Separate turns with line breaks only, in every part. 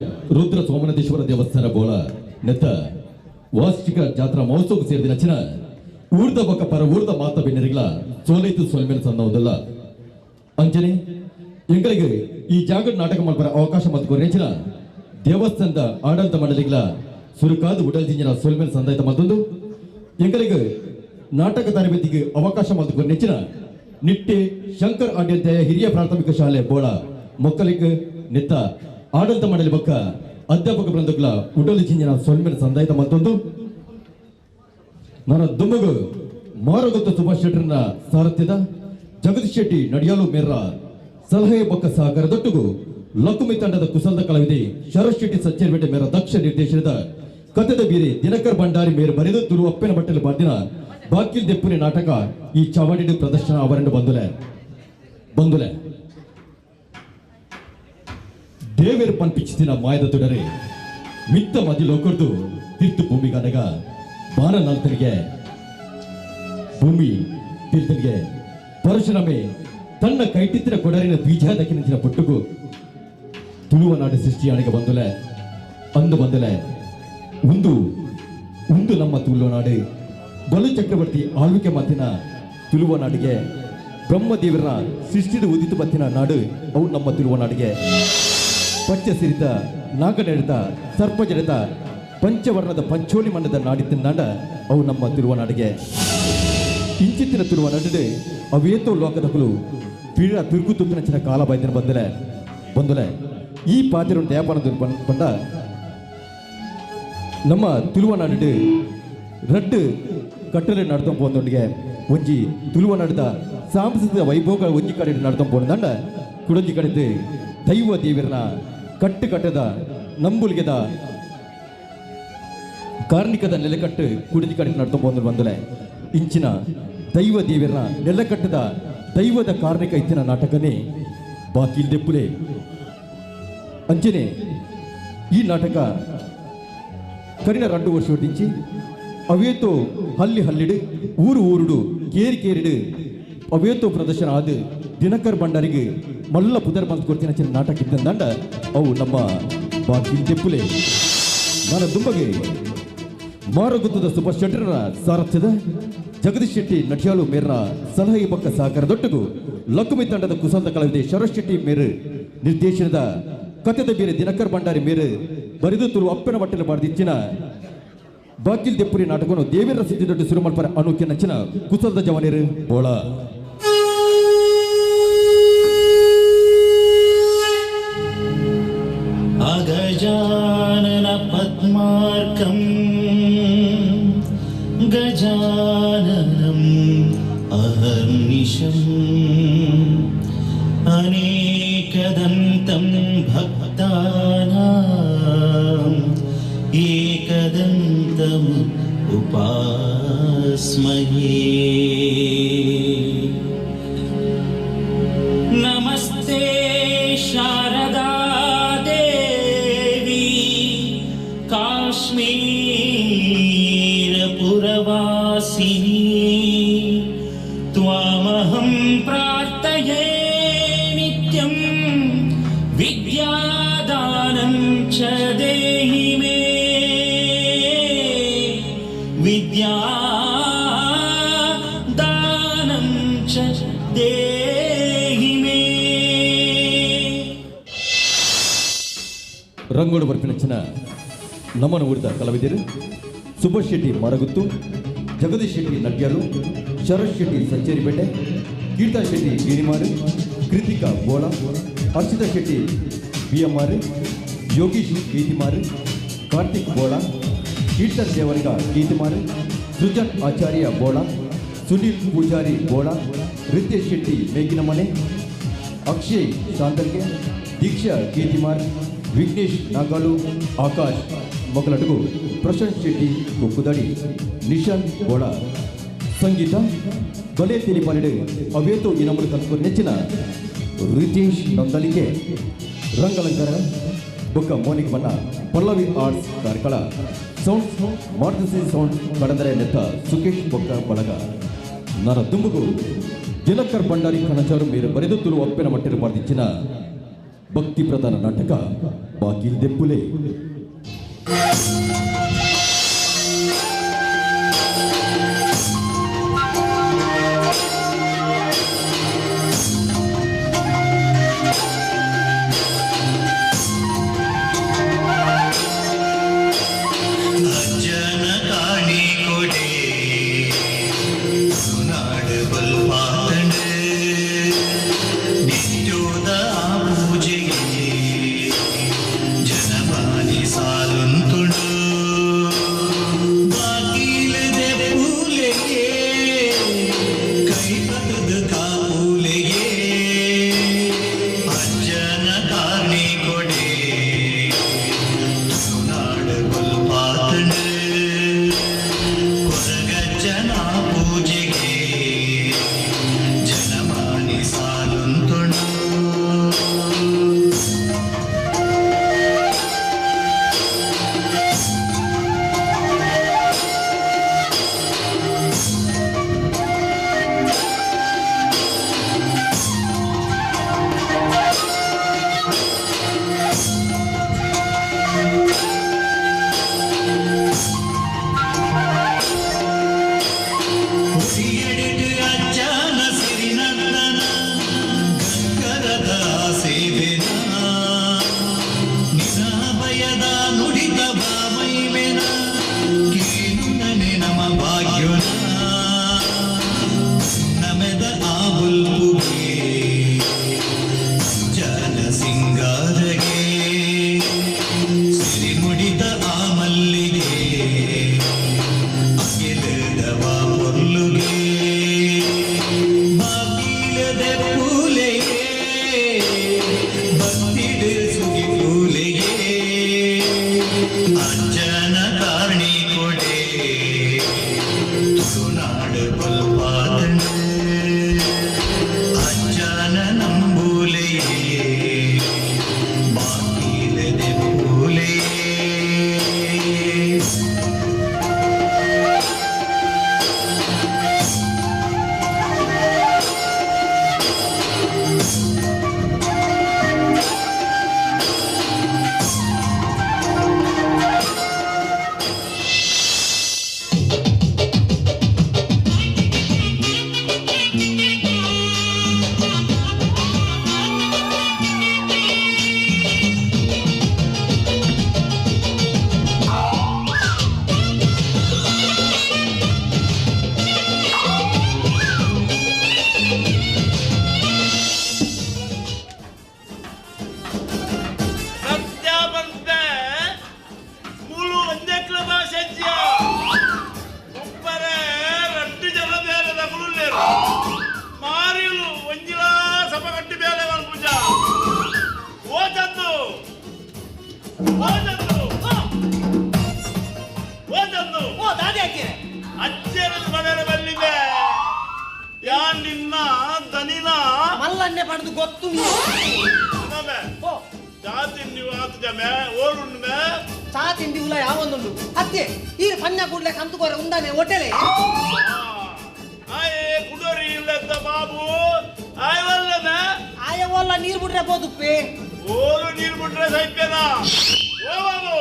ರುದ್ರ ಸೋಮನದೇಶ್ವರ ದೇವಸ್ಥಾನ ಬೋಳ ನೆತ್ತ ವಾರ್ಷಿಕ ಜಾತ್ರಾ ಮಹೋತ್ಸವಕ್ಕೆ ಸೇರಿದ ನಚ್ಚಿನ ಊರ್ದ ಬೊಕ್ಕ ಪರ ಊರ್ದ ಮಾತ ಬೆನ್ನರಿಗಳ ಸೋಲೈತು ಸೊಲ್ಮೇಲೆ ಸಂದ ಒಂದಲ್ಲ. ಅಂಚನೆ ಎಂಗಳಿಗೆ ಈ ಜಾಗಡ್ ನಾಟಕ ಮಲ್ಪರ ಅವಕಾಶ ಮತ್ತು ನೆಚ್ಚಿನ ದೇವಸ್ಥಾನದ ಆಡಳಿತ ಮಂಡಳಿಗಳ ಸುರುಕಾದ ಉಡಲ್ ಜಿಂಜಿನ ಸೊಲ್ಮೇಲೆ ಸಂದಾಯ್ತ ಮತ್ತೊಂದು ಎಂಗಳಿಗೆ ನಾಟಕ ತರಬೇತಿಗೆ ಅವಕಾಶ ಮತ್ತು ನೆಚ್ಚಿನ ನಿಟ್ಟೆ ಶಂಕರ್ ಆಡಳಿತ ಹಿರಿಯ ಪ್ರಾಥಮಿಕ ಶಾಲೆ ಬೋಳ ಮಕ್ಕಳಿಗೆ ನಿತ್ತ ಆಡಳಿತ ಮಂಡಳಿ ಬೊಕ್ಕ ಅಧ್ಯಾಪಕ ಬೃಂದಗಳ ಉಡಲ್ ಜಿಂಜಿನ ಸೊಲ್ಮೇಲೆ ಸಂದಾಯ್ತ ಮತ್ತೊಂದು ನನ್ನ ದುಮ್ಮಗು ಮಾರುಗತ್ತ ಸುಭಾಷ್ ಶೆಟ್ಟರ್ನ ಸಾರಥ್ಯದ ಜಗದೀಶ್ ಶೆಟ್ಟಿ ನಡಿಯಾಲು ಮೇರ್ರ ಸಲಹೆ ಬೊಕ್ಕ ಸಹಕಾರದೊಟ್ಟಿಗೂ ಲಕುಮಿ ತಂಡದ ಕುಶಲದ ಕಲಾವಿದೆ ಶರತ್ ಶೆಟ್ಟಿ ಸಚ್ಚೇರ್ಪೇಟೆ ಮೇರ ದಕ್ಷ ನಿರ್ದೇಶನದ ಕಥೆದ ಬೀರಿ ದಿನಕರ್ ಭಂಡಾರಿ ಮೇರು ಬರೆದು ತುರು ಅಪ್ಪನ ಬಟ್ಟಲು ಬಾರ್ದಿನ ಬಾಕಿಲ್ ದೆಪ್ಪುನಿ ನಾಟಕ ಈ ಚಾವಡಿಡು ಪ್ರದರ್ಶನ ಅವರನ್ನು ಬಂದುಲೆ ಬಂದುಲೆ. ದೇವೇರ್ ಪನ್ಪಿಚ್ಚಿನ ಮಾಯದ ತೊಡರೆ ಮಿತ್ತ ಮದಿ ಲೋಕರ್ದು ತೀರ್ಥ ಭೂಮಿಗನಗ ಬಾನ ನಾಲ್ತನಿಗೆ ಭೂಮಿ ತೀರ್ಥನಿಗೆ ಪರಶುರಾಮೆ ತನ್ನ ಕೈಟಿತ್ತಿನ ಕೊಡರಿನ ಬೀಜ ದಕ್ಕಿನ ಪೊಟ್ಟುಗು ತುಳುವ ನಾಡು ಸೃಷ್ಟಿಯಾಣಿಗೆ ಬಂದುಲೆ ಅಂದು ಬಂದುಲೆ. ಉಂದು ಉಂದು ನಮ್ಮ ತುಳುವ ನಾಡು ಬಲು ಚಕ್ರವರ್ತಿ ಆಳ್ವಿಕೆ ಮಾತಿನ ತುಳುವ ನಾಡಿಗೆ ಬ್ರಹ್ಮದೇವರ ಸೃಷ್ಟಿದ ಉದಿತು ಬತ್ತಿನ ನಾಡು ಅವು ನಮ್ಮ ತುಳುವ ನಾಡಿಗೆ. ಪಚ್ಚ ಸಿರಿತ ನಾಗನೆಡೆತ ಸರ್ಪ ಜಡಿತ ಪಂಚವರ್ಣದ ಪಂಚೋಳಿ ಮಣ್ಣದ ನಾಡಿತ್ತಿನ ನಾಡ ಅವು ನಮ್ಮ ತುಳುವ ನಾಡಿಗೆ. ಇಂಚಿತ್ತಿನ ತುಳುವ ನಾಡಿದೆ ಅವೇತೋ ಲೋಕದಕುಲು ಪೀಡ ತಿರುಗು ತುಪ್ಪಿನ ಕಾಲ ಬಾಯ್ದಿನ ಬಂದಲೆ ಬಂದಲೆ. ಈ ಪಾತಿರ ದೇವಪಾನ ಬಂದ ನಮ್ಮ ತುಳುವ ನಾಡಿಡು ರಡ್ಡು ಕಟ್ಟಲೆ ನಡ್ತೊ ಪೋಂದೊಂಡಿಗೆ ಒಂಜಿ ತುಳುವ ನಾಡಿದ ಸಾಂಸ್ಕೃತಿಕ ವೈಭೋಗ ಒಂಜಿ ಕಡೆ ನಡ್ತೊ ಪೋಂದಂಡ ಕುಡೊಂಜಿ ಕಡೆದು ದೈವ ದೇವರನ ಕಟ್ಟು ಕಟ್ಟದ ನಂಬುಲಿಗೆದ ಕಾರ್ಣಿಕದ ನೆಲೆಕಟ್ಟು ಕುಡಿಜಿ ಕಡೆ ನಡ್ತೊ ಪೋಂದು ಬಂದಲೆ. ಇಂಚಿನ ದೈವ ದೇವರನ ನೆಲೆಕಟ್ಟದ ದೈವದ ಕಾರ್ಣಿಕ ಇತ್ತಿನ ನಾಟಕನೇ ಬಾಕಿಲ್ ದೆಪ್ಪುಲೆ. ಅಂಚನೆ ಈ ನಾಟಕ ಕರಿನ 2 ವರ್ಷ ದಿಂಚಿ ಅವೇತೋ ಹಲ್ಲಿ ಹಲ್ಲಿಡು ಊರು ಊರುಡು ಕೇರಿ ಕೇರಿಡು ಅವೇತೋ ಪ್ರದರ್ಶನ ಆದ ದಿನಕರ್ ಭಂಡಾರಿಗೆ ಮಲ್ಲ ಪುದರ್ ಬಂದು ಕೊಡ್ತಿನ ಚಿನ್ನ ನಾಟಕ ಇದ್ದಂಡ ಅವು ನಮ್ಮ ಬಾಕಿಲ್ ದೆಪ್ಪುಲೆ. ನನ್ನ ದುಂಬಗೆ ಮಾರುಗುತ್ತದ ಸುಭಾಷ್ ಶೆಟ್ಟರನ ಸಾರಥ್ಯದ ಜಗದೀಶ್ ಶೆಟ್ಟಿ ನಟಿಯಾಲು ಮೇರ್ನ ಸಲಹೆ ಬೊಕ್ಕ ಸಹಕಾರದೊಟ್ಟಿಗೂ ಲಕ್ಕುಮಿ ತಂಡದ ಕುಶಲದ ಕಲಾವಿದೆ ಶರತ್ ಶೆಟ್ಟಿ ಮೇರು ನಿರ್ದೇಶನದ ಕಥೆದ ಬೇರೆ ದಿನಕರ್ ಭಂಡಾರಿ ಮೇರು ಬರೆದು ತುರು ಅಪ್ಪನ ಬಟ್ಟಲು ಬಾರ್ದಿಚ್ಚಿನ ಬಾಕಿಲ್ ದೆಪ್ಪುರಿ ನಾಟಕವನ್ನು ದೇವರ ಸಿದ್ಧಿ ದೊಡ್ಡ ಸುರುಮಲ್ಪರ ಅನುಕೆ ನಚ್ಚಿನ ಕುಶಲದ ಜವನೇರು ಬೋಳ.
ಅಗಜಾನನ ಪದ್ಮಾರ್ಕಂ ಗಜಾನನಂ ಅಹರ್ನಿಶಂ ಅನೇಕದಂತಂ ಭಕ್ತಾನಾಂ ಏಕದಂತಂ ಉಪಾಸ್ಮಹೇ. ನಮಸ್ತೆ ಶಾರದಾ ದೇವಿ ಕಾಶ್ಮೀರಪುರವಾಸಿನಿ ತ್ವಾಮಹಂ ಪ್ರಾರ್ಥಯೇ ನಿತ್ಯಂ ವಿದ್ಯಾದಾನಂ ಚ ದೇಹಿ ಮೇ ವಿದ್ಯಾದಾನಂ ಚ ದೇಹಿ ಮೇ.
ರಂಗೋಡು ಬರ್ಪಿನಚ್ಚಿನ ನಮ್ಮನ ಊರಿದ ಕಲಾವಿದರು ಸುಭಾಷ್ ಶೆಟ್ಟಿ ಮರಗುತ್ತು, ಜಗದೀಶ್ ಶೆಟ್ಟಿ ನಟ್ಯಾರು, ಶರತ್ ಶೆಟ್ಟಿ ಸಂಚೇರಿಪೇಟೆ, ಕೀರ್ತಾ ಶೆಟ್ಟಿ ಗಿರಿಮಾರು, ಕೃತಿಕಾ ಬೋಳ, ಹರ್ಷಿತಾ ಶೆಟ್ಟಿ ಬಿಎಂಆರ್, ಯೋಗೀಶ್ ಕೀತಿಮಾರು, ಕಾರ್ತಿಕ್ ಬೋಳ, ಕೀರ್ತನ್ ದೇವರಿಗ ಕೀತಿಮಾರು, ಸೃಜನ್ ಆಚಾರ್ಯ ಬೋಳ, ಸುನೀಲ್ ಪೂಜಾರಿ ಬೋಳ, ರಿತೇಶ್ ಶೆಟ್ಟಿ ಮೇಗಿನಮನೆ, ಅಕ್ಷಯ್ ಸಾಂದಲ್ಗೆ, ದೀಕ್ಷಾ ಕೀತಿಮಾರ್, ವಿಘ್ನೇಶ್ ನಾಗಾಲು, ಆಕಾಶ್ ಮೊಗಲಟಗು, ಪ್ರಶಾಂತ್ ಶೆಟ್ಟಿ ಕೊಕ್ಕುದಡಿ, ನಿಶಾಂತ್ ಬೋಳ. ಸಂಗೀತ ಬಲೆ ತಿಳಿಪಾಲಿಡು ಅವೇತೋ ಇನಮುಲು ಕಲ್ಪು ನೆಚ್ಚಿನ ರಿತೇಶ್ ನಂದಲಿಗೆ. ರಂಗಲಂಕಾರ ಬೊಕ್ಕ ಮೋನಿಕ್ ಬಣ್ಣ Pallavi arts Karkala. Sound Maruti sound ಕಡಂದರೆ ನೆತ್ತ ಸುಕೇಶ್ ಬೊಕ್ಕ ಬಳಗ. ನನ್ನ ದುಂಬುಗು ದಿನಕರ್ ಭಂಡಾರಿ ಕಣಚಾರು ಮೇರು ಬರೆದು ತುಳು ಒಪ್ಪಿನ ಮಟ್ಟಿಲು ಬಾರ್ದಿಚ್ಚಿನ ಭಕ್ತಿ ಪ್ರಧಾನ ನಾಟಕ ಬಾಕಿಲ್ ದೆಪ್ಪುಲೆ.
ಅಜ್ಜನ ಕಾಣಿ ಕೊಡೆ ನಾಡು ಬಲ್ಪಾತಂಡು ನಿತ್ಯೋದ ಪೂಜೆಗೆ ಜನಮಾನಿ ಸಾಲುಂತುಂಡು ಬಾಗಿಲದೆ ಪೂಲೆಗೆ ಕೈಪತದ ಕಾಪೂಲೆಗೆ ಅಜ್ಜನ ಕಾಣಿ ಕೊಡೆ ನಾಡು ಬಲ್ಪಾತಂಡು ಕೊರಗಜ್ಜನ ಪೂಜೆಗೆ ಜನಮಾನಿ ಸಾಲುಂತುಂಡು. ಹುಸಿಯಡಿಡು ಅಜ್ಜನ ಸಿರಿನಂದನ ಗಗ್ಗರದ ಸೇವೆನ ನಿನಾಭಯದ ನುಡಿತ ಬಾಮೈಮೆನ ಕೇಳುನನೆ ನಮ ಭಾಗ್ಯೋನ ನಮೆದ ಆ ಬುಲ್ಪುಗೆ ಅಜ್ಜನ ಸಿಂಗಾರಗೆ ಸಿರಿಮುಡಿತ ಆ ಮಲ್ಲಿಗೆ ಅಗಿಲದವ ಪೊರ್ಲುಗೆ ಬಾಗಿಲದೆ ಪೂಲೆಯೇ ಭಕ್ತಿಡು ಸುಗಿ ಪೂಲೆಯೇ ಅಜ್ಜನ ಕಾರಣಿ ಕೊಡೆ ತುಳುನಾಡು ಬಲ್ಪಾತಂಡು ಅಜ್ಜನ ನಂಬೂಲೆಯೇ ಬಾಗಿಲದೆ ಪೂಲೆಯೇ.
ಸತ್ಯ ಬಂತೆ ಮೂಲು ಒಂದೆಕ್ಲ ಭಾಷೆಜ್ಯ ಉಪ್ಪರೆ ರಡ್ಡು ಜನ ಬೇರೆ ತಗುಲೇರು ಮಾರಿಲು ಒಂಜಿಲ ಸಭ ಕಟ್ಟಿ ಬೇಲೆ ಮಲ್ಪುಜ. ಓ ಚಂದು, ಓ ಚಂದು, ಓ ಚಂದು.
ಓ ದಾದಿ ಹಾಕಿರೆ.
ಅಜ್ಜರ ಮನೆಯ ಬಲ್ಲಿದೆ ಯಾ ನಿನ್ನ ದನಿನ
ಮಲ್ಲನ್ನೆ ಪಡೆದು ಗೊತ್ತು
ನಮೆ.
ಓ
ಜಾತಿ ನೀವು ಆತು ಜಮೆ ಓಡುಂಡುಮೆ.
ಚಾ ತಿಂಡಿ ಉಲ ಯಾವೊಂದುಂಡು ಅತ್ತೆ ಈ ಪನ್ಯ ಕೂಡ್ಲೆ ಕಂತುಕೋರೆ ಉಂದಾನೆ ಹೋಟೆಲೆ.
ಆಯೇ ಕುಡೋರಿ ಇಲ್ಲದ ಬಾಬು ಆಯವಲ್ಲದ
ಆಯ ಓಲ್ಲ ನೀರು ಬಿಡ್ರೆ ಬೋದುಪ್ಪೆ.
ಓಲು ನೀರು ಬಿಟ್ರೆ ಸೈಪ್ಯನ. ಓ ಬಾಬು,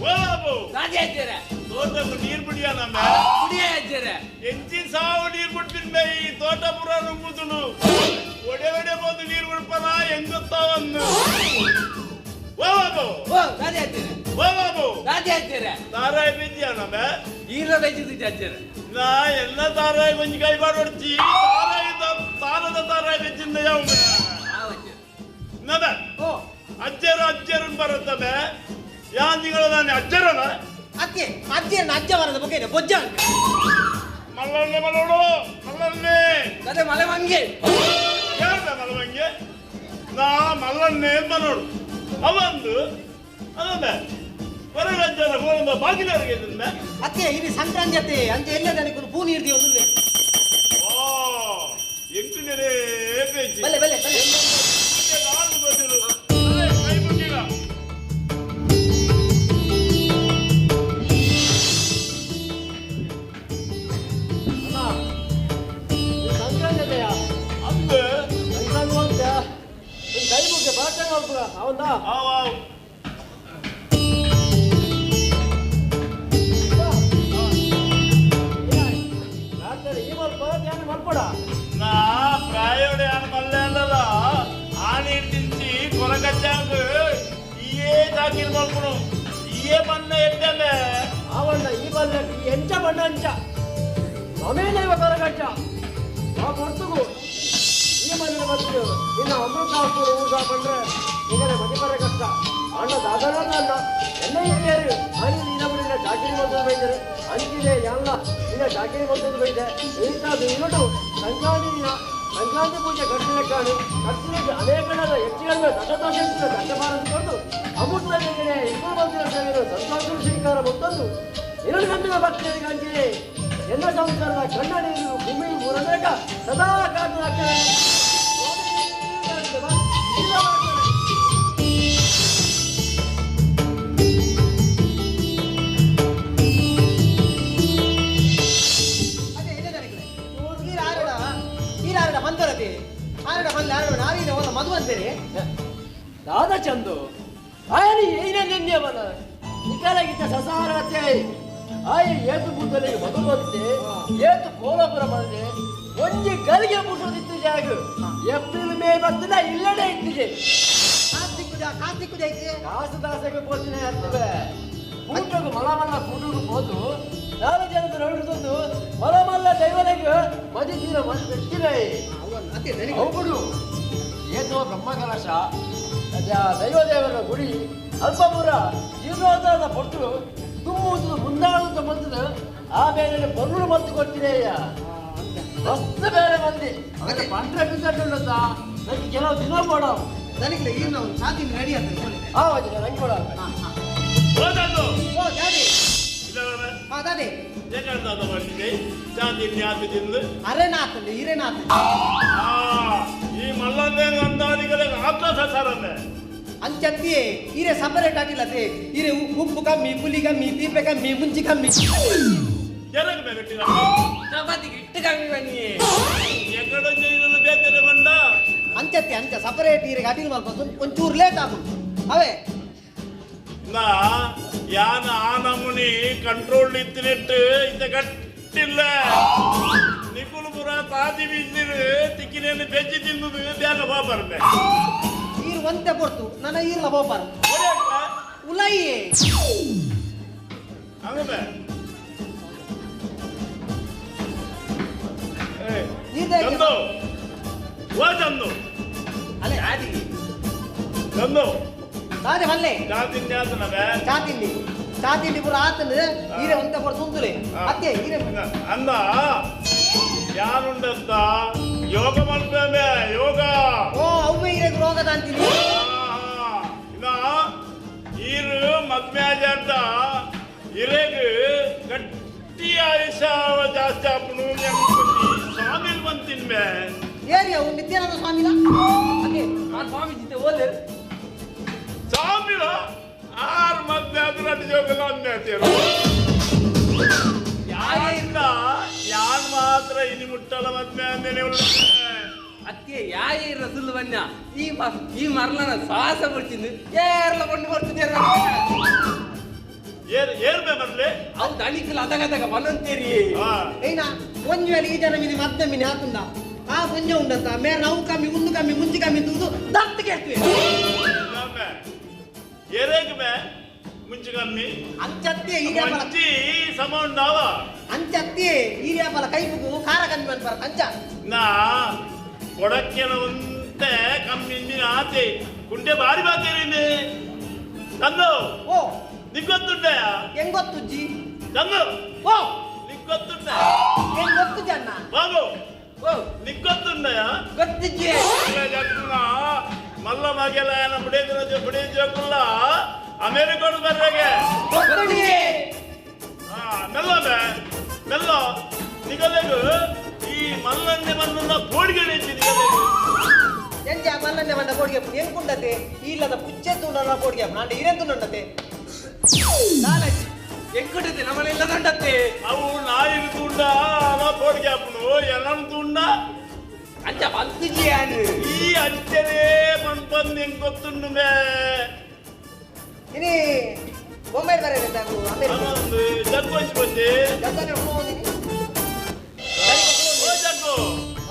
ಓ ಬಾಬು, ತೋಟಕ್ಕೆ ನೀರು ಬಿಡಿಯ ನಮ್ಮ ಎಂಚಿನ ಸಾವು ನೀರು ಬಿಡ್ತೀನಿ ಈ ತೋಟ ಪುರ ನುಂಗುದುನು ಒಡೆ ಒಡೆ ಬಂದು ನೀರು ಬಿಡ್ಪನ ಹೆಂಗೊತ್ತಾವನ್ನು. ಓ ಬಾಬು, ಓ ಬಾಬು, ತಾರಾಯಿ ಬಿದ್ಯಾ ನಮ್ಮ ನಾ ಎಲ್ಲ ತಾರಾಯಿ ಕೊಂಚ ಕೈ ಬಾಡೊಡ್ಚಿ ತಾರಾಯಿ ತಾರದ ತಾರಾಯಿ ಬೆಚ್ಚಿಂದ ಯಾವ ನದ.
ಓ
ಅಜ್ಜರು ಅಜ್ಜರನ್ ಬರುತ್ತವೆ ಯಾ ನಿಗಳ ನಾನು ಅಜ್ಜರನ
ಅತ್ತೆ ಅಜ್ಜನ ಅಜ್ಜ ಬರದ ಬೊಕ್ಕೆ ಬೊಜ್ಜ.
ಮಲ್ಲನ್ನೇ ಮಲ್ಲೋಡು ಮಲ್ಲನ್ನೇ
ಮಲೆ ಮಂಗೆ
ಯಾರ್ದ ಮಲವಂಗೆ ನಾ ಮಲ್ಲನ್ನೇ ಮಲ್ಲೋಡು ಅವಂದು ಅದೊಂದೆ ಹೊರಗಜ್ಜನ ಹೋಲಂಬ ಬಾಗಿಲವರೆಗೆ ಇದ್ದ.
ಅತ್ತೆ ಇಲ್ಲಿ ಸಂಕ್ರಾಂತಿ ಅತ್ತೆ ಅಂಚೆ ಎಲ್ಲ ನನಗೆ ಪೂ ನೀರು ಒಂದುಲ್ಲೆ.
ಓ ಎಂಟುನೇ ಪೇಜಿ.
ಬಲ್ಲೆ ಬಲ್ಲೆ ಬಲ್ಲೆ.
ನಾಲ್ಕು ಬದಲು ಕೈ ಮುಗಿಲ್ಲ.
ಹೌದಾ?
ಆವ್ ಆವ್.
ಈ ಮಲ್ಪ ಧ್ಯಾನ ಮಲ್ಪಡ.
ನಾ ಪ್ರಾಯೋಡೆ ಆನ ಮಲ್ಲೆ ಅಲ್ಲಲ್ಲ, ಆನಿ ತಿಂಚಿ ಕೊರಗಚ್ಚಾಂಗ್ ಇಯೇ ಚಾಕಿರಿ ಮಲ್ಪುನು ಇಯೇ ಬಣ್ಣ ಎದ್ದಮೆ.
ಆವಣ್ಣ ಈ ಬಲ್ಲ ಎಂಚ ಬಣ್ಣ ಅಂಚ ನಮೇನ ಇವ ಕೊರಗಚ್ಚ ಆ ಕೊಡ್ತುಗು ಈ ಮನೆ ಬರ್ತೀವಿ. ಇನ್ನು ಅಮೃತ ಹಾಕ್ಬೋದು ಊಟ ಬಂದ್ರೆ ಈಗಲೇ ಮನೆ ಬರ ಕಷ್ಟ. ಅಣ್ಣ ದಾದನ ಅಣ್ಣ ಎಲ್ಲ ಹಿರಿಯರು ಆನಿ ನೀನ ಚಾಕಿರಿ ಬಂದದ್ದು ಬೈತಾರೆ ಅಂಚಿದೆ ಎಲ್ಲ ಇನ್ನ ಚಾಕಿರಿ ಬಂದದ್ದು ಬೈದೆ. ಇಂಥದ್ದು ಇನ್ನೊಂದು ಸಂಕ್ರಾಂತಿ ದಿನ ಸಂಕ್ರಾಂತಿ ಪೂಜೆ ಕಟ್ಟಿನ ಕಾಣು ಕಟ್ಟಿನ ಅನೇಕ ಹೆಚ್ಚಿನ ದಶದೋಷ ದಶಭಾರ ಕೊಟ್ಟು ಅಮೃತ ಇಬ್ಬರು ಬಂದಿರೋ ಸಂತೋಷ ಸ್ವೀಕಾರ ಮತ್ತೊಂದು ಎರಡು ಗಂಟೆಯ ಭಕ್ತರಿಗೆ ಅಂಚಿದೆ ಎಲ್ಲ ಸಂಸಾರದ ಕಣ್ಣ ನೀರು ಭೂಮಿ ಮೂರನೇಕ ಸದಾ ಕಾದು ಹಾಕ್ತಾರೆ.
ಅದೇ ಇಲ್ಲ ನನಗೆ ಈರ ಆರಡ ಈರ ಆರಡ ಬಂದರತೆ ಆರಡ ಬಂದ ಆರಡ ನಾರೀನ ಒಂದು ಮಧು ಅಂತೀರಿ.
ದಾದ ಚಂದು ಆಯನಿ ಏನ ಬನ ನಿಕಲಗಿದ್ದ ಸಸಾರತೆ ಆಯ ಏತು ಬುದ್ಧಲಿಗೆ ಮಧು ಬಂತೆ ಏತು ಕೋಲಾಪುರ ಬಂದೆ ಒಂಜಿ ಗಲಿಗೆ ಮುಟ್ಟೋದಿತ್ತು ಜಾಗ ಏಪ್ರಿಲ್ ಮೇ ಬರ್ತದ ಇಲ್ಲಡೆ ಇಟ್ಟಿದೆ.
ಕಾಸ್ತಿಕ್ಕುದ ಐತೆ
ಕಾಸು ದಾಸೆಗೆ ಪೋತಿನ ಆಗ್ತವೆ ಊಟకు ಮಲ ಮಲ್ಲ ಕೂಟకు ಹೋದು ನಾಲ್ಕು ಜನದ ನೋಡಿದ್ದು ಮಲ ಮಲ್ಲ ದೈವನಿಗೆ ಮದಿ ತೀರ ಮದಿ ವ್ಯಕ್ತಿರೇ
ಅದೇ ನನಗೆ
ಅವುಗಳು ಏತೋ ಬ್ರಹ್ಮಕಲಶ ದೈವದೇವರ ಗುಡಿ ಅಲ್ಪಪುರ ಜೀರ್ಣೋದ್ಧಾರದ ಪೊಟ್ಟು ತುಂಬುವುದು ಮುಂದಾಳುತ್ತ ಬಂದದ ಆ ಮೇಲೆ ಬರುಳು ಮತ್ತು ಕೊಡ್ತೀರಯ್ಯ ಮಸ್ತ್ ಬೇರೆ ಮಂದಿ
ಅದೇ.
ಪಂಟ್ರೆ ಬಿದ್ದಟ್ಟುಂಟ ನನಗೆ ಕೆಲವು ದಿನ ಕೊಡ
ನನಗೆ ಈಗ ನಾವು ಛಾತಿ ರೆಡಿ ಆಗ್ತದೆ.
ಆ ವಜ್ರ ನಂಗೆ ಕೊಡ.
ಹಾ ಹಾ.
ಓ ಚಂದು.
ಓ ದಾದೆ.
ಇಲ್ಲ.
ಹಾ ದಾದೆ.
ಏಕಂತ ಮಾಡಿದ್ದೆ ಚಾಂದಿ ನ್ಯಾತಿ ತಿಂದು
ಅರೆನಾಥ್ ಹಿರೇನಾಥ್.
ಆ ಈ ಮಲ್ಲಂದೆ ಅಂದಾದಿಗಳ ಆತ್ಮ ಸಸಾರನ್ನೇ
ಅಂಚತ್ತಿ ಹೀರೆ ಸಪರೇಟ್ ಆಗಿಲ್ಲತೆ ಹೀರೆ ಉಪ್ಪು ಕಮ್ಮಿ ಪುಲಿ ಕಮ್ಮಿ ತೀಪೆ ಕಮ್ಮಿ ಮುಂಚಿ ಕಮ್ಮಿ
ಜನಕ್ಕೆ ಮೇಲೆ ಇಟ್ಟಿಲ್ಲ.
ಚಪಾತಿಗೆ ಇಟ್ಟು ಕಮ್ಮಿ ಬನ್ನಿ.
ಎಕ್ಕಡ ಬೇತನೆ ಬಂಡ.
ಅಂಚತ್ತಿ ಅಂಚ ಸಪರೇಟ್ ಹೀರೆಗೆ ಅಟಿಲ್ ಮಲ್ಪ ಒಂಚೂರು ಲೇಟ್ ಆಗುದು ಅವೇ.
ನಾ ಯಾನ ಆ ನಮೂನಿ ಕಂಟ್ರೋಲ್ ಇತ್ತಿನಿಟ್ಟು ಇತ್ತ ಗಟ್ಟಿಲ್ಲ ನಿಕುಲು ಪುರ ತಾದಿ ಬೀಜಿರು ತಿಕ್ಕಿನೇನು ಬೆಜ್ಜಿ ತಿನ್ನುದು ಬ್ಯಾಗ ಬಾಬರ್ಮೆ.
ಈರು ಒಂತೆ ಪೊರ್ತು ನನ್ನ ಈರ್ಲ ಬೋಪಾರ ಉಲೈಯೇ.
ಹಂಗಬೆ
ಈರ್ದ
ಚಂದು ಓ ಚಂದು.
ಅಲೆ
ಚಂದು.
ದಾದೆ ಮಲ್ಲೆ.
ಚಾ ತಿಂಡಿ ಆತನವೇ?
ಚಾ ತಿಂಡಿ ಚಾ ತಿಂಡಿ ಪೂರ ಆತನ ಹೀರೆ ಒಂತೆ ಪೊರ್ತು ಉಂದುಲೆ ಅತ್ತೆ ಹೀರೆ.
ಅಂದ ಯಾರುಂಡಂತ ಯೋಗ ಮಾಡ್ತೇವೆ ಯೋಗ.
ಓ ಅವ್ವೆ ಹೀರೆಗೆ ರೋಗದ ಅಂತೀನಿ.
ಇನ್ನ ಈರು ಮದ್ವೆ ಆಜಾಟ ಇರೆಗ್ ಗಟ್ಟಿ ಆಯುಷ ಜಾಸ್ತಿ ಆಪುನು ಸ್ವಾಮಿಲ್ ಬಂತಿನ್ಮೆ.
ಏರಿ ಅವು ನಿತ್ಯಾನಂದ ಸ್ವಾಮಿಲ ಅದೇ.
ಆ ಸ್ವಾಮಿ ಜೊತೆ ಓಲೆ
ಸ್ವಾಮಿಲ ಆರು ಮದ್ವೆ ಆದ್ರೆ ಅಡ್ಡ ಜೋಗಲ್ಲ ಅಂದೆ. ಯಾರಿಂದ ಯಾನ್ ಮಾತ್ರ ಇನಿ ಮುಟ್ಟಲ ಮದ್ವೆ ಅಂದೇನೆ.
ಅತ್ತೆ ಯಾಯ ರಸುಲ್ ಬನ್ನ ಈ ಈ ಮರಲನ ಶ್ವಾಸ ಬಿಡ್ತಿಂದು ಏರ್ಲ ಕೊಂಡು ಬರ್ತಿದ್ದೆ.
ಏರ್ ಏರ್ಬೆ ಬರ್ಲಿ.
ಅವು ದಣಿಕಲ್ ಅದಗದಗ ಬನ್ನಂತೇರಿ.
ಹಾ.
ಏನ ಒಂಜು ವೇಳೆ ಈ ಜನ ಮಿನಿ ಮದ್ದ ಮಿನಿ ಹಾಕುಂದ ಆ ಒಂಜೆ ಉಂಡಂತ ಮೇರೆ ಅವು ಕಮ್ಮಿ ಉಂದು ಕಮ್ಮಿ ಮುಂಚಿ ಕಮ್ಮಿ ತೂದು ದತ್ತು ಕೇಳ್ತೀವಿ.
ಎರೆಗ್ ಬೆ ಮುಂಚೆ ಕಮ್ಮಿ.
ಅಂಚತ್ತೆ ಈರ್ಯಾಪಲ
ಮುಂಚಿ ಸಮ ಉಂಡಾವ.
ಅಂಚತ್ತೆ ಈರ್ಯಾಪಲ ಕೈಪುಗು ಖಾರ ಕಮ್ಮಿ ಅನ್ಪಾರ ಅಂಚ.
ನಾ ಕೊಡಕ್ಕೆನ ಒಂತೆ ಕಮ್ಮಿ ಇಂದಿನ ಆತೆ ಕುಂಟೆ ಬಾರಿ ಬಾತೇರಿ ತಂದು.
ಓ
ನಿಗ್ಗೊತ್ತುಂಟೆಯ?
ಹೆಂಗೊತ್ತುಜ್ಜಿ?
ತಂದು.
ಓ
ನಿಗ್ಗೊತ್ತುಂಟ?
ಹೆಂಗೊತ್ತು ಜನ್ನ?
ಬಾಬು.
ಓ
ನಿಗ್ಗೊತ್ತುಂಟೆಯ?
ಗೊತ್ತಿಜ್ಜೆ.
ಮಲ್ಲ ಮಗೆಲ ಬುಡೇದ್ರ ಬುಡೇ ಜೋಕುಲ್ಲ ಅಮೇರಿಕೋಡು ಬರ್ರೆಗೆ.
ಗೊತ್ತಿಜ್ಜೆ.
ಹಾ ಮೆಲ್ಲ ಬೆ ಮೆಲ್ಲ ನಿಗಲೆಗು ಈ ಮಲ್ಲನ್ನೆ ಬಂದ ಕೋಡಿಗೆ ನಿಗಲೆಗು.
ಎಂಜ ಮಲ್ಲನ್ನೆ ಬಂದ ಕೋಡಿಗೆ ಹೆಂಗುಂಡತೆ ಇಲ್ಲದ ಪುಚ್ಚೆ ತುಂಡನ ಕೋಡಿಗೆ ನಾಂಡ ಇರೆಂತುಂಡತೆ.
ದಾಲಜ್ಜಿ ಎಂಕುಂಡತೆ ನಮ್ಮನೆಲ್ಲ ದಂಡತೆ.
ಅವು ನಾಯಿನ ತುಂಡ ನಾ ಕೋಡಿಗೆ ಹಾಪುನು ಎಲ್ಲನ ತುಂಡ.
ಅಂಚ ಬಂತಿಜ್ಜೆ ಯಾನು
ಈ ಅಂಚನೆ ಬಂದ್ ಬಂದ್ ಹೆಂಗ್ ಗೊತ್ತುಂಡು ಬೇ.
ಇನಿ ಬೊಂಬೈ ಬರೇ ತಾಕು ಅಮೆರಿಕ
ಜಗ್ಗು ಹಂಚ್ಕೊಂಡಿ
ಜಗ್ಗನೆ ಹೋಗಿನಿ
ಓ ಜಗ್ಗು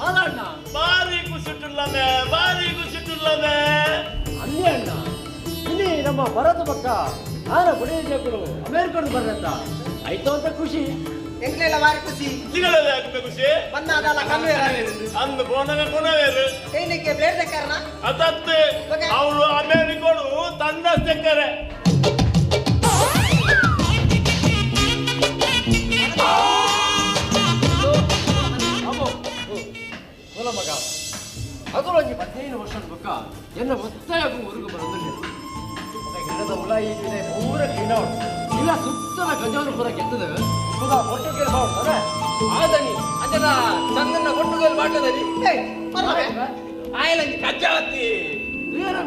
ಅಣ್ಣ
ಭಾರಿ ಖುಷಿಟ್ಟುಲ್ಲಮೆ ಭಾರಿ ಖುಷಿಟ್ಟುಲ್ಲಮೆ
ಅಲ್ಲಿ ಅಣ್ಣ ಇಲ್ಲಿ ನಮ್ಮ ಭರತ ಪಕ್ಕ ಆನ ಗುಡಿ ಜಗ್ಗುಲು ಅಮೇರಿಕದ ಬರ್ರಂತ ಆಯ್ತು ಅಂತ ಖುಷಿ
ಎಂಗ್ಲೆಲ್ಲ ಭಾರಿ ಖುಷಿ
ನಿಗಳೆಲ್ಲ ಯಾಕೆ ಖುಷಿ
ಬಂದ ಅದಲ್ಲ ಕಣ್ಣು
ಅಂದು ಬೋನಗ ಕೊನವೇರು
ಕೈಲಿಕ್ಕೆ ಬ್ಲೇಡ್ ದಕ್ಕಾರನ
ಅದತ್ತೆ ಅವಳು ಅಮೇರಿಕೋಡು ತಂದ ಸೆಕ್ಕರೆ
ಮಗ ಅದರೊಳಗೆ 15 ವರ್ಷದ ಬಕ್ಕ ಎನ್ನ ಒತ್ತಾಯಕ್ಕೂ ಊರಿಗೆ ಬರೋದಿಲ್ಲ ಗಿಡದ ಹುಳ ಇದೆ ಪೂರ ಕ್ಲೀನ್ ಔಟ್ ಇಲ್ಲ ಸುತ್ತಲ ಗಜವನ್ನು ಪೂರ ಕೆತ್ತದ ಒಟ್ಟು ಬಾಡ್ತಾರೆ
ಆದನಿ ಅಂಜನ ಚಂದನ ಒಟ್ಟುಗಲ್ ಬಾಟದನಿ ಆಯಲಂಜಿ ಕಜ್ಜಾವತಿ
ಇದನ್ನ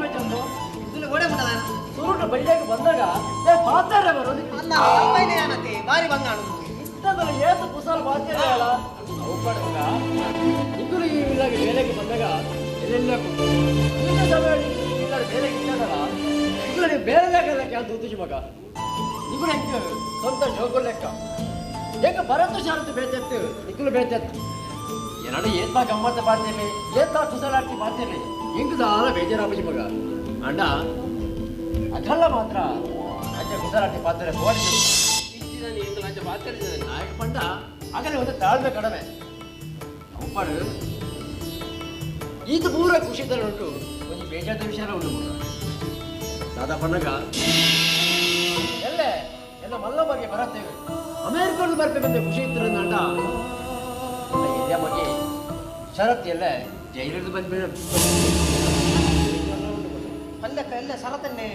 ಗೋಡೆ ಮುಟ್ಟದ
ಸುರುಟ ಬಳ್ಳಿಯಾಗಿ ಬಂದಾಗ ಪಾತಾರೆ ಬರೋದು
ಅಲ್ಲ ಅಮ್ಮನೇ ಅನತೆ ಬಾರಿ ಬಂಗಾಣು
ಇತ್ತದಲ್ಲ ಏತು ಕುಸಾಲ ಪಾತಾರೆ ಅಲ್ಲ ಅವು ಮಗ ಇಬ್ಬರು ಈ ಇಲ್ಲಾಗ ಬೇಲೆಗೆ ಬಂದಾಗ ಎಲ್ಲೆಲ್ಲ ಸಮಯ ಬೇಲೆಗೆ ಇಲ್ಲದಲ್ಲ ಇಬ್ಬರು ಬೇರೆದಾಗಲ್ಲ ಅಂತ ಉದ್ದೇಶ ಮಗ ಇಬ್ಬರು ಹೆಂಗೆ ಸ್ವಂತ ಜೋಗು ಲೆಕ್ಕ ಹೆಂಗ ಭರತ ಶಾರದ ಬೇತೆತ್ತು ನಿಕ್ಕಲು ಬೇತೆತ್ತು ಏನಾಡು ಏತ ಗಮ್ಮತ್ತ ಬಾರ್ತಿರ್ಲಿ ಏತ ಕುಸಲಾಡ್ತಿ ಬಾರ್ತಿರ್ಲಿ ಹೆಂಗ್ ದಾರ ಬೇಜಾರಾಪಜಿ ಮಗ ಅಣ್ಣ ಅದಲ್ಲ ಮಾತ್ರ ಅಜ್ಜ ಕುಸಲಾಡ್ತಿ ಪಾತ್ರೆ ಬೋಡಿ ನಾಯಕ ಪಂಡ ಆಗಲೇ ಒಂದು ತಾಳ್ಮೆ ಕಡಿಮೆ ಉಪ್ಪಾಡು ಇದು ಪೂರ ಖುಷಿ ತರ ಉಂಟು ಒಂದು ಬೇಜಾದ ವಿಷಯ ಉಂಟು ಮಗ ದಾದಾ ಪಣ್ಣಗ ಎಲ್ಲೇ ಎಲ್ಲ ಮಲ್ಲ ಬಗ್ಗೆ ಬರತ್ತೇವೆ ಅಮೇರಿಕದ್ದು ಬರ್ಬೇಕಂತ ಖುಷಿ ಇತ್ತು ನಾಟ ಎಲ್ಲ ಬಗ್ಗೆ ಶರತ್ ಎಲ್ಲ ಜೈಲಿದ್ದು ಬಂದ್ಮೇಲೆ
ಪಲ್ಲಕ್ಕ ಎಲ್ಲ ಶರತನ್ನೇ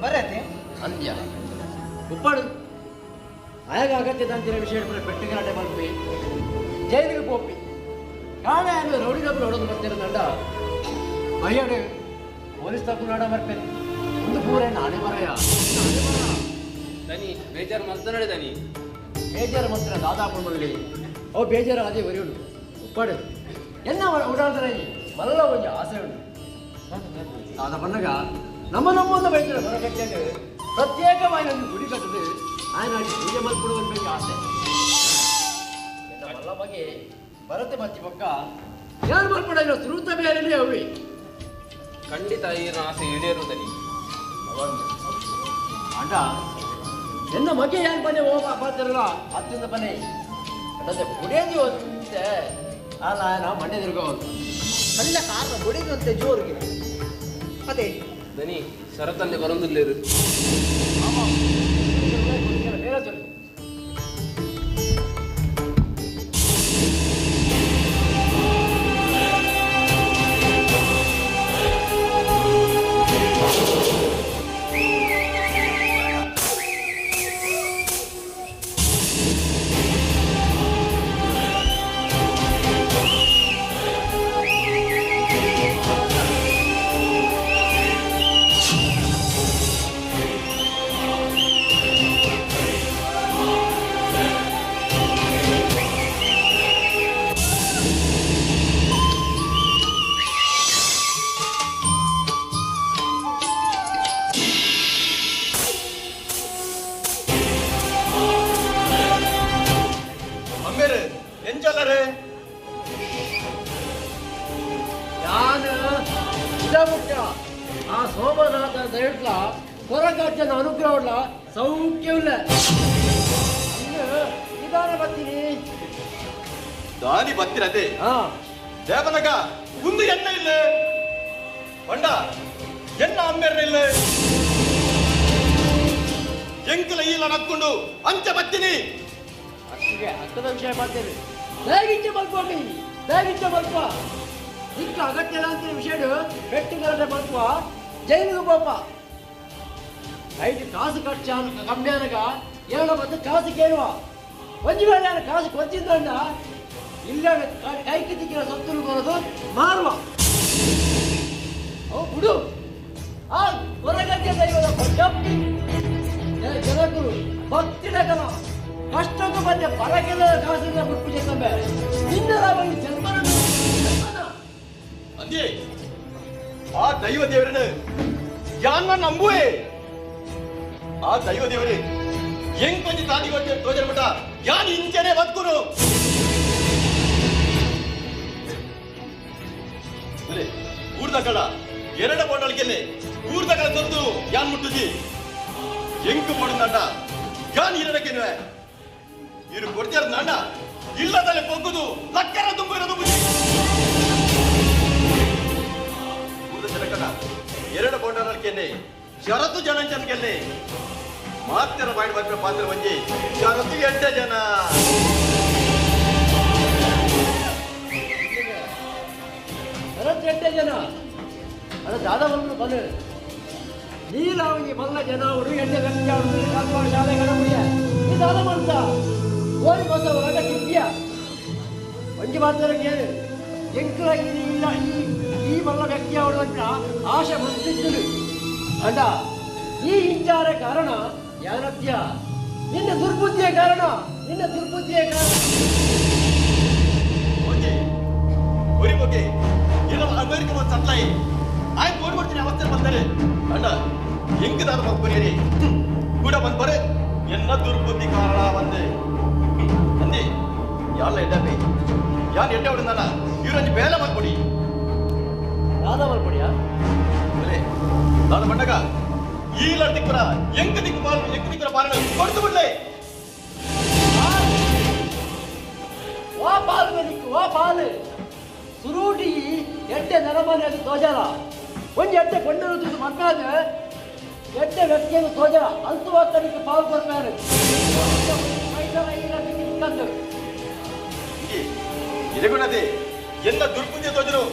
ಬರತ್ತೆ
ಅಂದ್ಯ ಉಪ್ಪಾಡು ಆಯಾಗ ಅಗತ್ಯದ ಅಂತಿರೋ ವಿಷಯ ಪೆಟ್ಟು ಗಲಾಟೆ ಮಲ್ಪಿ ಜೈಲಿಗೆ ಪೋಪಿ ಕಾಣ ರೌಡಿ ಡಬ್ಬಲು ಹೊಡೋದು ಬರ್ತಿರೋದಂಡ ಅಯ್ಯಡೆ ಪೊಲೀಸ್ ತಪ್ಪು ನಾಡ ಬರ್ಪೇನೆ ಒಂದು ಪೂರ ನಾನೇ ಬರಯ್ಯ
ದನಿ ಬೇಜಾರು ಮಲ್ತ ದನಿ
ಬೇಜಾರು ಮಂತ್ರ ದಾದಾಪುರ ಮಲ್ಲಿ ಅವು ಬೇಜಾರು ಅದೇ ಒರಿಯುಡು ಉಪ್ಪಾಡು ಎಲ್ಲ ಓಡಾಡ್ತಾರೆ ಮಲ್ಲ ಒಂದು ಆಸೆ ಉಂಟು ದಾದ ಬಣ್ಣಗ ನಮ್ಮ ನಮ್ಮೊಂದು ಬೈತಾರೆ ಹೊರಗಟ್ಟೆ ಪ್ರತ್ಯೇಕವಾಗಿ ಒಂದು ಗುಡಿ ಕಟ್ಟದು ఆయన ಪೂಜೆ ಮಲ್ಪಡುವ ಆಸೆ ಮಲ್ಲ ಬಗ್ಗೆ ಬರತೆ ಮತ್ತಿ ಪಕ್ಕ ಯಾರು ಮಲ್ಪಡ ಇಲ್ಲ ಸುರುತ ಬೇರೆ ಅವಿ
ಖಂಡಿತ ಈನ ಆಸೆ ಈಡೇರುವುದನಿ
ಅಣ್ಣ ಎನ್ನ ಮಗೆ ಯಾರು ಬನ್ನಿ ಹೋಗ ಬಾತಿರಲ್ಲ ಅತ್ತಿಂದ ಬನ್ನಿ ಅದೇ ಬುಡೇದಿ ಹೋಗುತ್ತೆ ಅಲ್ಲ ನಾವು ಮಂಡ್ಯ ತಿರ್ಗೋದು
ಅಲ್ಲ ಕಾರಣ ಬುಡಿದಂತೆ ಜೋರಿಗೆ ಅದೇ
ದನಿ ಶರತ್ತಲ್ಲಿ ಬರೋದಿಲ್ಲ
ಬೇರೆ ಚೊಲ್ಲಿ ಆ ಸೋಮನಾಥ ದಯಟ್ಲ ಕೊರಗಜ್ಜನ ಅನುಗ್ರಹವುಳ್ಳ ಸೌಖ್ಯವಿಲ್ಲ ನಿಧಾನ ಬರ್ತೀನಿ
ದಾನಿ ಬರ್ತೀರದೆ ದೇವನಗ ಒಂದು ಎಣ್ಣ ಇಲ್ಲ ಬಂಡ ಎಣ್ಣ ಅಮ್ಮೆರ್ನ ಇಲ್ಲ ಎಂಕಲ ಈಲ ನಕ್ಕೊಂಡು ಅಂಚ ಬತ್ತೀನಿ
ಅಕ್ಕಿಗೆ ಅಕ್ಕದ ವಿಷಯ ಮಾಡ್ತೇನೆ ಹೇಗಿಂಚೆ ಮಲ್ಪಿ ಹೇಗಿಂಚೆ ಮಲ್ಪ ಇಕ್ಕ ಅಗತ್ಯ ಅಂತ ವಿಷಯ ಪೆಟ್ಟುಗಲಟೆ ಮಲ್ಪ ಜೈಲಿಗೆ ಬೋಪ ಐದು ಕಾಸು ಖರ್ಚು ಕಮ್ಮಿ ಅನಗ ಏಳು ಮತ್ತು ಕಾಸು ಕೇಳುವ ಒಂದು ವೇಳೆ ನಾನು ಕಾಸು ಕೊಚ್ಚಿದ್ರಣ್ಣ ಇಲ್ಲ ಕೈ ಕಿತ್ತಿಕ್ಕಿನ ಸೊತ್ತಲು ಬರೋದು ಮಾರುವ ಅವು ಬಿಡು ಆ ಹೊರಗದ್ದೆ ದೈವದ ಭಕ್ತಿ ಜನಕರು ಭಕ್ತಿನ ಕಲ ಕಷ್ಟಕ್ಕೂ ಬಂದೆ ಪರಕೆಲ್ಲ ಕಾಸಿನ ಬಿಟ್ಟು ಜಂಬೆ ನಿನ್ನ ಜನ್ಮನ
ಅಂದಿ ಆ ದೈವ ದೇವರನ್ನು ಯಾನ್ನ ನಂಬುವೆ. ಆ ದೈವ ದೇವರೇ ಹೆಂಗ್ ಕೊಂಚ ತಾದಿ ತೋಜರ ಮಟ್ಟ ಯಾನ್ ಇಂಚನೆ ಬದುಕುನು ಊರ್ದಕಳ ಎರಡ ಬೋಡಳಿಗೆಲ್ಲೆ ಊರ್ದಕಳ ತಂದು ಯಾನ್ ಮುಟ್ಟುಜಿ ಎಂಕು ಬೋಡುಂದಣ್ಣ ಯಾನ್ ಇರಡಕ್ಕೆನುವೆ ಇರು ಕೊಡ್ತೀರ ಅಣ್ಣ ಇಲ್ಲದಲ್ಲೇ ಪೊಗ್ಗುದು ಲಕ್ಕರ ತುಂಬ ಇರೋದು ಬುಜಿ ಊರ್ದ ಜನಕಣ ಎರಡು ಬೋಡಳಿಗೆಲ್ಲೆ ಶರತ್ತು ಜನ ಜನಗೆಲ್ಲೆ ಮಾತ್ರ ಬಾಯಿ ಮಾತ್ರ ಪಾತ್ರ ಬಂಜಿ ಶರತ್ತು ಎಂಟ ಜನ
ಶರತ್ತು ಎಂಟೆ ಜನ ಅದು ದಾದವನ್ನು ಬಲೆ ನೀಲಾವಗಿ ಮಲ್ಲ ಜನ ಅವರು ಎಣ್ಣೆ ಗಂಟೆ ಅವರು ಕಾಲ್ಪಾಡ ಶಾಲೆ ಗಣಪುಡಿಯ ಈ ದಾದ ಮಂತ ಕೋರಿ ಬಸ ಹೊರಗ ಟಿಪ್ಪಿಯ ಒಂಜಿ ಮಾತ್ರ ಕೇಳು ಎಂಕಲ ಇಲ್ಲ ಈ ಈ ಮಲ್ಲ ವ್ಯಕ್ತಿ ಅವರು ಅಂತ ಆಶೆ ಬಂದಿದ್ದು ಅಣ್ಣ ಈ ಇಂಚಾರ ಕಾರಣ ಯಾರತ್ಯ ನಿನ್ನ ದುರ್ಬುದ್ಧಿಯ ಕಾರಣ ನಿನ್ನ ದುರ್ಬುದ್ಧಿಯ ಕಾರಣ
ಓಕೆ ಏನೋ ಅಮೆರಿಕ ಒಂದು ಸಟ್ಲಾಯಿ ಆಯ್ತು ಓಡ್ ಕೊಡ್ತೀನಿ ಅವಸ್ಥೆ ಬಂದರೆ ಅಣ್ಣ ಹೆಂಗದಾದ ಬಂದು ಬರೀರಿ ಕೂಡ ಬಂದು ಬರೆ ಎನ್ನ ದುರ್ಬುದ್ಧಿ ಕಾರಣ ಬಂದೆ ಅಂದಿ ಯಾರಲ್ಲ ಎಡ್ಡಪ್ಪಿ ಯಾರು ಎಡ್ಡೆ ಹೊಡೆದಲ್ಲ ಇವರೊಂದು ಬೇಲೆ ಮಾಡ್ಕೊಡಿ
ಯಾವ್ದ ಮಾಡ್ಕೊಡಿಯಾ
ಅಲ್ಲೇ ನಾನು ಬಂಡಗ ಈ ಲಡ್ದಿಕ್ಕುರ ಎಂಕ ದಿಕ್ಕು ಪಾಲು ಎಂಕ ದಿಕ್ಕುರ ಪಾಲನೆ ಕೊಡ್ತು ಬಿಡ್ಲೆ
ವಾ ಪಾಲು ದಿಕ್ಕು ವಾ ಪಾಲು ಸುರೂಟಿ ಎಡ್ಡೆ ನರಮನೆ ತೋಜಲ ಒಂದು ಎಡ್ಡೆ ಕೊಂಡರು ಮಕ್ಕಳಾದ ಎಡ್ಡೆ ವ್ಯಕ್ತಿಯನ್ನು ತೋಜಲ ಅಂತೂ ವಾಸ್ತವಕ್ಕೆ ಪಾಲು ಕೊಡ್ತಾರೆ
ಇದಗುಣದೆ ಎಲ್ಲ ದುರ್ಪುಂಜ ತೋಜರು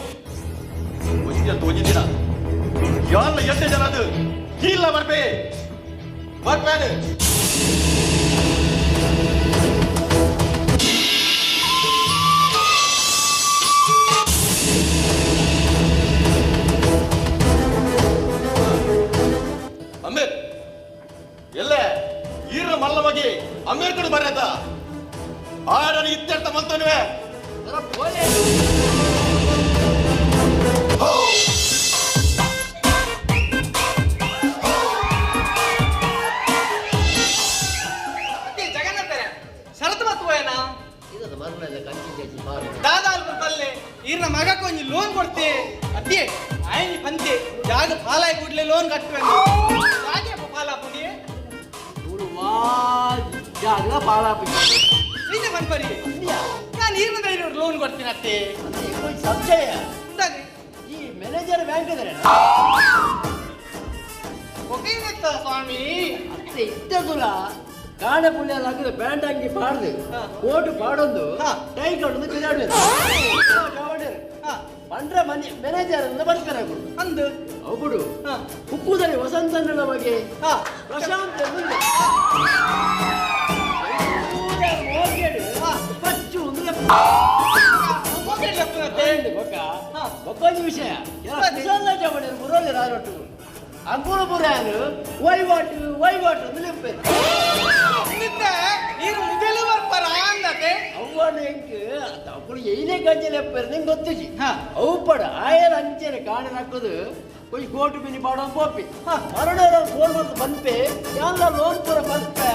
ಒಂಜಿನ ತೋಜಿದ್ದಿನ ಯಾರನ್ನ ಎಡ್ಡೆ ಜನ ಅದು ಇಲ್ಲ ಬರ್ಬೇ ಬರ್ಬೇನೆ ಅಮೀರ್ ಎಲ್ಲೇ ಈರ ಮಲ್ಲವಾಗಿ ಅಮೇರಿಕಡು ಬರತ ಆಡని ಇತ್ಯರ್ಥ ಮಲ್ತನುವೆ
ಜಗನ್ನಾಥರೇ ಶರತ್ ಮತ್ತುವೇನ ದಾದಾಲ್ಪು ಪಲ್ಲೆ ಈರ್ನ ಮಗಕ್ಕೆ ಒಂಜಿ ಲೋನ್ ಕೊಡ್ತೆ ಅತ್ತಿ ಆಯಂಜಿ ಪಂತೆ ಜಾಗ ಪಾಲಾಯಿ ಕೂಡ್ಲೆ ಲೋನ್ ಕಟ್ಟುವೆ ಜಾಗೆ ಪಾಲಾಪುಡಿ
ಜಾಗ ಪಾಲಾಪುಡಿ
ನಿಜ ಪನ್ಪರಿ ನಾನು ಈರ್ನ ಧೈರ್ಯ ಲೋನ್ ಕೊಡ್ತೀನಿ ಅತ್ತೆ
ಸಂಶಯ ಈ ಮ್ಯಾನೇಜರ್ ಬ್ಯಾಂಕ್ ಇದಾರೆ
ಸ್ವಾಮಿ
ಅತ್ತೆ ಇದ್ದದುಲ ಕಾಣ ಪುಳ್ಯ ಹಾಕಿದ ಬ್ಯಾಂಡ್ ಅಂಗಿ ಪಾಡ್ದು ಕೋಟು ಪಾಡೊಂದು ಟೈ ಕಟ್ಟೊಂದು ಬಿದಾಡು ಪಂಡ್ರ ಮನೆ ಮ್ಯಾನೇಜರ್ ಅಂತ ಬರ್ತಾರೆ
ಅಂದು
ಅವುಗುಡು ಹುಕ್ಕುದರೆ ವಸಂತನ ಬಗ್ಗೆ ಪ್ರಶಾಂತ್ ಪಚ್ಚು ಒಕ್ಕೊಂದು ವಿಷಯ ಮುರೋಲಿ ರಾರೊಟ್ಟು ಅಂಕುಳ ಪುರಾನು ವಹಿವಾಟು ವಹಿವಾಟು
ನೀರು ಮುಗಿಲು ಬರ್ಪಾರ ಅಂದತೆ
ಅವ್ವನ ಎಂಕ್ ಅప్పుడు ಎಯ್ನೆ ಗಂಜೆ ಲೆಪ್ಪರು ನಿಂಗೆ ಗೊತ್ತಿಜಿ ಅವು ಪಡ ಆಯರ ಅಂಚೆನೆ ಕಾಣ ಹಾಕೋದು ಕೊಯ್ ಕೋಟು ಮಿನಿ ಪಾಡೋ ಪೋಪಿ ಮರಣರ ಫೋನ್ ಬಂದು ಬಂದ್ಪೆ ಯಾಲ್ಲ ಲೋನ್ ಪೂರ ಬರ್ಪೆ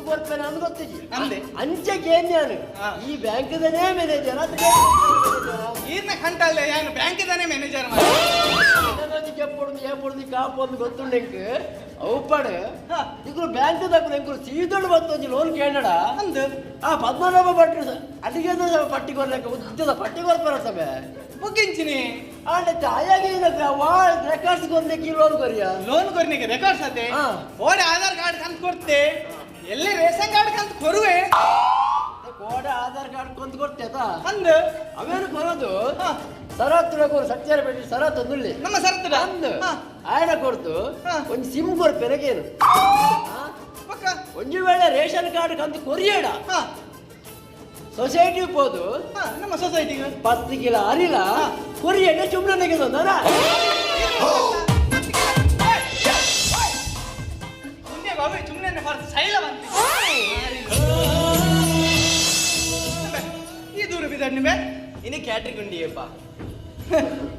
ಕೊರ್ಪೆ ನಾನು ಗೊತ್ತಿಜಿ
ಅಂದೆ
ಅಂಚೆಗೆ ಏನ್ ನಾನು ಈ ಬ್ಯಾಂಕ್ದನೇ ಮ್ಯಾನೇಜರ್ ಅದು
ಈರ್ನ ಕಂಟಲ್ಲ ಯಾನು ಬ್ಯಾಂಕ್ದನೇ ಮ್ಯಾನೇಜರ್
చెప్పుడు ఏపొడుంది కాపోంది ಗೊತ್ತುಂಡು ಎಂಕ್ ಅವು ಇಕ್ರು ಬ್ಯಾಂಕ್ దగ్గర ಎಂకులు ಸೀದೊಂಡು ಬಂತು ಲೋನ್ ಕೇಳಡ
ಅಂದು
ಆ ಪದ್ಮನಾಭ ಭಟ್ರು ಅಡಿಗೆ ಪಟ್ಟಿ ಕೊರ್ಲೆಕ್ಕ ಉದ್ದದ ಪಟ್ಟಿ ಕೊರ್ಪರ ಸಮೆ
ಮುಗಿಂಚಿನಿ
ಆಂಡ ತಾಯಾಗಿ ವಾ ರೆಕಾರ್ಡ್ಸ್ ಕೊರ್ಲಿಕ್ಕೆ ಲೋನ್ ಕೊರಿಯ
ಲೋನ್ ಕೊರ್ನಿಗೆ ರೆಕಾರ್ಡ್ಸ್ ಅದೇ ಓಡೆ ಆಧಾರ್ ಕಾರ್ಡ್ ಕಂತ ಕೊಡ್ತೆ ಎಲ್ಲಿ ರೇಷನ್ ಕಾರ್ಡ್ ಕಂತ ಕೊರುವೆ
ಕೋಡೆ ಆಧಾರ್ ಕಾರ್ಡ್ ಕೊಂದು ಕೊಡ್ತೆ
ಅಂದು
ಅವೇನು ಕೊರೋದು ಸರತ್ ಸತ್ಯಾರ ಬೇಡಿ ಸರತ್ ಒಂದುಳ್ಳಿ
ನಮ್ಮ ಸರತ್
ಅಂದು ಆಯನ ಕೊಡ್ತು ಒಂದು ಸಿಮ್ ಕೊರ್ಪೆನಗೇನು ಒಂಜಿ ವೇಳೆ ರೇಷನ್ ಕಾರ್ಡ್ ಕಂತು ಕೊರಿಯೇಡ ಸೊಸೈಟಿ ಪೋದು
ನಮ್ಮ ಸೊಸೈಟಿಗೆ
10 ಕಿಲೋ ಅರಿಲ ಕೊರಿಯೇಡ ಚುಮ್ರನಿಗೆ ತಂದನ
ಸೈಲ ಬಂತು ಈ ದೂರ ಬಿದ್ದಾಡ್ನಿ ಬೇ
ಇನ್ನು ಕ್ಯಾಟ್ರಿಂಗ್ ಉಂಡಿಯಪ್ಪ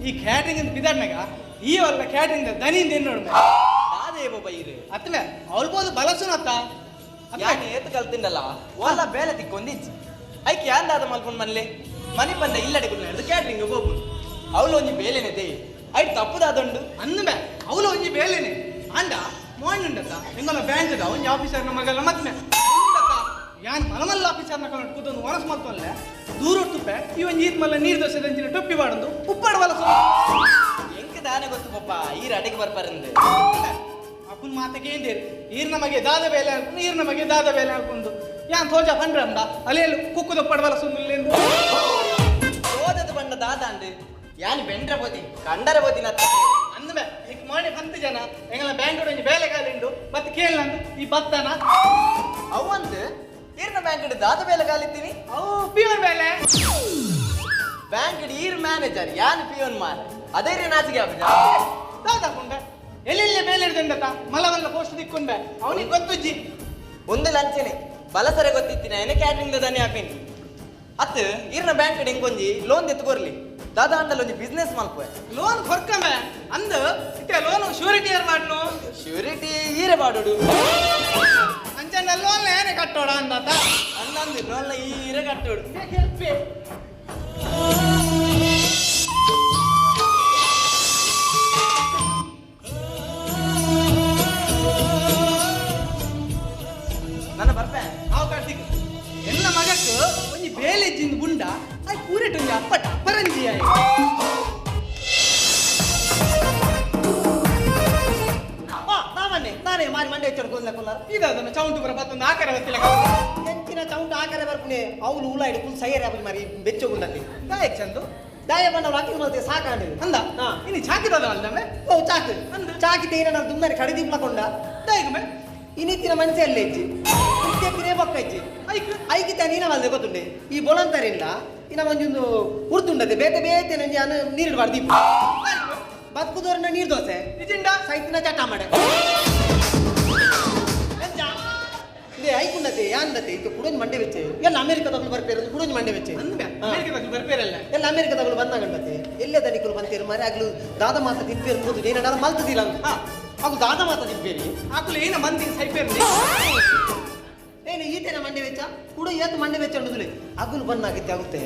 ಈ ಕ್ಯಾಟ್ರಿಂಗ್ ಅಂತ ಬಿದ್ದಾಡ್ನಾಗ ಈ ವಲ್ಲ ಕ್ಯಾಟ್ರಿಂಗ್ ದನಿಯಿಂದ ಏನು ನೋಡ್ಬೇ
ದಾದ
ಬೈರು
ಅತ್ತಮೆ ಅವಳು ಬಲಸುನತ್ತ
ಯಾನ್ ಏತ್ ಕಲ್ತಿಂಡಲ್ಲ ಓಲ ಬೇಲೆ ತಿಕ್ಕೊಂದಿಜ್ಜಿ ಐಕ್ ಯಾಂದಾದ ಮಲ್ಪುನ್ ಮನ್ಲೆ ಮನಿ ಬಂದ ಇಲ್ಲಡೆ ಕುಲ್ಲ ಕ್ಯಾಟ್ರಿಂಗ್ ಹೋಗ್ಬೋದು ಅವಳು ಒಂಜಿ ಬೇಲೆನೆ they ಐಟ್ ತಪ್ಪುದಾದುಂಡು
ಅಂದ್ಮೆ ಅವಳು ಒಂಜಿ ಬೇಲೆನೆ ಅಂಡ ಮೋಣ್ಣುಂಡತ್ತ ಎಂಗಲ ಬ್ಯಾಂಕ್ದ ಒಂಜಿ ಆಫೀಸರ್ನ ಮಗಲ ಮದ್ಮೆ ಯಾನ್ ಮಲಮಲ್ಲ ಆಫೀಸರ್ನ ಕನ್ನಡ ಕೂತೊಂದು ವನಸ್ ಮಲ್ತೊಲ್ಲೆ ದೂರ ತುಪ್ಪೆ ಈ ಒಂಜಿ ಈತ್ ಮಲ್ಲ ನೀರು ದೋಸೆ ದಂಚಿನ ಟೊಪ್ಪಿ ಬಾಡೊಂದು ಉಪ್ಪಾಡ ಬಲಸು
ಎಂಕ್ ದಾನೆ ಗೊತ್ತು ಪಪ್ಪ ಈ ಅಡಿಗೆ ಬರ್ಪಾರಂದು
ಅಪ್ಪನ ಮಾತಕ್ಕೆ ಏಂದೇರಿ ಈರ್ ನಮಗೆ ದಾದ ಬೇಲೆ ಹಾಕೊಂಡು ಈರ್ ನಮಗೆ ದಾದ ಬೇಲೆ ಹಾಕೊಂಡು ಯಾನ್ ತೋಜ ಪಂಡ್ರೆ ಅಂದ ಅಲ್ಲೇಲು ಕುಕ್ಕುದ ಉಪ್ಪಾಡ ಬಲಸೊಂದು
ಓದದ ಬಂಡ ದಾದ ಅಂದು ಯಾನ್ ಬೆಂಡ್ರ ಬೋದಿ ಕಂಡರ ಬೋದಿನತ್ತ
ಅಂದ್ಮೆ ಈಗ ಮಾಣಿ ಪಂತ ಜನ ಎಂಗಲ ಬ್ಯಾಂಕ್ ಒಂಜಿ ಬೇಲೆ ಕಾಲಿಂಡು ಮತ್ತೆ ಕೇಳಂದು ಈ ಬತ್ತನ
ಅವಂದು ಈರ್ನ ಬ್ಯಾಂಕ್ ದಾದ ಬೇಲೆ ಕಾಲಿತ್ತೀನಿ
ಅವು ಪಿಯೋನ್ ಬೇಲೆ
ಬ್ಯಾಂಕ್ ಈರ್ ಮ್ಯಾನೇಜರ್ ಯಾನ್ ಪಿಯೋನ್ ಮಾರ ಅದೇ ರೀ ನಾಚಿಗೆ ಆಪುಜ
ದಾದ ಕೊಂಡೆ ಎಲ್ಲೆಲ್ಲ ಬೇಲೆ ಹಿಡ್ದಂಡತ ಮಲವಲ್ಲ ಪೋಸ್ಟ್ ದಿಕ್ಕೊಂಡೆ ಅವನಿಗೆ ಗೊತ್ತುಜ್ಜಿ
ಒಂದು ಲಂಚನೆ ಬಲಸರೆ ಗೊತ್ತಿತ್ತಿನ ಏನ ಕ್ಯಾಟ್ರಿಂಗ್ ದಾನೆ ಆಪಿನಿ ಅತ್ ಈರ್ನ ಬ್ಯಾಂಕ್ ಹೆಂಗೊಂಜಿ ಲೋನ್ ದೆತ್ತುಕೊರ್ಲಿ ದಾದಾ ಅಂಡಲ್ ಒಂಜಿ ಬಿಸ್ನೆಸ್ ಮಲ್ಪುವೆ
ಲೋನ್ ಕೊರ್ಕಮೆ ಅಂದು ಇತ್ತೆ ಲೋನ್ ಶ್ಯೂರಿಟಿ ಯಾರು ಮಾಡ್ನು
ಶ್ಯೂರಿಟಿ ಈರೆ ಬಾಡುಡು
ಅಂಚನ ಲೋನ್ ಏನೇ ಕಟ್ಟೋಡ ಅಂದಾತ
ಅಂದಂದು ಲೋನ್ ಈರೆ ಕಟ್ಟೋಡು ನನ್ನ ಬರ್ಪೆ
ಹಾವು ಕಾರ್ತಿಕ್ ಎಲ್ಲ ಮಗಕ್ಕೆ ಒಂಜಿ ಬೇಲೆ ಜಿಂದ ಗುಂಡ ಅದು ಪೂರೆಟ್ ಒಂಜಿ ಅಪ್ಪಟ ಅಪರಂಜಿ ಆಯ್
ನಾನೇ ಮಾರಿ ಮಂಡೆ ಹೆಚ್ಚು ಕೊಲ್ಲಾರ
ಇದನ್ನ ಚೌಂಟು ಬರ ಪತ್ತೊಂದು ಆಕರ ಗೊತ್ತಿಲ್ಲ
ಹೆಂಚಿನ ಚೌಂಟು ಆಕರ ಬರ್ಪುನೆ ಅವಳು ಉಲ ಹಿಡಿ ಫುಲ್ ಸೈಯರ್ ಆಪುಜಿ ಮಾರಿ ಬೆಚ್ಚಗುಂಡತಿ
ದಾಯಕ್ ಚಂದು
ದಾಯ ಬಂದವ್ರು ಹಾಕಿ ಮಲ್ತೆ ಸಾಕಾಂಡು
ಅಂದ ಇನ್ನು ಚಾಕಿದದ ಅಲ್ದಮ್ಮೆ
ಓ ಚಾಕು ಅಂದ ಚಾಕಿತ ಏನ ನಾನು ದುಮ್ಮನೆ ಕಡಿದಿಪ್ಲಕೊಂಡ
ದಾಯಕಮೆ
ಇನ್ನಿತ್ತಿನ ಮನಸ್ಸೆ ಅಲ್ಲೇ ಇಜ್ಜಿ ಇತ್ತೆ ಪಿರೇ ಬೊಕ್ಕ ಇಜ್ಜಿ ಐಕ್ ಐಕಿತ ನೀನ ಮಲ್ದೆ ಗೊತ್ತುಂಡೆ ಈ ಬೊಳಂತರಿಂದ ಇನ್ನ ಒಂಜೊಂದು ಉರ್ತುಂಡತೆ ಬೇತೆ ಬೇತೆ ನಂಜಿ ಅನ್ನ ನೀರು ಬಾರ್ದೀಪ ಬದುಕುದೋರನ್ನ ನೀರು ದೋಸೆ
ನಿಜಿಂಡ
ಸೈತಿನ ಚಟ ಮಾಡೆ ಇದೇ ಐಕುಂಡತೆ ಯಾನ್ಡತೆ ಇದು ಕುಡೊಂಜಿ ಮಂಡೆ ಬೆಚ್ಚೆ ಎಲ್ಲ ಅಮೆರಿಕದಗಳು ಬರ್ಪೇರು ಕುಡೊಂಜಿ ಮಂಡೆ ಬೆಚ್ಚೆ
ಅಮೆರಿಕದಗಳು ಬರ್ಪೇರಲ್ಲ
ಎಲ್ಲ ಅಮೆರಿಕದಗಳು ಬಂದಾಗಂಡತೆ ಎಲ್ಲೇ ದನಿಕರು ಬಂತೇರು ಮಾರೆ ಆಗ್ಲು ದಾದ ಮಾತ ತಿನ್ಪೇರು ಕೂದು ಏನಾರ ಮಲ್ತದಿಲ್ಲ ಅಗು ದಾದ ಮಾತ ತಿನ್ಪೇರಿ
ಆಕುಲು ಏನ ಮಂದಿ ಸೈಪೇರಿ
ಏನು ಈತೇನ ಮಂಡೆ ವೆಚ್ಚ ಕೂಡ ಏತು ಮಂಡೆ ವೆಚ್ಚ ಅನ್ನೋದಿಲ್ಲ ಅಗುಲು ಬನ್ನಾಗಿತ್ತೆ ಆಗುತ್ತೆ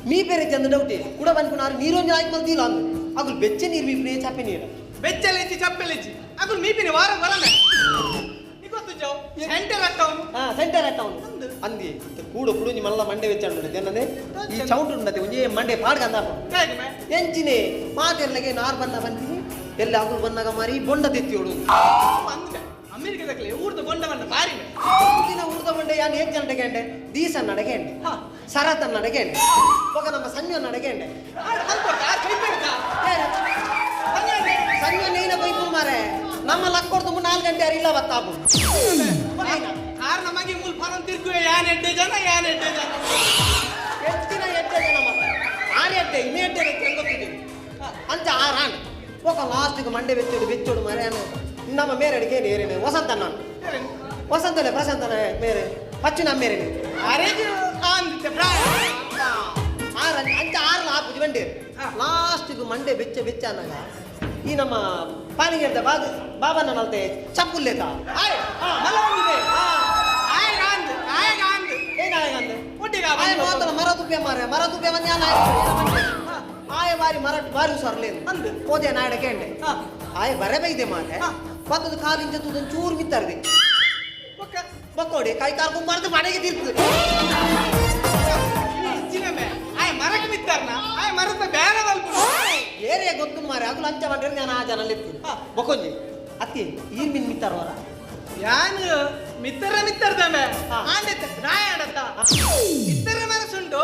ಮೀ ಬೇರೆ ಚಂದ ಡೌಟಿ ಕೂಡ ಬಂದ್ಕೊಂಡು ನೀರೊಂದು ಆಯ್ತು ಮಲ್ತಿಲ್ಲ ಅಂದು ಅಗುಲು ಬೆಚ್ಚ ನೀರು ಮೀಪಿನ ಚಪ್ಪೆ ನೀರು
ಬೆಚ್ಚಲೆಚ್ಚಿ ಚಪ್ಪೆಲೆಚ್ಚಿ ಅಗುಲು ಮೀಪಿನ ವಾರ ಬರಮೆ ಗೊತ್ತು ಜಾವ್ ಸೆಂಟರ್ ಅಟ್ಟವನು
ಹಾ ಸೆಂಟರ್ ಅಟ್ಟವನು ಅಂದಿ ಕೂಡ ಕುಡುಂಜಿ ಮಲ್ಲ ಮಂಡೆ ವೆಚ್ಚ ಅನ್ನೋದು ಏನಂದ್ರೆ ಈ ಚೌಂಟು ಉಂಡತೆ ಒಂಜೇ ಮಂಡೆ ಪಾಡ್ಗಂದ ಎಂಚಿನೇ ಮಾತೆರ್ಲಗೆ ನಾರು ಬನ್ನ ಬಂತೀನಿ ಎಲ್ಲ ಅಗುಲು ಬಂದಾಗ ಮಾರಿ ಬೊಂಡ ತೆತ್ತಿಯೋಡು
ಅಂದ್ಮೆ ಅಮೆರಿಕದಕ್ಲೆ ಊರ್ದ ಬೊಂಡ ಬಂಡ ಬಾರಿ
ಊರಿನ ಊರ್ದ ಬೊಂಡ ಯಾನ್ ಏತ್ ಜನಟ ಗಂಡೆ ದೀಸನ್ ಅಡಗೆ ಸರತನ್ ಅಡಗೆ ಒಗ ನಮ್ಮ ಸಂಜನ್ ಅಡಗೆ ಸಂಜೆ ನೇನ ಬೈಪು ಮಾರೆ ನಮ್ಮ ಲಕ್ಕೊಡ್ದು 4 ಗಂಟೆ ಇಲ್ಲ ಬತ್ತಾಪು
ಆರ್ ನಮಗೆ ಮೂಲ ಫಾರಂ ತಿರ್ಗುವೆ ಯಾನ್ ಎಡ್ಡೆ ಜನ ಯಾನ್ ಎಡ್ಡೆ ಜನ
ಹೆಚ್ಚಿನ ಎಡ್ಡೆ ಜನ ಮಾತ್ರ ಆರ್ ಎಡ್ಡೆ ಇನ್ನೇ ಎಡ್ಡೆ ಗೊತ್ತಿದ್ದೀವಿ ಅಂಚ ಆರ್ ಆಣ್ ఒక ಲಾಸ್ಟ್ಗೆ ಮಂಡೆ ಬೆಚ್ಚೋಡು ಬೆಚ್ಚೋಡು ಮಾರೆ ನಮ್ಮ ಮೇರೆ ಅಡಿಗೆ ಏರೇನೆ ವಸಂತ ನಾನು ವಸಂತನೇ ಪ್ರಶಾಂತನೇ ಮೇರೆ ಪಚ್ಚು ನಮ್ಮ ಮೇರೆ
ಅರೇಜ್
ಆರ್ ಅಂಚ ಆರು ಆಪುಜಿ ಬಂಡೆ ಲಾಸ್ಟ್ಗೆ ಮಂಡೆ ಬೆಚ್ಚ ಬೆಚ್ಚ ಅನ್ನಗ ಈ ನಮ್ಮ ಪಾನಿಗೆ ಬಾಬ ಬಾಬನ ನಲ್ತೆ ಚಪ್ಪುಲ್ಲೇತ ಮರ ತುಪ್ಪೆ ಮಾರೆ ಮರ ತುಪ್ಪೆ ಬಂದ ಆಯ ಬಾರಿ ಮರ ಬಾರಿ ಹುಷಾರ್ಲೇನು ಅಂದು ಹೋದೆ ನಾಯಡ ಕೇಂಡೆ ಆಯ ಬರೆ ಬೈದೆ ಮಾರೆ ಮತ್ತೊಂದು ಕಾಲು ಇಂಚ ತೂದೊಂದು ಚೂರು ಮಿತ್ತರ್ದೆ ಬಕ್ಕೋಡಿ ಕೈ ಕಾಲು ಕುಂಬಾರ್ದು ಮನೆಗೆ ತೀರ್ತದೆ
ಆಯ ಮರಕ್ಕೆ ಮಿತ್ತಾರ್ನ ಆಯ ಮರದ ಬೇರೆ
ಏರೇ ಗೊತ್ತು ಮಾರೆ ಆಗಲು ಅಂಚ ಮಾಡ್ರೆ ನಾನು ಆ ಜನ ಇರ್ತೀನಿ ಬಕ್ಕೊಂಜಿ ಅತ್ತಿ ಈರ್ ಮೀನ್ ಮಿತ್ತಾರವರ
ಯಾನು ಮಿತ್ತರ ಮಿತ್ತರ್ದಮೆ ಆಂಡೆತ್ತ ರಾಯ ಆಡತ್ತ ಮಿತ್ತರ ಮನಸ್ಸುಂಟು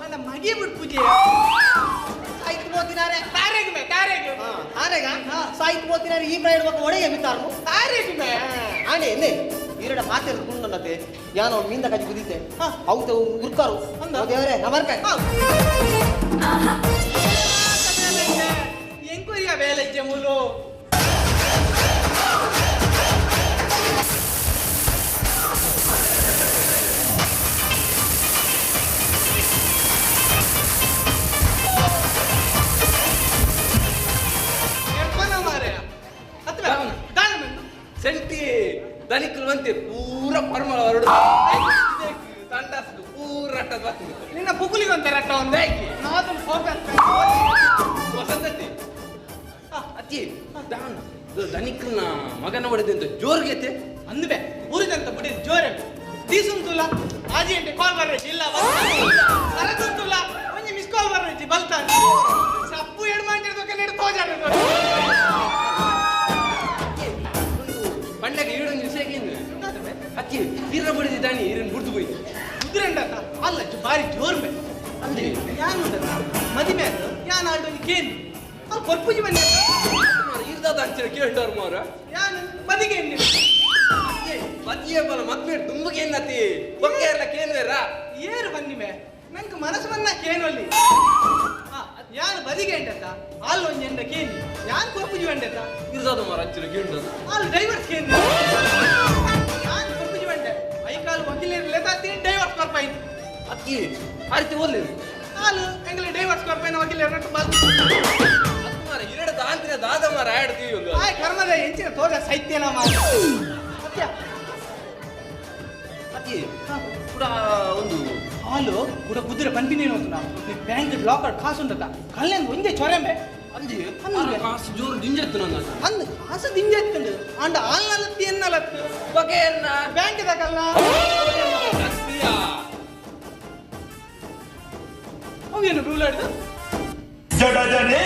ಅಂದ ಮಗಿ ಬಿಡ್ ಪೂಜೆ
ಸಾಯ್ತು ಮೋತಿನಾರೆ
ತಾರೇಗ್ ಮೇ ತಾರೇಗ್
ಆರೆಗ ಸಾಯ್ತು ಮೋತಿನಾರೆ ಈ ಪ್ರಾಯ ಮಕ್ಕ ಒಡೆಗೆ ಮಿತ್ತಾರು
ತಾರೇಗ್ ಮೇ
ಆನೆ ಎನ್ನೆ ಈರಡ ಮಾತೆರ್ ಕುಂಡನತೆ ಯಾನೋ ಮೀಂದ ಕಜಿ ಕುದಿತೆ ಅವು ಉರ್ಕಾರು ಅಂದ ದೇವರೇ ನಮರ್ಪೆ
ಎಂಕ್ವೈರಿಯ ಬೇಲೆಜ್ಜೆ ಮೂಲು
ದನಿಕುಲು ಬಂತೆ ಪೂರ ಪರ್ಮಳ ಹೊರಡು ತಂಡಾಸು ಪೂರ ರಟ್ಟದ ಬರ್ತದೆ
ನಿನ್ನ ಪುಕುಲಿಗೊಂತ ರಟ್ಟ ಒಂದೇ ನಾದನ್ ಫೋಕಸ್
ವಸಂತತೆ ಅತ್ತಿ ದಾನ ದನಿಕಲ್ನ ಮಗನ ಹೊಡೆದಂತ ಜೋರ್ಗೆತೆ
ಅಂದ್ಬೆ ಊರಿದಂತ ಬುಡಿ ಜೋರೆ ದೀಸುಂತುಲ್ಲ ಆಜಿ ಅಂಟೆ ಕಾಲ್ ಬರ್ರೆ ಇಲ್ಲ ಸರಕುಂತುಲ್ಲ ಒಂಜಿ ಮಿಸ್ ಕಾಲ್ ಬರ್ರೆ ಬಲ್ತಾನೆ ಸಪ್ಪು ಎಡ್ ಮಾಡಿರ್ದಕ್ಕೆ ನೆಡು ತೋಜಾರ
పండగ ఈడొంజి విషయం ಅಕ್ಕಿ ಈರ ಬಡಿದಿ ದಾನಿ ಈರನ್ ಬುಡ್ದು ಹೋಯ್ತು
ಕುದುರೆಂಡತ ಅಲ್ಲ ಬಾರಿ ಜೋರ್ ಬೆ
ಅಂದ್ರೆ
ಯಾನ್ ಉಂಡತ ಮದಿಮೆ ಯಾನ್ ಆಲ್ಡೊಂಜಿ ಕೇನ್ ಅಲ್ಲಿ ಕೊರ್ಪುಜಿ ಬನ್ನಿ
ಈರ್ದಾದ ಅಂಚಿನ ಕೇಳ್ತಾರ ಮಾರ
ಯಾನ್ ಮದಿಗೆ ಎನ್ನಿ
ಮದಿಯೇ ಬಲ ಮದ್ವೆ ದುಂಬಗೆ ಎನ್ನತಿ ಬೊಕ್ಕೆ ಎಲ್ಲ ಕೇನ್ವೇರ
ಏರು ಬನ್ನಿಮೆ ನಂಗೆ ಮನಸ್ಸು ಬಂದ ಕೇನೊಲ್ಲಿ ಯಾನ್ ಬದಿಗೆ ಎಂಡತ ಅಲ್ಲ ಒಂಜಿ ಎಂಡ ಕೇನಿ ಯಾನ್ ಕೊರ್ಪುಜಿ ಬಂಡೆತ
ಈರ್ದಾದ ಮಾರ ಅಂಚಿನ ಕೇಳ್ತಾರ
ಅಲ್ಲಿ ಡೈವರ್ಸ್ ಕೇನಿ ಯಾನ್ ಕೊರ್ಪುಜಿ ಬಂಡೆ ಐಕಾಲು ವಕೀಲರು ಲೆತಾತಿ ಡೈವರ್ಸ್ ಕೊರ್ಪಾಯಿ
ಅಕ್ಕಿ ಆರಿತಿ ಓದ್ಲಿ
ಹಾಲು ಎಂಗಲೆ ಡೈವರ್ಸ್ ಕೊರ್ಪಾಯಿನ ವಕೀಲರು ನಟ್ಟು ಬಲ್
ಅತ್ತು ಮಾರ ಇರಡ ದಾಂತ್ರಿಯ ದಾದ ಮಾರ ಆಡ್ತೀವಿ ಒಂದು
ಆಯ್ ಕರ್ಮದ ಎಂಚಿನ ತೋಜ ಸೈತ್ಯನ ಮಾರ ಅತ್ಯ
ಅಕ್ಕಿ ಕೂಡ ಒಂದು
ಹಾಲು ಕೂಡ ಕುದುರೆ ಪನ್ಪಿನೇನು ಅಂತ ಬ್ಯಾಂಕ್ ಲಾಕರ್ ಕಾಸು ಉಂಟತ್ತ ಕಲ್ಲೆಂದು ಒಂದೇ ಚೊರೆಂಬೆ
ಅಂಜಿ
ಅಂದೆ.
ಕಾಸು ಜೋರು ದಿಂಜತ್ತು ನನ್ನ
ಅಂದು ಕಾಸು ದಿಂಜೆತ್ತುಂಡು ಅಂಡ ಆಲ್ನಲತ್ತಿ ಎನ್ನಲತ್ತು
ಬಗೆಯನ್ನ
ಬ್ಯಾಂಕ್ ದಕಲ್ಲ ಅವೇನು ರೂಲ್ ಆಡಿದ
ಜಡಜನೆ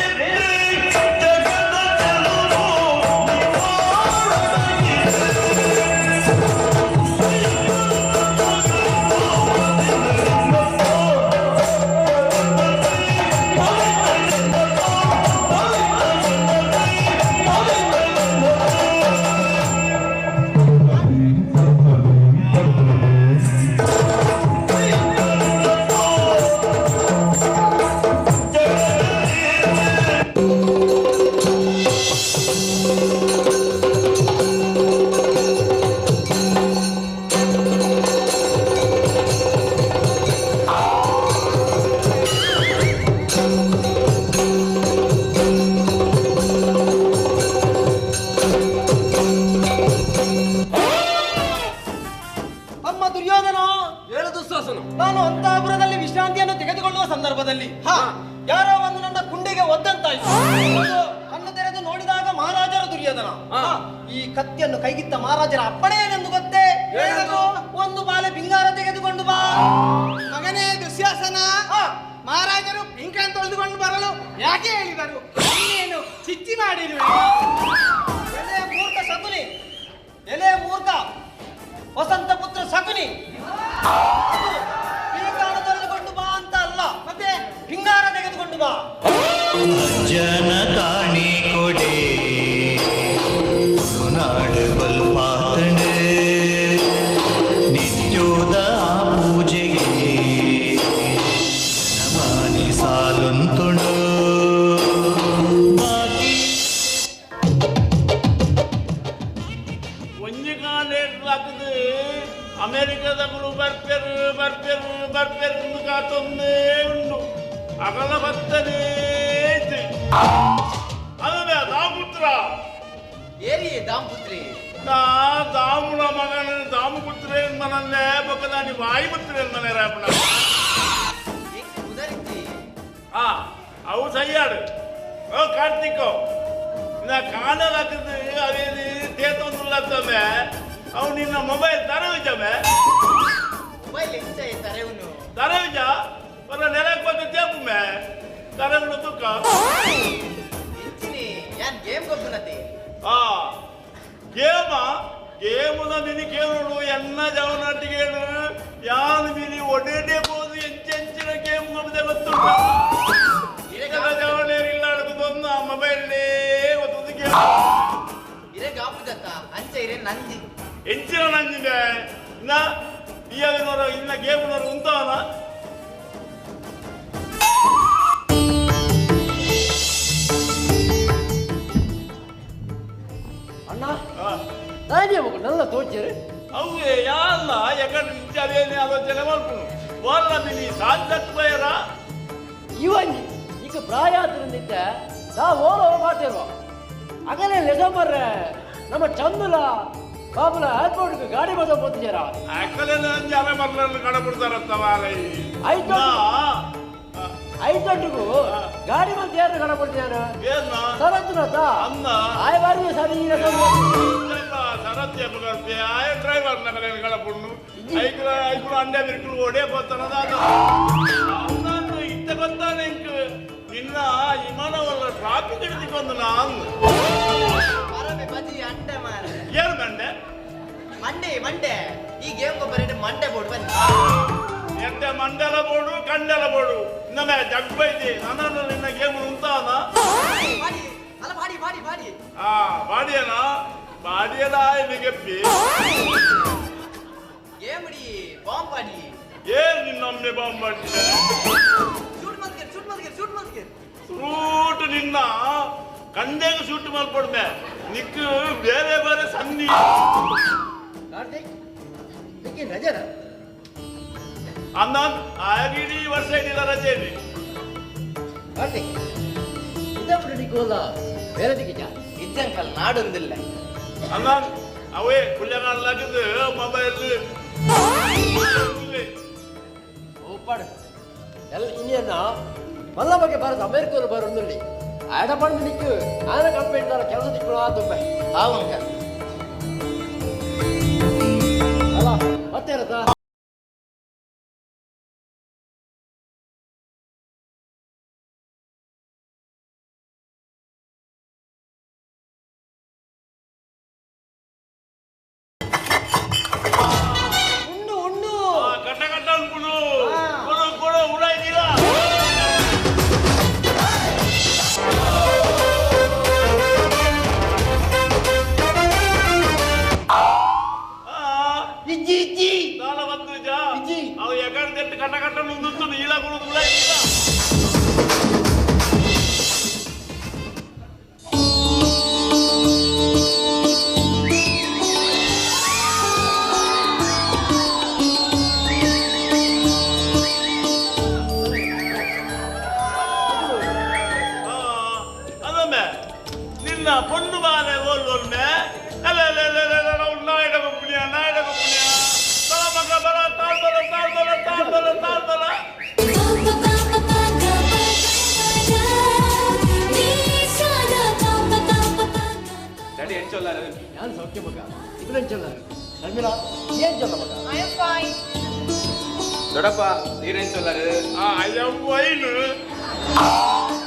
ಅಮ್ಮ ದುರ್ಯೋಧನ
ಹೇಳು ದುಸ್ಸಾಸನ
ನಾನು ಅಂತಾಪುರದಲ್ಲಿ ವಿಶ್ರಾಂತಿಯನ್ನು ತೆಗೆದುಕೊಳ್ಳುವ ಸಂದರ್ಭದಲ್ಲಿ ಯಾರೋ ಒಂದು ನನ್ನ ಕುಂಡೆಗೆ ಒದ್ದಂತಾಯ್ತು. ಕಣ್ಣು ತೆರೆದು ನೋಡಿದಾಗ ಮಹಾರಾಜರ ದುರ್ಯೋಧನ. ಈ ಕತ್ತಿಯನ್ನು ಕೈಗಿತ್ತ ಮಹಾರಾಜರ ಅಪ್ಪಣೆಯೇನೆಂದು ಗೊತ್ತೇ? ಒಂದು ಬಾಲೆ ಪಿಂಗಾರ ತೆಗೆದುಕೊಂಡು ಬಾ.
ಮಗನೇ ದುಶ್ಯಾಸನ, ಮಹಾರಾಜರು ಪಿಂಕನ್ ತೊಳೆದುಕೊಂಡು ಬರಲು ಯಾಕೆ ಹೇಳಿದರು? ನೀನೇನು ಚಿಚ್ಚಿ ಮಾಡಿರುವೆ?
ಎಲೆ ಮೂರ್ಖ ಶಕುನಿ, ಎಲೆ ಮೂರ್ಖ ವಸಂತ ಪುತ್ರ ಶಕುನಿ, ಪಿಂಗಾರ ತೊಳೆದುಕೊಂಡು ಬಾ ಅಂತ ಅಲ್ಲ, ಮತ್ತೆ ಪಿಂಗಾರ ತೆಗೆದುಕೊಂಡು ಬಾ.
ಜನ ಕಾಣಿ ಕೊಡೆ ನಾಡು ಬಲ್ಪಾತಂಡೆ ನಿತ್ಯೋದ ಪೂಜೆಗೆ ನಮಾನಿ ಸಾಲುಂತುಂಡು ಬಾಕಿ
ಒಂಜಿ ಕಾಲೇಟ್ ಅಮೆರಿಕದಗಳು ಬರ್ಪೆರು ಬರ್ಪೆರು ಬರ್ಪೆರು ಕಾತೊಂದೇ ಉಂಡು ಅಗಲ ಬರ್ತನೇ ಅದೇ ದಾಮಪುತ್ರ
ಏರಿ ದಾಮಪುತ್ರಿ
ನಾ ದಾಮುನ ಮಗನ ದಾಮಪುತ್ರ ಮನಲ್ಲೇ ಬೊಕ್ಕದಾನಿ ವಾಯುಪುತ್ರ ಮನೆ ರಾಪಣ
ಉದರಿತಿ
ಆ ಅವು ಸರಿಯಾಡು ಓ ಕಾರ್ತಿಕ್ ನಾ ಕಾಣಲಾಕದು ಅವೇನು ತೇತೊಂದುಲ್ಲತ್ತೊಮ್ಮೆ ಅವು ನಿನ್ನ ಮೊಬೈಲ್ ತರವಿಜಮೆ
ಮೊಬೈಲ್ ಎಂಚ ತರವುನು
ತರವಿಜ ಬರ ನೆಲಕ್ಕೆ ಬಂದು ತೇಪುಮೆ ತರವುನು ತುಕ್ಕ
ಎಂಚಿನಿ ಯಾನ್ ಗೇಮ್ ಗೊಬ್ಬುನತಿ
ಆ ಗೇಮ ಗೇಮುನ ಮಿನಿ ಕೇಳುಡು ಎನ್ನ ಜವನಾಟಿಗೆ ಯಾನ್ ಮಿನಿ ಒಡೆಡೆ ಬೋದು ಎಂಚೆಂಚಿನ ಗೇಮ್ ಗೊಬ್ಬದೆ ಗೊತ್ತುಂಟ ಜವನೇರಿಲ್ಲ ಅಡುಗುದೊಂದು ಆ ಮೊಬೈಲ್ಲೇ ಗೊತ್ತೊಂದು ಗೇಮ್
ಇರೆ ಗಾಪುದತ್ತ ಅಂಚ ಇರೆ ನಂಜಿ
ಎಂಚಿನ ನಂಜಿದೆ ಇನ್ನ ಇಯಾವಿನವರು ಇನ್ನ ಗೇಮ್ನವರು ಉಂಟವನ
ಅಣ್ಣ ನಾನೇ ಮಗು ನನ್ನ ತೋಚರು
ಅವು ಯಾಲ್ಲ ಯಾಕಂದ್ರೆ ಇಂಚ ಅದೇನೆ ಆಲೋಚನೆ ಮಾಡ್ಕೊಂಡು ವಾಲ್ಲ ಮಿನಿ ಸಾಧ್ಯತ್ವಯರ
ಇವನ್ ಈಗ ಪ್ರಾಯ ಆದ್ರಿಂದ ನಾ ಓಲೋ ಮಾಡ್ತಿರುವ ಅಗಲೇ ಲೆಸಂಬರ್ರೆ ನಮ್ಮ ಚಂದುಲ ಬಾಬುಲ ಏರ್ಪೋರ್ಟ್ ಗಾಡಿ ಬದ ಪೋತಿಜರ
ಅಕಲೆನ ಜನ ಮರ್ಲನ್ನು ಕಡಬಿಡ್ತಾರತ್ತವಾರೈ
ಐತೊಟ್ಟು ಐತೊಟ್ಟಿಗೂ ಗಾಡಿ ಬಂದು ಯಾರು ಕಡಬಿಡ್ತಾರ ಸರತ್ನತ
ಅನ್ನ
ಆಯ ಬಾರಿ ಸರಿ
ಸರತ್ ಎಪ್ಪಗರ್ಪೆ ಆಯ ಡ್ರೈವರ್ ನಗಲೇನು ಕಡಪುಣ್ಣು ಐಕ್ಲ ಐಕ್ಲ ಅಂಡೆ ಬಿರ್ಕುಲು ಓಡೇ పోతానదా ಅನ್ನ ಇತ್ತ ಗೊತ್ತಾನೆ ಇಂಕ್ ನಿನ್ನ ವಿಮಾನವಲ್ಲ ಟ್ರಾಫಿಕ್ ಹಿಡಿದಿಕೊಂಡು ನಾನು
ಪರಬೆ ಬಜಿ ಅಂಡೆ ಮಾರೆ
ಏನು ಮಂಡೆ
ಮಂಡೆ ಮಂಡೆ ಈ ಗೇಮ್ ಗೊಬ್ಬರ ಮಂಡೆ ಬೋರ್ಡ್ ಬನ್ನಿ
ಎಂತೆ ಮಂಡಲ ಬೋರ್ಡು ಕಂಡಲ ಬೋರ್ಡು ಇನ್ನೊಮ್ಮೆ ಜಗ್ಬೈತಿ ನಾನು ನಿನ್ನ ಗೇಮ್ ಉಂಟಾನ
ಬಾಡಿ ಅಲ್ಲ ಬಾಡಿ ಬಾಡಿ ಬಾಡಿ
ಆ ಬಾಡಿಯನ ಬಾಡಿಯಲ್ಲ ನಿಗೆಪ್ಪಿ
ಗೇಮ್ ಡಿ ಬಾಂಬ್ ಬಾಡಿ
ಏನ್ ನಿನ್ನೊಮ್ಮೆ ಬಾಂಬ್ ಬಾಡಿ
ಶೂಟ್ ಮಲ್ಕೆ ಶೂಟ್ ಮಲ್ಕೆ ಶೂಟ್ ಮಲ್ಕೆ
ಶೂಟ್ ನಿನ್ನ ಕಂಡೆಗೆ ಶೂಟ್ ಮಾಡ್ಕೊಡ್ದೆ ನಿಕ್ಕು ಬೇರೆ ಬೇರೆ ಸನ್ನಿ
ಕಾರ್ತಿಕ್ ನಿಕ್ಕೆ ರಜೆನ
ಅನ್ನ ಆಗಿಡೀ ವರ್ಷ ಇಡಿಲ್ಲ ರಜೆ ಇಡಿ
ಕಾರ್ತಿಕ್ ಇದప్పుడు ನಿಕ್ಕೋಲ್ಲ ಬೇರೆ ದಿಕ್ಕಿಜ
ಇಜ್ಜಂಕಲ್ ನಾಡೊಂದಿಲ್ಲ
ಅನ್ನ ಅವೇ ಪುಳ್ಯಗಾಡ್ಲಾಕಿದ್ದು ಮೊಬೈಲ್
ಓಪಾಡು ಎಲ್ಲ ಇನ್ನೇನ ಮಲ್ಲ ಬಗ್ಗೆ ಭಾರತ ಅಮೇರಿಕರು ಬರೋದಿಲ್ಲ ಆಡ ಪಂಡು ನಿಕ್ಕು ಆನ ಕಂಪನಿ ಕೆಲಸ ದಿಕ್ಕಳು ಆ ತುಂಬ
ಆವಂಕ
ಅಲ್ಲ ಮತ್ತೆ ರಥ ಉಣ್ಣು ಉಣ್ಣು
ಕಟ್ಟ ಕಟ್ಟ ಅನ್ಕೊಂಡು ಕೊಡು ಕೊಡು ಉಡಾಯ್ದಿಲ್ಲ
ಇಜ್ಜಿ ಇಜ್ಜಿ
ದಾಲ ಬಂದು ಜಾ
ಇಜ್ಜಿ.
ಅವು ಎಕಡೆ ತೆಟ್ಟು ಕಟ್ಟ ಕಟ್ಟ ನುಂದುತ್ತು ನೀಲ ಕೊಡುದು ಉಡಾಯ್ದಿಲ್ಲ ಅದೊಮ್ಮೆ ನಿನ್ನ ಪೊಣ್ಣು ಬಾಲೆ ಓಲ್ಲೊಮ್ಮೆ ಅಲ್ಲ ಅಲ್ಲ ಅಲ್ಲ ಅಲ್ಲ ನಾಯಡ ಕಂಪನಿಯ ನಾಯಡ ಕಂಪನಿಯ ತಲ ಮಗ ಬರ ತಾಳ್ ಬರ ತಾಳ್ ಬರ ತಾಳ್ ಬರ ತಾಳ್ ಬರ
ಡ್ಯಾಡಿ ಎಂಚೊಲ್ಲಾರು
ನಾನು ಸೌಖ್ಯ ಮಗ ಇಬ್ಬರು ಚೊಲ್ಲ ಶರ್ಮಿಳಾ ಏನ್ ಚೊಲ್ಲ ಮಗ
I am fine.
ದೊಡ್ಡಪ್ಪ ನೀರೆಂಚೊಲ್ಲಾರು
ಆ I M wine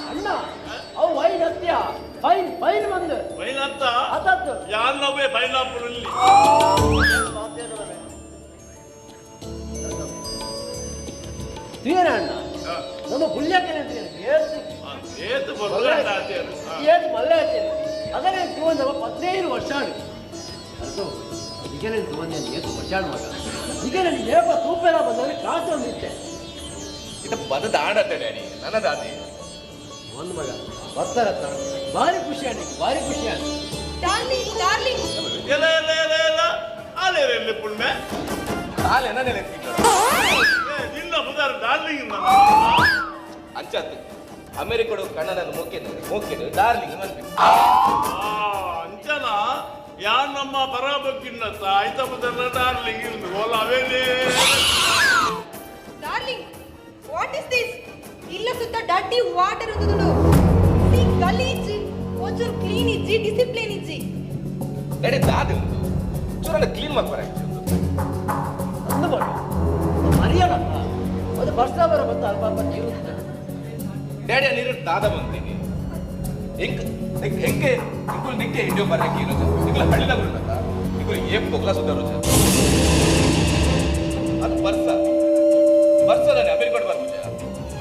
ಅಣ್ಣ ಅವು ವೈನ್ ಹತ್ಯ ಫೈನ್ ಫೈನ್ ಬಂದು
ವೈನ್ ಅಂತ
ಅತತ್ತು
ಯಾರು ನವ್ವೇ ಪೈನಾಪಲ್ ಇಲ್ಲಿ
ತುಯನ ಅಣ್ಣ ನಮ್ಮ ಪುಲ್ಯಕ್ಕೆ ಏತು
ಏತು ಬರಲ್ಲ
ಏತು ಮಲ್ಲೆ ಹತ್ತೇನೆ ಅದನ್ನೇ ತೂವಂದವ 15 ವರ್ಷ ಅರ್ಥ ಈಗ ನಾನು ತೂವಂದೆ ಏತು ವರ್ಷ ಮಗ ಈಗ ನಾನು ಏಪ ತೂಪೆಲ್ಲ ಬಂದರೆ ಕಾಸು ಒಂದಿತ್ತೆ
ಇದು ಬದದ ಆಡತ್ತೆ ಡ್ಯಾಡಿ ನನ್ನದಾದಿ
ಒಂದು ಮಗ ಬರ್ತಾರತ್ತ ಭಾರಿ ಖುಷಿ ಅಣ್ಣ ಭಾರಿ ಖುಷಿ ಅಣ್ಣ
Darling, darling.
ಎಲ್ಲ ಎಲ್ಲ ಎಲ್ಲ ಎಲ್ಲ ಆಲೇರಲ್ಲಿ ಪುಣ್ಮೆ
ತಾಲೆ ನನ್ನ
ನಿನ್ನ ಬುದಾರ ಡಾರ್ಲಿಂಗ್
ಅಂಚಾತು ಅಮೆರಿಕಡು ಕಣ್ಣನ ಮೋಕೆನು ಮೋಕೆನು ಡಾರ್ಲಿಂಗ್ ಅನ್ಬೇಕು
ಅಂಚನ ಯಾರ್ ನಮ್ಮ ಪರಾಬಕ್ಕಿನ್ನತ್ತ ಆಯ್ತ ಬುದಾರ darling ಇಲ್ದು Ola ಅವೇನೇ
Darling, what is this? ಇಲ್ಲ ಸುತ್ತ ಡರ್ಟಿ ವಾಟರ್ ಉಂದುದುಂಡು ಸಿ ಗಲೀಜ್ ಒಂಚೂರು ಕ್ಲೀನ್ ಇಜ್ಜಿ ಡಿಸಿಪ್ಲಿನ್ ಇಜ್ಜಿ
ಡ್ಯಾಡಿ ದಾದೆ ಉಂಟು ಚೂರನ್ನ ಕ್ಲೀನ್ ಮಾಡ್ಬಾರ
ಅಂದು ಮಗ ಮರಿಯೋಣಪ್ಪ ಅದು ಬರ್ತಾ ಬರ ಬಂತ ಅಲ್ಪ ಅಲ್ಪ ನೀರು
ಡ್ಯಾಡಿ ನೀರು ದಾದ ಬಂತೀನಿ ಎಂಕ್ ಎಂಕೆ ಇಂಕುಲು ನಿಕ್ಕೆ ಇಂಡಿಯೋ ಬರ್ರಕ್ಕೆ ಇರೋಜ ಇಂಕುಲ ಹಳ್ಳಿದ ಗುರುನತ್ತ ಇಂಕುಲು ಏಪ್ ಕೊಗ್ಲ ಸುದ್ದ ರುಚ ಅದು ಬರ್ಸ ಬರ್ಸ ನಾನು ಅಮೆರಿಕ ಬರ್ಬುಜ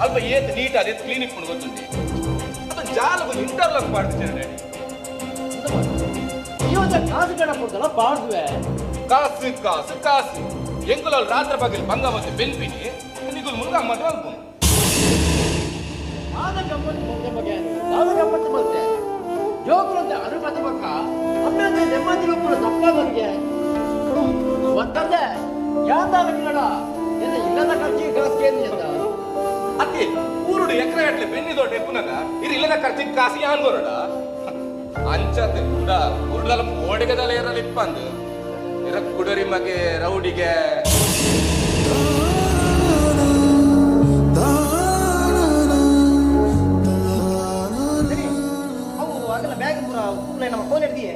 ಅಲ್ಪ ಏತ್ ನೀಟ್ ಅದೇ ಕ್ಲೀನ್ ಇಟ್ಕೊಂಡು ಗೊತ್ತುಂಟಿ ಅದು ಜಾಲ ಇಂಟರ್ಲಾಕ್ ಮಾಡ್ತಿದ್ದಾರೆ ಡ್ಯಾಡಿ
ಇವತ್ತ ಕಾಸು ಕಣ ಕೊಡ್ತಲ್ಲ ಬಾಡ್ದುವೆ
ಕಾಸು ಕಾಸು ಕಾಸು ಎಂಕುಲ ರಾತ್ರಿ ಪಗಲು ಬಂಗ ಮತ್ತೆ ಬೆನ್ಪಿನಿ ನಿಗುಲ್ ಮುರುಗ ಮಾತ್ರ ಅನ್ಕೊಂಡು
ಆದ ಗಮ್ಮತ್ತು ಮೊದಲ ಬಗ್ಗೆ ಆದ ಗಮ್ಮತ್ತು ಮತ್ತೆ ಜೋಕುಲಂತ ಅನುಮತಿ ಪಕ್ಕ ಅಮ್ಮಂತೆ ನೆಮ್ಮದಿ ಕೂಡ ತಪ್ಪ ನನಗೆ ಮತ್ತಂದೆ ಯಾಂದಾದ ಕನ್ನಡ ಎಲ್ಲ ಇಲ್ಲದ ಖರ್ಚಿಗೆ ಕಾಸು ಕೇಳಿ ಅಂತ
ಅತ್ತೆ ಊರುಡು ಎಕರೆ ಅಟ್ಲೆ ಬೆನ್ನಿ ದೊಡ್ಡ ಎಪ್ಪುನಗ ಇದು ಇಲ್ಲದ ಖರ್ಚಿಗೆ ಕಾಸು ಯಾನ್ ಬರೋಡ ಅಂಚತ್ ಕೂಡ ಉರುಡಲ ಓಡಿಗದಲ್ಲ ಏರಲ್ಲ ಇಪ್ಪಂದು
ಕುಡರಿ ಮಗೆ ರೌಡಿಗೆ
ಅವು ಆಗಲ್ಲ ಬ್ಯಾಗ್ ಪೂರ ಕೂಲೆ ನಮ್ಮ ಫೋನ್ ಹಿಡ್ದಿಯೇ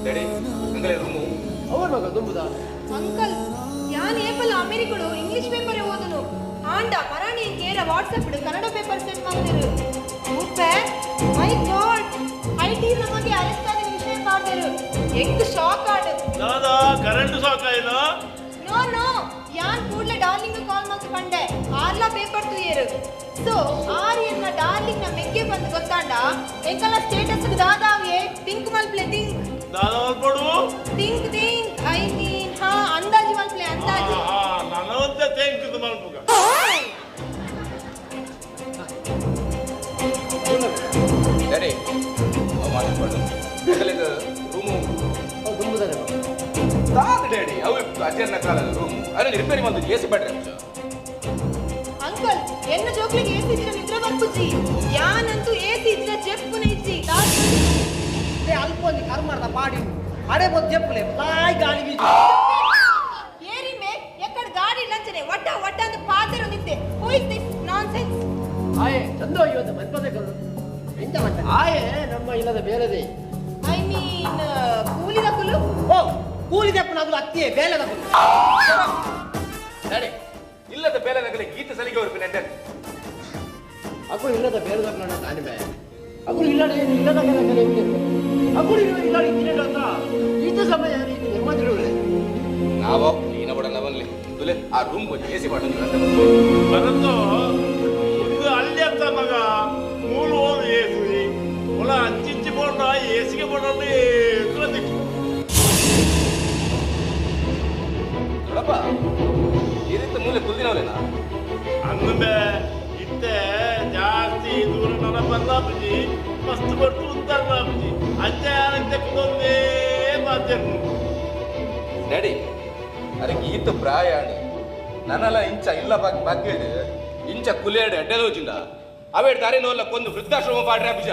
ಡ್ಯಾಡಿ ಅಂಗಲೆ ರೂಮು
ಅವ್ರ ಮಗ ದುಂಬುದ
ಅಂಕಲ್ ಯಾನ್ ಏಪಲ ಅಮೆರಿಕಡು ಇಂಗ್ಲಿಷ್ ಪೇಪರ್ ಓದನು ಆಂಡ ಮರಾಣಿ ಕೇರ ವಾಟ್ಸಪ್ ಕನ್ನಡ ಪೇಪರ್ ಸೆಂಡ್ ಮಾಡ್ತಿರು ಉಪ್ಪೆ ಮೈ ಗಾಡ್ IT ನಮಗೆ ಅರೆಸ್ಟ್ ಆದ ವಿಷಯ ಪಾಡ್ದರು ಎಂಕ್ ಶಾಕ್ ಆಡು
ದಾದಾ ಕರೆಂಟ್ ಸಾಕಾಯಿನ
ನೋ ನೋ ಯಾನ್ ಕೂಡ್ಲೆ ಡಾರ್ಲಿಂಗ್ ಕಾಲ್ ಮಲ್ತು ಪಂಡೆ ಆರ್ಲಾ ಪೇಪರ್ ತುಯೇರು ಸೊ ಆರ್ ಎನ್ನ ಡಾರ್ಲಿಂಗ್ ನ ಮೆಗ್ಗೆ ಬಂದು ಗೊತ್ತಾಂಡ ಎಂಕಲ ಸ್ಟೇಟಸ್ ದಾದಾವಿಯೇ ಥಿಂಕ್ ಮಲ್ಪ್ಲೆ ಥಿಂಕ್
ದಾದಾ ಮಲ್ಪಡು
ಥಿಂಕ್ ಥಿಂಕ್ I mean ಹಾ ಅಂದಾಜಿ ಮಲ್ಪ್ಲೆ ಅಂದಾಜಿ
ನನವಂತೆ ಥಿಂಕ್ ಮಲ್ಪುಗ
ಡ್ಯಾಡಿ ಮಾತಾಡ್ಬಾರ್ದು ರೂಮು ದಾದ ಡ್ಯಾಡಿ ಅವು ಅಜ್ಜನ ಕಾಲದ ರೂಮು ಅದನ್ನ ರಿಪೇರಿ ಬಂದು ಎ ಸಿ ಬ್ಯಾಟ್ರಿ
ಅಂಕಲ್ ಎನ್ನ ಜೋಕ್ಲಿಗೆ ಎಸಿ ಇದ್ರೆ ನಿದ್ರೆ ಬರ್ಪುಜಿ ಯಾನಂತೂ ಎಸಿ ಇದ್ರೆ ಜೆಪ್ಪುನ ಇಜ್ಜಿ
ಅಲ್ಪ ಒಂದು ಕರ್ಮರ್ದ ಪಾಡಿ ಅಡೆ ಬೊದ್ ಜೆಪ್ಪುಲೆ ಲಾಯ್ ಗಾಳಿ ಬೀಜ
ಏರಿ ಮೇ ಎಕ್ಕಡ ಗಾಡಿ ಲಂಚನೆ ವಟ್ಟ ವಟ್ಟ ಅಂದು ಪಾತೆರ ನಿದ್ದೆ who is this nonsense
ಆಯೆ ಚಂದೋ ಇವತ್ತು ಮನ್ಪದೆ ಕಲ್ಲು ಎಂತ ಮಂತ ಆಯೆ ನಮ್ಮ ಇಲ್ಲದ ಬೇರೆದೇ
I mean ಕೂಲಿದ ಕುಲು
ಓ ಕೂಲಿ ದಪ್ಪನ ಅದು ಅತ್ತಿಯೇ ಬೇಲೆದ ಕುಲು
ಡ್ಯಾಡಿ ಇಲ್ಲದ ಬೇಲೆ ನಗಲೆ ಗೀತೆ ಸಲಿಗೆ ಅವರು ಪಿನ
ಅಕು ಇಲ್ಲದ ಬೇರೆದ ಕುಲ ತಾನೆ ಬೇ ಅಕು ಇಲ್ಲದ ಇಲ್ಲದ ಕಲೆ ಅಕು ಇಲ್ಲ ಇದ್ದಿನ ಅಂತ ಈತ ಸಮಯ ರೀತಿ ನೆಮ್ಮದಿರುವೆ
ನಾವು ಕ್ಲೀನ್ ಬಡಲ್ಲ ಬನ್ಲಿ ತುಲೆ ಆ ರೂಮ್ ಕೊಂಚ ಎಸಿ ಬಾಟು
ಬರತ್ತು ಇದು ಅಲ್ಲಿ ಅಂತ ಮಗ ಮೂಲು ಹೋದ ಏಸಿ ಒಳ ಅಂಚಿಂಚಿ ಬೋಂಡ ಏಸಿಗೆ ಬೋಂಡ ದಿಕ್ಕು
ದೊಡಪ್ಪ ಈ ರೀತಿ ಮೂಲೆ ಕುಲ್ದಿನವಲೇನಾ
ಅಂದೆ ಇತ್ತೆ ಜಾಸ್ತಿ ದೂರ ನನ ಬರ್ಲಾಪುಜಿ ಮಸ್ತ್ ಕೊಡ್ತು ಉಂತಾರ್ಲಾಪುಜಿ ಅಜ್ಜ ಯಾರಂತೆ ಕುದೊಂದೇ ಮಾತೇನು
ಡ್ಯಾಡಿ ಅರೆ ಈತ ಪ್ರಾಯಾಣಿ ನನ್ನಲ್ಲ ಇಂಚ ಇಲ್ಲ ಬಾಕಿ ಬಾಕಿ ಇಂಚ ಕುಲೇಡು ಅಡ್ಡೆದೋಜಿಂದ ಅವೇಡ್ ದಾರಿ ನೋಲ್ಲ ಕೊಂದು ವೃದ್ಧಾಶ್ರಮ ಪಾಡ್ರೆ ಅಭಿಜ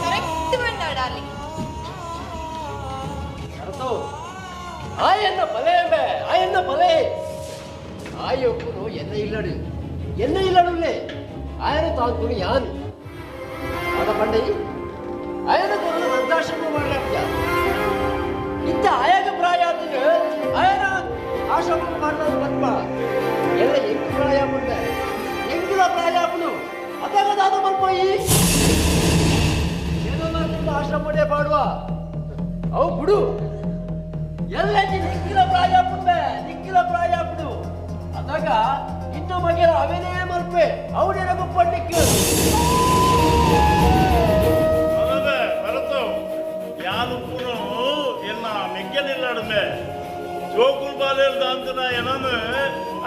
ಕರೆಕ್ಟ್ ಬಂದ ಡಾರ್ಲಿಂಗ್
ಆಯನ್ನ ಬಲೆ ಬೇ ಆಯನ್ನ ಬಲೆ ಆಯೊಕ್ಕುನು ಎನ್ನ ಇಲ್ಲಡು ಎನ್ನ ಇಲ್ಲಡುಲೇ ಆಯನ ತಾಂಕುನು ಯಾನ್ ಅದ ಪಂಡೈ ಆಯನ ಕೊರಲು ವೃದ್ಧಾಶ್ರಮ ಮಾಡ್ಲಾಗ್ತ ಇತ್ತ ಆಯಾಗ ಪ್ರಾಯ ಆತನು ಆಯನ ಆಶ್ರಮ ಮಾಡ್ಲಾಗ ಬತ್ಪ ಎಲ್ಲ ಎಂಗ್ ಪ್ರಾಯ ಮುಂದೆ ಎಂಗುಲ ಪ್ರಾಯ ಆಪುನು ಅದಾಗ ದಾದ ಮಲ್ಪೋಯಿ ಏನೋ ಆಶ್ರಮ ಪಾಡುವ ಅವು ಬಿಡು ಎಲ್ಲ ನಿಕ್ಕಿಲ ಪ್ರಾಯ ಪುಂಬೆ ನಿಕ್ಕಿಲ ಪ್ರಾಯ ಪುಡು ಅದಾಗ ಇನ್ನು ಮಗೆರ ಅವೇನೇ ಮಲ್ಪೆ ಅವನೇನ ಗುಪ್ಪಣ್ಣಿಕ್ಕು
ಅದೇ ಭರತು ಯಾನು ಪುನು ಎನ್ನ ಮೆಗ್ಗೆಲಿಲ್ಲಾಡುಮೆ ಜೋಕುಲ್ ಬಾಲೇಲ್ದ ಅಂತ ಏನನು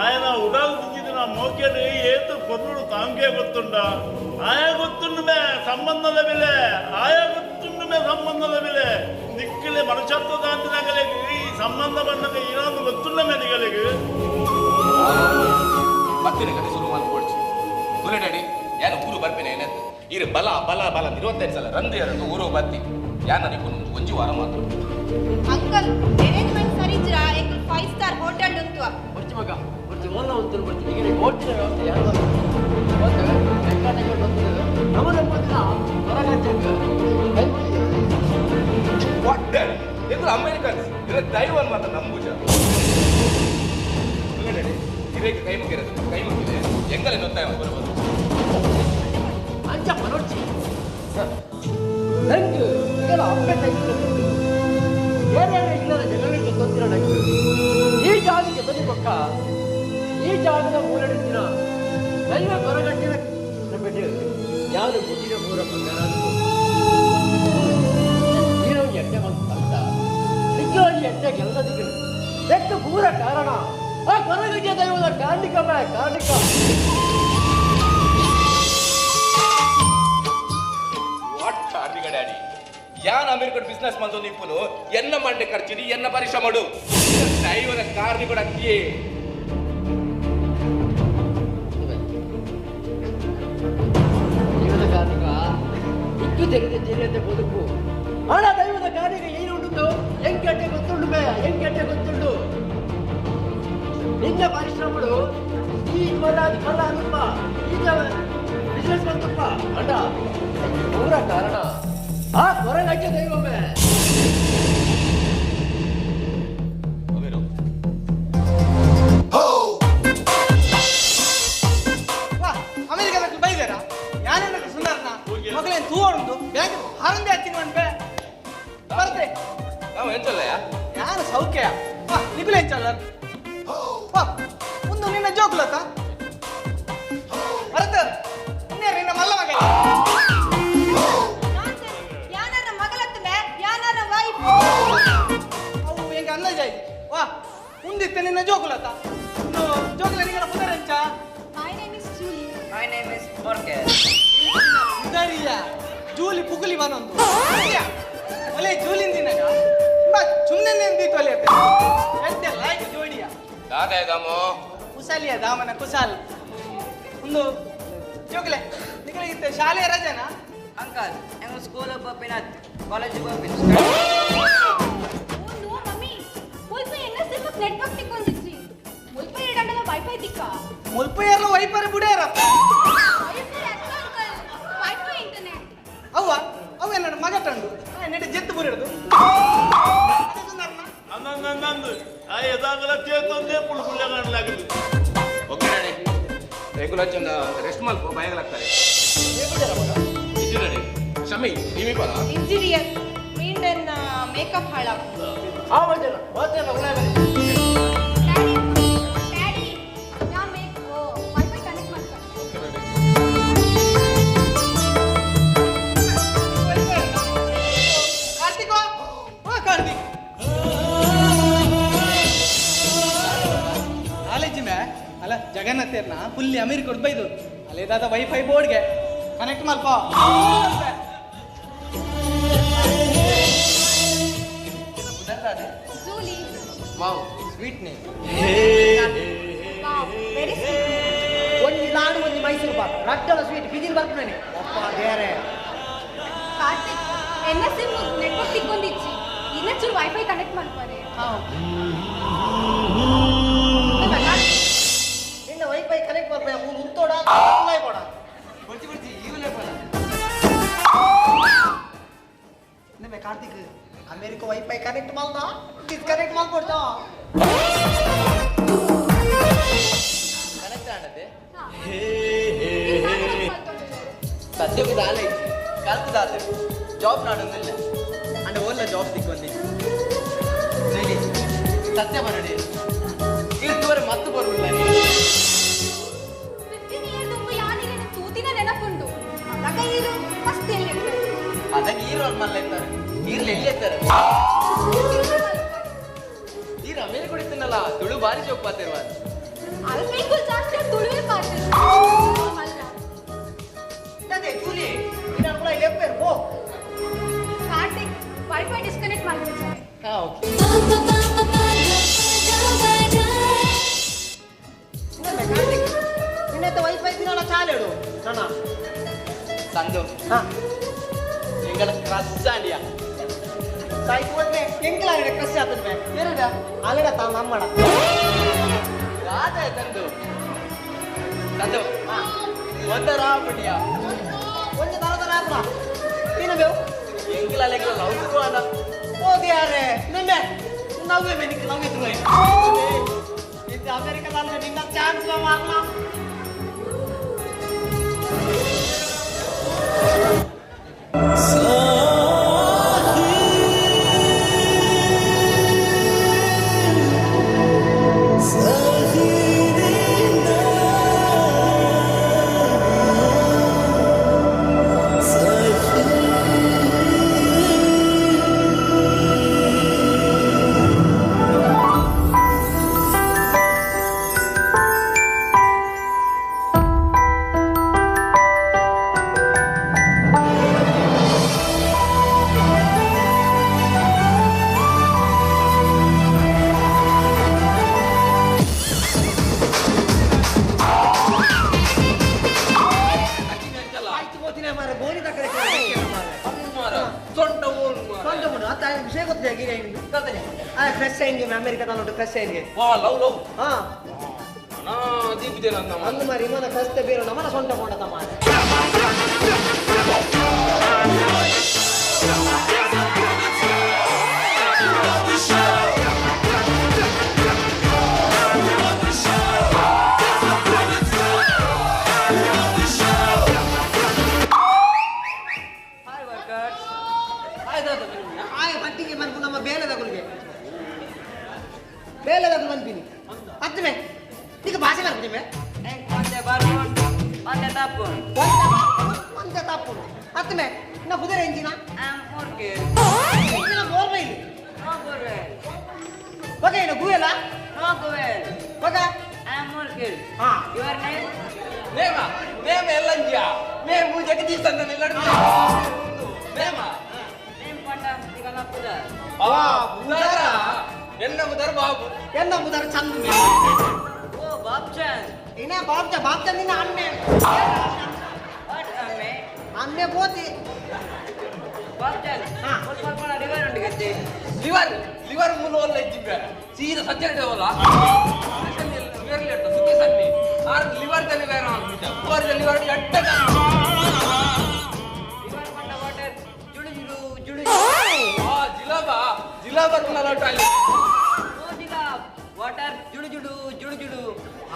ఆయన ఉడాలు దించింది నా మోకేడు ఏతో పొర్రుడు తాంకే ಗೊತ್ತುಂಡ ಆಯ ಗೊತ್ತುಂಡುಮೆ ಸಂಬಂಧದ ಬೆಲೆ ಆಯ ಗೊತ್ತುಂಡುಮೆ ಸಂಬಂಧದ ಬೆಲೆ ನಿಕ್ಕಲೆ ಮನುಷ್ಯತ್ವದ ಅಂತಿನಗಲಿಗೆ ಈ ಸಂಬಂಧ ಬಣ್ಣದ ಇನ್ನೊಂದು ಗೊತ್ತುಂಡಮೆ ನಿಗಲಿಗೆ
ಮತ್ತಿನ ಕತೆ ಶುರು ಮಾಡ್ಕೊಡ್ಚಿ ಗುಲೆ ಡ್ಯಾಡಿ ಯಾನು ಊರು ಬರ್ಪೇನೆ ಏನಾಯ್ತು ಇರು ಬಲ ಬಲ ಬಲ 25 ಸಲ ರಂದು ಎರಡು ಊರು ಬತ್ತಿ ಯಾನ ನಿಕ್ಕು ಒಂಜಿ ವಾರ ಮಾತ್ರ
ಅಂಕಲ್ ಅರೇಂಜ್ಮೆಂಟ್ ಸರಿಜ್ರಾ ಎಂಕಲ್ 5 ಸ್ಟಾರ್ ಹೋಟೆಲ್ ಉಂಟು
ಬರ್ಚಿ ಮಗ ಬರ್ಚಿ ಓಲ್ಲ ಉಂಟು ಬರ್ಚಿ ಈಗ ಓಡ್ತಿನ ವ್ಯವಸ್ಥೆ ಯಾರು ಬಂದು ವೆಂಕಟೇಶ್ವರ ಬಂದು ನಮ್ಮ ನಮ್ಮ ಹೊರಗಚ್ಚಂಗ
what daddy ಇದು ಅಮೇರಿಕನ್ಸ್ ಇದು ದೈವನ್ ಮಾತ್ರ ನಂಬುಜ ಗುಲೆ ಡ್ಯಾಡಿ ಇರೇಕ ಕೈ ಮುಗಿರೋದು ಕೈ ಮುಗಿದೆ ಎಂಗಲೆ ನೊತ್ತಾಯ ಬರಬಹುದು
ಅಂಚ ಪನೊಡ್ಚಿ ನಂಗೆ ಈಗೆಲ್ಲ ಅಪ್ಪೆ ಟೈಪ್ ಏನೇನು ಇಲ್ಲದ ಜನರಿಗೆ ತೊಂದರೆ ನಂಗೆ ಈ ಜಾಗಕ್ಕೆ ಬನ್ನಿ ಪಕ್ಕ ಈ ಜಾಗದ ಮೂರಡಿ ದಿನ ದೈವ ಕೊರಗಟ್ಟಿನ ಬಿಟ್ಟು ಯಾರು ಮುಟ್ಟಿನ ಮೂರ ಬಂಗಾರ ನೀನು ಎಟ್ಟೆ ಒಂದು ತಂದ ನಿಜವಾಗಿ ಎಟ್ಟೆ ಕೆಲಸದಿಗಳು ಬೆಕ್ಕ ಪೂರ ಕಾರಣ ಆ ಕೊರಗಟ್ಟಿಯ ದೈವದ ಕಾರಣಿಕ ಬಾ ಕಾರಣಿಕ
what ಕಾರ್ಣಿಕ ಡ್ಯಾಡಿ ಯಾನ್ ಅಮೆರಿಕನ್ ಬಿಸ್ನೆಸ್ ಮಂದು ನಿಪ್ಪುನು ಎನ್ನ ಮಂಡೆ ಖರ್ಚಿನಿ ಎನ್ನ ಪರಿಶ್ರಮ ಮಾಡು ದೈವದ ಕಾರ್ಣಿಕ ಅಕ್ಕಿಯೇ
ಎಂಕು ತೆಗೆದ ಜೀರಿಯಂತೆ ಬದುಕು ಆಣ ದೈವದ ಕಾರ್ಯಕ್ಕೆ ಏನುಂಟು ಎಂಕೆಟ್ಟೆ ಗೊತ್ತುಂಟು ಬೇ ಎಂಕೆಟ್ಟೆ ಗೊತ್ತುಂಟು ನಿನ್ನ ಪರಿಶ್ರಮಗಳು ಈ ಮಲ್ಲ ಮಲ್ಲ ಅನುಪ ಈಗ ಬಿಸ್ನೆಸ್ ಬಂತಪ್ಪ ಅಣ್ಣ ಪೂರ ಕಾರಣ ಆ ಕೊರಗಜ್ಜ ದೈವಮೇ.
ಅಮೆರಿಕದ ಬೈದಾರ ಯಾನೇನ ಸುಂದರ್ನ ಮಗಳೇನು ತೂವಣುಂದು ಬ್ಯಾಂಕ್ ಹಾರಂದೆ ಹಚ್ಚಿನ ಬೇ ಬರ್ತೆ
ನಾವು ಎಂಚಲ್ಲಯ್ಯ
ಯಾರು ಸೌಖ್ಯ ವಾ ನಿಗುಲೆ ಎಂಚಲ್ಲ ವಾ ಒಂದು ನಿನ್ನ ಜೋಕುಲತ ಭರತ ಇನ್ನೇ ನಿನ್ನ ಮಲ್ಲ ಮಗ
ಯಾನಾರ ಮಗಳತ್ತ ಮೇ ಯಾನಾರ ವೈಫ್
ಅವು ಹೆಂಗ ಅಂದಾಜ್ ಆಯ್ತು ವಾ ಉಂದಿತ್ತೆ ನಿನ್ನ ಜೋಕುಲತ ಒಂದು ಜೋಕುಲ ನಿಂಗಡ ಪುದರೆಂಚ.
My name is Julie.
My name is Borges.
ಪುದರಿಯ Julie ಪುಗುಲಿ ಬನೊಂದು ಒಲೆ ಜೂಲಿಂದಿನಾಗ ಬಾ ಸುಮ್ಮನೆ ನೆಂದಿತ್ತು ಒಲೆ ಎಂತೆ ಲೈಕ್ ಜೋಡಿಯ
ದಾದ ದಾಮೋ
ಕುಶಾಲಿಯ ದಾಮನ ಕುಶಾಲ್ ಒಂದು ಜೋಕುಲೆ ನಿಗಳಿಗೆ ಶಾಲೆಯ ರಜೆನಾ?
ಅಂಕಲ್, ಎಂಗು ಸ್ಕೂಲ್ ಒಪ್ಪಿನ ಕಾಲೇಜ್ ಒಪ್ಪಿನ.
ಓ ನೋ ಮಮ್ಮಿ, ಮುಲ್ಪ ಎನ್ನ ಸಿಮ್ ನೆಟ್ವರ್ಕ್ ತಿಕ್ಕೊಂದಿಜ್ಜಿ. ಮುಲ್ಪ ಎರಡಂಡಲ ವೈಫೈ ತಿಕ್ಕ.
ಮುಲ್ಪ ಏರ್ಲ ವೈಫೈ ಬುಡೇರಪ್ಪ.
ವೈಫೈ ಅಕ್ಕ ಅಂಕಲ್, ವೈಫೈ ಇಂಟರ್ನೆಟ್.
ಅವ್ವ ಅವ್ವ ನನ್ನ ಮಗ ತಂಡು ನೆಟ್ ಜೆತ್ತು ಬುರಿಡುದು
ನಂದು ಆ ಎದಾಗಲ ಚೇತೊಂದೇ ಪುಳ್ಳು ಪುಳ್ಳ ಕಾಣಲಾಗುದು.
ಓಕೆ ಡ್ಯಾಡಿ, ರೆಗ್ಯುಲರ್ ಚಂದ ರೆಸ್ಟ್ ಮಲ್ಪ ಭಯಗಳಾಗ್ತಾರೆ. ಇಜ್ಜಿ ಡ್ಯಾಡಿ ಶಮಿ ನೀವೇ ಪದ
ಇಂಜಿನಿಯರ್ ಮೀಂಡನ್ ಮೇಕಪ್ ಹಾಳಾಗ.
ಆ ಮಂಜನ ಮಾತೆಲ್ಲ ಉಳಾಯ ಬನ್ನಿ.
ಡ್ಯಾಡಿ ಡ್ಯಾಡಿ ನಾ ಮೇಕ್ ವೈಫೈ ಕನೆಕ್ಟ್ ಮಾಡ್ತಾರೆ.
ಕಾರ್ತಿಕ್ ಓ ಕಾರ್ತಿಕ್ ಕಾಲೇಜ್ ಮೇ ಅಲ್ಲ ಜಗನ್ನಾಥೇರ್ನ ಫುಲ್ಲಿ ಅಮೆರಿಕ ಬೈದು ಅಲ್ಲೇದಾದ ವೈಫೈ ಬೋರ್ಡ್ಗೆ ಕನೆಕ್ಟ್ ಮಲ್ಪ.
Julie.
Wow, sweet name.
Wow, very sweet.
ಒಂಜಿ ಲಾಡು ಒಂಜಿ ಮೈಸೂರು ಪಾಕ್ ರಟ್ಟಲ ಸ್ವೀಟ್ ಬಿದಿಲ್ ಬರ್ಪುಣನೆ ಒಪ್ಪ ಬೇರೆ.
ಕಾರ್ತಿಕ್ ಎನ್ನ ಸಿಮ್ ನೆಟ್ವರ್ಕ್ ತಿಕ್ಕೊಂದಿಜ್ಜಿ. ಇನ್ನ ಚೂರು ವೈಫೈ ಕನೆಕ್ಟ್ ಮಾಡ್ತಾರೆ.
ನಿನ್ನ ವೈಫೈ ಕನೆಕ್ಟ್ ಮಾಡ್ಬೇ ಮೂರು ಉಂತೋಡ ಕೊಡ
ಬುರ್ಜಿ ಬುರ್ಜಿ ಈವಲೇ ಪದ.
ನಿಮ್ಮೆ ಕಾರ್ತಿಕ್ ಅಮೆರಿಕ ವೈಫೈ ಕನೆಕ್ಟ್ ಮಾಡ್ದ ಡಿಸ್ಕನೆಕ್ಟ್ ಮಾಡ್ಕೊಡ್ತಾ
ಕನೆಕ್ಟ್ ಆಣದೆ ಸದ್ಯಕ್ಕೆ ದಾಲ ಇತ್ತು ಕಲ್ತದಾದ ಜಾಬ್ ನಾಡೊಂದಿಲ್ಲ ಅಂಡ್ ಓಲ್ಲ ಜಾಬ್ ತಿಕ್ಕೊಂದಿ. ಜೈಲಿ ಸತ್ಯ ಬರಡಿ ಇರ್ತುವರೆ ಮತ್ತು ಬರುಲ್ಲ.
15 ಇಯರ್ ತುಂಬ ಯಾನಿಗೆ ತೂತಿನ ನೆನಪುಂಟು. ಅದಾಗ ಇರು ಮಸ್ತ್ ಎಲ್ಲಿ
ಅದಾಗ ಈರು ಅವ್ರ ಮಲ್ಲ ಇರ್ತಾರೆ ಈರ್ಲಿ ಎಲ್ಲಿ ಇರ್ತಾರೆ ಈ ರಮೇಲೆ ಕುಡಿತೀನಲ್ಲ ತುಳು ಬಾರಿ ಜೋಕ್ ಪಾತಿರುವ
ಅಲ್ಪಿಂಗು ಜಾಸ್ತಿ ತುಳುವೆ ಪಾತಿರು ಅಲ್ಲ.
ಅದೇ ಜೂಲಿ ನಿನ್ನ ಕೂಡ ಲೆಪ್ಪೇರು ಪೋ.
ಕಾರ್ತಿಕ್ ವೈಫೈ ಡಿಸ್ಕನೆಕ್ಟ್ ಮಾಡ್ತೀನಿ ಸರ್.
ಹಾ ಓಕೆ.
ಕಾರ್ತಿಕ್ ನಿನ್ನತ್ತ ವೈಫೈ ದಿನ ಚಾಲೇಡು ನನ್ನ
ಸಂದು
ಹಾ
ಎಂಗಳ ಕ್ರಸ್ ಆಂಡಿಯಾ
ಸಾಯ್ತು ಒಂದೇ ಎಂಕಲ ಕ್ರಶ್ ಆತದ
ಏನಡ
ಅಲ್ಲಡ ತಾ ನಮ್ಮಡ
ರಾಧ ತಂದು ತಂದು ಒಂದರ ಪುಟಿಯ
ಒಂಜಿ ತರ ತರ ಆತ್ಮ ನೀನು ಬೇವು
ಎಂಕಲ ಅಲೆಗಳ ಲವ್ ಶುರು ಆದ
ಓದಿ ಯಾರೇ ನಿನ್ನೆ ನವ್ವೆ ಬೆನಿಕ್ ನವ್ವೆ ತುವೆ ಇದು ಅಮೆರಿಕದಲ್ಲಿ ನಿನ್ನ ಚಾನ್ಸ್ ಮಾರ್ಲ.
ಆ
ಆ ಕ್ರಶ್ ಆಯ್ಗೆ ಅಮೆರಿಕದ ಕ್ರಶ್ ಆಯ್ಗೆ
ವಾ ಲವ್ ಲವ್
ಹಾ
ನಾ ದೀಪಿದೆ ನನ್ನ
ಅಂದು ಮಾರಿ ಇವನ ಕಷ್ಟ ಬೇರೆ ನಮನ ಸೊಂಟ ಕೊಂಡ ತಮ್ಮ ಆಯ್ ಪಟ್ಟಿಗೆ ಬಂದು ನಮ್ಮ ಬೇಲೆದಗುಳಿಗೆ ಬೇಲೆದಗುಳು ಬಂದ್ಬಿನಿ ಅತ್ತಮೆ ಈಗ ಭಾಷೆ ಬರ್ತೀನಿ
ಒಂದೇ ತಪ್ಪು
ಒಂದೇ ತಪ್ಪು ಅತ್ತಮೆ ನಾ ಕುದುರೆ ಎಂಜಿನ ಎಂಜಿನ ಬೋರ್ವೆಲ್ ಓಕೆ ಏನು ಗುವೆಲ ಓಕೆ ಹಾ
your name
ನೇಮ ನೇಮ ಎಲ್ಲಂಜಿಯ ನೇಮು ಜಗದೀಶ್ ಅಂತ ನಿಲ್ಲಡು ನೇಮ
ನೇಮ್ ಪಂಡ ಈಗ ಪುದ
ಆ ಪುದಾರ ಎನ್ನ ಮುದರ್ ಬಾಬು
ಎನ್ನ ಮುದರ್ ಚಂದ
ಓ ಬಾಬ್ಚಂದ್
ಇನ್ನ ಬಾಬ್ಚ ಬಾಬ್ಚಂದ್ ನಿನ್ನ ಅಮ್ಮೆ
what ಅಮ್ಮೆ
ಅಮ್ಮೆ ಬೋತಿ
ಬಾಬ್ಚಂದ್ ಹಾ ಸ್ವಲ್ಪ ಲಿವರ್ ಉಂಟು ಗತಿ
ಲಿವರ್ ಲಿವರ್ ಮೂಲ ಒಲ್ಲ ಇದ್ದಿಬ್ಬೆ ಸೀದಾ ಸಜ್ಜನ ಹೋಲ ಲಿವರ್ ಲೇಟ್ ಸುಖಿ ಸನ್ನಿ ಆರ್ ಲಿವರ್ ದಲ್ಲಿ ಬೇರೆ ಅನ್ಬಿಟ್ಟ ಲಿವರ್ ಲಿವರ್ ಅಡ್ಡ
ಲಿವರ್ ಪಂಡ ವಾಟರ್ ಜುಳು ಜುಳು ಜುಳು
ಆ ಜಿಲಾಬಾ ಜಿಲಾಬಾ ಕುನಲ ಟಾಯ್ಲೆಟ್
ಓ ಜಿಲಾಬ್ ವಾಟರ್ ಜುಳು ಜುಳು ಜುಳು ಜುಳು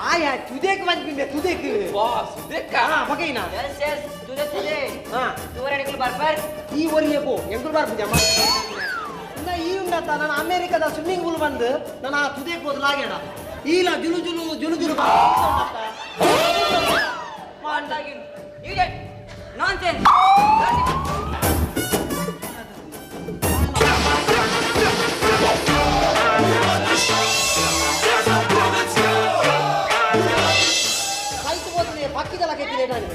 ಆಯಾ ತುದೇಕ್ ಬಂದ್ಬಿಂದೆ ತುದೇಕ್
ವಾ ಸುದೇಕ
ಹಾ ಬಗೆಯಿನ
ಎಸ್ ಎಸ್ ತುದೆ ತುದೆ
ಹಾ
ತುವರ ಎಂಕುಲು ಬರ್ಪರ್
ಈ ಒರಿಯೇ ಪೋ ಎಂಕುಲು ಬರ್ಪುಜ ಇನ್ನ ಈ ಉಂಡತ್ತ ನಾನು ಅಮೆರಿಕದ ಸ್ವಿಮ್ಮಿಂಗ್ ಪೂಲ್ ಬಂದು ನಾನು ಆ ತುದೇಕ್ ಹೋದ್ ಲಾಗ್ಯಾಡ ಈಲ ಜುಲು ಜುಲು ಜುಲು ಜುಲು
ನಾನ್ಸೆನ್ಸ್
ಕೈತು ಹೋದ್ರೆ ಪಕ್ಕಿದಲ್ಲ ಕೆತ್ತಿದೆ ನಾನು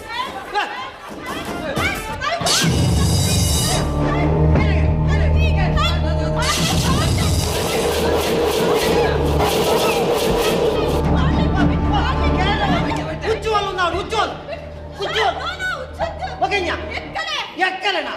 ಉಜ್ವಲ್ ఉన్నాడు ಉಜ್ವಲ್ ಉಜ್ವಲ್ ఓకేనా ఎక్కలేనా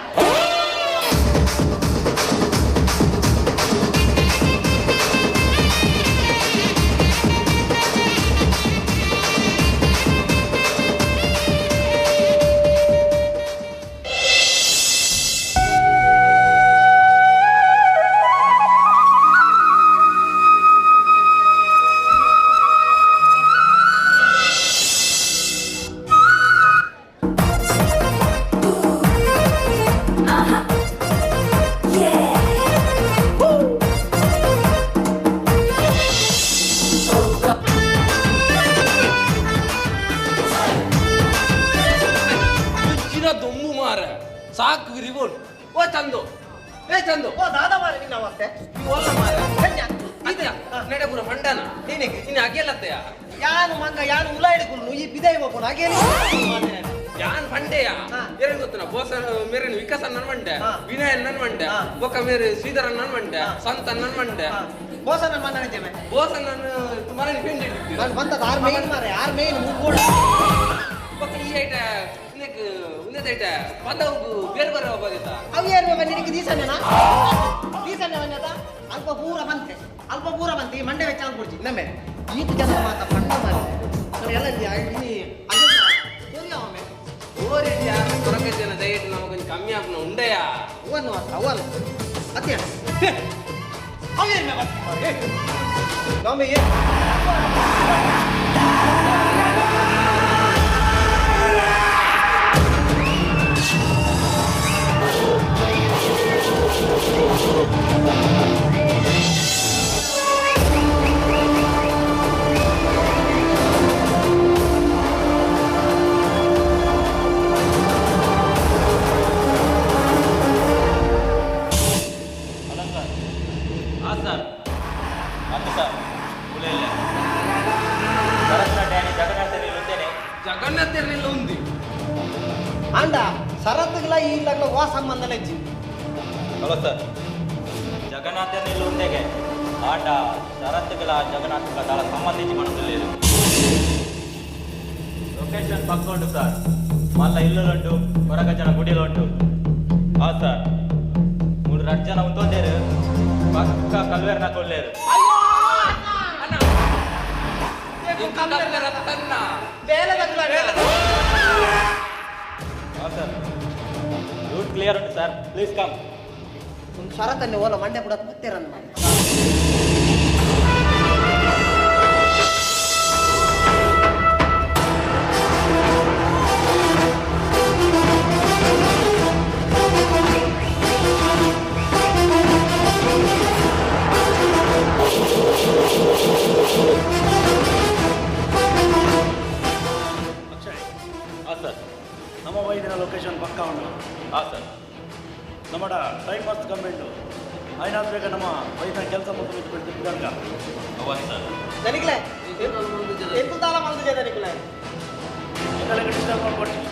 ಸಾಕು ರಿವೋಲ್ಟ್ ಓ ಚಂದು ಏ ಚಂದು
ಓ ದಾದಾ ಮಾರೆ ನಿನ್ನ ಅವಸ್ಥೆ
ಓಲ್ಲ ಮಾರೆ ಅದೇ ನಡೆಪುರ ಮಂಡನ ನೀನಿಗೆ ನೀನು ಅಗೆಲತ್ತೆಯ
ಯಾನು ಮಂಗ ಯಾನು ಉಲ ಹಿಡ್ಕೊಂಡು ಈ ಬಿದೈ ಹೋಗೋಣ ಅಗೇಲಿ
ಯಾನ್ ಬಂಡೆಯ ಏನ್ ಗೊತ್ತನ ಬೋಸ ಮೇರೆ ವಿಕಾಸ ನನ್ ಮಂಡೆ ವಿನಯ್ ನನ್ ಮಂಡೆ ಬೊಕ್ಕ ಮೇರೆ ಶ್ರೀಧರ ನನ್ ಮಂಡೆ ಸಂತ ನನ್ ಮಂಡೆ
ಬೋಸ ನನ್ ಮಂಡನೆ
ಬೋಸ ನನ್ ಮನೆ ಫ್ರೆಂಡ್ ಇಟ್ಟಿದ್ದೆ
ನಾನು ಬಂದದ ಆರ್ ಮೇನ್ ಮಾರೆ ಆರ್ ಮೇನ್ ಮುಗ್ಗೋಡ
ಬೊಕ್ಕ ಈ ಐಟ ಉನ್ನೆಕ್ ಉನ್ನೆದ ಐಟ ಪದವು ಬೇರೆ ಬೇರೆ ಹೋಗೋದಿತ್ತ
ಅವು ಯಾರು ನಿನಗೆ ದೀಸನೇನಾ ದೀಸನೆ ಬಂದದ ಅಲ್ಪ ಪೂರ ಬಂತೆ ಅಲ್ಪ ಪೂರ ಬಂತೆ ಈ ಮಂಡೆ ವೆಚ್ಚ ಅನ್ಕೊಡ್ತಿ ನಮ್ಮೆ ಈತ ಜನ ಮಾತ ಪಂಡ ಮಾರೆ ನಾನು ಎಲ್ಲ ಇಲ್ಲಿ ಒಮ್ಮೆ
ಓರಿ ಯಾರು ಕೊರಕ ಜನ ದಯವಿಟ್ಟು ನಮಗೊಂದು ಕಮ್ಮಿ ಆಪ್ನ ಉಂಡೆಯಾ
ಅವನು ಮಾತ್ರ ಅವನು ಅತ್ತೆ ಅವೇನು ನಮ್ಮ ಏನು ಅಂಡ ಸರತ್ಗಳ ಈ ಇಲ್ಲಗಳ ವಾ ಸಂಬಂಧನೇ ಇಜ್ಜಿ
ಹಲೋ ಸರ್ ಜಗನ್ನಾಥನಿಲ್ಲ ಉಂದೆಗೆ ಆಟ ಶರತ್ಗಳ ಜಗನ್ನಾಥಗಳ ದಾಳ ಸಂಬಂಧಿಸಿ ಮನಸ್ಸಲ್ಲಿ ಲೊಕೇಶನ್ ಪಕ್ಕ ಉಂಟು ಸರ್ ಮಲ್ಲ ಇಲ್ಲುಂಟು ಹೊರಗ ಜನ ಗುಡಿಲುಂಟು ಹಾ ಸರ್ ಮೂರು ರಡ್ ಜನ ಉಂಟೋದೇರು ಪಕ್ಕ ಕಲ್ವೇರ್ನ ಕೊಲ್ಲೇರು. ಸರ್ ರೂಟ್ ಕ್ಲಿಯರ್ ಉಂಟು ಸರ್, ಪ್ಲೀಸ್ ಕಮ್.
ಒಂದು ಶರತನ್ನೇ ಓಲ ಮಂಡ್ಯ ಬಿಡತ್ ಮತ್ತೆ ರನ್ ಮಾಡಿ.
ಅಕ್ಷಯ್.
ಹಾಂ ಸರ್.
ನಮ್ಮ ವೈದ್ಯನ ಲೊಕೇಶನ್ ಪಕ್ಕ ಉಂಟು.
ಹಾಂ ಸರ್.
ನಮ್ಮಡ ಟೈಮ್ ಮಸ್ತ್ ಕಮ್ಮಿ ಉಂಟು. ಐನಾದ್ ಬೇಗ ನಮ್ಮ ವೈದ್ಯನ ಕೆಲಸ ಮುಗಿದು ಬಿಡ್ತೀವಿ.
ಹೌದು ಸರ್.
ದನಿಕ್ಲೆ ಎಂಕುಲ್ ಮಲ್ದಿದೆ ದನಿಕ್ಲೆ.
ನಿಕಲೆಗೆ ಡಿಸ್ಟರ್ಬ್ ಮಾಡ್ಕೊಡ್ತೀನಿ.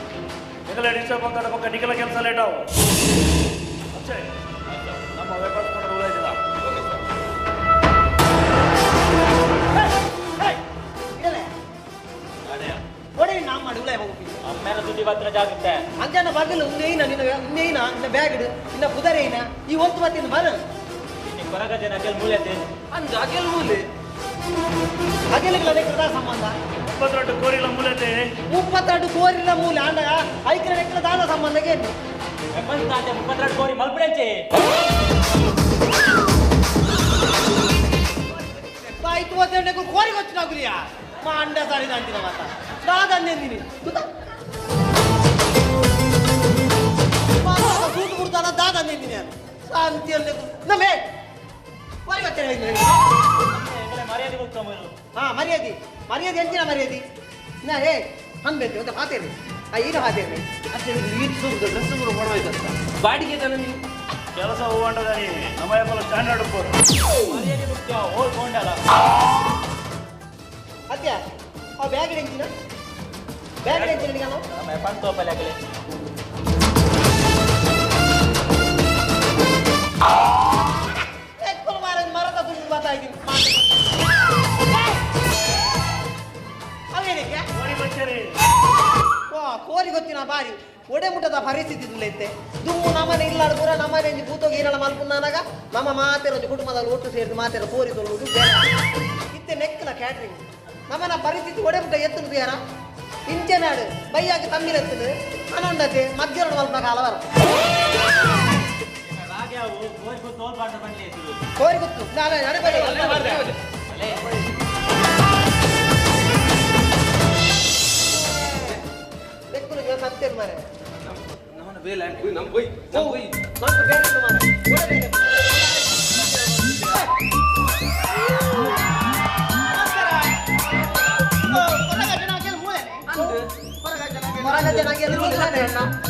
ನಿಕಲೆ ಡಿಸ್ಟರ್ಬ್ ಮಾಡ್ತಾರೆ ಪಕ್ಕ ನಿಕಲ ಕೆಲಸ ಲೇಟ್ ಆವು. ಅಕ್ಷಯ್, ನಮ್ಮ ವೆಪನ್ಸ್ ಕೂಡ ಉಳಿದಿಲ್ಲ.
Okay sir.
ಒಡೆ ನಾ ಮಾಡಿ ಉಳಾಯ ಹೋಗ್ತೀನಿ.
ಅಮ್ಮೇನ ದುಡ್ಡಿ ಬತ್ತಿನ ಜಾಗುತ್ತೆ.
ಅಂಜನ ಬಗಲು ಉಂದೇಯಿನ ನಿನ್ನ ಉಂದೇಯಿನ ನಿನ್ನ ಬ್ಯಾಗ್ ನಿನ್ನ ಪುದರೇನ ಈ ಒಂದು ಬತ್ತಿನ ಬರ.
ಇನ್ನು ಕೊರಗಜನ ಅಗೆಲ್ ಮೂಲೆ.
ಅಂದ ಅಗೆಲ್ ಮೂಲೆ. ಅಗೆಲ್ಗಳ ನೆಕ್ಕದ ಸಂಬಂಧ.
32 ಕೋರಿಲ ಮೂಲೆತೆ.
32 ಕೋರಿಲ ಮೂಲೆ ಅಂಡ ಐಕ್ರ ನೆಕ್ಕದ ದಾದ ಸಂಬಂಧಕ್ಕೆ ಏನು?
ವೆಪನ್ಸ್ ತಾಂತೆ 32 ಕೋರಿ ಮಲ್ಪಡಂಚೆ.
ಆಯ್ತು ಓದ್ದೆ ಕೋರಿ ಗೊತ್ತಿನಾಗುಲಿಯಾ ಮಾ ಅಂಡ ಸಾರಿದ ಅಂತಿನ ಮಾತ ದಾದಂದಿನಿ ಗೊತ್ತಾ ಸೂಟ್ ಬಿಡ್ತಾನ ದಾದಂದಿನಿ ನಾನು ಶಾಂತಿಯಲ್ಲಿ ನಮ್ಮೇ ಕೋರಿ ಗೊತ್ತಿರ.
ಮರ್ಯಾದೆ ಹೋಗ್ತಾ.
ಹಾ ಮರ್ಯಾದೆ ಮರ್ಯಾದೆ ಎಂಚಿನ ಮರ್ಯಾದೆ ನಾ ಏ ಅನ್ಬೇಕು ಅಂತ ಮಾತೇರಿ ಆ ಈಗ ಮಾತೇರಿ
ಡ್ರೆಸ್ ಕೂಡ ಕೊಡಬೇಕಂತ ಬಾಡಿಗೆ ತಾನೆ ನೀವು
ಕೆಲಸ ಹೂವಂಡದಾನಿ ನಮ್ಮ ಯಪ್ಪಲ ಸ್ಟ್ಯಾಂಡರ್ಡ್ ಕೊಡು.
ಮರ್ಯಾದೆ ಮುಖ್ಯ ಓಲ್ ಕೊಂಡಲ್ಲ.
ಅತ್ಯ ಆ ಬ್ಯಾಗ್ ಎಂಚಿನ ಬ್ಯಾಗ್ ಎಂಚಿನ ನಿಗನು
ನಮ್ಮ ವೆಪನ್ ತೋಪಲೆ ಆಗಲಿ.
ಎಕ್ಕುಲ್ ಮಾರನ್ ಮರದ ದುಡ್ಡು ಮಾತಾಯಿದ್ದೀನಿ ಅವೇನಕ್ಕೆ
ಕೋರಿ ಬಚ್ಚರಿ.
ವಾ ಕೋರಿ ಗೊತ್ತಿನ ಬಾರಿ ಒಡೆ ಮುಟ್ಟದ ಪರಿಸ್ಥಿತಿ ದುಲ್ಲೈತೆ ದುಮ್ಮು ನಮ್ಮನೆ ಇಲ್ಲಾಡು ಪೂರ ನಮ್ಮನೆ ಒಂಜಿ ಭೂತೋಗಿ ಏನಲ್ಲ ಮಲ್ಪುನಾನಾಗ ನಮ್ಮ ಮಾತೆರ ಒಂಜಿ ಕುಟುಂಬದಲ್ಲಿ ಒಟ್ಟು ಸೇರಿದು ಮಾತೆರ ಕೋರಿ ತೊಳ್ಳುದು ಬೇಡ ಇತ್ತೆ ನೆಕ್ಕಲ ಕ್ಯಾಟ್ರಿಂಗ್ ನಮ್ಮನ ಪರಿಸ್ಥಿತಿ ಒಡೆ ಮುಟ್ಟ ಎತ್ತುನು ಯಾರ ಇಂಚೆ ನಾಡು ಬೈಯಾಗಿ ತಮ್ಮಿಲೆತ್ತದು ಅನಂಡತೆ ಮಧ್ಯಾಹ್ನ ಮಲ್ಪನ ಕಾಲ ಬರ
ರಾಗೆ ಅವು ಕೋರಿ ಗೊತ್ತು ತೋಲ್ ಪಾಠ ಬನ್ನಿ.
ಕೋರಿ ಗೊತ್ತು ನಾನು ನಡೆ. ಬೆಕ್ಕುಲು ಸಂತೇನು ಮಾರೆ
ನಮ್ಮನ ಬೇಲೆ ನಮ್ಮ ಹೋಯ್ ನಮ್ಮ ಹೋಯ್
నాకు ಬೇರೆ ಮಾರೆ ಒಡೆ ಬೇರೆ.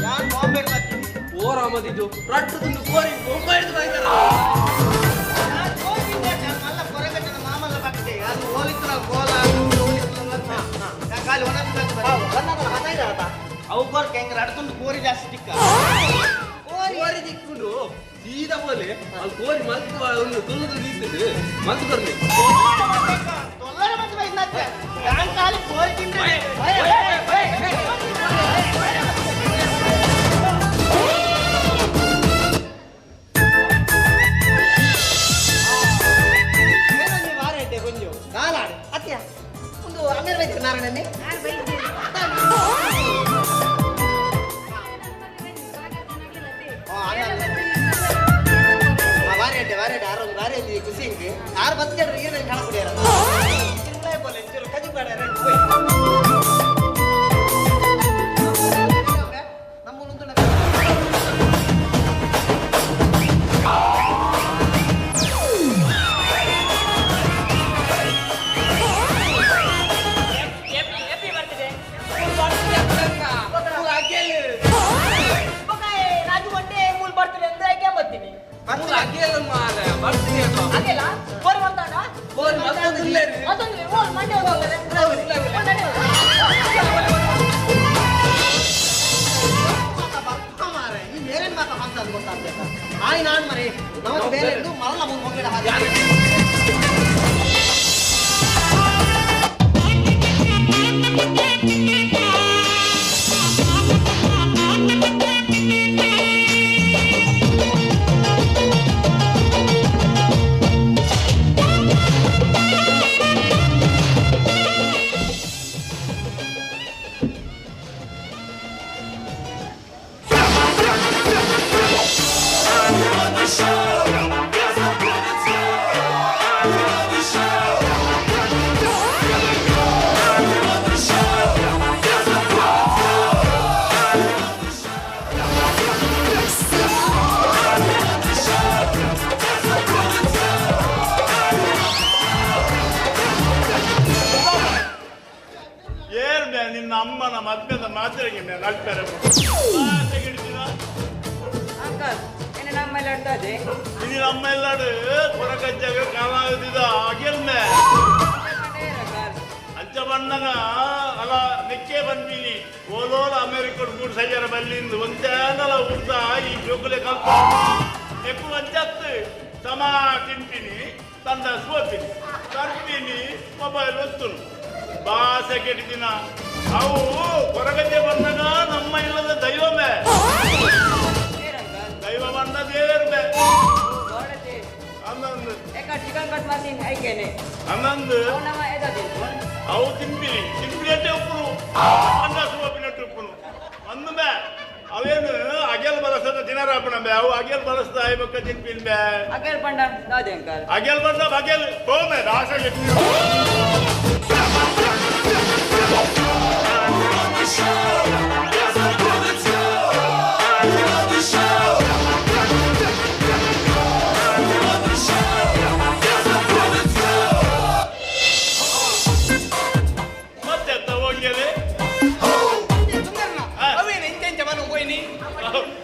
ಯಾನ್ ಬಾಂಬೆ
ಓರ ಮದಿದ್ದು ರಟ್ಟು ತುಂಡು ಕೋರಿ ಬೊಂಬೆ ಹಿಡಿದು ಬಾಯ್ತಾರ.
ಅವು ಕೊರ್ಕ ಹೆಂಗ್ ರಡ್ತುಂಡು ಕೋರಿ ಜಾಸ್ತಿ ತಿಕ್ಕ
ಕೋರಿ ದಿಕ್ಕುಂಡು ಸೀದಾ ಬೋಲೆ ಅಲ್ಲಿ ಕೋರಿ ಮಲ್ತು ಒಂದು ತುಳ್ಳು ದೀತದೆ ಮಲ್ತು ಕೊರ್ಲಿ.
ಕೋರಿ ತಿಂದ್ರೆ
కొంచెం కాలాడు అత్య ముందు అమీర్ వైద్య నారాయణని ವಾರೇಟೆ ವಾರೇಟೆ ಆರು ಒಂದು ವಾರೆ ಖುಷಿ ಇಂಕ್ ಆರು ಬತ್ತಿಗೆ ಈರ ಕಾಣ ಕುಡಿಯಾರ ಕಜಿ ಬೇಡ ನಮ್ಮ
ರಾಜು ಒಂಡೆ ಮೂಲ್ ಬರ್ತೀನಿ ಅಂದ್ರೆ ಯಾಕೆ ಬರ್ತೀನಿ
ಅಗೇಲ್ ಮಾರ್ರೆ, ಬರ್ತೀನಿ ಅದು.
ಅಗೆಲ ಕೋರಿ ಬಂತಾಡ
ಕೋರಿ ಮತ್ತೊಂದು ಇಲ್ಲ ರೀ.
ಮತ್ತೊಂದು ಓಲ್ ಮಂಡೆ ಹೋಗಲ್ಲ.
ಈ ಮೇರೇನ್ ಮಾತ ಅಂತ ಗೊತ್ತಾಗ್ತದೆ ಆಯ್ ನಾನ್ ಮರೆ ನಮಗೆ ಬೇರೆ ಇದ್ದು ಮರಳ ಮುಂದೆ ಹೋಗ್ಲಿಡ ಹಾಗೆ.
Thank you.
ಅಮ್ಮನ ಮದ್ಮೆದ ಮಾತ್ರೆಗೆ ನಲ್ಪೆರೆ
ಅಂಕಲ್ ಎನ್ನ ನಮ್ಮ ಎಲ್ಲಾಡ್ತದೆ
ಇದು ನಮ್ಮ ಎಲ್ಲಾಡು ಕೊರಕಜ್ಜಾಗ ಕಾಲಾಗದಿದ ಅಗೆಲ್ಮೆ ಅಂಚ ಬಣ್ಣಗ ಅಲ್ಲ ನೆಕ್ಕೆ ಬಂದ್ಬಿನಿ ಓಲೋಲ ಅಮೆರಿಕ ಮೂರು ಸೈಜರ ಬಲ್ಲಿಂದು ಒಂದೇನಲ ಉರ್ದ ಈ ಜೋಕುಲೆ ಕಲ್ಪ ನೆಕ್ಕು ಅಂಚತ್ತು ಸಮ ತಿಂತೀನಿ ತಂದ ಸೋತೀನಿ ತರ್ತೀನಿ ಮೊಬೈಲ್ ಒತ್ತುನು ಬಾಸೆ ಕೆಟ್ಟಿದಿನ ಅವು ಕೊರಗಜ್ಜೆ ಬಂದಾಗ ನಮ್ಮ ಇಲ್ಲದ ದೈವಮೇ ದೈವ ಬಂದ ದೇವರೇ ಅನ್ನಂದು ಅವು ತಿಂಬಿನಿ ತಿಂಬಿನಟ್ಟೆ ಉಪ್ಪುನು ಅನ್ನ ಸೋಪಿನಟ್ಟು ಉಪ್ಪುನು ಅಂದ ಅವೇನು ಅಗೆಲ್ ಬಳಸದ ದಿನರಾಪಣ ಬೇ ಅವು ಅಗೆಲ್ ಬಳಸದ ಐಬಕ್ಕ ತಿನ್ಪಿನ್ ಬೇ
ಅಗೆಲ್ ಪಂಡ ದಾದೆ ಅಂಕಲ್
ಅಗೆಲ್ ಬಂದ ಬಗೆಲ್ ಹೋಮೆ ರಾಸ ಮತ್ತೆ ಹೋಗ್ಯಲೆ
ಅವೇನು ಇಂಚ ಇಂಚ ಮನ ಹೋಯ್ನಿ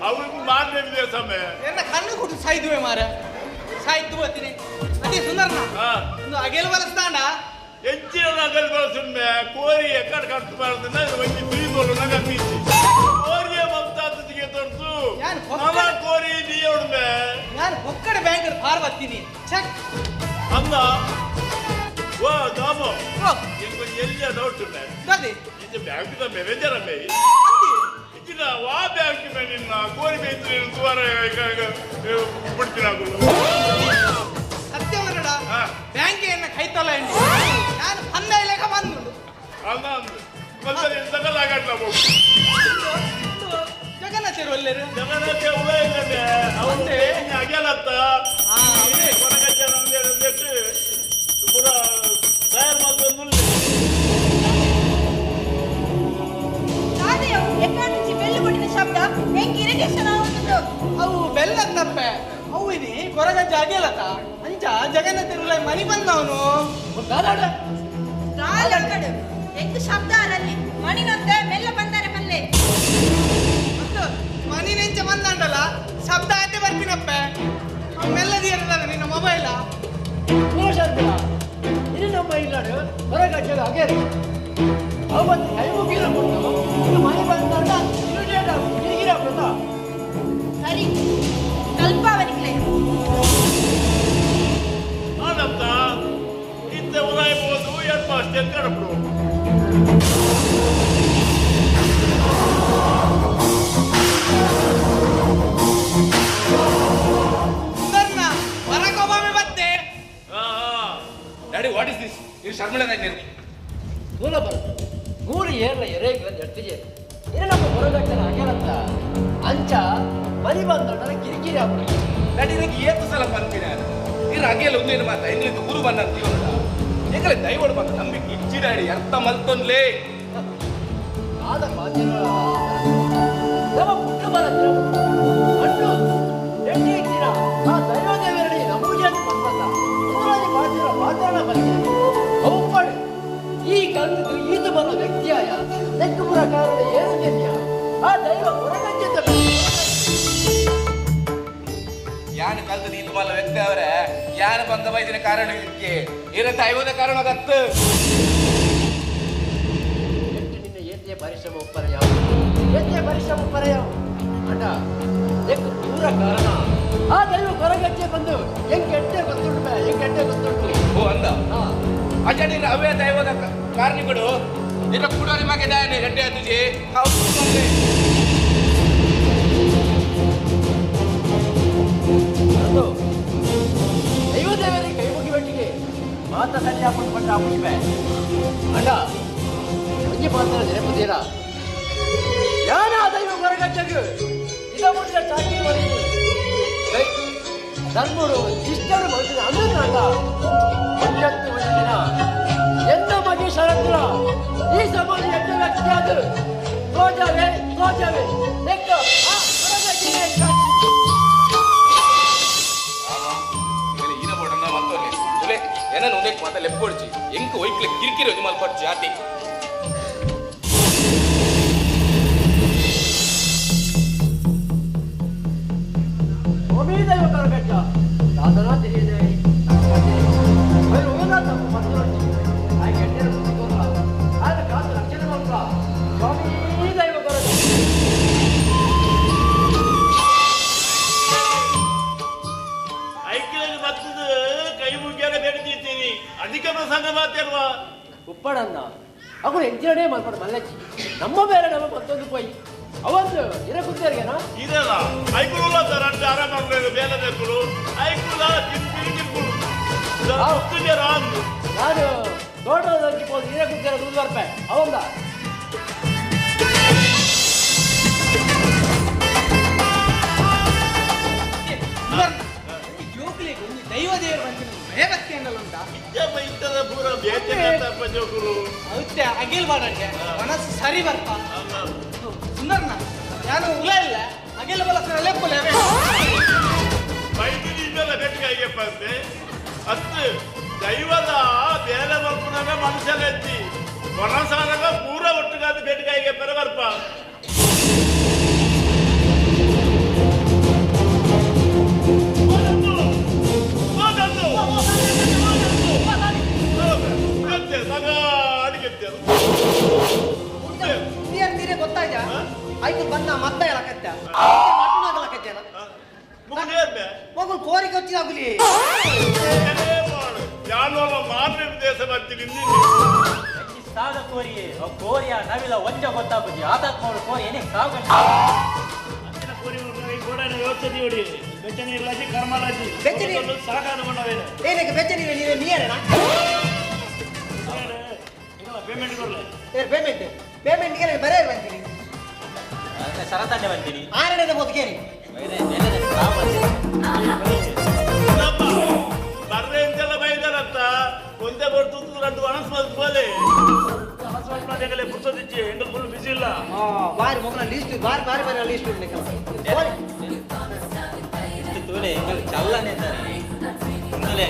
ಅವನಿಗೂ ಮಾರನೇ ಸಮಯ
ಎನ್ನ ಕಣ್ಣು ಕೊಟ್ಟು ಸಾಯ್ದುವೆ ಮಾರ ಸಾಯ್ತು ಬರ್ತೀನಿ ಅದೇ ಸುಂದರ್ನ ಒಂದು ಅಗೆಲ್ ಬಳಸ್ತಾಂಡ
ಹೆಚ್ಚಿನ ಅಗಲ್ ಬಳಸುಮ್ಮೆ ಕೋರಿ ಎಕ್ಕಡ ಕಟ್ಟು ಬಾರ್ದನ್ನ ಒಂಜಿ ತುಯಿ ನಗ ಪೀಚಿ ಕೋರಿಯ ಮಮತಾತಿಗೆ ತೊಡ್ತು ನಮ್ಮ ಕೋರಿ ನೀಯೋಡ್ಮೆ
ನಾನು ಒಕ್ಕಡೆ ಬ್ಯಾಂಕ್ ಫಾರ್ ಬರ್ತೀನಿ ಚೆಕ್
ಅಂದ ವಾ ದಾಮೋ ಇಂಕೊಂಚ ಎಲ್ಲಿ ಡೌಟ್ ಉಂಡೆ
ದಾದಿ
ಇದು ಬ್ಯಾಂಕ್ದ ಮ್ಯಾನೇಜರ್ ಅಮ್ಮೆ ಇಜ್ಜಿನ ವಾ ಬ್ಯಾಂಕ್ ಮೇ ನಿನ್ನ ಕೋರಿ ಬೇಯ್ತು ತುವಾರ ಬಿಡ್ತೀನಿ
ಸತ್ಯ ಮರಡ ಬ್ಯಾಂಕ್ ಎನ್ನ ಕೈತಲ್ಲ ನಾನು ಅಂದ ಇಲ್ಲಕ ಬಂದು
ಅಂದ ಮತ್ತೆ ಎಂತಕಲಾಗಟ್ಲ
ಜಗನ್ನಾಥರು ಒಲ್ಲೆರು
ಜಗನ್ನಾಥ ಉಳ ಇಲ್ಲದೆ ಅವನು ಅಗೆಲತ್ತ ಪೂರ ತಯಾರು ಮಾಡ್ಕೊಂಡು
ಎಕ್ಕಡ నుంచి ಬೆಲ್ಲು ಕೊಟ್ಟಿನ ಶಬ್ದ ಹೆಂಗ್ ಇರಿಟೇಷನ್ ಆಗುತ್ತೋ
ಅವು ಬೆಲ್ಲ ತಪ್ಪೆ ಅವು ಇನಿ ಕೊರಗಜ್ಜ ಅಗೆಲತ್ತ ಅಂಚ ಜಗನ್ನಾಥರು ಮನಿ ಬಂದವನು
ಎಂಕ್ ಶಬ್ದ ಅರಲ್ಲಿ ಮಣಿನೊಂದೆ ಮೆಲ್ಲ ಬಂದಾರೆ ಬಲ್ಲೆ
ಮತ್ತು ಮನಿ ನೆಂಚ ಬಂದಾಂಡಲ್ಲ ಶಬ್ದ ಆತೆ ಬರ್ತೀನಪ್ಪ ಮೆಲ್ಲದಿರಲ್ಲ ನಿನ್ನ ಮೊಬೈಲ
ಇದು ನಮ್ಮ ಇಲ್ಲಾಡು ಹೊರಗಜ್ಜದ ಅಗೇರು ಅವತ್ತು ಕೈ ಮುಗಿಲ ಕೊಟ್ಟು ಇನ್ನು ಮನೆ ಬಂದಾಗ ಇರಿಟೇಟ್ ಕಿರಿಕಿರಿ ಆಗ್ಬಿಡ್ತಾ
ಸರಿ ಕಲ್ಪಾವನಿಕ್ಲೆ
ಆನಂದ ಇತ್ತೆ ಉದಾಯಬಹುದು ಎಡ್ ಅಷ್ಟೇ ಕಡಪಡು
ಸುಂದರ್ನ ಬರಕೋಬಾಮೆ ಬತ್ತೆ
ಡ್ಯಾಡಿ what is this ಇದು ಶರ್ಮಿಳ ನಾಯ್ಕ
ದೂರ ಬರುತ್ತೆ ಮೂರು ಏರ್ಲ ಎರೇಗ್ಲ ಎಡ್ತಿಗೆ ಇನ್ನು ನಮ್ಮ ಹೊರಗಟ್ಟನ ಅಗೇಲತ್ತ ಅಂಚ ಮನಿ ಬಂದೊಂಡರ ಕಿರಿಕಿರಿ ಆಗ್ಬಿಡು
ಡ್ಯಾಡಿ ನನಗೆ ಏತು ಸಲ ಪನ್ಪಿನ ಇರ ಅಗೆಲ್ಲ ಒಂದೇನು ಮಾತ ಎಂಗ್ಲಿದ್ದು ಗುರು ಬಂದ ಅಂತೀವಲ್ಲ ಏಕಲೆ ದೈವಡು ಬಂದ ನಂಬಿಕೆ ಇಚ್ಚಿ ಡ್ಯಾಡಿ ಅರ್ಥ ಮಲ್ತೊನ್ಲೇ
ಆದ ನಮ್ಮ ಪುಟ್ಟ ಬಲ ಹಣ್ಣು ಎಣ್ಣೆ ಇಚ್ಚಿನ ಆ ದೈವದೇವರಲ್ಲಿ ನಂಬುಜಾತಿ ಬಂದಲ್ಲ ಉತ್ತರಾಜಿ ಪಾತ್ರ ಪಾತ್ರಣ ಬಗ್ಗೆ ಅವುಪಡು ಈ ಕಂದು ಈತು ಬಂದ ವ್ಯಕ್ತಿಯಾಯ ನೆಕ್ಕುಪುರ ಕಾರಣ ಏನು ಜನ್ಯ ಆ ದೈವ ಹೊರಗಜ್ಜದ
ಯಾನು ಕಲ್ತದ ಈತು ಮಲ್ಲ ವ್ಯಕ್ತಿ ಅವರೇ ಯಾನು ಬಂದ ಬೈದಿನ ಕಾರಣ ಇದಕ್ಕೆ ಇರ ದೈವದ ಕಾರಣ ಗತ್ತು
ನಿನ್ನ ಏತೆಯ ಪರಿಶ್ರಮ ಉಪ್ಪರ ಯಾವ ಏತೆಯ ಪರಿಶ್ರಮ ಉಪ್ಪರ ಯಾವ ಅಣ್ಣ ಎಕ್ಕು ದೂರ ಕಾರಣ ಆ ದೈವ ಹೊರಗಜ್ಜೆ ಬಂದು ಹೆಂಗ್ ಎಟ್ಟೆ ಗೊತ್ತುಂಟು ಬೇ ಹೆಂಗ್ ಎಟ್ಟೆ ಗೊತ್ತುಂಟು
ಓ ಅಂದ ಅಜಡಿ ಅವೇ ದೈವದ ಕಾರಣಿಗಳು ನಿನ್ನ ಕುಡೋರಿ ಮಗೆ ದಾಯನೆ ರೆಡ್ಡಿ ಆತುಜಿ
ಅದು ದೈವದೇವರಿಗೆ ಕೈ ಮುಗಿಬೆಟ್ಟಿಗೆ ಮಾತ ಸರಿಯಾಗಿ ಬಂದ ಮುಗಿಬೆ ಅಣ್ಣ ಒಂಜಿ ಮಾತ್ರ ನೆನಪುದೀರ ಯಾನ ದೈವ ಹೊರಗಜ್ಜಗು ಇದ ಮುಟ್ಟ ಚಾಕಿ ಮಾಡಿ ಧರ್ಮರು ಇಷ್ಟರು ಮನುಷ್ಯನ ಅಂದ ಒಂದತ್ತು ಒಂದು ದಿನ ಎನ್ನ ಮಗೆ ಶರತ್ರ ಈ ಸಮಾಜ ಎಟ್ಟ ವ್ಯಕ್ತಿ ಆದರು ತೋಜವೇ ತೋಜವೇ ಲೆಕ್ಕ ಆ ಹೊರಗಜ್ಜಿಗೆ ಸಾಕ್ಷಿ.
ಈನ ಬೋಡನ್ನ ಮಲ್ತೊಲ್ಲೆ ಉಲೆ ಏನನ್ನು ಉಂದೆಕ್ ಮಾತ ಲೆಪ್ಪೊಡ್ಚಿ ಎಂಕ್ ಒಯ್ಕ್ಲೆ ಕಿರಿಕಿರಿ ಒಂಜಿ ಮಲ್ಪೊಡ್ಚಿ ಆತಿ
ಒಮೀದೈವ ಕರಗಜ್ಜ ದಾದನ ತಿಳಿಯದೆ ತಪ್ಪು ಮತ್ತೊಂದು ಆಯ್ಕೆ ಎಣ್ಣೆ ಬುದ್ಧಿ ಆಗ ಕಾಸು ರಕ್ಷಣೆ ಮಾಡ್ಕ ಸ್ವಾಮಿ ದೈವ ಕರಗಜ್ಜ.
ಐಕ್ಯದಲ್ಲಿ ಬರ್ತದ ಕೈ ಮುಗಿಯಲ್ಲ ಬೇಡದಿದ್ದೀನಿ ಅಧಿಕ ಪ್ರಸಂಗ ಮಾತೇಲ್ವಾ
ಉಪ್ಪಡನ್ನ ಅವು ಎಂಜಿನೇ ಮಲ್ಪಡ ಮಲ್ಲಚ್ಚಿ ನಮ್ಮ ಬೇರೆ ನಮ್ಮ ಮತ್ತೊಂದು ಪೋಯಿ ಅವತ್ತು ಇರಕುತ್ತೇರಿಗೆನಾ
ಇದಲ್ಲ ಐಕುಲ ಸರ್ ಆರಾಮ ಬೇಲೆ ಬೇಕು ಐಕುಲ ತಿಂಪಿರಿ ತಿಂಪುಡು ರಾಂಗ್.
ನಾನು ತೋಟದ ಪೋದು ಇರಕುತ್ತೇರ ದುಡ್ಡು ಬರ್ಪೆ ಅವಂದ
ಜೋಕುಲಿಗೆ ಒಂಜಿ ದೈವ ದೇವರು ಬಂತಿನ ಭಯಭಕ್ತಿ ಅನ್ನಲ್ಲ ಉಂಟಾ?
ಇತ್ತದ ಪೂರ ಬೇತೆ ಜೋಕುಲು.
ಅವತ್ತೆ ಅಗಿಲ್ ಬಾಡಂಗೆ ಮನಸ್ಸು ಸರಿ ಬರ್ಪ ಸುಂದರ್ನ ನಾನು ಉಲ ಇಲ್ಲ ಅಗಿಲ್ ಬಲ ಸರ ಲೆಪ್ಪಲೆ
ಬೈದಿನ ಬೆಟ್ಟಿಗೆ ಬಂದೆ ಅತ್ತು ದೈವದ ಬೇಲೆ ಮಲ್ಪುನಾಗ ಮನುಷ್ಯನ ಎತ್ತಿ ಮನಸಾನಾಗ ಪೂರ ಒಟ್ಟುಗಾದ ಬೆಟ್ಟಿಗೆ ಪೆರ ಬರ್ಪ.
ಗೊತ್ತಾಯ್ತಾ ಆಯ್ತು ಬಂದ ಮತ್ತ ಹೇಳಕತ್ತ ಮಟ್ಟನಾಗಲಕತ್ತೇನ ಮಗು ಕೋರಿಕೆ వచ్చిನಾಗುಲಿ
ದೇಶ ಬರ್ತೀನಿ
ಸಾಗ ಕೋರಿಯೇ ಕೋರಿಯ ನವಿಲ ಒಂಜ ಗೊತ್ತಾಗುದಿ ಆತಾತ್ ನೋಡು ಕೋರಿ ಏನೇ ಸಾಗ
ಕೋರಿ ಯೋಚನೆ ನೋಡಿ ಬೆಚ್ಚನೆ ಇಲ್ಲಾಜಿ ಕರ್ಮಲಾಜಿ
ಬೆಚ್ಚನೆ
ಸಾಕಾದ ಕೊಂಡವೇನೆ
ಏನಕ್ಕೆ ಬೆಚ್ಚನೆ ನೀವೇ ನೀರೇನಾ
ಪೇಮೆಂಟ್ ಕೊಡ್ಲೆ
ಪೇಮೆಂಟ್ ಪೇಮೆಂಟ್ಗೆ ಬರೇ ಬಂತೀನಿ
ಸರತಾನೆ ಬಂತೀನಿ
ಆರನೇ ಬೋದ್ಕೇರಿ
ಬರ್ರೆ ಅಂತೆಲ್ಲ ಬೈದಾರತ್ತ ಒಂದೇ ಬರ್ತು రెండు ಅಣಸ್ ಬೋಲೆ ಪುರ್ಸೋದಿಚ್ಚಿ ಎಂಟು ಫುಲ್ ಬಿಸಿ ಇಲ್ಲ.
ಬಾರಿ ಮೊಗಲ ಲಿಸ್ಟ್ ಬಾರಿ ಬಾರಿ ಬಾರಿ ಲಿಸ್ಟ್ ಉಂಟು.
ತೂಲೆ ಎಂಗಲ್ ಚಲ್ಲನೆ ಇಂದಲೇ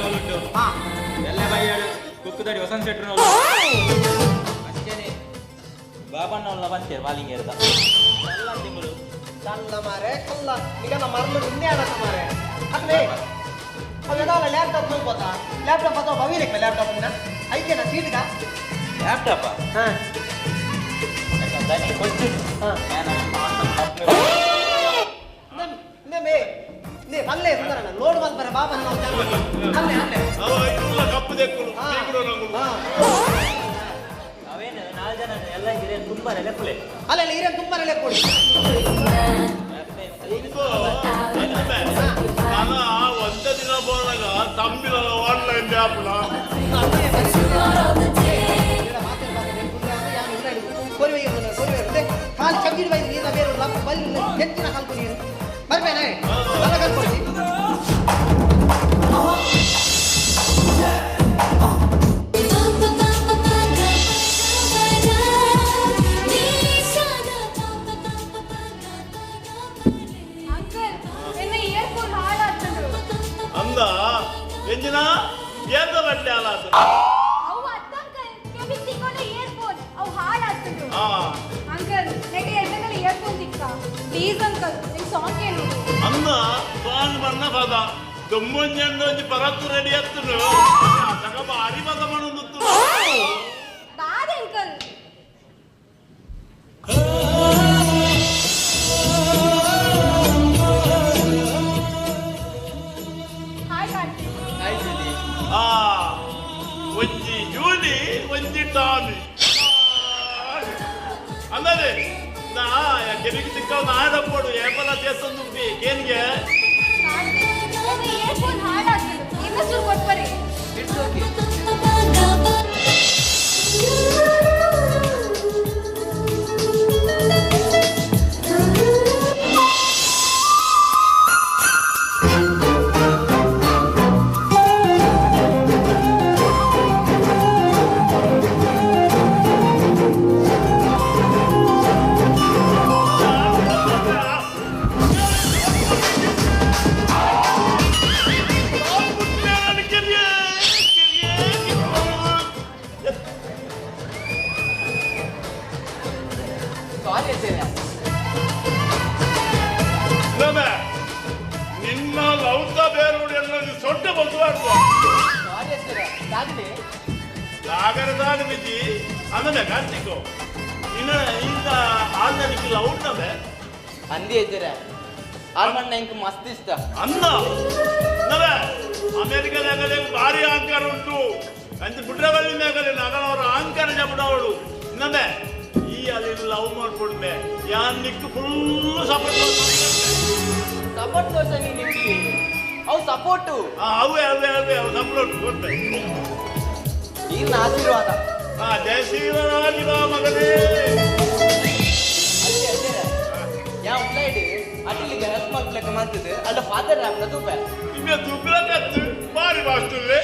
ಉಂಟು ಎಲ್ಲ ಬೈಯಾಡು ಕುಕ್ಕುದಡಿ ವಸಂತ ಶೆಟ್ರು ಅಷ್ಟೇನೆ ಬಾಬಣ್ಣ ಬಂತೇರು ಮಾಲಿಂಗೇರ್ದ ಚಲ್ಲ ತಿಂಗಳು
ಚಲ್ಲ ಮಾರೆ ಕಲ್ಲ ನಿಗನ ಮರಳು ನಿನ್ನೆ ಆಡತ್ತ ಮಾರೆ ಅದೇ ಅವೆಲ್ಲ ಲ್ಯಾಪ್ಟಾಪ್ ನೋಡ್ಬೋದಾ? ಲ್ಯಾಪ್ಟಾಪ್ ಅಥವಾ ಭವೀರಕ್ಕೆ ಲ್ಯಾಪ್ಟಾಪ್ ಐಕೆನಾ ಸೀಟ್ಗ
ಲ್ಯಾಪ್ಟಾಪ್
ಹಾಂ ಅಲ್ಲೇ ಸುಂದರಣ್ಣ ಲೋಡ್ ಬಂದ್ ಬಾಬಾ ಅಲ್ಲೇ ಅಲ್ಲೇ
ಅವೇನು ನಾಲ್ಕು ಜನ ಎಲ್ಲ ಹಿರಿಯ ತುಂಬ ನೆಲೆಪುಲೆ
ಅಲ್ಲ ಇಲ್ಲ ಹಿರಿಯ ತುಂಬ ನೆಲೆಪುಡಿ.
ನಾನು ಒಂದೇ ದಿನ ಹೋದಾಗ ತಮ್ಮಿನ ಆನ್ಲೈನ್ ಆ್ಯಪ್ನ
ಕಾಲು ಚಂಗಿಡಿ ಬೈದು ನೀರು ಬೇರೆ ಬಲ್ಲಿ ಹೆಚ್ಚಿನ ಕಲ್ಪು ನೀರು ಬರ್ಬೇನೆ ಎಲ್ಲ ಕಲ್ಪೊಡಿ.
ಅಂಕಲ್ ಎನ್ನ ಇಯರ್ಫೋನ್ ಹಾಳಾಗ್ತದೆ.
ಅಂದ ಎಂಜಿನ ಏರ್ದ ಬಟ್ಟೆ ಅಲ್ಲ
ಅವು ಅತ್ತಂಕಲ್ ಕೆವಿಗೆ ತಿಕ್ಕೊಂಡ ಇಯರ್ಫೋನ್ ಅವು ಹಾಳಾಗ್ತದೆ. ಅಂಕಲ್ ನೆಗೆ ಎಡ್ಡಗಲ ಇಯರ್ಫೋನ್ ತಿಕ್ಕ ಪ್ಲೀಸ್ ಅಂಕಲ್ ನಿಂಗೆ ಸಾಂಗ್ ಕೇಳು.
ಅಂದ ಸಾಂಗ್ ಬಣ್ಣ ಪದ ದುಮ್ಮೊಂಜಂಡೊಂಜಿ ಪರತ್ತು ರೆಡಿ ಹತ್ತುನು ತಗ ಬಾರಿ ಪದ ಮಣೊಂದು
ದಾದ ಅಂಕಲ್. ಹಾಯ್ ಕಾರ್ತಿಕ್.
ಹಾಯ್ ಜೂಲಿ.
ಆ ಒಂಜಿ ಜೂಲಿ ಒಂಜಿ ಟಾಮಿ ಅಂದರೆ ನಾ ಕೆವಿಗೆ ಸಿಕ್ಕವ್ ನಾಡಪ್ಪೋಡು ಏಪಲ ದೇಶಂದುಂಪಿ ಏನ್ಗೆ
ಇಯರ್ಫೋನ್ ಹಾಳಾಗ್ತದೆ ಇನ್ನಷ್ಟು ಕೊಟ್ಬರಿ.
It's okay.
ಮುಟ್ಟ ದಾದ ಬಿದ್ದಿ ಅಂದ ಕಾರ್ತಿಕ್ ಇನ್ನ ಇಂದ ಆಂದನಿಕ್ಕಿಲ್ಲ ಉಂಟವೆ
ಅಂದಿ ಇದ್ದೀರ ಆಲ್ಮಂಡ್ ಎಂಕ್ ಮಸ್ತ್ ಇಷ್ಟ
ಅಂದ ನವೆ ಅಮೆರಿಕದಾಗಲೇ ಭಾರಿ ಅಹಂಕಾರ ಉಂಟು ಅಂಚ ಬುಡ್ರವಳ್ಳಿ ಮೇಗಲೆ ನಗನವರ ಅಹಂಕಾರ ಜಬುಡವಳು ನವೆ ಈ ಅಲ್ಲಿ ಲವ್ ಮಾಡ್ಕೊಡ್ಮೆ ಯಾನ್ ನಿಕ್ಕು ಫುಲ್ ಸಪೋರ್ಟ್
ಸಪೋರ್ಟ್ ದೋಷ ನೀ ಅವು ಸಪೋರ್ಟು
ಅವೇ ಅವೇ ಅವೇ ಅವು ಸಪೋರ್ಟ್ ಕೊಡ್ತೆ
ಈರ್ನ ಆಶೀರ್ವಾದ
ಹಾ ಜಯ ಶ್ರೀರಾಮ ಮಗನೇ
ಅಲ್ಲೇ ಅಲ್ಲೇ ಯಾ ಉಳ್ಳಾಯ್ಡು ಅಟಿಲಿಗೆ ಹೆಲ್ಪ್ ಮಾಡ್ಲಿಕ್ಕೆ ಮಾಡ್ತಿದ್ದು ಅಲ್ಲ ಫಾದರ್ ರಾಮ್ನ ತೂಪ
ನಿಮಗೆ ದುಬ್ಲಕತ್ತು ಬಾರಿ ಬಾಸ್ತುಲ್ಲೇ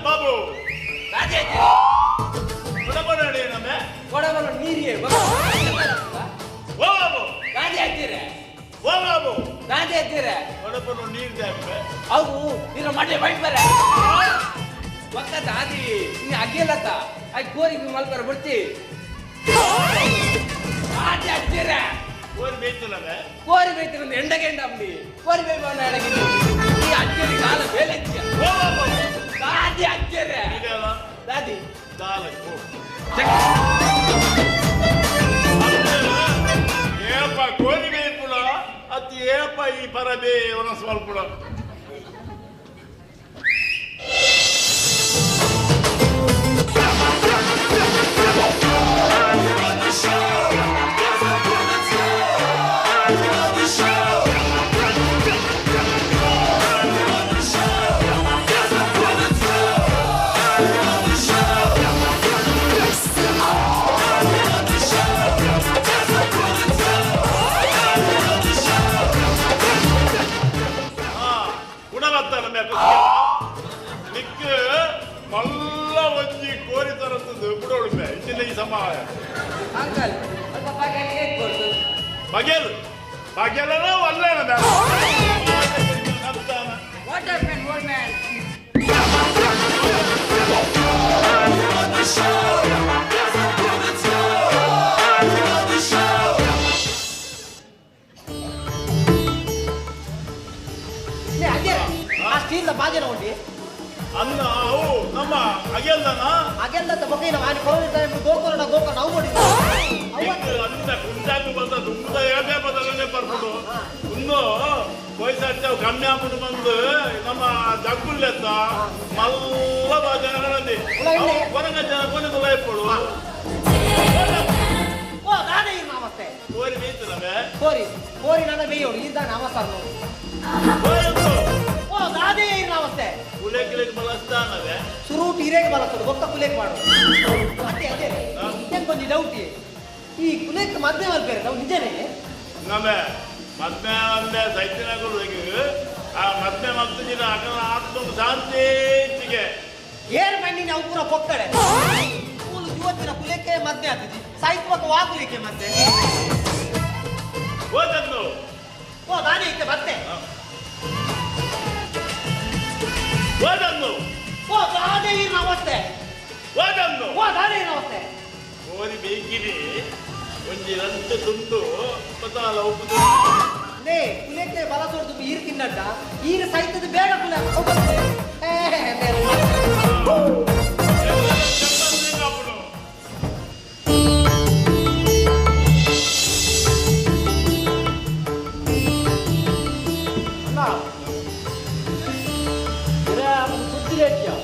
ಬಾಬು
ಕೊಡಬಲ್ಲ ನೀರಿಗೆ
ಬಾಬು
ಗಾಡಿ ಹಾಕ್ತೀರ
ಬಾಬು
ಗಾಡಿ ಹಾಕ್ತೀರ
ಕೊಡಬಲ್ಲ ನೀರು
ಅವು ನೀರು ಮಾಡಿ ಬೈಟ್ ಬರ ಒಕ್ಕ ದಾದಿ ಇನ್ನು ಅಗ್ಗಿಲ್ಲತ್ತ ಅದು ಕೋರಿಗೆ ಮಲ್ಪರ ಬಿಡ್ತಿ ಗಾಡಿ ಹಾಕ್ತೀರ
ಕೋರಿ ಬೇಯ್ತಲ್ಲವೇ
ಕೋರಿ ಬೇಯ್ತಿರ ಎಂಡಗೆಂಡ ಅಂಬಿ ಕೋರಿ ಬೇಯ್ಬವನ ಎಡಗಿ ಈ ಅಜ್ಜರಿ ಕಾಲ ಬೇಲೆ ದಾದಿ ಹಾಕ್ತೀರ ದಾದಿ
ಏಪ ಕೋರಿ ಬೇಯ್ಪುಳ ಅತಿ ಏಪ ಈ ಪರಬೇ ಒಣ ಸ್ವಲ್ಪ ನಿಕ್ ಮಲ್ಲ ಒಂಜಿ ಕೋರಿ ತರತ್ತದು ಬುಡೋಡುಪೆ ಇಂಚಿನ ಈ ಸಮಾಯ
ಅಂಕಲ್ ಅಲ್ಪ ಬಗೆಲ್ ಕೊಡ್ತು
Baghel ಬಗೆಲನ ಒಲ್ಲೇನ
what happen old man
ಸ್ಟೀಲ್ದ ಬಾಜನ ಉಂಡಿ
ಅನ್ನ ಅವು ನಮ್ಮ ಅಗೆಲ್ದನ
ಅಗೆಲ್ದ ಬೊಕ್ಕೈನ ವಾನಿ ಕೊರೋನಾ ಟೈಮ್ ಗೋಕರ್ಣ ಗೋಕರ್ಣ ಅವು ನೋಡಿ
ಅಂದ ಕುಂಟಾಕು ಬಂದ ದುಂಬುದ ಏಪೇ ಬದಲನೆ ಬರ್ಬಿಡು ಇನ್ನು ವಯಸ್ಸಾಗ್ತಾವ್ ಕಮ್ಮಿ ಆಗ್ಬಿಟ್ಟು ಬಂದು ನಮ್ಮ ಜಗ್ಗುಲ್ಲೆತ್ತ ಮಲ್ಲ ಬಾಜನಗಳಲ್ಲಿ ಕೊರಗ ಜನ ಕೊನೆದು ಲೈಫಳು
ಓ ದಾದ ಈ ನಮಸ್ತೆ
ಕೋರಿ ಬೇಯ್ತಲ್ಲವೇ
ಕೋರಿ ಕೋರಿ ನನ್ನ ಬೇಯೋಡು ಈ ದಾನ ನಮಸ್ಕಾರ ಓ ದಾದೇ ಈ ನಮಸ್ತೆ
ಕುಲೇಕಿಲೇಕ್ ಬಲಸ್ತಾನವೇ
ಸುರೂಟ್ ಹಿರೇಗೆ ಬಲಸ್ತದೆ ಗೊತ್ತ ಕುಲೇಕ್ ಮಾಡು ಅದೇ ಅದೇ ನಂಗೆ ಡೌಟ್ ಈ ಕುಲೇಕ್ ಮದ್ವೆ ಮಲ್ಪೇರೆ ನಾವು ನಿಜನೇ
ನಮೆ ಮದ್ವೆ ಅಂದೆ ಸೈತಿನಗಳು ಆ ಮದ್ವೆ ಮಲ್ತಿನ ಅಕಲ ಆತ್ಮ ಶಾಂತಿ ಹೆಚ್ಚಿಗೆ
ಏರ್ ಮಣ್ಣಿನ ಅವು ಪೂರ ಪೊಕ್ಕಡೆ ಕೂಲು ಜೀವತ್ತಿನ ಕುಲೇಕೆ ಮದ್ವೆ ಆಗ್ತದೆ ಸಾಹಿತ್ಯಕ್ಕೆ ವಾ ಕುಲೇಕೆ ಮತ್ತೆ
ಓದನ್ನು
ಓ ನಾನೇ ಇತ್ತೆ ಮತ್ತೆ
ಓದನ್ನು
ಓ ದಾದೇ ಈ ನಮಸ್ತೆ
ಓದನ್ನು
ಓ ದಾದೇ ನಮಸ್ತೆ
ಕೋರಿ ಬೇಕಿರಿ ಒಂಜಿ ರಂತು ತುಂಡು ಪತಾಲ ಉಪ್ಪು
ಲೇ ಕುಲೇಕೆ ಬಲ ಸೋಡ್ದು ಈರು ತಿನ್ನಡ್ಡ ಈರು ಸಾಯ್ತದ ಬೇಗ ಕುಲೆ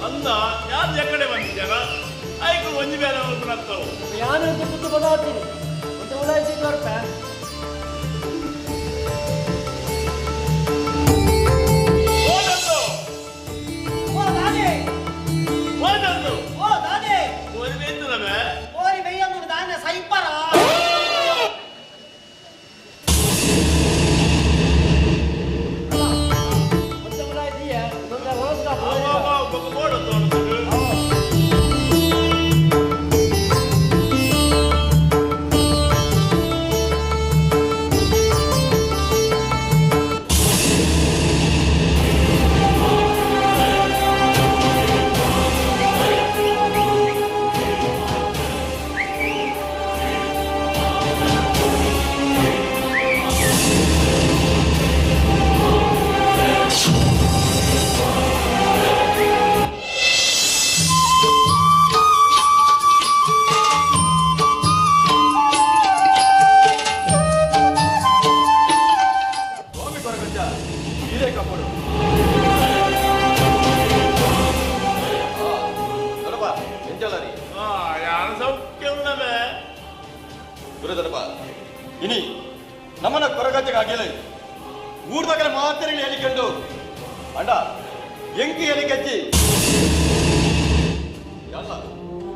ಅಂದ ಯಾರು ಎಕಡೆ ಬಂದಿದ್ದಾರ ಐಕು ಒಂಜಿ ಬೇರೆ ಆಗ್ತಾವು
ಯಾರು ಕುತ್ತು ಬದಾತೀನಿ ಒಂದು ಉಳಾಯಿಸಿ ಕೊರ್ಪ
ಓದನ್ನು
ಓ ದಾದೆ
ಓದನ್ನು
ಓ ದಾದೆ
ಕೋರಿ ಬೇಯ್ತದವೆ
ಕೋರಿ ಬೇಯಂದು ದಾನೆ ಸೈಪರ
ಒಂದು ಉಳಾಯಿಸಿಯ ಒಂದು
ಓ
ಗುರುದಡಪ ಇನಿ ನಮ್ಮನ ಕೊರಗಜ್ಜಗಾಗಿಲ್ಲ ಊರ್ದಾಗಲ ಮಾತ್ರೆಗಳು ಹೇಳಿಕೊಂಡು ಅಂಡ ಎಂಕಿ ಎಲಿಕಜ್ಜಿ ಯಾಲ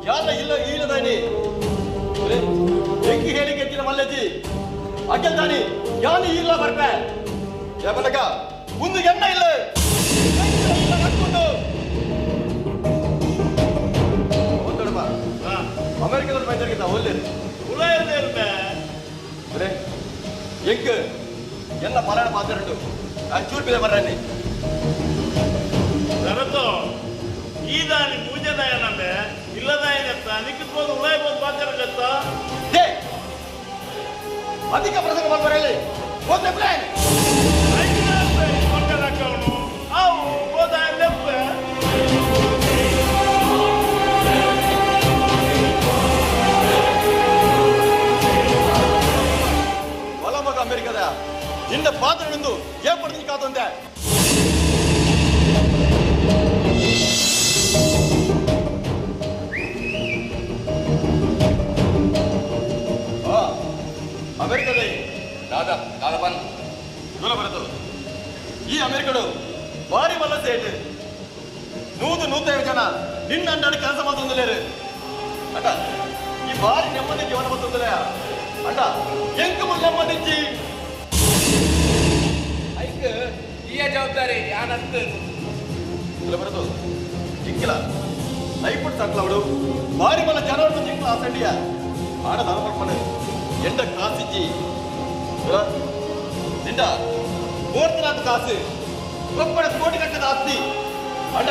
ಯಾಲ ಇಲ್ಲ ಈಲದಾನಿ ಎಂಕಿ ಹೇಳಿಕೆಜ್ಜಿನ ಮಲ್ಲಜ್ಜಿ ಅಗ್ಗಲ್ದಾನಿ ಯಾನು ಇಲ್ಲ ಬರ್ಪೆ ಯಾಬಲಕ ಒಂದು ಎಣ್ಣ ಇಲ್ಲ ಒಂದೊಡಪ ಅಮೆರಿಕದ ಬೈದರ್ಗಿದ್ದ ಒಲ್ಲೇರು ಎಂಕ್ ಎಲ್ಲ ಪಲಾಣ ಮಾತಾಡು ಆ ಚೂರು ಬಿದೆ ಬರ್ರಾನಿ
ಸರತು ಈ ದಾನಿ ಮೂಜದಾಯನಂಬೆ ಇಲ್ಲದಾಯನತ್ತ ನಿಕ್ಕಿಸ್ಬೋದು ಉಳಾಯ್ಬೋದು ಮಾತಾಡತ್ತ
they ಅಧಿಕ ಪ್ರಸಂಗ ಮಾಡ್ಬರಲಿ ಹೋದ್ರೆ ಪ್ಲಾನ್
ಕೊಟ್ಟರಾಕವನು ಅವು ಹೋದ
ಹೊಲ ಮಗ ಅಮೆರಿಕದ ನಿನ್ನ ಪಾತ್ರಗಳಿಂದ ಏರ್ಪಡ್ತೀನಿ ಕಾತಂದೆ ಅಮೆರಿಕದ ದಾದಾ ದಾದಾ ಬನ್ ದೂರ ಬರದು ಈ ಅಮೆರಿಕಡು ಭಾರಿ ಮಲ್ಲ ಸೇಟ್ 100-150 ಜನ ನಿನ್ನ ಅಂಡಾಡಿ ಕೆಲಸ ಮಾಡ್ತಂದಲೇರು ಅಟ ಈ ಭಾರಿ ನೆಮ್ಮದಿ ಜೀವನ ಮಾಡ್ತಂದಲೇ ಅಟ ಎಂಕ ಮುಲ್ ನೆಮ್ಮದಿಜ್ಜಿ
ಐಕ್ ಈಯ ಜವಾಬ್ದಾರಿ ಯಾನಂತ
ದೂರ ಬರದು ಚಿಕ್ಕಿಲ್ಲ ಲೈಫ್ ಸಟ್ಲವಡು ಭಾರಿ ಮಲ್ಲ ಜನವರ್ದು ಚಿಕ್ಕಲ ಆಸಂಡಿಯ ಆಡ ದಾನ ಮಾಡ್ಕೊಂಡು ಎಂಡ ಕಾಸಿಜ್ಜಿ ನಿಂಡ ಮೂರ್ತನಾಥ ಕಾಸು ಒಬ್ಬನ ಕೋಟಿ ಕಟ್ಟದ ಆಸ್ತಿ ಅಣ್ಣ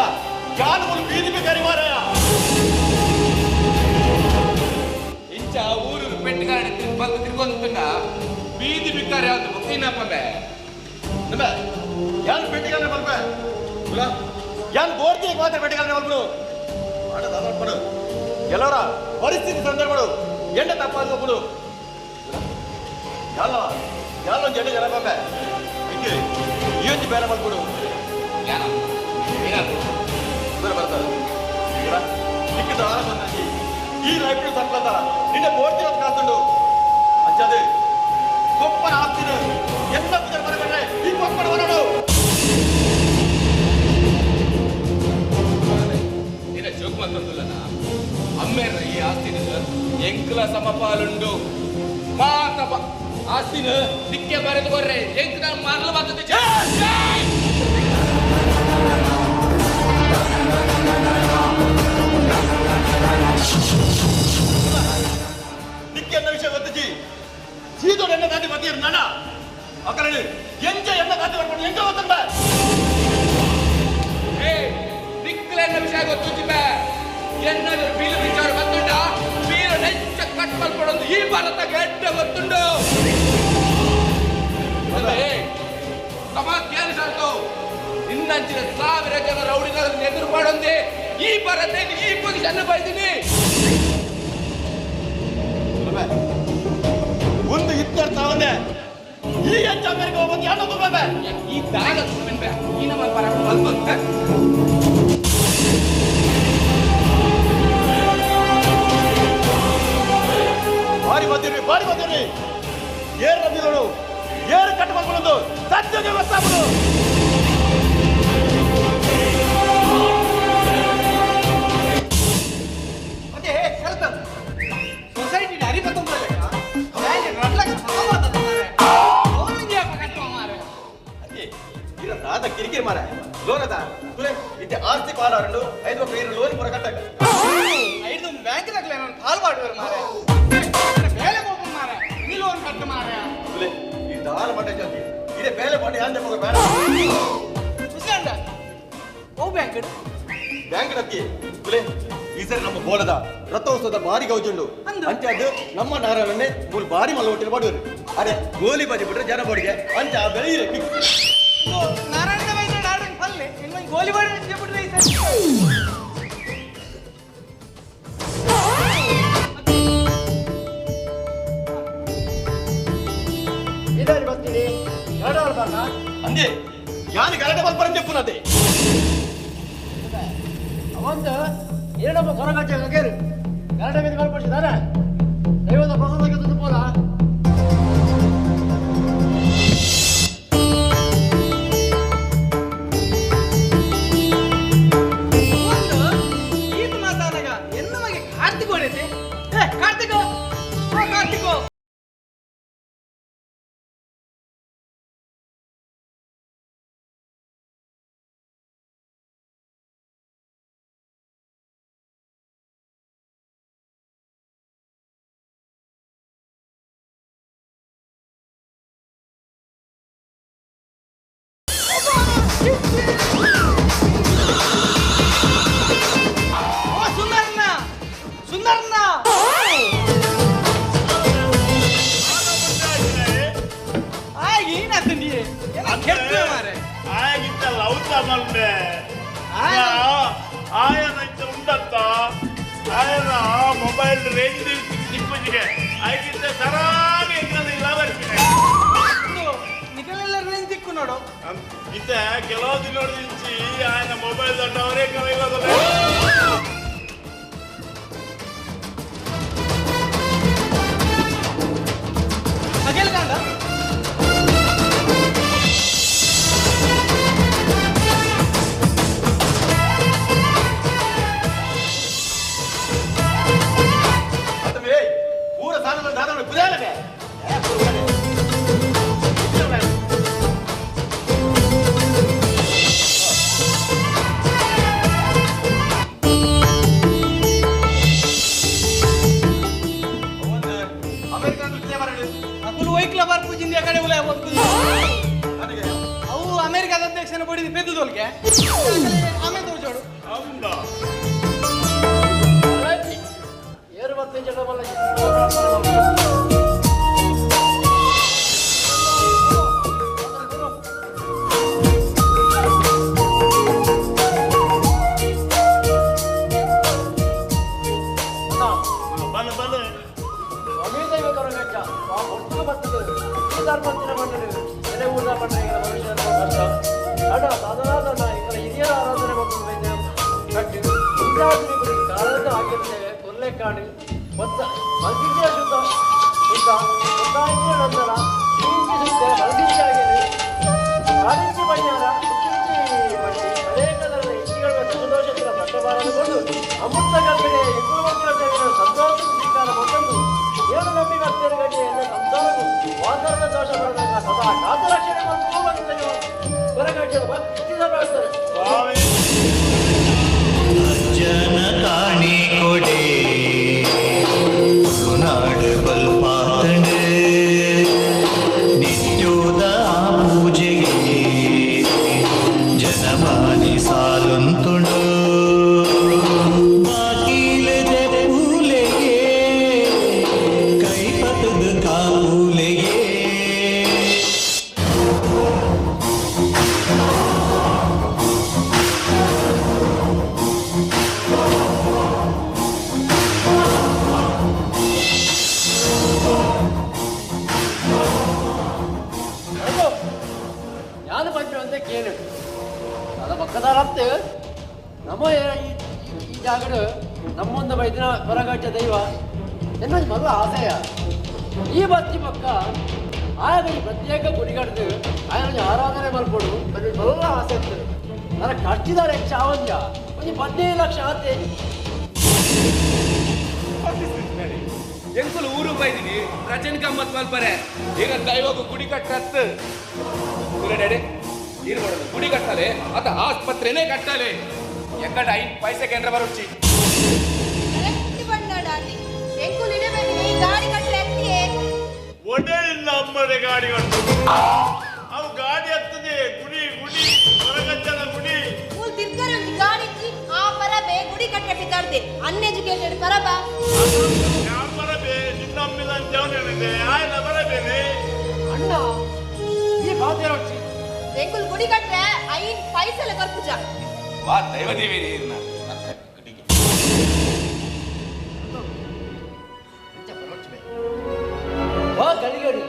ಯಾನು ಒಂದು ಬೀದಿ ಬೇಕಾರಿ ಮಾರಾಯ
ಇಂಚ ಊರು ಪೆಟ್ಟುಗಾಡಿ ಬಂದು ತಿರ್ಕೊಂತುಂಡ ಬೀದಿ ಬಿಕ್ಕಾರಿ ಯಾವ್ದು ಬೊಕ್ಕೈನಪ್ಪಂಬೆ
ನಿಮ್ಮ ಯಾನು ಪೆಟ್ಟಿಗಾರನೆ ಬಲ್ಪೆ ಯಾನ್ ಬೋರ್ತಿ ಮಾತ್ರ ಪೆಟ್ಟಿಗಾರನೆ ಬಲ್ಪಡು ಆಡ ದಾದ ಮಾಡ್ಕೊಂಡು ಎಲ್ಲರ ಪರಿಸ್ಥಿತಿ ಸಂದರ್ಭಗಳು ಎಂಡ ತಪ್ಪಾದ ಒಬ್ಬಳು ಯಾಲ ಯಾಲ ಒಂದು ಜಡ್ಡ ಜನ ಬಂಬೆ ಹಿಂಗೆ ಈ ಒಂದು ಬೇರೆ ಮಾಡ್ಕೊಡು ದೂರ ಬರ್ತಾರೆ ನಿಕ್ಕಿದ ಆರ ಬಂದ್ರಿ ಈ ಲೈಫ್ ತಪ್ಪದ ನಿನ್ನೆ ಬೋರ್ತಿ ಹೊತ್ತು ಕಾತುಂಡು ಅಂಚದೆ ಕೊಪ್ಪನ ಆಸ್ತಿನ ಎಲ್ಲ ಪೂಜೆ ಬರಬೇಡ್ರೆ ಈ ಕೊಪ್ಪನ ಬರೋಡು
ಏನ ಜೋಕ್ ಮಾತಂದುಲ್ಲನ ಅಮ್ಮೇರ ಈ ಆಸ್ತಿನ ಎಂಕ್ಲ ಸಮಪಾಲುಂಡು ಮಾತ ಆಸ್ತಿನ ದಿಕ್ಕೆ ಬರೆದು ಕೊರ್ರೆ ಎಂಕ್ ನಾನು ಮಾರಲು ಬರ್ತದೆ
ದಿಕ್ಕೆ ಅನ್ನೋ ವಿಷಯ ಗೊತ್ತಿಜಿ ಸೀದೋಡು ಎಣ್ಣ ದಾಟಿ ಬರ್ತೀರ ನಾನ ಅಕರಣಿ ಎಂಜ ಎಣ್ಣ ದಾಟಿ ಬರ್ಕೊಂಡು ಎಂಜ ಗೊತ್ತಂಬ
ಏ ದಿಕ್ಕಲ ಎನ್ನ ವಿಷಯ ಗೊತ್ತುಜಿ ಬೇ ಎನ್ನಾದ್ರು ಬೀಲು ವಿಚಾರ ಗೊತ್ತುಂಡ ಬೀಲು ನೆಚ್ಚ ಕಟ್ ಮಲ್ಪಡೊಂದು ಈ ಭಾರತ ಗೆಡ್ಡೆ ಗೊತ್ತುಂಡು ಸಮಾಧ್ಯಾನ ಶಾಂತು ನಿನ್ನಂಚಿನ ಸಾವಿರ ಜನ ರೌಡಿಗಳನ್ನು ಎದುರು ಮಾಡೊಂದೇ ಈ ಭಾರತ ಈ ಪೊಸಿಷನ್ ಬೈದಿನಿ
ಒಂದು ಇತ್ಯರ್ಥ ಒಂದೇ ಈ ಎಂಚ ಅಮೆರಿಕ ಹೋಗ್ಬೇಕು ಯಾರು ತುಂಬ
ಈ ದಾದ ಸುಮ್ಮನೆ ಈ ನಮ್ಮ ಪರ ಮಲ್ಕೊಂತ
ಬಾರಿ ಬಂದಿರಿ ಬಾರಿ ಬಂದಿರಿ ಏರು ರಬ್ಬಿದಳು ಏರು ಕಟ್ ಮಾಡ್ಕೊಳ್ಳೋದು ಸತ್ಯಗೆ ಗೊತ್ತಾಗ್ಬಿಡು
ಅದೇ ಶರತ್ ಸೊಸೈಟಿ ಅರಿಪತ್ತೊಂಬತ್ತು 2 ಲಕ್ಷ
ದಾದ ಕಿರಿಕಿರಿ ಮಾರ ಲೋನ್ ಅದ ತುಲೆ ಇತ್ತೆ ಆಸ್ತಿ ಪಾಲ 2 5 ಲಕ್ಷ ಲೋನ್ ಪೂರ ಕಟ್ಟಕ
ಐದು ಬ್ಯಾಂಕ್ ದಾಖಲೆ ನಾನು ಕಾಲ್ ಮಾಡುವರು ಮಾರೆ ಬೇಲೆ ಹೋಗು ಮಾರೆ ನೀ ಲೋನ್ ಕಟ್ಟ ಮಾರೆ
ತುಲೆ ಈ ದಾಲ ಮಟ್ಟ ಜಾತಿ ಇದೆ ಬೇಲೆ ಪಾಟಿ ಯಾಂದೆ ಹೋಗ ಬೇಡ
ಉಸ್ಕಂಡ ಓ ಬ್ಯಾಂಕ್
ಬ್ಯಾಂಕ್ ನಕ್ಕಿ ತುಲೆ ಈ ಸರಿ ನಮ್ಮ ಬೋಲದ ರಥೋತ್ಸವದ ಬಾರಿ ಗೌಜುಂಡು ಅಂಚೆ ಅದು ನಮ್ಮ ನಾರಾಯಣನ್ನೇ ಮೂರು ಬಾರಿ ಮಲ್ಲ ಹೋಟೆಲ್ ಮಾಡುವರು ಅರೆ ಗೋಲಿ ಬಾಜಿ ಬಿಟ್ರೆ ಜನ ಬಾಡಿಗೆ ಅಂಚೆ ಆ ಬೆಳೆ ಇದೆ
ನಾರಾಯಣ ವೈದ್ಯ ನಾರಾಯಣ ಫಲ್ಲೆ ಇನ್ನೊಂದು ಗೋಲಿ ಬಾಡಿ ಬಿಟ್ರೆ ಈ ಸರಿ
ಇದಾರಿ ಬರ್ತೀನಿ ಎರಡು ಬರ್ಲ
ಅಂದೆ ಯಾನು ಗಲಾಟೆ ಮಲ್ಪರಂತೆ ಪುನಃ
ಒಂದು ಏನಪ್ಪ ಕೊರಗಜ್ಜ ಗೇರು ಗಲಾಟೆ ಮೇಲೆ ಮಲ್ಪಡಿಸಿದಾರೆ ದೈವದ ಪ್ರಸಾದಕ್ಕೆ ತಂದು ಪೋಲ
ಕಾರ್ತಿಕ ಓ ಕಾರ್ತಿಕ ಓ ಸುಂದರಣ್ಣ ಸುಂದರಣ್ಣ
ಆಯಗಿತ್ತ ಲೌತ ಮಲ್ಪೆ ಆಯನ ಇತ್ತ ಉಂಡತ್ತ ಆಯನ ಮೊಬೈಲ್ ರೇಂಜ್ ಸಿಕ್ಕುಜಿಗೆ ಆಯಗಿತ್ತ ಸರಾಗಿ ಎಂಕಲ್ಲ ಬರ್ತೀನಿ
ನಿಕಲೆಲ್ಲ ರೇಂಜ್ ದಿಕ್ಕು ನೋಡು
ಇತ್ತ ಕೆಲವು ದಿನ ನೋಡಿಂಚಿ ಆಯನ ಮೊಬೈಲ್ ದೊಡ್ಡವರೇ ಕಲಿಯೋದಲ್ಲ.
ಅಗೆಲ್ ಕಾಂಡ ಅವು ಅಮೆರಿಕದ ಅಧ್ಯಕ್ಷನ ಬಡಿದು ಪೆದ್ದುದೋಲ್ಗೆ ಆಮೇಲೆ ತೋರ್ಸೋಡು.
ಅಜ್ಜನ ಕಾಣಿ ಕೊಡೆ ತುಳುನಾಡು ಬಲ್ಪಾತಂಡು ನಿತ್ಯೋದ ಪೂಜೆಗೆ ಜನಮಾನಿ ಸಾಲುಂತುಂಡು ಬಾಕಿಲದೆ ಪೂಲೆಗೆ ಕೈಪತದ ಕಾಪೂಲೆಗೆ.
ಯಾರು ಬಂದ್ರು ಅಂತ ಕೇಳು ಅದ ಪಕ್ಕದಾರತ್ತು ನಮ್ಮ ಈ ಜಾಗಡು ನಮ್ಮೊಂದು ಬೈದಿನ ಹೊರಗಟ್ಟ ದೈವ ಎನ್ನೊಂದು ಮೊದಲ ಆಶಯ. ಈ ಬತ್ತಿ ಪಕ್ಕ ಆಯನ ಈ ಪ್ರತ್ಯೇಕ ಗುಡಿಗಡ್ದು ಆಯನ ಆರಾಧನೆ ಮಲ್ಪಡು ಮೊದಲ ಆಸೆ ಇರ್ತದೆ. ನನ್ನ ಕಟ್ಟಿದ್ದಾರೆ ಚಾವಂಜ ಒಂದು 15 ಲಕ್ಷ ಆತೆ.
ಎಂಕುಲು ಊರು ಬೈದಿನಿ ರಜನ್ ಗಮ್ಮತ್ ಮಲ್ಪರೆ ಈಗ ದೈವకు ಗುಡಿ ಕಟ್ಟತ್ತು ಡ್ಯಾಡಿ ನೀರು ಕೊಡೋದು ಗುಡಿ ಕಟ್ಟಾಲೆ ಅತ ಆಸ್ಪತ್ರೆನೇ ಕಟ್ಟಾಲೆ ಎಕ್ಕಡ ಐನ್ ಪೈಸೆ ಕೇಂದ್ರ ಬರುಚ್ಚಿ
ಗಾಡಿ ಕಟ್ಟರೆ ಅತ್ತಿಯೇ
ಒಡೆ ಇಲ್ಲ ಅಮ್ಮನೆ ಗಾಡಿ ಕಟ್ಟು ಅವು ಗಾಡಿ ಹತ್ತದೆ ಗುಡಿ ಗುಡಿ ಹೊರಗಚ್ಚನ ಗುಡಿ
ಮೂಲ್ ತಿರ್ಗರೆ ಒಂಜಿ ಗಾಡಿ ಇಜ್ಜಿ ಆ ಪರಬೆ ಗುಡಿ ಕಟ್ಟರೆ ಪಿತಾಡ್ದೆ ಅನ್ಎಜುಕೇಟೆಡ್ ಪರಬ.
ಯಾನ್ ಬರಬೆ ನಿನ್ನಮ್ಮಿಲ್ಲ ಅಂತ ಹೇಳಿದೆ ಆಯ್ನ ಬರಬೇನೆ
ಅಣ್ಣ ಈ ಬಾತೆ ರೊಟ್ಟಿ
ಎಂಕುಲ್ ಗುಡಿ ಕಟ್ಟರೆ ಐನ್ ಪೈಸೆಲ ಕೊರ್ಪುಜ.
ವಾ ದೈವ ದೇವಿ ನೀರ್ನ
ವಾ ಗಡಿಗಡಿ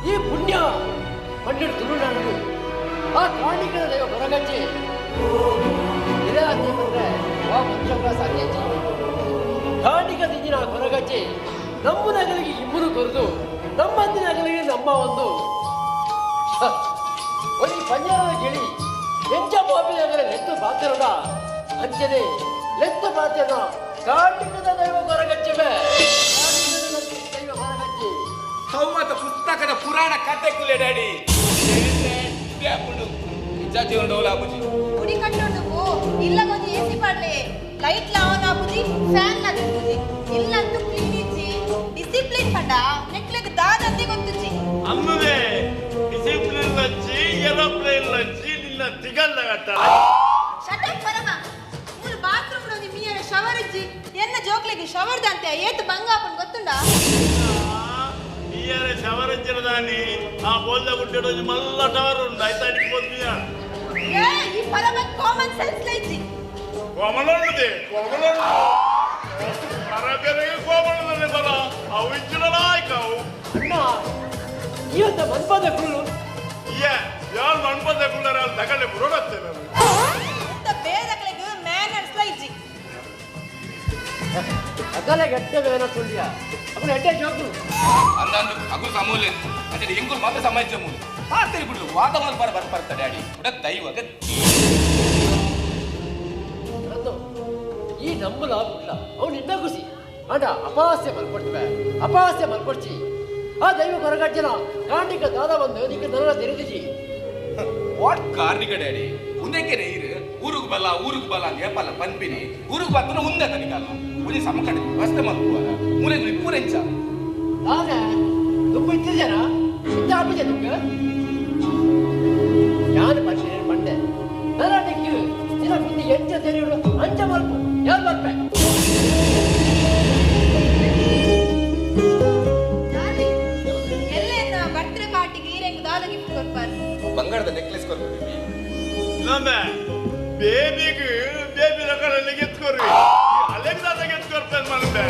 ಈ ಪುಣ್ಯ ಪಂಡಿತ ತುಳುನಾಡು ಆ ಕಾಣಿಕರ ದೈವ ಹೊರಗಚ್ಚಿ ಇದೇ ಬಂದ್ರೆ ವಾ ಮನುಷ್ಯಗಳ ಸಾಧ್ಯ. ಕಾಣಿಕ ದಿನ ಹೊರಗಚ್ಚಿ ನಮ್ಮ ನಗಲಿಗೆ ಇಬ್ಬರು ಕೊರೆದು ನಮ್ಮಂದಿನ ನಗಲಿಗೆ ನಮ್ಮ ಒಂದು ಒಂದು ಪಂಜಾರದ ಗಿಳಿ ಎಂಚ ಬಾಬಿನಗರ ಲೆತ್ತು ಪಾತ್ರನ ಅಂಚನೆ ಲೆತ್ತು ಪಾತ್ರನ ಕಾಣಿಕದ ದೈವ ಹೊರಗಚ್ಚೆ.
ಉಲ್ಲೆ ಡ್ಯಾಡಿ ಇಜ್ಜಾಚಿ ಉಂಡು ಆಪುಜಿ
ಗುಡಿ ಕಟ್ಟೊಂಡು ಪೋ ಇಲ್ಲ ಗೊಂಜಿ ಎಸಿ ಪಾಡ್ಲೆ ಲೈಟ್ ಲ ಆನ್ ಆಪುಜಿ ಫ್ಯಾನ್ ಲ ತಿಕ್ಕುಜಿ ಇಲ್ಲಂತೂ ಕ್ಲೀನ್ ಇಜ್ಜಿ ಡಿಸಿಪ್ಲಿನ್ ಪಂಡ ನೆಕ್ಲೆಗ್ ದಾದಂತೆ ಗೊತ್ತುಜಿ
ಅಮ್ಮವೇ ಡಿಸಿಪ್ಲಿನ್ ಲಚ್ಚಿ ಏರೋಪ್ಲೇನ್ ಲಚ್ಚಿ ನಿನ್ನ ತಿಗಲ್ಲ ಕಟ್ಟಲ
ಶಟ್ ಅಪ್ ಪರಮ ಮೂಲು ಬಾತ್ರೂಮ್ ಡೊಂಜಿ ಮೀಯರ ಶವರ್ ಇಜ್ಜಿ ಎನ್ನ ಜೋಕ್ಲೆಗ್ ಶವರ್ ದಂತೆ ಏತ್ ಬಂಗ ಆಪುಂಡು ಗೊತ್ತುಂಡಾ
ಮೀಯರ ಶವರ್ ಇಜ್ಜಿರದಾನಿ ಆ ಬೋಲ್ದ ಗುಡ್ಡೆಡೊಂಜಿ ಮಲ್ಲ ಟವರ್ ಉಂಡು ಐತ ಅಡಿಕ್ ಪೋತ್ಮಿಯ
ಏ ಈ ಪರಮ ಕಾಮನ್ ಸೆನ್ಸ್ ಲೈಜಿ
ಕೋಮಲೊಂಡುದೆ ಕೋಮಲೊಂಡು ಪರಬೆರೆಗೆ ಕೋಮಲೊಂದನೆ ಬಲ ಅವು ಇಜ್ಜಿರಲಾಯ್ಕ ಅವು
ಅಣ್ಣ ಇವತ್ತ ಮನ್ಪದ ಕುಳ್ಳು
ಏ ಯಾರು ಮನ್ಪದ ಕುಳ್ಳರ ಅಲ್ಲಿ ತಗಲೆ ಬುರೋಡತ್ತೆ ನಾನು
ಇಂತ ಬೇದಕ್ಲೆಗ್ ಮ್ಯಾನರ್ಸ್ ಲೈಜಿ
ಅಗಲ ಎಡ್ಡೆ ಮ್ಯಾನರ್ಸ್ ಉಂಡಿಯಾ ಅಗಲ ಎಡ್ಡೆ ಜೋಕು
ಅಂದಂದು ಅಗು ಸಮೂಲೆ ಅಂದ್ರೆ ಎಂಗುಲ್ ಮಾತ್ರ ಸಮಾಜ ಮೂಲೆ ಪಾತ್ರೆ ಬಿಡ್ಲು ವಾದವಲ್ ಬರ ಬರ್ಪರ್ತ ಡ್ಯಾಡಿ ಉಡ ದೈವಗ
ಈ ನಮ್ಮಲ ಬಿಡ್ಲ ಅವ್ನು ನಿನ್ನ ಖುಷಿ ಅಂಡ ಅಪಾಸ್ಯ ಮಲ್ಕೊಡ್ತವೆ ಅಪಾಸ್ಯ ಮಲ್ಕೊಡ್ಚಿ ಆ ದೈವ ಕೊರಗಜ್ಜನ ಕಾಂಡಿಕ ದಾದ ಬಂದು ನಿಕ್ಕ ನನ್ನ ತೆರೆದಿಜಿ
what ಕಾರ್ನಿಕ ಡ್ಯಾಡಿ ಉಂದಕ್ಕೆ ನೀರು ಊರುಗ್ ಬಲ್ಲ ಊರುಗ್ ಬಲ್ಲ ಅಂತ ಏಪಲ್ಲ ಪನ್ಪಿನಿ ಊರುಗ್ ಬರ್ತನ ಉಂದೆ ತನಿಕಲ್ಲ ಒಂಜಿ ಸಮಕಡೆ ವ್ಯವಸ್ಥೆ ಮಲ್ಪುವರ ಮೂಲೆಗ್ ಇಪ್ಪುರೆಂಚ
ದಾದ ದುಂಬು ಇತ್ತಿಜನ ಇತ್ತ ಆಪಿಜ ನಿಕ್ಕ ಯಾನು ಪಂಡೆ ಪಂಡೆ ನನ್ನ ನಿಕ್ಕು ನಿನ್ನ ಬುದ್ಧಿ ಎಂಚ ತೆರೆಯುಡು ಅಂಚ ಮಲ್ಪು ಯಾರು ಬರ್ಪೆ
ಎಲ್ಲ ಬರ್ತ್ಡೇ ಪಾರ್ಟಿಗೆ ಈರೆಂಗ್ ದಾದ ಗಿಫ್ಟ್ ಕೊರ್ಪಾರು
ಬಂಗಾರದ ನೆಕ್ಲೆಸ್ ಕೊರ್ಪಿ
ನಮ್ಮ ಬೇಬಿಗೆ ಬೇಬಿ ರಕರಲ್ಲಿ ಗೆತ್ಕೊರ್ವಿ ಅಲೆಗ್ ದಾದ ಗೆತ್ಕೊರ್ಪೆ ಮಲ್ಪೆ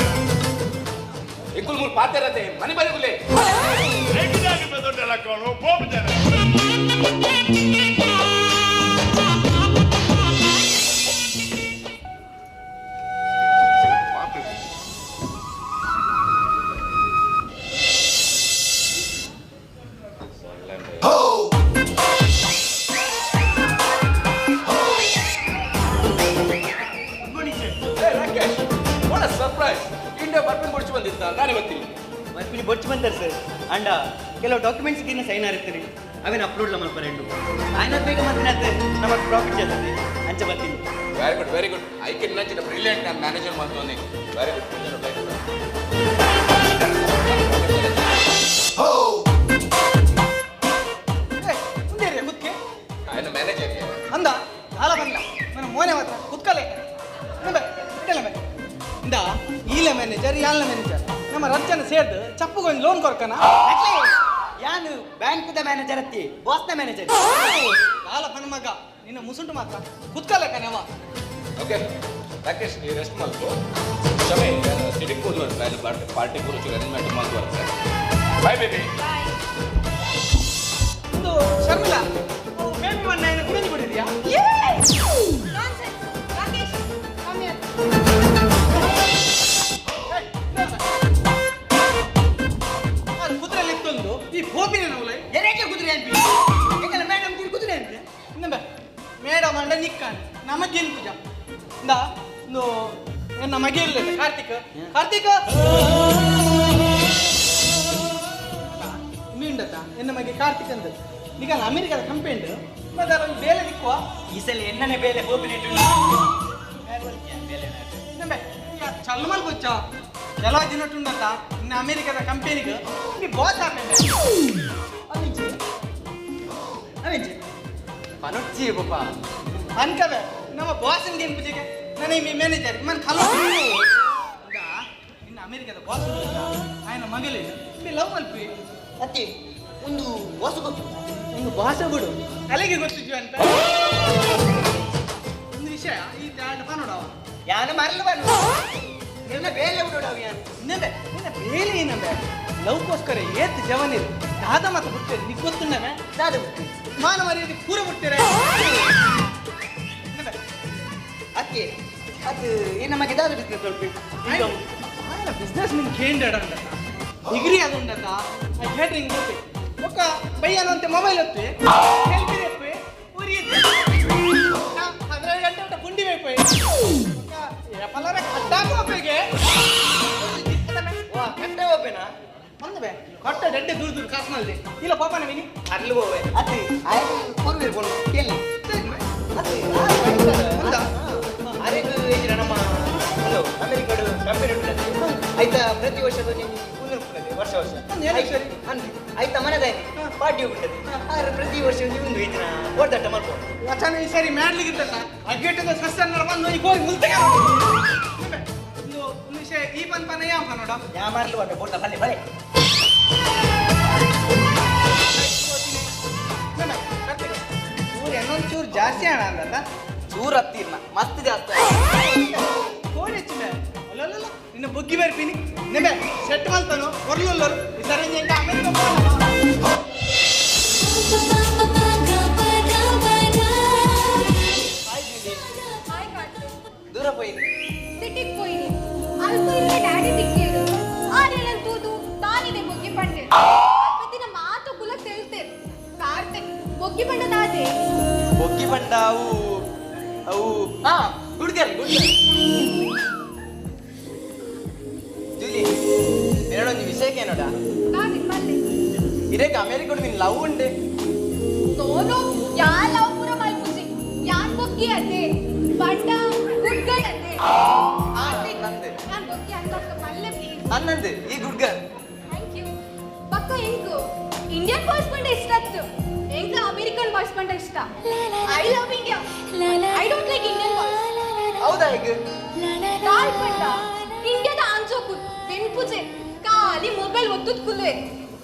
ಎಂಕುಲ್ ಮೂರು ಪಾತೆರತೆ ಮನೆ ಬರೆಗುಲೆ
ಹೇಗಿದಾಗಿ ದೊಡ್ಡ ಲಕ್ಕವನು ಪೋಪು ಜನ
ಬರ್ಪಿ ಬೊಚ್ಚು ಬಂದಾರೆ ಸರ್ ಅಂಡ ಕೆಲವು ಡಾಕ್ಯುಮೆಂಟ್ಸ್ ಗಿನ್ನ ಸೈನ್ ಆಗಿರ್ತೀನಿ ಅವೇನು ಅಪ್ಲೋಡ್ ಮಲ್ಪರೆಂಡು ఆయన ಬೇಗ ಮತ್ತೆ ನಮ್ಮ ಪ್ರಾಫಿಟ್ చేస్తుంది ಅಂಚ ಬರ್ತೀನಿ
very good very good I can ನಚ್ಚಿನ brilliant ನಾನು ಮ್ಯಾನೇಜರ್ ಮಾಡ್ತೋನೆ ವೆರಿ ಗುಡ್
ಉಂದೇರಿ ಕುತ್ಕೆ
ఆయన ಮ್ಯಾನೇಜರ್
ಅಂದ ದಾಲ ಬಂದ ನನ್ನ ಮೋನೆ ಮಾತ್ರ ಕುತ್ಕಲೆ ಇಂದ ಈಲ ಮ್ಯಾನೇಜರ್ ಯಾಲ ಮ್ಯಾನೇಜರ್ ನಮ್ಮ ರಜ್ಜನ ಸೇರ್ದು ಚಪ್ಪುಗೊಂದು ಲೋನ್ ಕೊರ್ಕನ
ಯಾನು ಬ್ಯಾಂಕ್ದ ಮ್ಯಾನೇಜರ್ ಅತ್ತಿ ಬಾಸ್ನ ಮ್ಯಾನೇಜರ್
ದಾಲ ಪನ ಮಗ ನಿನ್ನ ಮುಸುಂಟು ಮಾತ್ರ ಕುತ್ಕಲೆ ಕಣವ
ಓಕೆ ರಾಕೇಶ್ ನೀ ರೆಸ್ಟ್ ಮಲ್ಪು ಶಮೆ ಸಿಟಿಗೆ ಹೋದು ಅಂತ ಪಾರ್ಟಿ ಪೂರ ಅರೇಂಜ್ಮೆಂಟ್ ಮಲ್ಪು ಬಾಯ್ ಬೇಬಿ
ಒಂದು ಶರ್ಮಿಳಾ ಬೇಬಿ ಒನ್ನ ಏನು ಕುಡಿದು ಬಿಡಿದ್ಯಾ
nonsense Rakesh come here
ಅದು ಕುದುರೆಯಲ್ಲಿ ಇತ್ತೊಂದು ಈ ಭೋಪಿನ ನೌಲೈ
ಎರೇಕೆ ಕುದುರೆ ಅನ್ಪಿ ಎಂಗಲ ಮೇಡಮ್ ಕುದುರೆ ಅನ್ಪಿ
ಇನ್ನೊಮ್ಮೆ ಮೇಡಮ್ ಅಂಡ ನಿಕ್ಕಾನೆ ನಮಗೇನು ಪೂಜಾ ಇಂದ ಒಂದು ನನ್ನ ಮಗೆ ಇಲ್ಲ ಕಾರ್ತಿಕ್ ಕಾರ್ತಿಕ್ ಮೀಂಡತ್ತ ಎನ್ನ ಮಗೆ ಕಾರ್ತಿಕ್ ಅಂತ ನಿಗಲ್ಲ ಅಮೆರಿಕದ ಕಂಪೇಂಟ್ ಮತ್ತೆ ಒಂದು ಬೇಲೆ ದಿಕ್ಕುವ
ಈ ಸಲ ಎನ್ನನೆ ಬೇಲೆ ಹೋಪಿನ
ಚಲ್ಲು ಮಲ್ಪೊಚ್ಚ ಕೆಲವು ದಿನಟ್ಟುಂಡತ್ತ ಇನ್ನು ಅಮೆರಿಕದ ಕಂಪೆನಿಗೆ ನೀ ಬಾಸ್ ಆಪೆಂಡೆ ಅವಿಂಚಿ ಅವಿಂಚಿ
ಪನೊಚ್ಚಿ ಪಾಪ
ಅನ್ಕವೆ ನಮ್ಮ ಬಾಸ್ ಏನು ಪೂಜೆಗೆ ನಾನು ಈ ಮ್ಯಾನೇಜರ್ ಮನ್ ಖಲೋ ಇನ್ನು ಅಮೆರಿಕದ ಬಾಸ್ ఆయన ಮಗಲೇ ನೀ ಲವ್ ಮಲ್ಪಿ
ಅತ್ತಿ ಒಂದು ಬಾಸ್ ಗೊತ್ತು
ಒಂದು ಬಾಸ ಬಿಡು ಅಲ್ಲಿಗೆ ಗೊತ್ತಿದ್ವಿ ಅಂತ ಒಂದು ವಿಷಯ ಈ ಪನೋಡವ
ಯಾನು ಮರಲು ಬನ್ನು ನಿನ್ನ ಬೇಲೆ ಬಿಡೋಡವ ಯಾನು
ಇನ್ನೊಂದೆ ನಿನ್ನ ಬೇಲೆ ಏನಂದೆ ಲವ್ಗೋಸ್ಕರ ಏತ್ ಜವನಿರು ದಾದ ಮಾತು ಬಿಡ್ತೇನೆ ನೀ ಗೊತ್ತುಂಡವೆ
ದಾದ ಬಿಡ್ತೀವಿ
ಮಾನ ಮರ್ಯಾದೆ ಪೂರ ಬಿಡ್ತೀರ
ಅತ್ತೆ ಅದು ಈ ನಮಗೆ ದಾದ ಬಿಸ್ನೆಸ್ ಸ್ವಲ್ಪ
ಬಿಸ್ನೆಸ್ ನಿನ್ ಕೇಂದ್ರ ಅಂದ ಡಿಗ್ರಿ ಅದು ಉಂಡತ್ತ ಆ ಕ್ಯಾಟ್ರಿಂಗ್ ಗೊತ್ತೆ ಒಕ್ಕ ಬೈಯನಂತೆ ಮೊಬೈಲ್ ಹೊತ್ತೆ ಸೆಲ್ಫಿ ತೆಪ್ಪೆ ಉರಿ 15 ಗಂಟೆ ಊಟ ಪುಂಡಿ ಬೇಕು ಪಲ್ಲರ ಕಟ್ಟಾಕ ಒಪ್ಪಿಗೆ
ವಾ ಕಟ್ಟೆ ಒಪ್ಪೇನಾ
ಅಂದ ಅಂದಬೆ ಕಟ್ಟ ಡೆಡ್ಡೆ ದೂರ ದೂರ ಕಾಸು ಮಲ್ದೆ ಇಲ್ಲ ಪಾಪನ ಮಿನಿ
ಅರ್ಲು ಹೋವೆ ಅತ್ತಿ ಆಯ್ ಕೊರ್ವೇರು ಪೋನು ಕೇಳಿ ಅತ್ತಿ ಅರೆ ಏಜಿನ ನಮ್ಮ ಹಲೋ ಅಮೆರಿಕಡು ಕಂಪ್ಯೂಟರ್ ಆಯ್ತಾ ಪ್ರತಿ ವರ್ಷದ ನೀವು ಮುಂದೆ ವರ್ಷ ವರ್ಷ ಆಯ್ತಾ ಮನದಾಯ್ತು ಪಾರ್ಟಿ ಹೋಗ್ಬಿಟ್ಟದೆ ಆದ್ರೆ ಪ್ರತಿ ವರ್ಷ ನೀವು ಇದ್ರ ಓಡ್ದಟ್ಟ ಮಾಡ್ಕೊ
ವಚನ ಈ ಸರಿ ಮಾಡ್ಲಿಕ್ಕಿತ್ತಲ್ಲ ಅಗ್ಗೆಟ್ಟದ ಸಸ್ಯ ಬಂದು ಈ ಕೋರಿ ಮುಲ್ತೆಗೆ ಒಂದು ವಿಷಯ ಈ ಪನ್ಪನ ಯಾ ಪನ್ನೋಡ
ಯಾ ಮಾರ್ಲು ಬಂದ ಬೋರ್ದ ಬಲ್ಲೆ ಬಲೆ
ಚೂರು ಇನ್ನೊಂದು ಚೂರು ಜಾಸ್ತಿ ಹಣ ಅಂದಲ್ಲ
ಚೂರು ಹತ್ತಿರ್ನ ಮಸ್ತ್ ಜಾಸ್ತಿ
ಕೋಡಿ ಹೆಚ್ಚು ಮೇ ಅಲ್ಲಲ್ಲ ನಿನ್ನ ಬುಗ್ಗಿ ಬರ್ತೀನಿ ನಿಮ್ಮೆ ಸೆಟ್ ಮಲ್ತಾನು ಒರ್ಲುಲ್ಲರು ಈ ಸರಿ ಹೆಂಗ ಅಮೆರಿಕ
ದೂರ ಪೋಯಿನಿ
ಸಿಟಿಗೆ ಪೋಯಿನಿ ಅಲ್ಪ ಇಲ್ಲ ಡ್ಯಾಡಿ ತಿಕ್ಕಿರು ಆರೇಳನ್ ತೂದು ತಾನಿದೆ ಬೊಗ್ಗಿ ಪಂಡೆ ಅಲ್ಪತ್ತಿನ ಮಾತು ಕುಲ ತೆಳ್ತೇರು ಕಾರ್ತಿಕ್ ಬೊಗ್ಗಿ ಪಂಡ ತಾದೆ
ಬೊಗ್ಗಿ ಪಂಡ ಅವು ಅವು ಹಾ good girl good girl Julie ಮೇಡೊಂದು ವಿಷಯಕ್ಕೆ ನೋಡ ಇರೇಕ ಅಮೆರಿಕಡ್ ನಿನ್ ಲವ್ ಉಂಡೆ
ಸೋನು ಯಾ ಲವ್ ಪೂರ ಮಲ್ಪುಜಿ ಯಾನ್ ಬೊಗ್ಗಿ ಅದೇ ಬಂಡ ಗುಡ್ ಗರ್ಲ್ ಅದೇ
ನಂದೆ
ನಾನ್ ಬೊಗ್ಗಿ ಅಂತ ಪಲ್ಲೆ ಪ್ಲೀಸ್
ಅನ್ನಂದೆ ಈ ಗುಡ್ ಗರ್ಲ್
thank you ಪಕ್ಕ ಎಂಕು ಇಂಡಿಯನ್ ಬಾಯ್ಸ್ ಬಂಡ ಇಷ್ಟ ಆಯ್ತು ಎಂಕ ಅಮೆರಿಕನ್ ಬಾಯ್ಸ್ ಬಂಡ ಇಷ್ಟ I love India I don't like Indian boys
ಹೌದಾ ಈಗ
ದಾಲ್ ಬಂಡ ಇಂಡಿಯಾದ ಆಂಜೋಕು ಬೆನ್ಪುಜೆ ಖಾಲಿ ಮೊಬೈಲ್ ಒತ್ತುದ್ ಕುಲುವೆ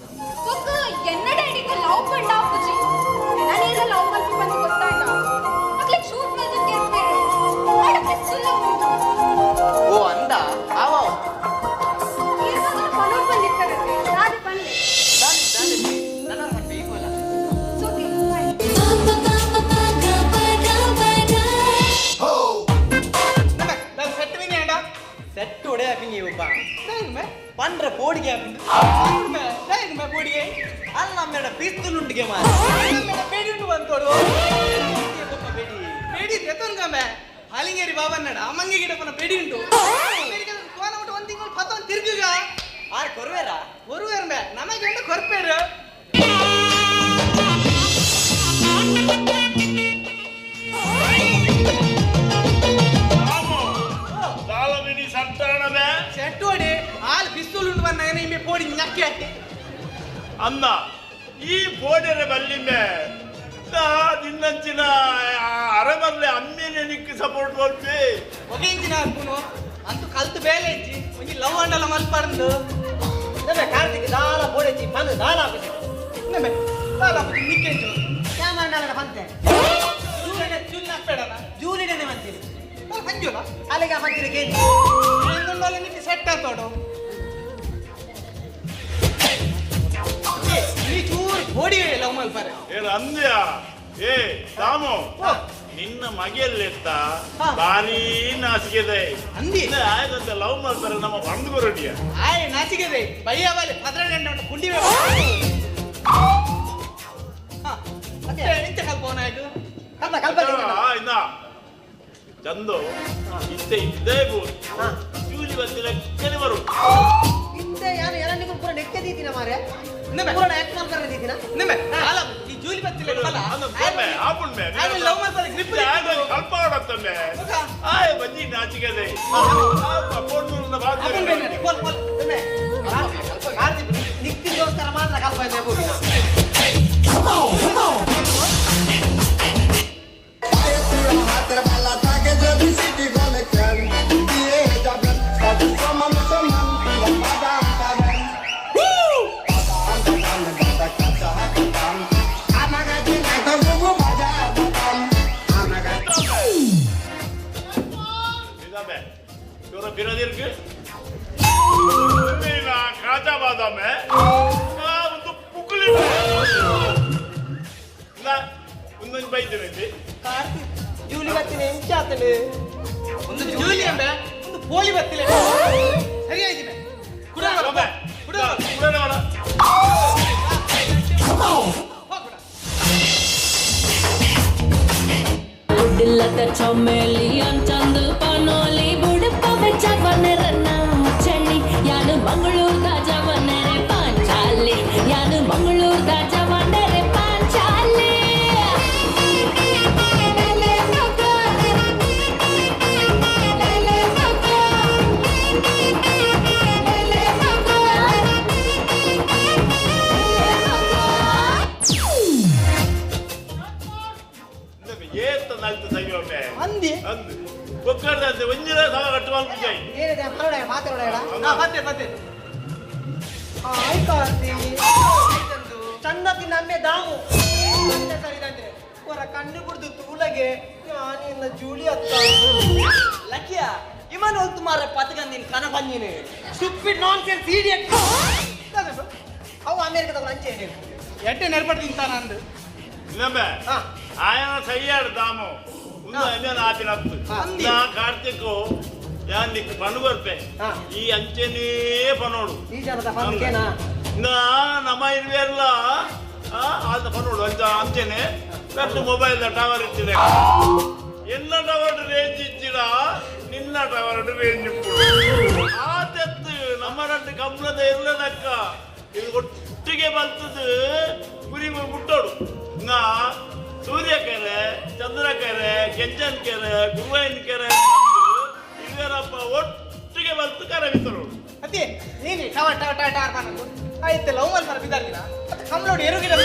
ಒಕ್ಕ ಎನ್ನ ಡ್ಯಾಡಿಗೆ ಲವ್ ಬಂಡ ಆಪುಜಿ ನಾನೇನ ಲವ್ ಮಲ್ಪಿ ಬಂದು ಗೊತ್ತಾಂಡ ಅಕ್ಲೆ ಶೂಟ್ ಮಲ್ದು ಕೇಳ್ತೇನೆ ಆಡ ಪಿಸ್ತೂಲ್ ಉಂಟು
ಓ ಅಂದ ಆವ
ಇರ್ವಾಗ ಪನೋಟ್ ಬಂದಿರ್ತಾರಂತೆ ರಾಧೆ ಪನ್ಲೆ
ದಾನಿ ದಾನಿ ನನ್ನ ಮಟ್ಟ ಈಗೋಲ
ಓಕೆ ಬಾಯ್
ನಾನು ಸೆಟ್ ವಿನಿ ಅಂಡ
ಸೆಟ್ ಒಡೆ ಹಾಕಿಂಗಿ ಒಬ್ಬ ಪಂಡ್ರ ಕೋಡಿಗೆ ಹಾಕಿಂದು
ಕೋಡಿಗೆ
ಅಲ್ಲ ಮೇಡ ಪಿಸ್ತೂಲ್ ಉಂಡಿಗೆ ಮಾರ
ಬೇಡಿ ಉಂಟು ಬಂತೋಡು ಬೇಡಿ ಬೇಡಿ ತೆತ್ತನ್ಕಂಬೆ ಹಾಲಿಂಗೇರಿ ಬಾಬನ್ನಡ ಅಮ್ಮಂಗೆ ಗಿಡಪ್ಪನ ಬೇಡಿ ಉಂಟು ಕೋನ ಉಂಟು ಒಂದು ತಿಂಗಳು ಪತ್ತೊಂದು ತಿರ್ಗುಗ
ಆರ್ ಕೊರ್ವೇರ
ಕೊರ್ವೇರ ಮೇ ನಮಗೆ ಉಂಟು ಕೊರ್ಪೇರು ಸೆಟ್ಟೋಡಿ ಆಲ್ ಪಿಸ್ತೂಲ್ ಉಂಟು ಬಂದಾಗ ನಿಮಗೆ ಪೋಡಿ ನಕ್ಕಿ ಹಾಕಿ
ಅನ್ನ ಈ ಪೋಡೆರೆ ಬಲ್ಲಿಂಬೆ ನಿನ್ನಂಚಿನ ಅರಮರ್ಲೆ ಅಮ್ಮೇನೆ ನಿಕ್ ಸಪೋರ್ಟ್ ಮಾಡ್ತಿ
ಒಗೆಂಚಿನ ಅರ್ಪುನು ಅಂತೂ ಕಲ್ತು ಬೇಲೆ ಇಜ್ಜಿ ಒಂಜಿ ಲವ್ ಅಂಡಲ ಮಲ್ಪರಂದು
ನಮ್ಮೆ ಕಾರ್ತಿಕ್ ದಾಲ ಪೋಡೆಚ್ಚಿ ಪಂದು ದಾಲ ಆಪುಜಿ
ನಮ್ಮೆ ದಾಲ ಆಪುಜಿ ನಿಕ್ಕೆಂಚು
ಯಾ ಮಂಡಲನ ಪಂತೆ
ಜೂಲಿಡೆ ಜೂಲಿನ ಹಾಕ್ಬೇಡನ
ಜೂಲಿಡನೆ ಮಂತಿನಿ
ಹಂಜುಲ
ಅಲ್ಲಿಗೆ ಮಂತಿನಿ ಕೇಂದ್ರ
ಎಂದುಂಡೋಲೆ ನಿಕ್ಕೆ ಸೆಟ್ ಆತೋಡು ನೀ ಚೂರು ಬೋಡಿ ಲವ್ ಮಲ್ಪರೆ
ಏ ಅಂದ್ಯಾ ಏ ದಾಮು ನಿನ್ನ ಮಗೆಯಲ್ಲೆತ್ತ ಭಾರಿ ನಾಚಿಕೆದೆ
ಅಂದಿ
ಆಯ್ತಂತೆ ಲವ್ ಮಾಡ್ತಾರೆ ನಮ್ಮ ಬಂದು ಬರೋಡಿಯ
ಆಯ್ ನಾಚಿಕೆದೆ ಬಯ್ಯ ಬಾಲಿ ಪದ್ರ ಪುಂಡಿ ಎಂತ ಕಲ್ಪೋನ ಆಯ್ತು
ಕಲ್ಪ ಕಲ್ಪ
ಇನ್ನ ಚಂದು ಇತ್ತೆ ಇದ್ದೇ ಜೂಲಿ ಬಂದಿಲ್ಲ ಕೆಲವರು
ಇತ್ತೆ ಯಾರು ಎರಡಿಗೂ ಪೂರ ನೆಕ್ಕೆ ದೀತಿನ ಮಾರೆ ಪೂರ ಯಾಕೆ ಮಾಡ್ತಾರೆ ದೀತಿನ
ನಿಮ್ಮೆ ಅಲ್ಲ ಈ ಜೂಲಿ ಬತ್ತಿಲ್ಲ ಕಲ್ಲ
ಆಪುಣ್ಮೆ
ಲವ್ ಮಾಡ್ತಾರೆ ಗ್ರಿಪ್
ಕಲ್ಪ ಆಡತ್ತಮ್ಮೆ ಆಯ್ ಬಂಜಿ ನಾಚಿಕೆದೆ ಪೊಣ್ಣು
ಕೋಲ್ ಕೋಲ್
ನಿಮ್ಮೆ ನಿಕ್ಕಿಗೋಸ್ಕರ ಮಾತ್ರ ಕಲ್ಪ ಇದೆ ಹೋಗಿನ
ಜೂಲಿ ಬತ್ತಿನ ಎಂಚ ಆತಂಡು
ಒಂದು ಜೂಲಿ ಅಂಬೆ ಒಂದು ಪೋಲಿ ಬತ್ತಿಲ್ಲ ಸರಿ ಆಯ್ತು ಕುಡ ಕುಡ
ಕುಡ
ಉಡ್ಲದ ಚೊಮ್ಮೆಲಿಯನ್ ಚಂದು ಪನೋಲಿ ಬುಡಪ ಬೆಚ್ಚವನರನ್ನ ಚಳಿ ಯಾನು ಮಂಗಳೂರದ ಜವನರೆ ಪಾಂಚಾಲಿ
ಪುಕ್ಕರ್ದಂತೆ ಒಂಜಿನ ಸಮ ಕಟ್ಟು ಮಲ್ಪುಜೈ
ಏನಿದೆ ಮರಡ ಮಾತಾಡೋಣ
ಹಾ ಬತ್ತೆ ಬತ್ತೆ
ಹಾಯ್ ಕಾರ್ತಿ ಚಂದತಿ ನಮ್ಮೆ ದಾಮು ಸರಿದಂದ್ರೆ ಹೊರ ಕಣ್ಣು ಬಿಡ್ದು ತೂಲಗೆ ನಾನಿನ್ನ ಜೂಲಿ ಅತ್ತ
ಲಕ್ಕಿಯ ಇಮನ್ ಹೋಗ್ತು ಮಾರ ಪತ್ಕಂದಿನ್ ಕನ ಬಂದಿನಿ ಸ್ಟುಪಿಡ್ ನಾನ್ಸೆನ್ಸ್ ಇಡಿಯಟ್
ಅವು ಅಮೇರಿಕದ ಅಂಚೆ ಹೇಳಿ
ಎಟ್ಟೆ ನೆರ್ಪಡ್ ತಿಂತಾನ ಅಂದು
ಇನ್ನೊಮ್ಮೆ ಆಯನ ಸೈಯಾಡು ದಾಮು ಉಂದು ಅಮೇನ ಆಪಿನತ್ತು ನಾ ಕಾರ್ತಿಕ್ ಯಾನ್ ನಿಕ್ ಪಣ್ಣು ಬರ್ಪೆ ಈ ಅಂಚೆನೇ ಪನೋಡು
ಈ ಜನದ ಪಂದ್ಕೇನಾ
ನಾ ನಮ್ಮ ಇರುವೆಲ್ಲ ಆದ ಪನೋಡು ಅಂಚ ಅಂಚೆನೆ ಕಟ್ಟು ಮೊಬೈಲ್ ಟವರ್ ಇಟ್ಟಿದೆ ಎಲ್ಲ ಟವರ್ ರೇಂಜ್ ಇಚ್ಚಿಡ ನಿನ್ನ ಟವರ್ ರೇಂಜ್ ಇಪ್ಪುಡು ಆತೆತ್ತು ನಮ್ಮ ರಟ್ಟು ಕಂಬಳದ ಇಲ್ಲದಕ್ಕ ಇದು ಒಟ್ಟಿಗೆ ಬರ್ತದೆ ಗುರಿ ಮುಟ್ಟೋಡು ನಾ ಸೂರ್ಯಕೆರೆ ಚಂದ್ರಕೆರೆ ಕೆಂಚನ್ ಕೆರೆ ಗುರುವಾಯನ ಕೆರೆ ಇಲ್ವೇರಪ್ಪ ಒಟ್ಟಿಗೆ ಬಂತು ಕರೆ ಬಿತ್ತರು
ಅದೇ ನೀನಿ ಟವರ್ ಟವರ್ ಟವರ್ ಟವರ್ ಬಂದು ಆಯ್ತು ಲವ್ ಮಲ್ಪರ ಬಿದ್ದಾರ್ದಿನ ಅದು ಕಮ್ಲೋಡು ಎರುಗಿಲ್ಲ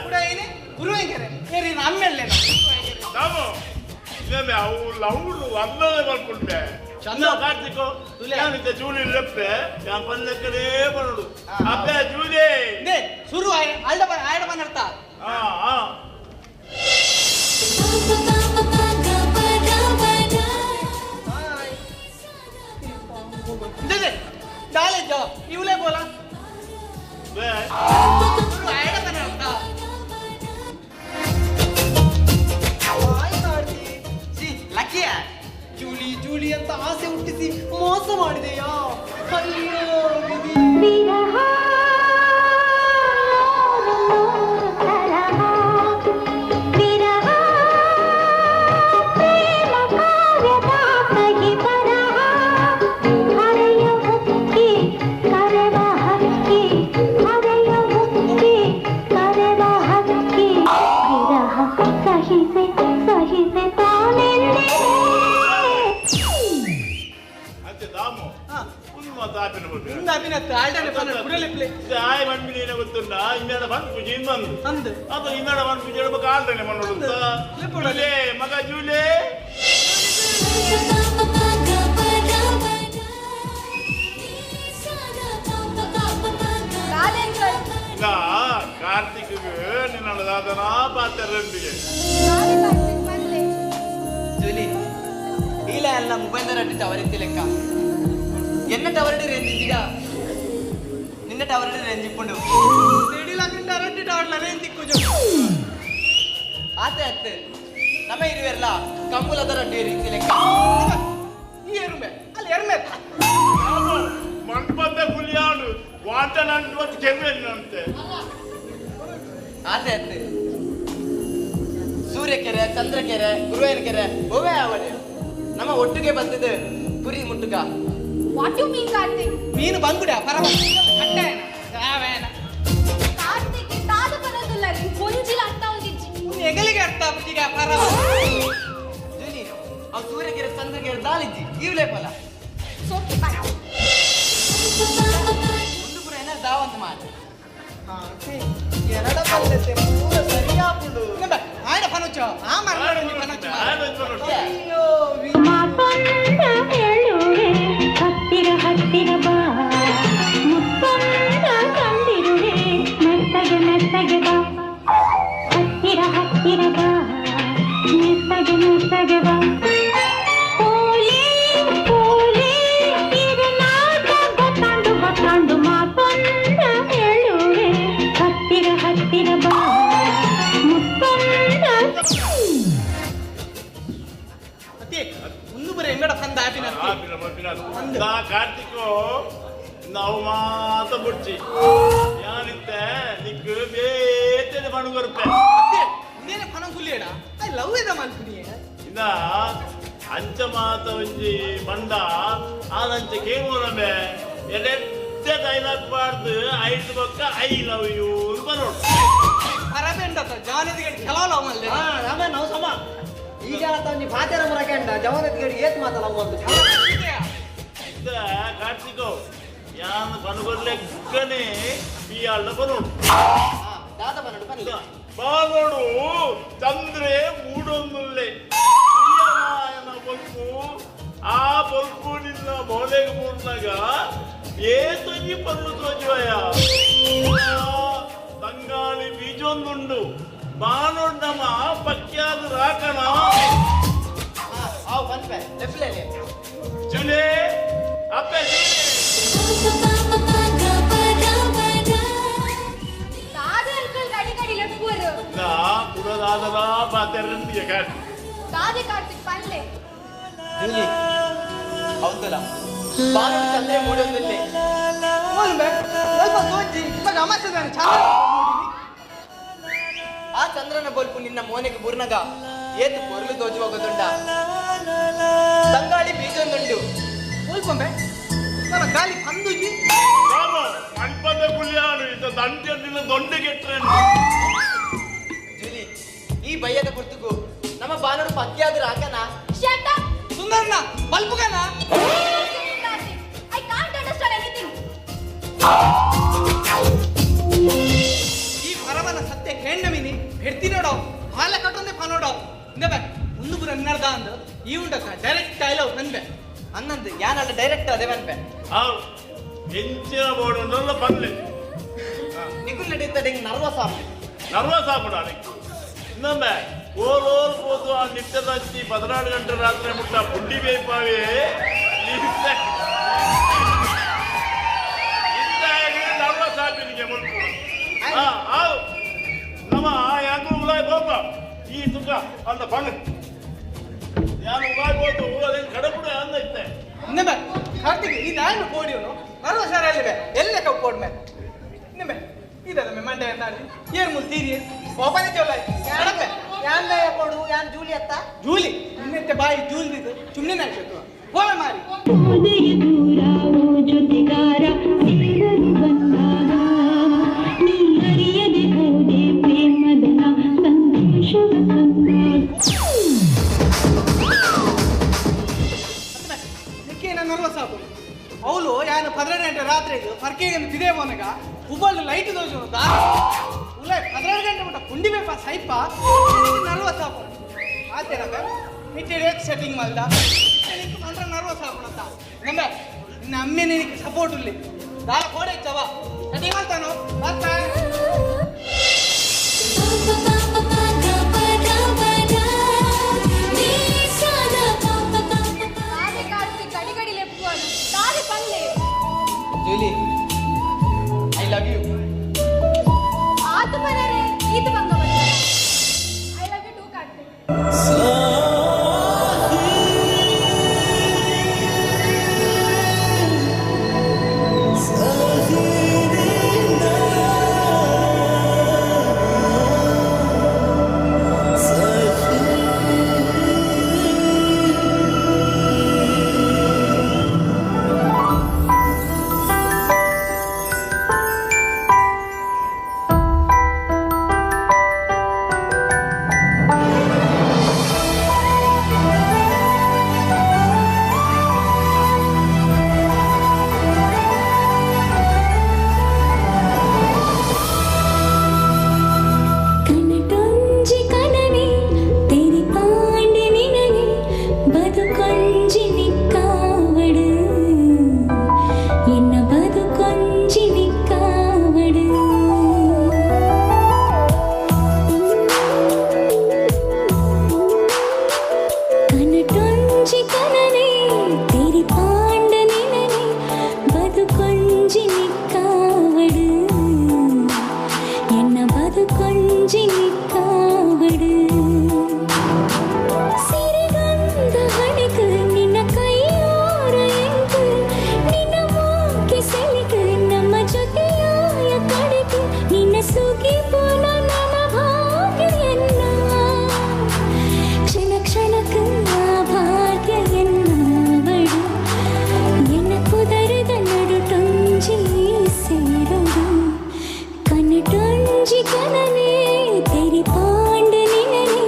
ಕೂಡ ಏನೇ ಗುರುವಾಯನ ಕೆರೆ ಏರಿ ನಮ್ಮೆಲ್ಲೆ
ದಾಮು ಇನ್ನೊಮ್ಮೆ ಅವು ಲವ್ಲು ಅಮ್ಮಲೆ ಮಲ್ಪುಂಡೆ ಚಂದ ಕಾರ್ತಿಕ್ ಯಾನಿದ್ದ ಜೂಲಿ ಲೆಪ್ಪೆ ಯಾನ್ ಪಲ್ಲಕ್ಕನೇ ಬರೋಡು ಅಬ್ಬೆ ಜೂಲಿ
they ಸುರು ಆಯ ಅಲ್ಡ ಬರ ಆಯಡ ಬಂದರ್ತ
ಹಾ ಹಾ
दे दे डाले जाओ इवले बोला
ಬೇ
ಸುರು ಆಯಡ ಬಂದರ್ತ
ಹಾಯ್ ಕಾರ್ತಿ
ಸಿ ಲಕ್ಕಿಯ
ಜೂಲಿ ಜೂಲಿ ಅಂತ ಆಸೆ ಹುಟ್ಟಿಸಿ ಮೋಸ ಮಾಡಿದೆಯಾ ಅಯ್ಯೋ ವಿಧಿ
ಅಂತೆ ದಾಮು ಉಂದು ಮಾತು ಆಪಿನ ಬಗ್ಗೆ
ಇಂದ ಅಭಿನತ್ತು ಆಲ್ಡನೆ ಬಂದ ಕುಡಲೆಪ್ಲೆ
ಆಯ್ ಮಣ್ಮಿನ ಗೊತ್ತುಂಡ ಇನ್ನೆರಡ ಬನ್ ಪೂಜೆ ಇನ್ನೊಂದು
ಅಂದು
ಅದು ಇನ್ನೆರಡ ಬನ್ ಪೂಜೆ ಹೇಳ್ಬೇಕು ಆಲ್ಡನೆ ಮಣ್ಣೋಡು ಜೂಲೆ ಮಗ ಜೂಲೆ ನಾ ಕಾರ್ತಿಕ್ ನಿನ್ನ ದಾದನ ಪಾತ್ರರಂಬಿಗೆ
ಜೂಲಿ ಇಲ್ಲ ಎಲ್ಲ ಮೊಬೈಲ್ ರಡ್ಡಿ ಟವರ್ ಇತ್ತಿ ಲೆಕ್ಕ ಎನ್ನ ಟವರ್ ರೇಂಜ್ ಇದ್ದೀಗ ನಿನ್ನ ಟವರ್ ರೇಂಜ್ ಇಪ್ಪುಂಡು
ಸಿಡಿಲಾಗಿಂದ ರಡ್ಡಿ ಟವರ್ಲ ರೇಂಜ್ ತಿಕ್ಕು
ಆತೆ ಅತ್ತೆ ನಮ್ಮ ಇರುವೆಲ್ಲ ಕಂಬುಲದ ರಡ್ಡಿ ರೀತಿ ಲೆಕ್ಕ
ಈ ಎರುಮೆ ಅಲ್ಲಿ ಎರುಮೆ
ಮಣ್ಪಂದೆ ಹುಲಿಯಾಡು ವಾಟನಂಟು ಮತ್ತು ಕೆಮ್ಮೆನ್ನಂತೆ
ಆತೆ ಅತ್ತೆ ಸೂರ್ಯಕೆರೆ ಚಂದ್ರಕೆರೆ ಗುರುವಾಯನ ಕೆರೆ ಒವೇ ಅವಳೆ ನಮ್ಮ ಒಟ್ಟಿಗೆ ಬಂದಿದ್ದು ಕುರಿ ಮುಟ್ಟುಗ
what you mean Karthik
ಮೀನು ಬಂಗುಡ ಪರವಾಗಿಲ್ಲ ಕಟ್ಟಾಯನ ಯಾವೇನ
ಕಾರ್ತಿಕ್ ತಾದ ಬರೋದಿಲ್ಲ ಕೊಂಜಿಲ ಅರ್ಥ ಒಂದಿಜ್ಜಿ
ಎಗಲಿಗೆ ಅರ್ಥ ಈಗ ಪರವಾಗಿಲ್ಲ
ಜೂಲಿ ಅವ್ ಸೂರ್ಯಕೆರೆ ಚಂದ್ರಕೆರೆ ದಾಲಿಜ್ಜಿ ಇವ್ಲೇ ಪಲ
ಸೋಕೆ ಬಾಯ್
ಒಂದು ಪುರ ಏನಾರು ದಾವಂತ ಮಾತು
ಎನಡ ಪಲ್ಲತೆ ಪೂರ ಸರಿಯಾಪುಂಡು
ಆಯಡ ಪನೋಚೋ ಆ ಮರನಾಡು ಪನೋಚೋ
ಅಯ್ಯೋ ವಿಧಿ
ಹತ್ತಿರ ಹತ್ತಿರ ಬಾ ಮುತ್ತೊಂದ ತಂದಿರುವೆ ಮೆತ್ತಗೆ ಮೆತ್ತಗೆ ಬಾ ಹತ್ತಿರ ಹತ್ತಿರ ಬಾ ಮೆತ್ತಗೆ ಮೆತ್ತಗೆ ಬಾ ಪೋಲಿ ಪೋಲಿ ತಿರುನಾಟ ಗೊತ್ತಾಂಡು ಗೊತ್ತಾಂಡು ಮಾತೊಂದ ಹೇಳುವೆ ಹತ್ತಿರ ಹತ್ತಿರ ಬಾ ಮುತ್ತೊಂದ
ಅತ್ತೆ ಒಂದು ಬರ ಎಂಗಡ ಫಂದ ಆಪಿನ
ಆಪಿನ ಮಪ್ಪಿನ ನಾ ಕಾರ್ತಿಕ್ ನಾವು ಮಾತ ಬುಡ್ಚಿ ಯಾನಿತ್ತೆ ನಿಕ್ ಬೇತೆನೆ ಪಣು ಕೊರ್ಪೆ
ಅತ್ತೆ ಇನ್ನೇನೆ ಫನ ಸುಲಿಯಡ I love ಇದ ಮಲ್ಪುನಿ
ಇನ್ನ ಅಂಚ ಮಾತ ಒಂಜಿ ಬಂಡ ಆದಂಚ ಕೇಳುವನಮೆ ಎಡೆತ್ತೆ ಡೈಲಾಗ್ ಬಾರ್ದು ಐದು ಬೊಕ್ಕ I love you ಬರೋಡು
ಪರಬೆಂಡತ ಜಾನದಿಗೆ ಕೆಲವು ಲವ್ ಮಲ್ಲೆ
ಹಾ ರಮ ನಾವು ಸಮ ಈಗ ಒಂಜಿ ಪಾತೆರ ಮುರಕೆಂಡ ಜವನದ ಏತ್ ಮಾತಲ್ಲ ಒಂದು
ಕಾರ್ತಿಕ್ ಯಾನ್ ಪನುಗೊರ್ಲೆಕ್ಕನೆ ಈ ಅಳ್ಳ ಬರೋಡು
ದಾದ ಬನ್ನಡು ಬನ್ನಿ
ಬಾಲೋಡು ಚಂದ್ರೆ ಮೂಡೊಂದುಲ್ಲೆ ಬೊಲ್ಪು ಆ ಬೊಲ್ಪು ನಿನ್ನ ಮೋಲೆಗೆ ಮೂಡ್ನಾಗ ಏತೊಂಜಿ ಪರ್ಲು ತೋಜುವಯ ತಂಗಾಳಿ ಬೀಜೊಂದುಂಡು ಬಾನೊಡ್ಡಮ್ಮ ಪಕ್ಯಾದ ರಾಕಣ
ಆವ್ ಪನ್ಪೆ ಲೆಫ್ಟ್
ಜುಲೆ ಅಪ್ಪೆ
ದಾದ ಅಂಕಲ್ ಗಡಿ ಗಡಿ ಲೆಪ್ಪುವರು
ನಾ ಕುಡದಾದಲ ಬಾತೆರಂದಿಗೆ ಕಾಟ್
ದಾದೆ ಕಾರ್ತಿಕ್ ಪನ್ಲೆ
ಜೂಲಿ ಹೌದಲ್ಲ ಬಾನೋಡು ಚಂದ್ರೆ ಮೂಡೊಂದಿಲ್ಲೆ
ಓಲ್ಬೆ ಸ್ವಲ್ಪ ತೋಜಿ ಇವಾಗ ಅಮಾಸದಾನೆ ಚಂದ್ರ
ಆ ಚಂದ್ರನ ಬೊಲ್ಪು ನಿನ್ನ ಮೋನೆಗೆ ಬುರ್ನಗ ಏತು ಪೊರ್ಲು ತೋಜುವಾಗದುಂಡ ತಂಗಾಳಿ ಬೀಜೊಂದುಂಡು
ಓಲ್ಪಂಬೆ ನಮ್ಮ ಗಾಲಿ ಪಂದುಜಿ
ರಾಮ ಅಲ್ಪದ ಕುಲ್ಯಾನು ಇದ್ದ ದಂಟೆ ನಿನ್ನ ದೊಂಡೆ ಕೆಟ್ರೆ
ಜೂಲಿ ಈ ಬಯ್ಯದ ಗುರ್ತುಗು ನಮ್ಮ ಬಾನೋಡು ಪಕ್ಕಿಯಾದ್ರ ಹಾಕನ
ಶಟ್ ಅಪ್
ಸುಂದರ್ನ ಬಲ್ಪುಗನ
I can't understand anything.
ಈ ಪರವನ ಸತ್ಯ ಕೇಂಡಮಿನಿ ಹೆಡ್ತಿ ನೋಡೋ ಹಾಲ ಕಟ್ಟೊಂದೇ ಪನೋಡೋ ಇಂದಬೆ ಒಂದು ಪುರ ಅನ್ನರ್ದ ಅಂದು ಈ ಉಂಡಕ್ಕ ಡೈರೆಕ್ಟ್ I love ನನ್ಬೆ
ಅನ್ನಂದು ಯಾನಲ್ಲ ಡೈರೆಕ್ಟ್ ಅದೇ ಬನ್ಪೆ
ಆವ್ ಎಂಚಿನ ಬೋರ್ಡ್ ಪನ್ಲೆ
ನಿಗುಲ್ ನಡೀತದೆ ಹಿಂಗ್ ನರ್ವಸ್ ಆಪು
ನರ್ವಸ್ ಆಪುಡ ಇನ್ನೊಮ್ಮೆ ಓಲ್ ಓಲ್ ಹೋದು ಆ ನಿಟ್ಟದಂಚಿ 14 ಗಂಟೆ ರಾತ್ರಿ ಮುಟ್ಟ ಪುಂಡಿ ಬೇಪಾವೆ ನರ್ವಸ್ ಆಪಿನಿಗೆ ಮುಲ್ಪು ಆವ್ ನಮ್ಮ ಯಾಕೂ ಉಲಾಯ್ ಬೋಪ ಈ ತುಕ ಅಂತ ಪಣ್ಣು ಯಾನು ಉಲಾಯ್ ಬೋದು ಅದೇನು ಕಡಪುಡ ಅಂದ ಇತ್ತೆ
ಇನ್ನೊಮ್ಮೆ ಕಾರ್ತಿಕ್ ಈ ನಾನು ಕೋಡಿಯವನು ನರ್ವಸ್ ಅಲ್ಲಿವೆ ಎಲ್ಲ ಕಪ್ಪೋಡ್ಮೆ ಇನ್ನೊಮ್ಮೆ ಇದಲ್ಲ ಮಂಡೆ ನಾಡಿ ಏರ್ ಮುಲ್ ತೀರಿ ಕೋಪನೇ ಚೊಲ್ಲ ಕಡಪೆ
ಯಾನ್ ಕೊಡು ಯಾನ್ ಜೂಲಿ ಅತ್ತ
ಜೂಲಿ ನಿನ್ನೆತ್ತೆ ಬಾಯಿ ಜೂಲ್ದಿದ್ದು ಸುಮ್ಮನೆ ನಾಯ್ತು ಹೋಗ ಮಾರಿ
ಜೊತೆಗಾರ ಸೇರಲು ಬಂದಾಗ ನೀ ಅರಿಯದೆ ಹೋದೆ ಪ್ರೇಮದ ಸಂತೋಷವ ತಂದಾಗ.
ನಿಕ್ಕೇನ ನರ್ವಸ್ ಆಪು ಅವಳು ಯಾನು 12 ಗಂಟೆ ರಾತ್ರಿ ಫರ್ಕೆಗೆ ತಿದೇ ಮೋನಗ ಉಬ್ಬಳ್ಳು ಲೈಟ್ ದೋಷ ಉಲ್ಲ 12 ಗಂಟೆ ಮಟ್ಟ ಪುಂಡಿ ಬೇಪ ಸೈಪ ನರ್ವಸ್ ಆಪು ಆತೇನಪ್ಪ ಮಿಟ್ಟೆಡ್ ಸೆಟ್ಟಿಂಗ್ ಮಲ್ದ ನಿಕ್ಕ ಮಂತ್ರ ನರ್ವಸ್ ಆಪುಣಂತ ನಂಬೆ ನಿನ್ನ ಅಮ್ಮೆ ನಿನಗೆ ಸಪೋರ್ಟ್ ಇಲ್ಲಿ ದಾರ ಕೋಡೆ ಚವ ಸೆಟ್ಟಿಂಗ್ ಮಾಡ್ತಾನು ಬರ್ತಾ
ದಾದೆ ಕಾರ್ತಿಕ್ ಗಡಿ ಗಡಿ ಲೆಪ್ಪುವರು ದಾದೆ ಪನ್ಲೆ
ಜೂಲಿ I love you
ಆತು ಪನರೆ ಈತ ಬಂಗ I love you too Karthik.
ಕನಟೊಂಜಿ ಕನನೆ ತೆರಿ Pandey ನಿನನೆ ಬದುಕೊಂಜಿ ನಿಕ್ಕಾವಡು ಎನ್ನ ಬದುಕೊಂಜಿ ನಿಕ್ಕಾವಡು ಕನಟೊಂಜಿ ಕನನೆ ತೆರಿ ಪಾಂಡೆ ನಿನನೆ ಬದುಕೊಂಜಿ ನಿಕ್ಕಾವಡು ಎನ್ನ ಬದುಕೊಂಜಿ ನಿಕ್ಕಾವಡು ಸಿರಿಗಂಧ ಹಣೆಕು ನಿನ್ನ ಕೈಯೋರ ಎಂಕು ನಿನ್ನ ಮೋಕೆ ಸೆಳೆಕು ನಮ್ಮ ಜೊತೆಯಾಯ ಕಡೆಕು ನಿನ್ನ ಸುಗಿ ಪೋನ ನನ್ನ ಭಾಗ್ಯ ಎನ್ನ ಕ್ಷಣ ಕ್ಷಣಕ್ಕೆ ಆ ಭಾಗ್ಯ ಎನ್ನವಳು ಎನ್ನ ಕುದರದ ನಡುಟೊಂಜಿ ಸೇರಡು ಕನಟೊಂಜಿ ಕನನೆ ತೆರಿ ಪಾಂಡ ನಿನನೆ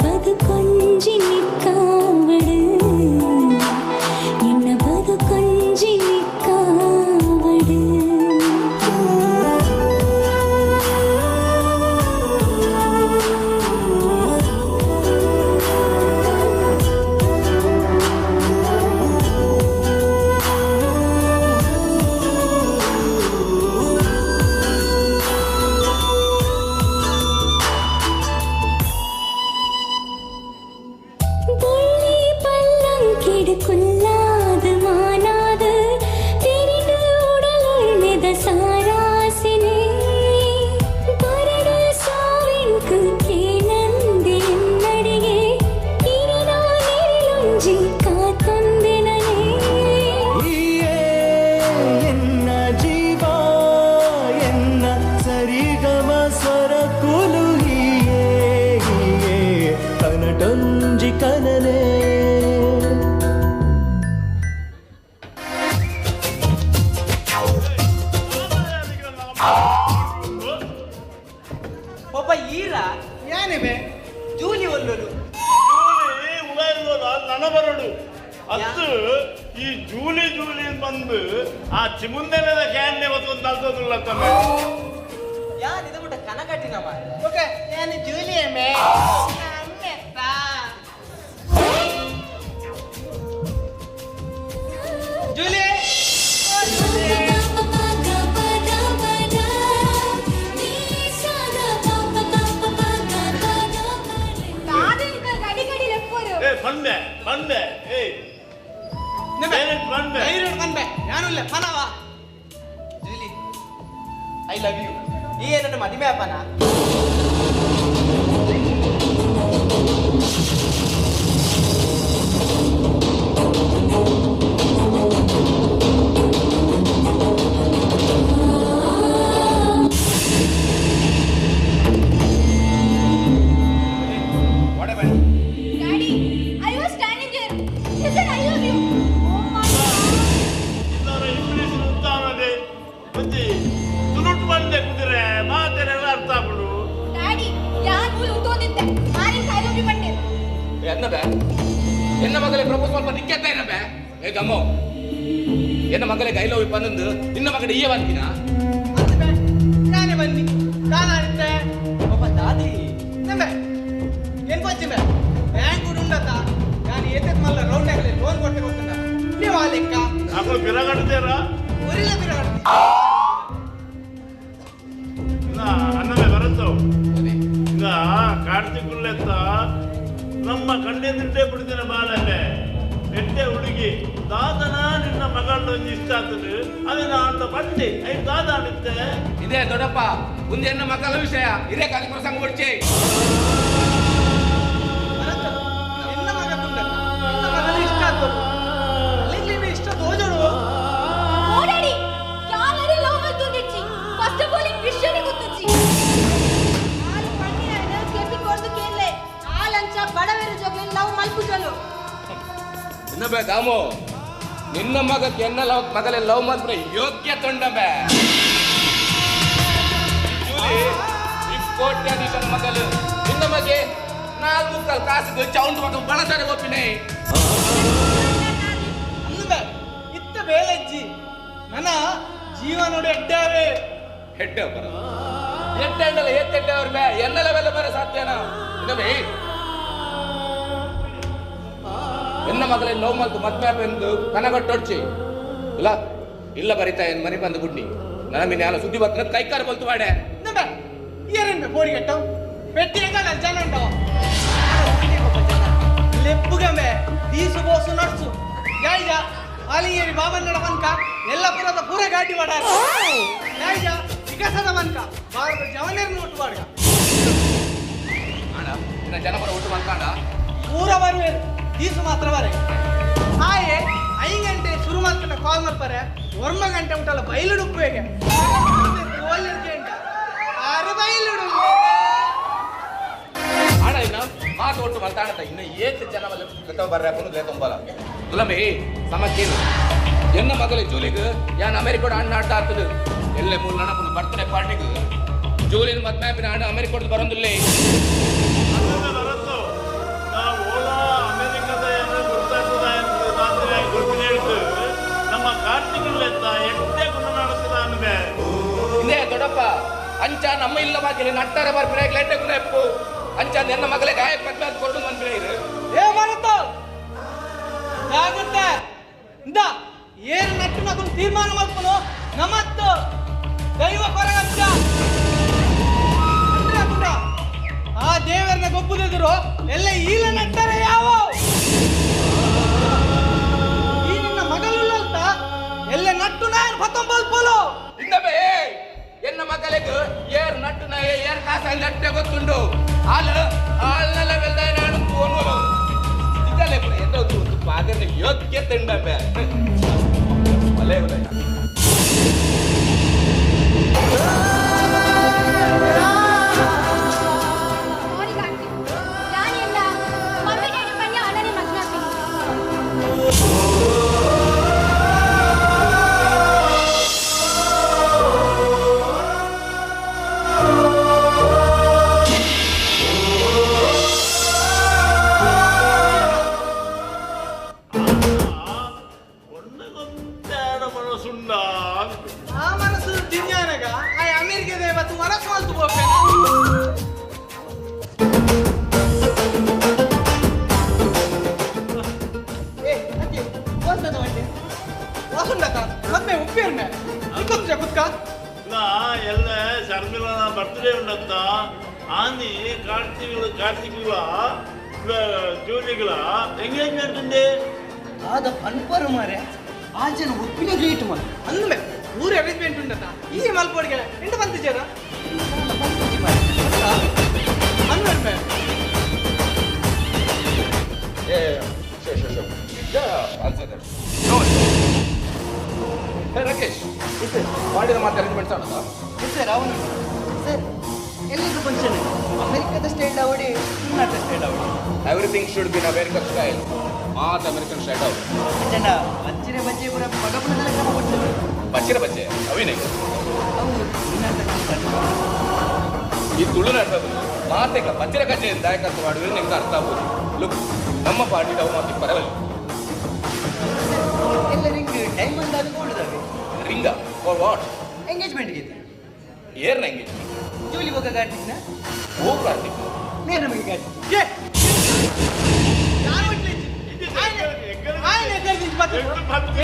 ಬದುಕೊಂಜಿ ನಿಕ್ಕಾವಡು ಎನ್ನ ಬದುಕೊಂಜಿ ನಿಕ್ಕಾವಡು
ಕೇಳಿ ಬೇ
ಜೂಲಿ ಒಲ್ಲೋಲು
ಜೂಲಿ ಉಳೈಲೋಲ ನನಬರಡು ಅದು ಈ ಜೂಲಿ ಜೂಲಿ ಬಂದು ಆ ಚಿಮುಂದೆನದ ಕ್ಯಾನ್ನೆ ಒಂದು ಅಲ್ತೋದುಲ್ಲ ತಮ್ಮ
ಯಾನ್ ಇದು ಮುಟ್ಟ ಕನಕಟ್ಟಿನ ಮಾರ
ಓಕೆ ನಾನು ಜೂಲಿ ಅಮ್ಮೆ ಜೂಲಿ
ಏ ಬಂದೆ ಬಂದೆ ಏ ಡೈರೆಕ್ಟ್ ಬಂದೆ
ಡೈರೆಕ್ಟ್ ಬಂದೆ ನಾನು ಇಲ್ಲ ಪನವ
ಜೂಲಿ I love you ಈ ಏನನ್ನು ಮದುವೆ ಅಪ್ಪನ
Daddy, I was standing here. He said, I love you. Oh my God.
English ಉತ್ತಾನದೆ ಒಂಜಿ ತುಳುಟು ಬಂದೆ ಕುದುರೆ ಮಾತೆಲ್ಲ ಅರ್ಥ ಆಗ್ಬಿಡು
Daddy, ಯಾನ್ ಮೂಲ ಉಂಟೋದಿದ್ದೆ. ಆರಿನ್ I love you ಬಂಡೆ.
ಎನ್ನ ಬೇ ಎನ್ನ ಮಗಲೇ ಪ್ರಪೋಸ್ ಸ್ವಲ್ಪ ನಿಕ್ಕೆತ್ತ ಏನ ಬೇ ಏ ಗಮ್ಮೋ ಎನ್ನ ಮಗಲೇ ಗೈಲೋ ಪನ್ನೊಂದು ನಿನ್ನ ಮಗಡೆ ಈಯ ಬಂದಿನ
ನಾನೇ ಬನ್ನಿ ಕಾಲಾಡಿದ್ದೆ
ಒಬ್ಬ ದಾದಿ
ನಂಬೆ ಏನ್ ಪಂಚಿ ಬೇ ಬ್ಯಾಂಕ್ ಉಂಡತ ನಾನು ಏತಕ್ ಮಲ್ಲ ರೌಂಡ್ ಆಗಲಿ ಲೋನ್ ಕೊಟ್ಟೆ ಗೊತ್ತುಂಡ ನೀವು ಆ ಲೆಕ್ಕ
ಅప్పుడు ಬಿರಗಡ್ತೀರ
ಒರಿಲ್ಲ ಬಿರಗಡ್ತಿ
ಇಲ್ಲ ಅನ್ನಮೇ ಬರುತ್ತವು ಈಗ ಕಾರ್ತಿಕುಲ್ಲೆತ್ತ ನಮ್ಮ ಕಣ್ಣೆಂದಿಟ್ಟೆ ಬಿಡ್ದಿನ ಬಾಲಲ್ಲೇ ಎಟ್ಟೆ ಹುಡುಗಿ ದಾದನ ನಿನ್ನ ಮಗಳೊಂದು ಇಷ್ಟ ಆಗ್ತದೆ ಅದನ್ನ ಅಂತ ಬಂಡಿ I ದಾದ ಅನಿತ್ತೆ
ಇದೇ ದೊಡ್ಡಪ್ಪ ಮುಂದೆ ಎನ್ನ ಮಕ್ಕಳ ವಿಷಯ ಇದೇ ಕಾಲಿ ಪ್ರಸಂಗ ಬಿಡ್ಚೆ
ನಿನ್ನ ಮಗ ಕುಂಡತ ನಿನ್ನ ಮಗನ ಇಷ್ಟ ಆಗ್ತದೆ ಅಲ್ಲಿ ಇಷ್ಟ ತೋಜೋಡು
Oh daddy, ಯಾನ್ ಅರೆ ಲವ್ ಮಲ್ತೊಂದಿಜ್ಜಿ. First of all, ಈ ವಿಷಯನೇ ಗೊತ್ತಿಜ್ಜಿ. ಆಲ್ ಪಣ್ಣಿನ ಕೆಪಿ ಕೊರ್ದು ಕೇಳ್ಲೆ. ಆಲ್ ಅಂಚ ಬಡವೆರು ಜೋಗ್ಲೆನ್ ಲವ್ ಮಲ್ಪುಜಲು.
ಎನ್ನ ಬೇ ದಾಮು ನಿನ್ನ ಮಗಕ್ಕೆ ಎನ್ನ ಲವ್ ಮಗಲೇ ಲವ್ ಮಾತ್ರ ಯೋಗ್ಯ ತೊಂಡ ಬೇ ಜೂಲಿ ಈ ಕೋಟ್ಯಾಧೀಶನ ಮಗಲು ನಿನ್ನ ಮಗೆ ನಾಲ್ಕು ಮುಕ್ಕಾಲು ಕಾಸಿಗೆ ಚೌಂಡ್ ಮಗ ಬಳಸರೆ ಒಪ್ಪಿನೇ
ಅಂದ ಇತ್ತ ಬೇಲಜ್ಜಿ ನನ್ನ ಜೀವನೋಡು ಎಡ್ಡಾವೆ
ಹೆಡ್ಡ ಬರ ಎಟ್ಟೆಂಡಲ್ಲ ಎತ್ತೆಡ್ಡ ಅವ್ರ ಬೇ ಎನ್ನೆಲ್ಲ ಬೆಲ್ಲ ಬರ ಸಾಧ್ಯನಾ ಇನ್ನೊಮ್ಮೆ ಎನ್ನ ಮಗಳೇ ಲವ್ ಮಲ್ತು ಮದ್ವೆ ಎಂದು ಕನಗಟ್ಟೊಡ್ಚಿ ಇಲ್ಲ ಇಲ್ಲ ಬರಿತಾ ಏನ್ ಮನೆ ಬಂದು ಗುಡ್ನಿ ನನ್ನ ಮೀನು ಯಾಲ ಸುದ್ದಿ ಬರ್ತನ ಕೈಕಾರ ಬಲ್ತು ವಾಡೆ
ನಂಬೆ ಏರೇನ್ ಬೋಡಿ ಕಟ್ಟವು ಪೆಟ್ಟಿ ಹೆಂಗಲ್ಲ ಜನ ಉಂಟವ ಲೆಪ್ಪುಗಮೆ ದೀಸು ಬೋಸು ನಡ್ಸು ಯಾಯ್ಜ ಆಲಿಂಗೇರಿ ಬಾಬನ್ನಡ ಮನ್ಕ ಎಲ್ಲ ಪುರದ ಪೂರ ಗಾಡಿ ಮಾಡಾರ ಯಾಯ್ಜ ವಿಕಸದ ಮನ್ಕ ಭಾರತ ಜವನೇರ್ನ ಒಟ್ಟು ಬಾಡ್ಗ
ಅಣ್ಣ ಇನ್ನ ಜನಪರ ಒಟ್ಟು ಮಲ್ಕಾಂಡ
ಪೂರ ಬರುವೇರು ದೀಸು ಮಾತ್ರ ಬರೆ ಆಯೆ 5 ಗಂಟೆ ಶುರು ಮಾಡ್ಕೊಂಡ ಕಾಲ್ ಮಾಡ್ತಾರೆ 1 ಗಂಟೆ ಉಂಟಲ್ಲ ಬೈಲುಡುಪ್ಪು ಹೇಗೆ ಆರು ಬೈಲುಡು
ಅಣ್ಣ ಇನ್ನ ಮಾತು ಒಟ್ಟು ಮಲ್ತಾಣತ ಇನ್ನು ಏತ್ ಜನ ಲೆತ್ತ ಬರ್ರೆ ಲೇತೊಂಬಲ ದುಲಂಬಿ ಸಮಕ್ಕೇನು ಎನ್ನ ಮಗಲ ಜೂಲಿಗ್ ಯಾನ್ ಅಮೆರಿಕದ ಅಣ್ಣ ಆಟ ಆಗ್ತದೆ ಎಲ್ಲೇ ಮೂರು ನಣಪುನ ಬರ್ತ್ಡೇ ಪಾರ್ಟಿಗೆ ಜೂಲಿನ ಮದ್ವೆ ಮ್ಯಾಪಿನ ಅಣ್ಣ ಅಮೆರಿಕದ ಬರೋದಿಲ್ಲ
ಅಮೆರಿಕದ ಏನೋ ಗೊತ್ತಾಗ್ತದ ಗೊತ್ತಿಲ್ಲ ನಮ್ಮ ಕಾರ್ತಿಕಲ್ಲೆತ್ತ ಎಟ್ಟೆ ಗುಣ ನಡೆಸದ ಅನ್ಬೆ
ಇನ್ನೇ ದೊಡ್ಡಪ್ಪ ಅಂಚ ನಮ್ಮ ಇಲ್ಲ ಬಾಕಿಲ್ಲ ನಟ್ಟಾರ ಬರ್ಪಿರ ಎಟ್ಟೆ ಗುಣ ಎಪ್ಪು ಅಂಚ ನಿನ್ನ ಮಗಳೇ ಗಾಯಕ ಮದ್ವೆ ಅಂತ ಕೊಟ್ಟು ಬಂದ್ಬಿಡ
ಏ ಭಾರತ ಜಾಗ್ರತೆ ಇಂದ ಏನು ನಟ್ಟು ನಗಲು ತೀರ್ಮಾನ ಮಾಡ್ಕೊನು ನಮತ್ತು ದೈವ ಕೊರಗಂತ ಅಂದ್ರೆ ಗುಂಡ ಆ ದೇವರನ್ನ ಗೊಬ್ಬುದಿದ್ರು ಎಲ್ಲ ಈಲ ನಟ್ಟರೆ ಯಾವ ಈ ನಿನ್ನ ಮಗಲುಲ್ಲಂತ ಎಲ್ಲ ನಟ್ಟು ನಾನು ಪತ್ತೊಂಬಲ್ಪೋಲು
ಇಂದಬೇ ಎನ್ನ ಮಗಳಿಗೆ ಏರ್ ನಟ್ಟು ನಾ ಏರ್ ಕಾಸ ನಟ್ಟೆ ಗೊತ್ತುಂಡು ಹಾಲು ಹಾಲ್ನೆಲ್ಲ ಬೆಲ್ದ ನಾನು ಫೋನು ಇದಲ್ಲೇ ಕೂಡ ಎಂತ ಒಂದು ಪಾದರ ಯೋಗ್ಯ ತಿಂಡಬೆ ಒಲೆ ಒಲೆ
ಸಾರಿ ಕಾರ್ತಿಕ್, ಯಾನೆಲ್ಲ ಮಮ್ಮಿ ಡ್ಯಾಡಿ ಪಣ್ಯ ಅಣ್ಣನೇ ಮದ್ವೆ ಆಗ್ತೀನಿ.
ಓ
ಆ ಮನಸ್ಸು ಜಿಂಜಾನಗ ಆ ಅಮೆರಿಕ ದೇವತ್ತು ಮನಸ್ಸು ಮಲ್ತು ಪೋಪೆ. ಏ ಅಜ್ಜಿ ಓದ್ತದ ಮಂಡೆ ವಾಸುಂಡಕ ಮತ್ತೆ ಉಪ್ಪೇರ್ಮೆ ಇಕ್ಕೊಂದು ಕುತ್ಕ
ಇಲ್ಲ ಎಲ್ಲ ಶರ್ಮಿಳನ ಬರ್ತ್ಡೇ ಉಂಡತ್ತ ಆನಿ ಕಾರ್ತಿಕ್ ಕಾರ್ತಿಕ್ಗಳ ಜೂಲಿಗಳ ಎಂಗೇಜ್ಮೆಂಟ್ ಉಂಡೆ
ಆದ ಪನ್ಪರು ಮಾರೆ ಆ ಜನ ಉಪ್ಪಿನ ಗ್ರೇಟ್ ಮಾರೆ
ಅಂದ್ಮೆ ಊರು ಅರೇಂಜ್ಮೆಂಟ್ ಉಂಡತ್ತ ಈ ಮಲ್ಪೋಡಿಗೆ ಎಂಟ ಬಂತಿದ್ದೀರ ಅಂದ್ಮೇಲೆ
Yeah, yeah, sure, sure, sure. Yeah, I'll say that. No. Hey, Rakesh. Yes, sir. ಮಾಡಿದ ಮಾತು ಅರೇಂಜ್ಮೆಂಟ್ಸ್ ಆಡೋದಾ?
ಎಸ್ ಸರ್, ಅವನು ಸರ್ ಎಲ್ಲಿದ್ದು ಫಂಕ್ಷನ್? ಅಮೆರಿಕದ ಸ್ಟೈಲ್ ಅವಡಿ, ತುಳುನಾಟ ಸ್ಟೈಲ್ ಅವಡಿ?
Everything should be in American style. ಮಾತು ಅಮೆರಿಕನ್ ಸ್ಟೈಲ್ ಅವಡಿ.
ಜನ ಬಚ್ಚಿರೆ ಬಜ್ಜೆ ಪೂರ ಪಗಪುಣದಲ್ಲ ಕ್ರಮ ಕೊಡ್ತಾರೆ.
ಬಚ್ಚಿರ ಬಜ್ಜೆ ಅವಿನಯ
ಅವು ತುಳುನಾಟ.
ಈ ತುಳುನಾಟದ ಮಾತೆಗಳ ಬಚ್ಚಿರ ಕಜ್ಜೆ ದಾಯಕತ್ವ ಮಾಡುವ ನಿಮ್ಗೆ ಅರ್ಥ ಆಗ್ಬೋದು. ಲುಕ್, ನಮ್ಮ ಪಾರ್ಟಿ ಅವು ಮಾತು ಪರವಲ್ಲ.
ಎಲ್ಲ ರಿಂಗ್ ಡೈಮಂಡ್ ಆದ ಗೋಲ್ಡ್ ದಾವೆ?
Ring a for what?
Engagement ಗೆ.
ಏರ್ನ ಎಂಗೇಜ್ಮೆಂಟ್?
ಜೂಲಿ ಹೋಗ ಕಾರ್ತಿಕ್ನ.
ಓ ಕಾರ್ತಿಕ್
ನೇರ ನಮಗೆ ಕಾರ್ತಿಕ್.
ಏ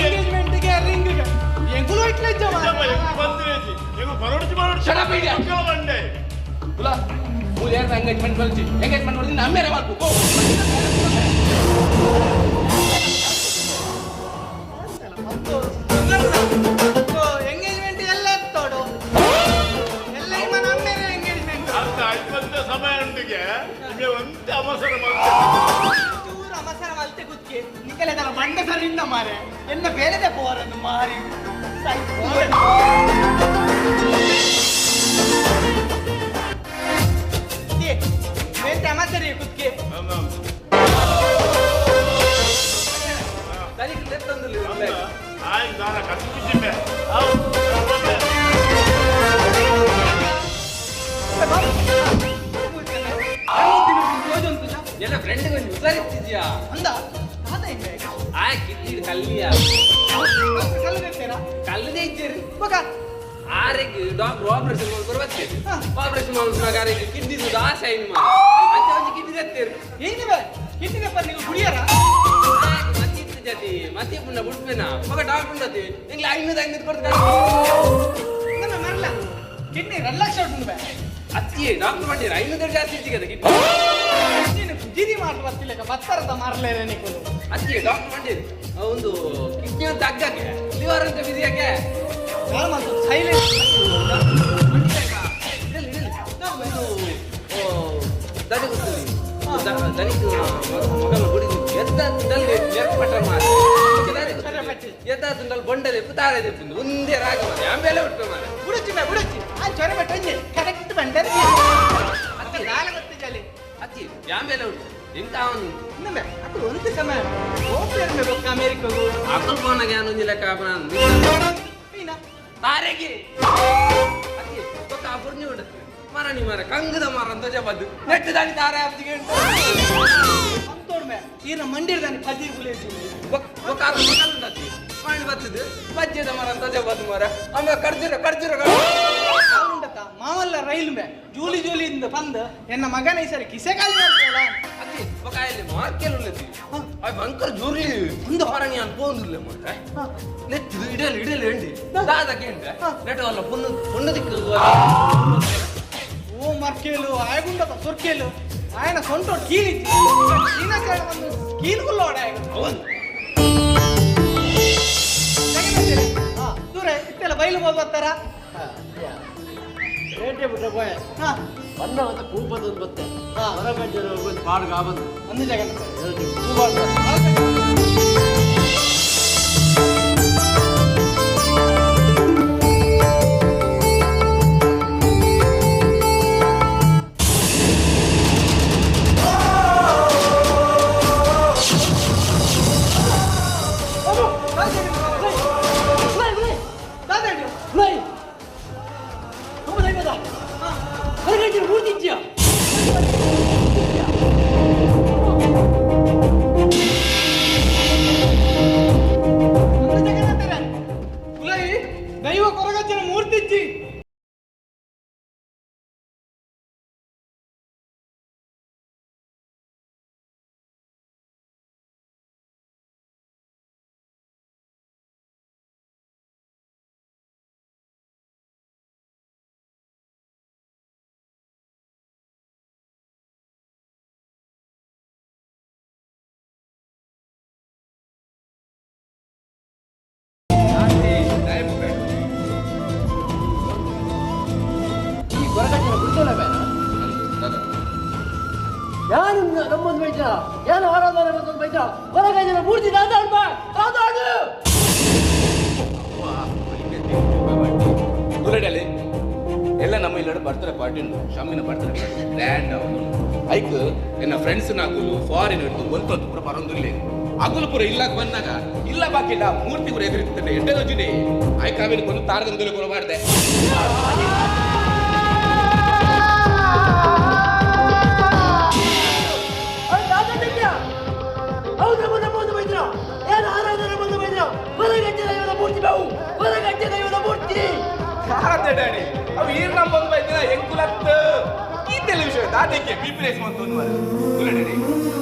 ಎಂಗೇಜ್ಮೆಂಟ್ ಗೆ ರಿಂಗ್ ಗೆ ಎಂಗುಲು ಇಟ್ಲೆ ಇಜ್ಜ
Shut up, idiot. ತುಲಾ ಮೂರು ಏರ್ನ ಎಂಗೇಜ್ಮೆಂಟ್ ಬಲ್ಚಿ ಎಂಗೇಜ್ಮೆಂಟ್ ಮಾಡಿದ್ರೆ ನಮ್ಮೇರೆ ಮಾಡ್ಕು ಗೋ.
ಎಂಗೇಜ್ಮೆಂಟ್ ಎಲ್ಲ ತೋಡು ಎಲ್ಲ ನಿಮ್ಮ ನಮ್ಮೇರೆ ಎಂಗೇಜ್ಮೆಂಟ್.
ಅಂತ ಐವತ್ತ ಸಮಯ ಉಂಟಿಗೆ ನಿಮಗೆ ಒಂದೇ ಅವಸರ
ಚೂರು ಅವಸರ ಮಲ್ತೆ ಕುತ್ಕೆ ನಿಕಲೆ ತಲ ಮಂಡೆ ಸರಿ ಇಂದ ಮಾರೆ ಎನ್ನ ಬೇರೆದೆ ಪೋರನ್ನು ಮಾರಿ ಬೇತೆ ಅಮಸರಿ ಕುತ್ಕೆ
ಆಯ್ತು ನಾನು ಕತ್ತಿಬಿಟ್ಟಿದ್ದೆ.
ಎಲ್ಲ ಫ್ರೆಂಡ್ ಗೊಂಜಿ ಹುಷಾರಿತ್ತಿದ್ಯಾ?
ಅಂದ ತಾತ ಇಂದೆ
ಆ ಕಿತ್ತಿಡ್ ಕಲ್ಲಿಯ
ಕಲ್ಲು ತೆತ್ತೀರಾ?
ಕಲ್ಲದೇ ಇದ್ದೀರಿ
ಬೊಕ
ಆರೆಗ್ ಡಾಕ್ಟರ್ ಆಪರೇಷನ್ ಮಾಡ್ಕೊರ್ ಬತ್ತೇರಿ. ಆಪರೇಷನ್ ಮಾಡ್ಕೊನಾಗ ಆರೆಗ್ ಕಿಡ್ನಿ ಆಸೆ ಐನ್ ಮಾರ ಅಂಚ ಒಂಜಿ ಕಿಡ್ನಿ ತೆತ್ತೇರಿ.
ಏನಿ ಬೇ ಕಿಡ್ನಿ ತೆಪ್ಪರ್ ನೀವು ಗುಡಿಯಾರ?
ಮತ್ತಿತ್ತು ಜತಿ ಮತ್ತಿ ಪುಣ್ಣ ಬುಡ್ಪೇನ ಮಗ ಡಾಕ್ಟರ್ ಉಂಡತಿ ನಿಂಗ್ಲ 500 500 ಕೊಡ್ತು
ನನ್ನ ಮರಲ ಕಿಡ್ನಿ 2 ಲಕ್ಷ ಉಂಟು ಬೇ.
ಅತ್ತಿ ಡಾಕ್ಟರ್ ಮಾಡಿರ 500 ಜಾಸ್ತಿ ಇಚ್ಚಿಗೆ ಕಿಡ್ನಿ.
ನೀನು ಗುಜಿರಿ ಮಾಡು ಬರ್ತಿಲ್ಲಕ ಬತ್ತರದ ಮಾರಲೇನೆ ನಿಕುಲು.
ಅತ್ತಿ ಡಾಕ್ಟರ್ ಮಾಡಿರಿ ಒಂದು ಕಿಡ್ನಿ ಅಂತ ಅಗ್ಗಕ್ಕೆ ಲಿವರ್ ಅಂತ ಬಿದಿಯಕ್ಕೆ
ಯಾರು ಮಾತು ಸೈಲೆಂಟ್
ದನಿ ಗೊತ್ತಿಲ್ಲ ದನಿக்கு ಮಗನ ಗುಡಿ ಎದ್ದ ದಲ್ಲಿ ನೆರ್ಪಟ್ಟ ಮಾರೆ ಎದ್ದಾತುಂಡಲ್ ಬೊಂಡಲೆ ತಾರೆ ದೆಪ್ಪುಂದು ಒಂದೇ ರಾಗ ಮಾರೆ ಆಮೇಲೆ ಉಟ್ಪೆ ಮಾರೆ
ಬುಡಚ್ಚಿ ಬೇ ಬುಡಚ್ಚಿ ಆ ಚೊರೆ ಬಟ್ ಒಂಜೆ ಕರೆಕ್ಟ್ ಬಂಡರ್ ಅತ್ತೆ ದಾಲ ಗೊತ್ತು ಜಲಿ
ಅತ್ತಿ ಆಮೇಲೆ ಉಟ್ಟು ಎಂತ ಅವನು
ಇನ್ನೊಮ್ಮೆ ಅಕ್ಕಳು ಒಂದು ಸಮಯ ಓಪೇರ್ಮೆ ಬೊಕ್ಕ ಅಮೆರಿಕಗು
ಅಕ್ಕಳು ಪೋನಾಗ ಯಾನೊಂಜಿ ಲೆಕ್ಕ
ಮೀನಾ
ತಾರೆಗೆ ಅತ್ತಿ ಬೊಕ್ಕ ಆ ಪುರ್ಣಿ ಉಂಟು ಮರಣಿ ಮರ ಕಂಗದ ಮರ ಅಂತ ಜಬದ್ದು ನೆಟ್ಟು ದಾನಿ ತಾರೆ ಅಪ್ಪಿಗೆ
ಅಂತೋಡ್ಮೆ ಈನ ಮಂಡಿರ್ದಾನಿ ಫಜೀರ್ ಪುಲೇಸಿ
ಬೊಕ್ಕ ಆರು ಮಗಲು ಮಣ್ಣು ಬತ್ತದು ಬಜ್ಜೆದ ಮರ ಅಂತ ಜಬದ್ದು ಮರ ಅಮ್ಮ ಕಡ್ಜಿರ ಕಡ್ಜಿರ
ಉಂಟತ್ತ ಮಾಮಲ್ಲ ರೈಲ್ ಮೇ ಜೂಲಿ ಜೂಲಿ ಇಂದ ಬಂದು ಎನ್ನ ಮಗನ ಈ ಸರಿ ಕಿಸೆ ಕಾಲಿ
ಅತ್ತಿ ಬೊಕ್ಕ ಅಲ್ಲಿ ಮಾರ್ಕೆಲ್ ಉಳ್ಳತಿ ಆ ಬಂಕರ್ ಜೂರ್ಲಿ ಒಂದು ಹೊರಣಿ ಅನ್ ಪೋಂದುರ್ಲೆ ಮರ ನೆಟ್ಟು ಇಡಲಿ ಇಡಲಿ ಎಂಡಿ ದಾದಕ್ಕೆ ಎಂಡ ನೆಟ್ಟು ಅಲ್ಲ ಪೊಣ್ಣು ಪೊಣ್ಣು ದಿಕ್ಕು
ಓ ಮರ್ಕೇಲು ಆಯಗುಂಡತ ಸೊರ್ಕೇಲು ఆయన ಸೊಂಟೋ ಕೀಲಿತ್ತು ಚೀನಾ ಒಂದು ಕೀಲುಗುಲ್ಲೋಡ ದೂರ ಇತ್ತೆಲ್ಲ ಬೈಲು ಹೋಗಿ ಬರ್ತಾರ
ಪೇಟೆ ಬಿಟ್ಟ ಪೋಯ ಬಣ್ಣ ಮತ್ತೆ ಪೂ ಬಂದು ಬತ್ತೆ ಹೊರಗಜ್ಜನ ಪಾಡ್ಗ ಬಂದು
ಒಂದು ಜಾಗ
ಹೊರಗಜ್ಜನ ಮೂರ್ತಿಜ್ಯ.
ಕೊರಗಜ್ಜನ ಮೂರ್ತಿ ಇಜ್ಜಿ.
ಯಾರು ನಮ್ಮೊಂದು ಬೈದ್ರ, ಯಾರು ಆರಾಧನೆ ಬಂದೊಂದು ಬೈದ್ರ, ಹೊರಗೈದಿನ ಮೂರ್ತಿ ದಾದಾಡು ದಾದಾಡು.
ತುಲಡಲ್ಲಿ ಎಲ್ಲ ನಮ್ಮ ಇಲ್ಲಡೆ ಬರ್ತಾರೆ ಪಾರ್ಟಿ ಉಂಟು, ಶಮ್ಮಿನ ಬರ್ತಾರೆ ಗ್ರ್ಯಾಂಡ್ ಅವನು ಐಕ್ ಎನ್ನ ಫ್ರೆಂಡ್ಸ್ ನಾಗುಲು ಫಾರಿನ್ ಹಿಡಿದು ಒಂದು ಪೂರ ಬರೋದಿಲ್ಲ ಅಗುಲು ಪೂರ ಇಲ್ಲಾಗ ಬಂದಾಗ ಇಲ್ಲ ಬಾಕಿಲ್ಲ ಮೂರ್ತಿ ಪೂರ ಎದುರಿಸ್ತದೆ ಎಡ್ಡೆ ರಜುನಿ ಆಯ್ಕೆ ಆಮೇಲೆ ಕೊಂಡು ತಾರಗಂದಲ್ಲಿ ಕೂಡ ಮಾಡಿದೆ. ಡ್ಯಾಡಿ ಅವು ಈರ್ ನಮ್ಮ ಬಂದು ಬೈದಿನ ಹೆಂಗುಲತ್ತ ಈ ಟೆಲಿವಿಷನ್ ದಾದಕ್ಕೆ ಬಿ ಪಿ ರೇಸ್ ಅಂತ ಡ್ಯಾಡಿ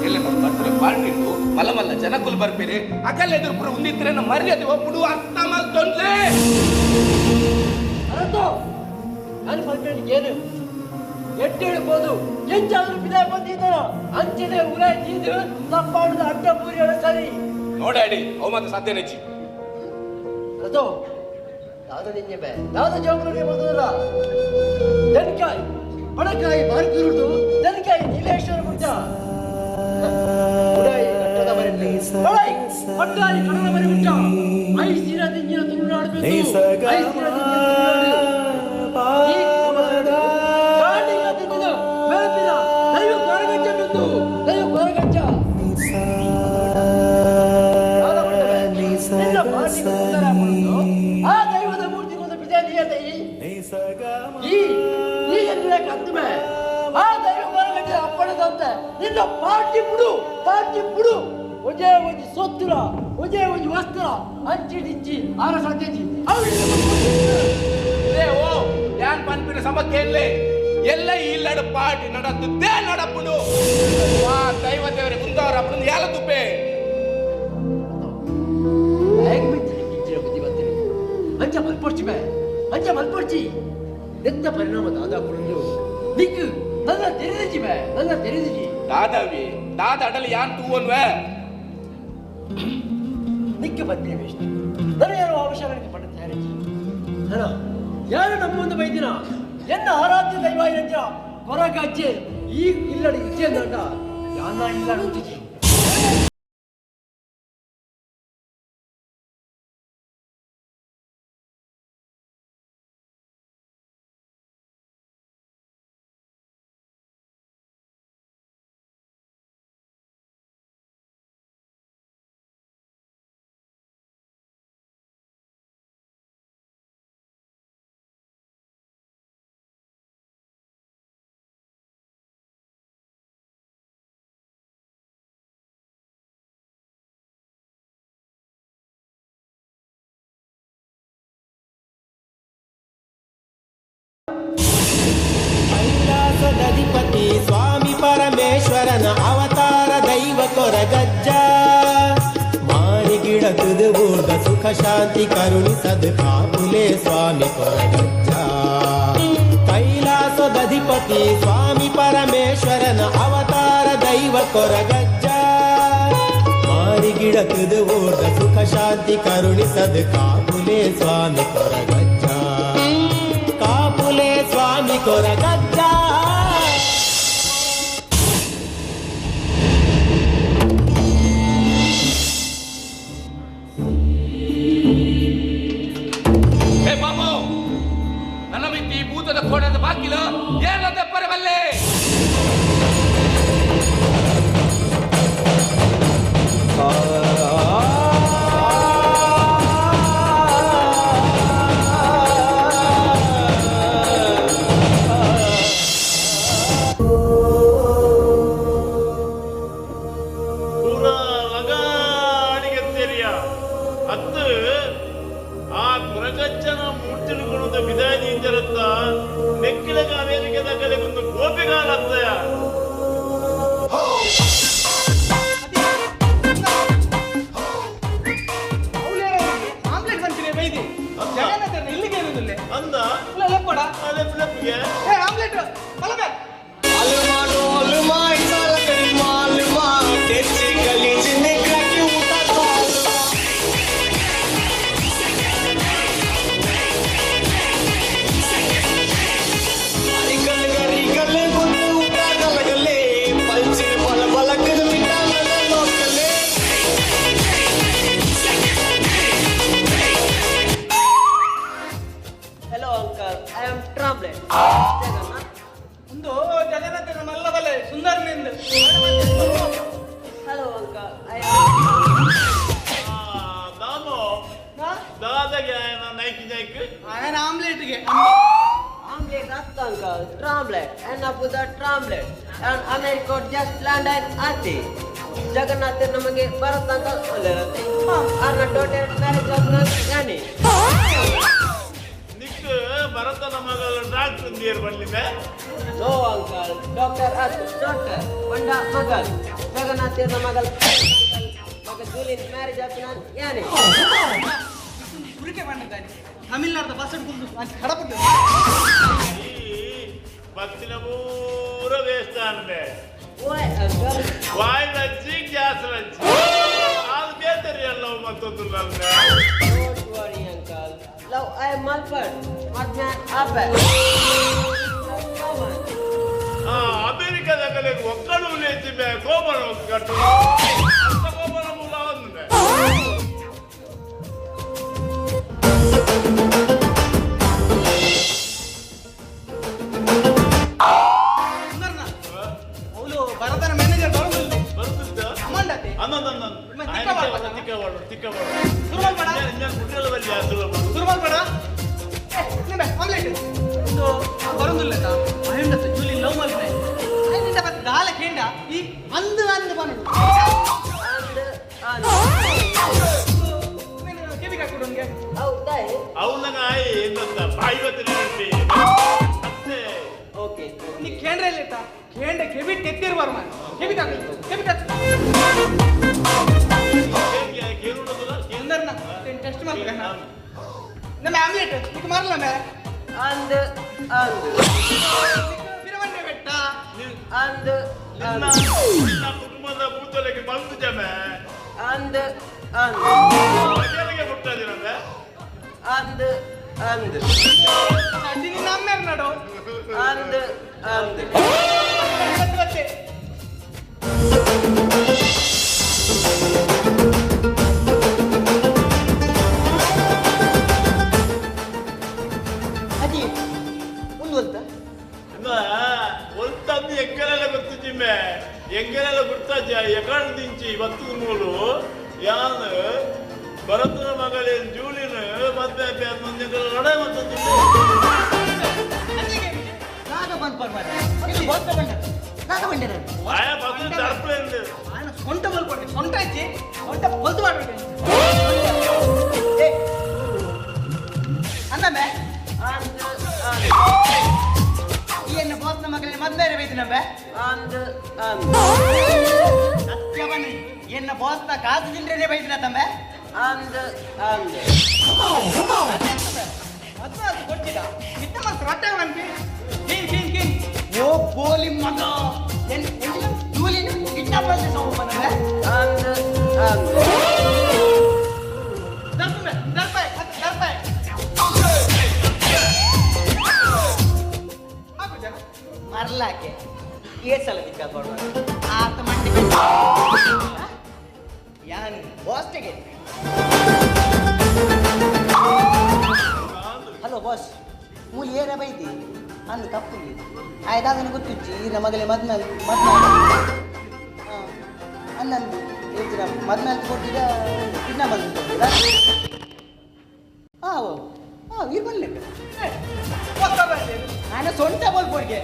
ಎಲ್ಲ ಬರ್ತಾರೆ ಪಾರ್ಟಿ ಇಟ್ಟು ಮಲ್ಲ ಮಲ್ಲ ಜನಕ್ಕುಲ್ ಬರ್ಪೇರಿ ಅಕಲ್ ಎದುರು ಪುರ ಉಂದಿದ್ರೆ ನಮ್ಮ ಮರ್ಯಾದೆ ಒಬ್ಬಡು ಅರ್ಥ ಮಾಡ್ತೊಂದ್ರೆ.
ಅರತೋ ನಾನು ಪಲ್ಪೇಳಿಗೆ ಏನು ಎಟ್ಟು ಹೇಳ್ಬೋದು, ಹೆಚ್ಚಾದ್ರೂ ಬಿದಾಯ ಬಂದಿದ್ದಾರ ಅಂಚಿನ ಉರಾಯ್ ತಿಂದು ತಪ್ಪಾಡುದ ಅಡ್ಡ ಪೂರಿ ಸರಿ
ನೋಡಾಡಿ ಅವು ಮಾತ್ರ ಸಾಧ್ಯ ನೆಚ್ಚಿ.
ಅರತೋ ದಾದ ನಿನ್ನೆ ಬೇ ದಾದ ಜೋಗ್ರಿಗೆ ಬಂದದಲ್ಲ ದನಕಾಯಿ ಬಡಕಾಯಿ ಬಾರ್ಕಿರುದು ದನಕಾಯಿ ನೀಲೇಶ್ವರ ಗುಡ್ಡ ಉಡಾಯಿ ಕಟ್ಟದ ಮರೆ ಬಡಾಯಿ ಪಟ್ಟಾಯಿ ಕಡಲ ಮರೆ ಗುಡ್ಡ I ಸೀರಾ ತಿಂಜಿನ ತುಳುನಾಡು I ಸೀರಾ ತಿಂಜಿನ ತುಳುನಾಡು ಈ ಕಾಡಿಗ ತಿಂಜಿನ ಬೆಳಪಿನ ದೈವ ಕೊರಗಜ್ಜ ಬಿಂದು ದೈವ ಕೊರಗಜ್ಜ ನಿನ್ನ ಪಾಟಿಗೆ ಸುಂದರ ಬಂದು ಆ ದೈವದ ಮೂರ್ತಿಗೊಂದು ಈ ಈ ಕಂದುಮೆ ಆ ದೈವ ಕೊರಗಜ್ಜ ಅಪ್ಪಣದಂತೆ ನಿನ್ನ ಪಾಟಿ ಬಿಡು ಪಾಟಿ ಬಿಡು ಒಂದೇ ಒಂಜಿ ಸೊತ್ತುರ ಒಂದೇ ಒಂಜಿ ವಸ್ತ್ರ ಅಂಚಿಡಿಂಚಿ ಆರ ಸಾಧ್ಯಜಿ
ಓ ಯಾನ್ ಪನ್ಪಿನ ಸಮಕ್ಕೆ ಎಲ್ಲ ಇಲ್ಲಡ ಪಾಟಿ ನಡತ್ತೇ ನಡಪುಡು ವಾ ದೈವ ದೇವರೇ ಮುಂದವರ ಅಪ್ಪನ ಯಾಲ ತುಪ್ಪೆ
ಅಂಚ ಮಲ್ಪೊಡ್ಚಿ ಬೇ ಅಂಚ ಮಲ್ಪೊಡ್ಚಿ ಎಂತ ಪರಿಣಾಮ ದಾದಾ ಪುಡುಂದು ದಿಕ್ಕು ನನ್ನ ತೆರೆದಿಜಿ ಬೇ ನನ್ನ ತೆರೆದಿಜಿ
ದಾದಾವಿ ದಾದ ಅಡಲಿ ಯಾನ್ ತೂವನ್ವೆ
ನಿಕ್ಕೆ ಪತ್ನಿ ವೇಸ್ಟ್ ನನ್ನ ಯಾರು ಅವಶ್ಯಕತೆ ಪಟ್ಟ ತಯಾರಿಸಿ ಅಣ್ಣ ಯಾರು ನಮ್ಮೊಂದು ಬೈದಿನ ಎನ್ನ ಆರಾಧ್ಯ ದೈವ ಇರಂಜ ಕೊರಗಜ್ಜೆ ಈ ಇಲ್ಲಡಿ ಇಜ್ಜೆ ಅಂದ ಯಾನ ಇಲ್ಲ ಅಂತಿಜಿ.
ಕೈಲಾಸದಧಿಪತಿ ಸ್ವಾಮಿ ಪರಮೇಶ್ವರನ ಅವತಾರ ದೈವ ಕೊರಗಜ್ಜ ಮಾರಿಗಿಡತುದು ಊರ್ದ ಸುಖ ಶಾಂತಿ ಕರುಣಿಸದು ಕಾಪುಲೆ ಸ್ವಾಮಿ ಕೊರಗಜ್ಜ. ಕೈಲಾಸದಧಿಪತಿ ಸ್ವಾಮಿ ಪರಮೇಶ್ವರನ ಅವತಾರ ದೈವ ಕೊರಗಜ್ಜ ಮಾರಿಗಿಡತುದು ಊರ್ದ ಸುಖ ಶಾಂತಿ ಕರುಣಿಸದು ಕಾಪುಲೆ ಸ್ವಾಮಿ ಕೊರಗಜ್ಜ ಕಾಪುಲೆ ಸ್ವಾಮಿ ಕೊರಗಜ್ಜ.
ಹೇ ಬಾಬು ನನ್ನ ಮಿತಿ ಭೂತದ ಕೋಣದ ಬಾಕಿಲ ಏನದ ಪರವಲ್ಲೇ
ಅತ್ತು ಆ ಕೊರಗಜ್ಜನ ಮೂರ್ತಿನ ಬಿದಾಯಿ ಇಂಜರತ್ತ ನೆಕ್ಕಿಲಗ ಅಮೇರಿಕದ ಕಲೆಗೊಂದು ಗೋಪಿಗಾಲತ್ತಯ.
ಆಮ್ಲೆಟ್ ಬಂತೀನಿ ಬೈದಿ ಜಗನ್ನಾಥ ಇಲ್ಲಿಗೆ ಏನಿಲ್ಲ
ಅಂದ
ಲೆಪ್ಪಡ
ಲೆಪ್ಪಿಗೆ
omelette ಮಲಬೆ
Hello uncle, I am Tramblet.
ಒಂದು ಜಗನ್ನಾಥನ ಮಲ್ಲಬಲೆ ಸುಂದರನಿಂದ.
Hello uncle, I am
ದಾಮೋ ದಾದಾಗೆ ಆಯನ ನೈಕ್ ನೈಕ್
ಆಯನ ಆಮ್ಲೆಟ್ಗೆ
Omelette ಅತ್ತ uncle, Tramblet and Abuda Tramblet and America just landed ಅತಿ. ಜಗನ್ನಾಥ ನಮಗೆ ಭರತ್ ಅಂಕಲ್ ಒಳ್ಳೆರತ್ತೆ. ಆರ್ನ ಡಾಟರ್ ಮ್ಯಾರೇಜ್ ಆದ ಯಾನಿ.
ನಿಕ್ ಭರತನ ಮಗಳ ಡಾಕ್ಟರ್ ನೀರು ಬನ್ನಿದೆ.
ನೋ ಅಂಕಲ್, ಡಾಕ್ಟರ್ ಅತ್ ಡಾಕ್ಟರ್ ಒಂಡ ಮಗಲ್ ಜಗನ್ನಾಥನ ಮಗಲ್ ಮಗ ಜೂಲಿನ್ ಮ್ಯಾರೇಜ್ ಆದ ಯಾನಿ.
ಉರಿಕೆ ಮಾಡಿದ್ದಾನೆ ತಮಿಳ್ನಾಡದ ಬಸ್ ಹಿಡ್ಕೊಂಡು ಅಂಚೆ ಕಡಪಟ್ಟು
ಬತ್ತಿನ ಪೂರ ವೇಸ್ಟ್ ಆನ್ಬೆ.
ಓಯ್ ಅಂಕಲ್,
ವಾಯ್ ಲಜ್ಜಿ ಗ್ಯಾಸ್ ಲಜ್ಜಿ ಅದು ಬೇತರಿ ಅಲ್ಲ ಮತ್ತೊಂದು ನನ್ನ.
Don't worry uncle, love I am ಮಲ್ಪಡ್ ಮದ್ಮ್ಯಾನ್ ಆಪೆ.
ಆ ಅಮೆರಿಕದ ಕಲೆಗೆ ಒಕ್ಕಲು ಲೇಚಿ ಬೇ ಗೋಬರ ಒಕ್ಕಟ್ಟು ಅಂತ ಗೋಬರ ಮೂಲ ಒಂದೇ.
ಸುಂದರನ ಅವಳು ಭರತನ ಮ್ಯಾನೇಜರ್ ಬರೋದಿಲ್ಲ
ಬರುತ್ತಿದ್ದ
ಅಮಂಡತೆ
ಅನ್ನೊಂದೊಂದು ತಿಕ್ಕವಾಡು ತಿಕ್ಕವಾಡು
ಸುರುಮಲ್ ಬೇಡ
ಕುಟ್ಟಿಯಲ್ಲಿ ಸುರುಮಲ್
ಸುರುಮಲ್ ಬೇಡ. ನಿಂಬೆ ಆಮ್ಲೆಟ್ ಒಂದು ಬರೋದಿಲ್ಲ ಅಯ್ಯಂಡತ್ತೆ ಜೂಲಿ ಲವ್ ಮಲ್ಪೆ ಅಯ್ಯಂಡ ಮತ್ತೆ ದಾಲ ಕೇಂಡ ಈ ಅಂದು ಅಂದು ಬಂದು
ಅಂದ್ ಅಂದ್
ನೀನು ಕಿವಿಗೆ ಹಾಕ್ಬಿಡು ಅವ್ನಿಗೆ.
ಹೌದಾ?
ಅವನಾಗ ಆಯಿ ಎಂದಂತ ಬಾಯಿ ಬತ್ತಿನ ಅತ್ತೆ.
ಓಕೆ
ನೀ ಕೇಂದ್ರ ಇಲ್ಲ ಕೇಂದ್ರ ಕೆಬಿ ತೆತ್ತಿರ್ಬಾರ ಮಾರ್ರೆ. ಕೆಬಿ ತಾಕು ಕೆಬಿ ತಾಕು ಸುಂದರನ ಟೆಸ್ಟ್ ಮಾಡ್ಬೇಕ ನಮ್ಮ ಆಮ್ಲೆಟ್ ನಿಕ್ ಮಾರಲ್ಲ ಮೇ
ಅಂದ್ ಅಂದ್
ಬಿರವನ್ನೆ ಬೆಟ್ಟ
ಅಂದ್
ನಿನ್ನ ಕುಟುಂಬದ ಭೂತಲೆಗೆ ಬಂದು ಜಮೆ
ಅಂದ್ ಅಂದ್
ಮನೆಗೆ ಹುಟ್ಟಾದಿರಂದೆ
ಅಂದ್ ಅಂದ್
ನಿನ್ನ ಅಮ್ಮೇರ್ ನಡು
ಅಂದ್ ಅಂದ್
ಮತ್ತೆ
ಅಜ್ಜಿ ಮುಂದುವಂತ
ಒಲ್ತಂದು ಎಂಗಲೆಲ್ಲ ಗೊತ್ತು ಜಿಮ್ಮೆ ಎಂಗಲೆಲ್ಲ ಗುರ್ತಾಜ ಎಕಡೆ ದಿಂಚಿ ಬತ್ತದ ಮೂಲು ಯಾನ್ ಭರತನ ಮಗಳೇನು ಜೂಲಿನ ಮದ್ವೆ ಲಡಾಯಿ ಮತ್ತು
ನಾಗ ಬಂದ್ ಪರ್ ಮಾರ್ರೆ. ನಾಗ ಬಂಡೆ
ಆಯ ಬತ್ತು ದರ್ಪಲೇನು
ఆయన సొంట బల్పండి సొంట ఇచ్చి సొంట పొద్దు వాడు అందమే
ಅಂದ್ ಅಂದ್
ಈ ಬಾಸ್ನ ಮಗಲಿನ ಮದ್ಮೇಲೆ ಬೈದಿನಂಬೆ
ಅಂದ್ ಅಂದ್
ಸತ್ಯವನ್ನಿ ಎನ್ನ ಬಾಸ್ನ ಕಾಸು ತಿಂಡ್ರೇನೆ ಬೈದಿನ ತಂಬೆ
ಅಂದ್ ಅಂದ್
ಮದ್ವೆ ಅದು ಕೊಡ್ತಿದ ಇತ್ತ ಮಸ್ತ್ ರೊಟ್ಟೆ ಮನ್ಪಿ ಕಿನ್ ಕಿನ್ ಕಿನ್ ಓ ಪೋಲಿ ಮಗ ಎನ್ ಎಂಜಿನ ಜೂಲಿನ ಕಿಡ್ನಾಪ್ ಮಾಡ್ದೆ ಸೌ ಬಂದ್ರೆ
ಅಂದ್ ಅಂದ್
ದರ್ಪೆ ದರ್ಪೆ ದರ್ಪೆ ಹಾಕು ಜನ
ಮರ್ಲಾಕೆ ಏ ಸಲ ದಿಕ್ಕ ಕೊಡುವ ಆತ ಮಂಡಿ ಯಾನ್ ಬಾಸ್ಟಿಗೆ. ಹಲೋ ಬಾಸ್, ಮೂಲಿ ಏನ ಬೈತಿ ಅಂದು ಕಪ್ಪುಲಿ ಆಯ್ತಾಗನ ಗೊತ್ತುಚ್ಚಿ ಈ ಮಗಲೆ ಮದ್ಮೇಲೆ ಮದ್ಮೇಲೆ ಅನ್ನಂದು ಹೇಳ್ತೀರ ಮದ್ಮೇಲೆ ಕೊಟ್ಟಿದ ಕಿಡ್ನಾಪ್ ಬಂದು ಕೊಟ್ಟಿದ ಹಾಂ ಹಾಂ ಇರ್ ಬನ್ಲಿ ನಾನು ಸೊಂಟ ಬೋಲ್ಪೋಡ್ಗೆ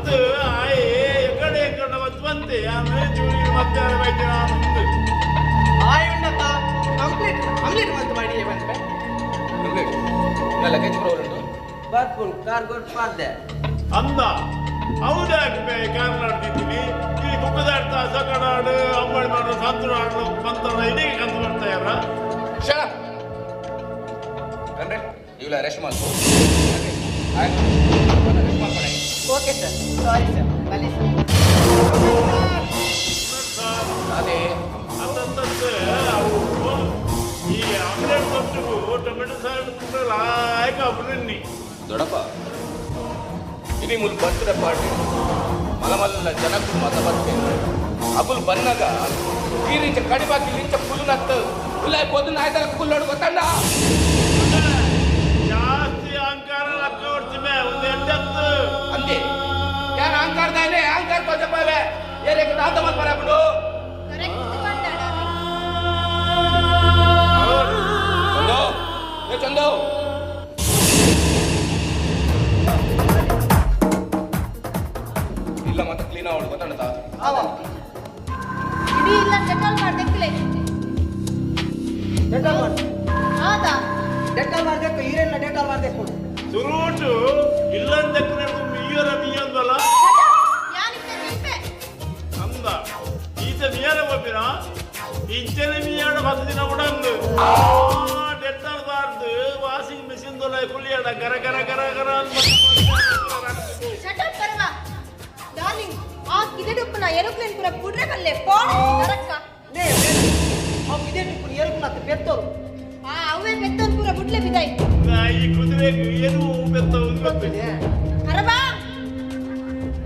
ಅತ್ತು ಆಯೆ ಎಕಡೆ ಎಕಡೆ ಮತ್ತಂತೆ ಯಾನು ಜೂಲಿ ಮತ್ತೆ ಬೈತೆ
ಆಯ್ ಉಂಡತ್ತ ಕಂಪ್ಲೀಟ್ ಕಂಪ್ಲೀಟ್ ಮಂತ್ ಮಾಡಿ ಬಂದ್ರೆ
ಕಂಪ್ಲೀಟ್ ನಾ ಲಗೇಜ್ ಪೂರ ಉಂಟು
ಬರ್ಪುನ್ ಕಾರ್ ಕೊಟ್ಟು ಪಾರ್ದೆ
ಅಂದ ಹೌದಾಕೆ ಕಾರ್ ಮಾಡ್ತಿದ್ದೀನಿ ಇಲ್ಲಿ ಕುಕ್ಕದಾಡ್ತಾ ಸಕಡಾಡು ಅಂಬಾಡಿ ಮಾಡು ಸಂತುನಾಡು ಬಂತಣ ಇಡೀ ಕಂತು ಬರ್ತಾ ಯಾರ
ಶಾ ಕಂಡ್ರೆ ಇವ್ಲ ರೆಸ್ಟ್ ಮಾಡ್ಕೊ ಆಯ್ತು ರೆಸ್ಟ್ ಮಾಡ್ಕೊಡೆ.
ಓಕೆ ಸರ್, ಸಾರಿ ಸರ್, ಬನ್ನಿ ಸರ್.
ಅದೇ
ಅದಂತಂದ್ರೆ ಅವು ಈ ಆಮ್ಲೆಟ್ ಕೊಟ್ಟು ಟೊಮೆಟೊ ಸಾರು ಲಾಯಕ ಅಪ್ಪನಿ.
ದೊಡಪ್ಪ ಇಡೀ ಮುಲ್ ಬರ್ತ್ಡೇ ಪಾರ್ಟಿ ಮಲಮಲ್ಲ ಜನಕ್ಕೂ ಮತ ಬರ್ತೇನೆ ಅಗುಲ್ ಬಂದಾಗ ಈ ರೀತಿ ಕಡಿಬಾಕಿ ಲಿಂಚ ಕುಲ್ಲುನತ್ತು ಕುಲ್ಲ ಪೊದ್ದು ಆಯ್ತಲ್ಲ ಕುಲ್ಲೋಡು ಗೊತ್ತಂಡ
ಜಾಸ್ತಿ ಅಹಂಕಾರ ಲಕ್ಕ ಹೊಡ್ತಿಮೆ ಒಂದು ಎಂಟತ್ತು
ಅಂದೆ ಯಾರು ಅಹಂಕಾರದಾನೆ ಅಹಂಕಾರ ತೋಜಪ್ಪಾವೆ ಏರೇಕ ತಾತ ಮತ್ ಬರಬಿಡು ಚಂದು ಏ ಚಂದು ಇಲ್ಲ ಮತ್ತೆ ಕ್ಲೀನ್ ಅವಳು ಗೊತ್ತಂಡ
ಇಡೀ ಇಲ್ಲ ಡೆಟಾಲ್ ಮಾಡ್ದಕ್ಕಿಲ್ಲ.
ಡೆಟಾಲ್ ಮಾಡು.
ಹೌದಾ?
ಡೆಟಾಲ್ ಮಾಡ್ಬೇಕು, ಈರೆಲ್ಲ ಡೆಟಾಲ್ ಮಾಡ್ಬೇಕು.
ಸುರೂಟು ಇಲ್ಲಂದಕ್ಕೆ ಮೀಯರ ಮೀಯಂದಲ್ಲ ಅಂದ ಈತ ಮೀಯರ ಒಬ್ಬಿನ ಇಂಚನೆ ಮೀಯಾಡ ಹತ್ತು ದಿನ ಉಡಂದು ಡೆಟಾಲ್ ಬಾರ್ದು ವಾಷಿಂಗ್ ಮಿಷಿನ್ ದೊಲ್ಲ ಕುಲಿಯಾಡ ಗರ ಗರ ಗರ ಗರ
ಶಟ್ ಅಪ್ ಪರವಾ ಡಾರ್ಲಿಂಗ್. ಆ ಕಿದೆಡುಪ್ಪನ ಏರೋಪ್ಲೇನ್ ಪೂರ ಪುಡ್ರೆ ಬಲ್ಲೆ ಪೋಡ ನರಕ್ಕ.
ಲೇ ಆ ಕಿದೆಡುಪ್ಪನ ಏರೋಪ್ಲೇನ್ ಪೆತ್ತೋರು.
ಆ ಅವೇ ಪೆತ್ತೋರು ಪೂರ ಬುಡ್ಲೆ ಬಿದಾಯಿ.
ಈ ಕುದುರೆ ಏನು ಪೆತ್ತೋ ಗೊತ್ತಿದೆ
ಅರಬಾ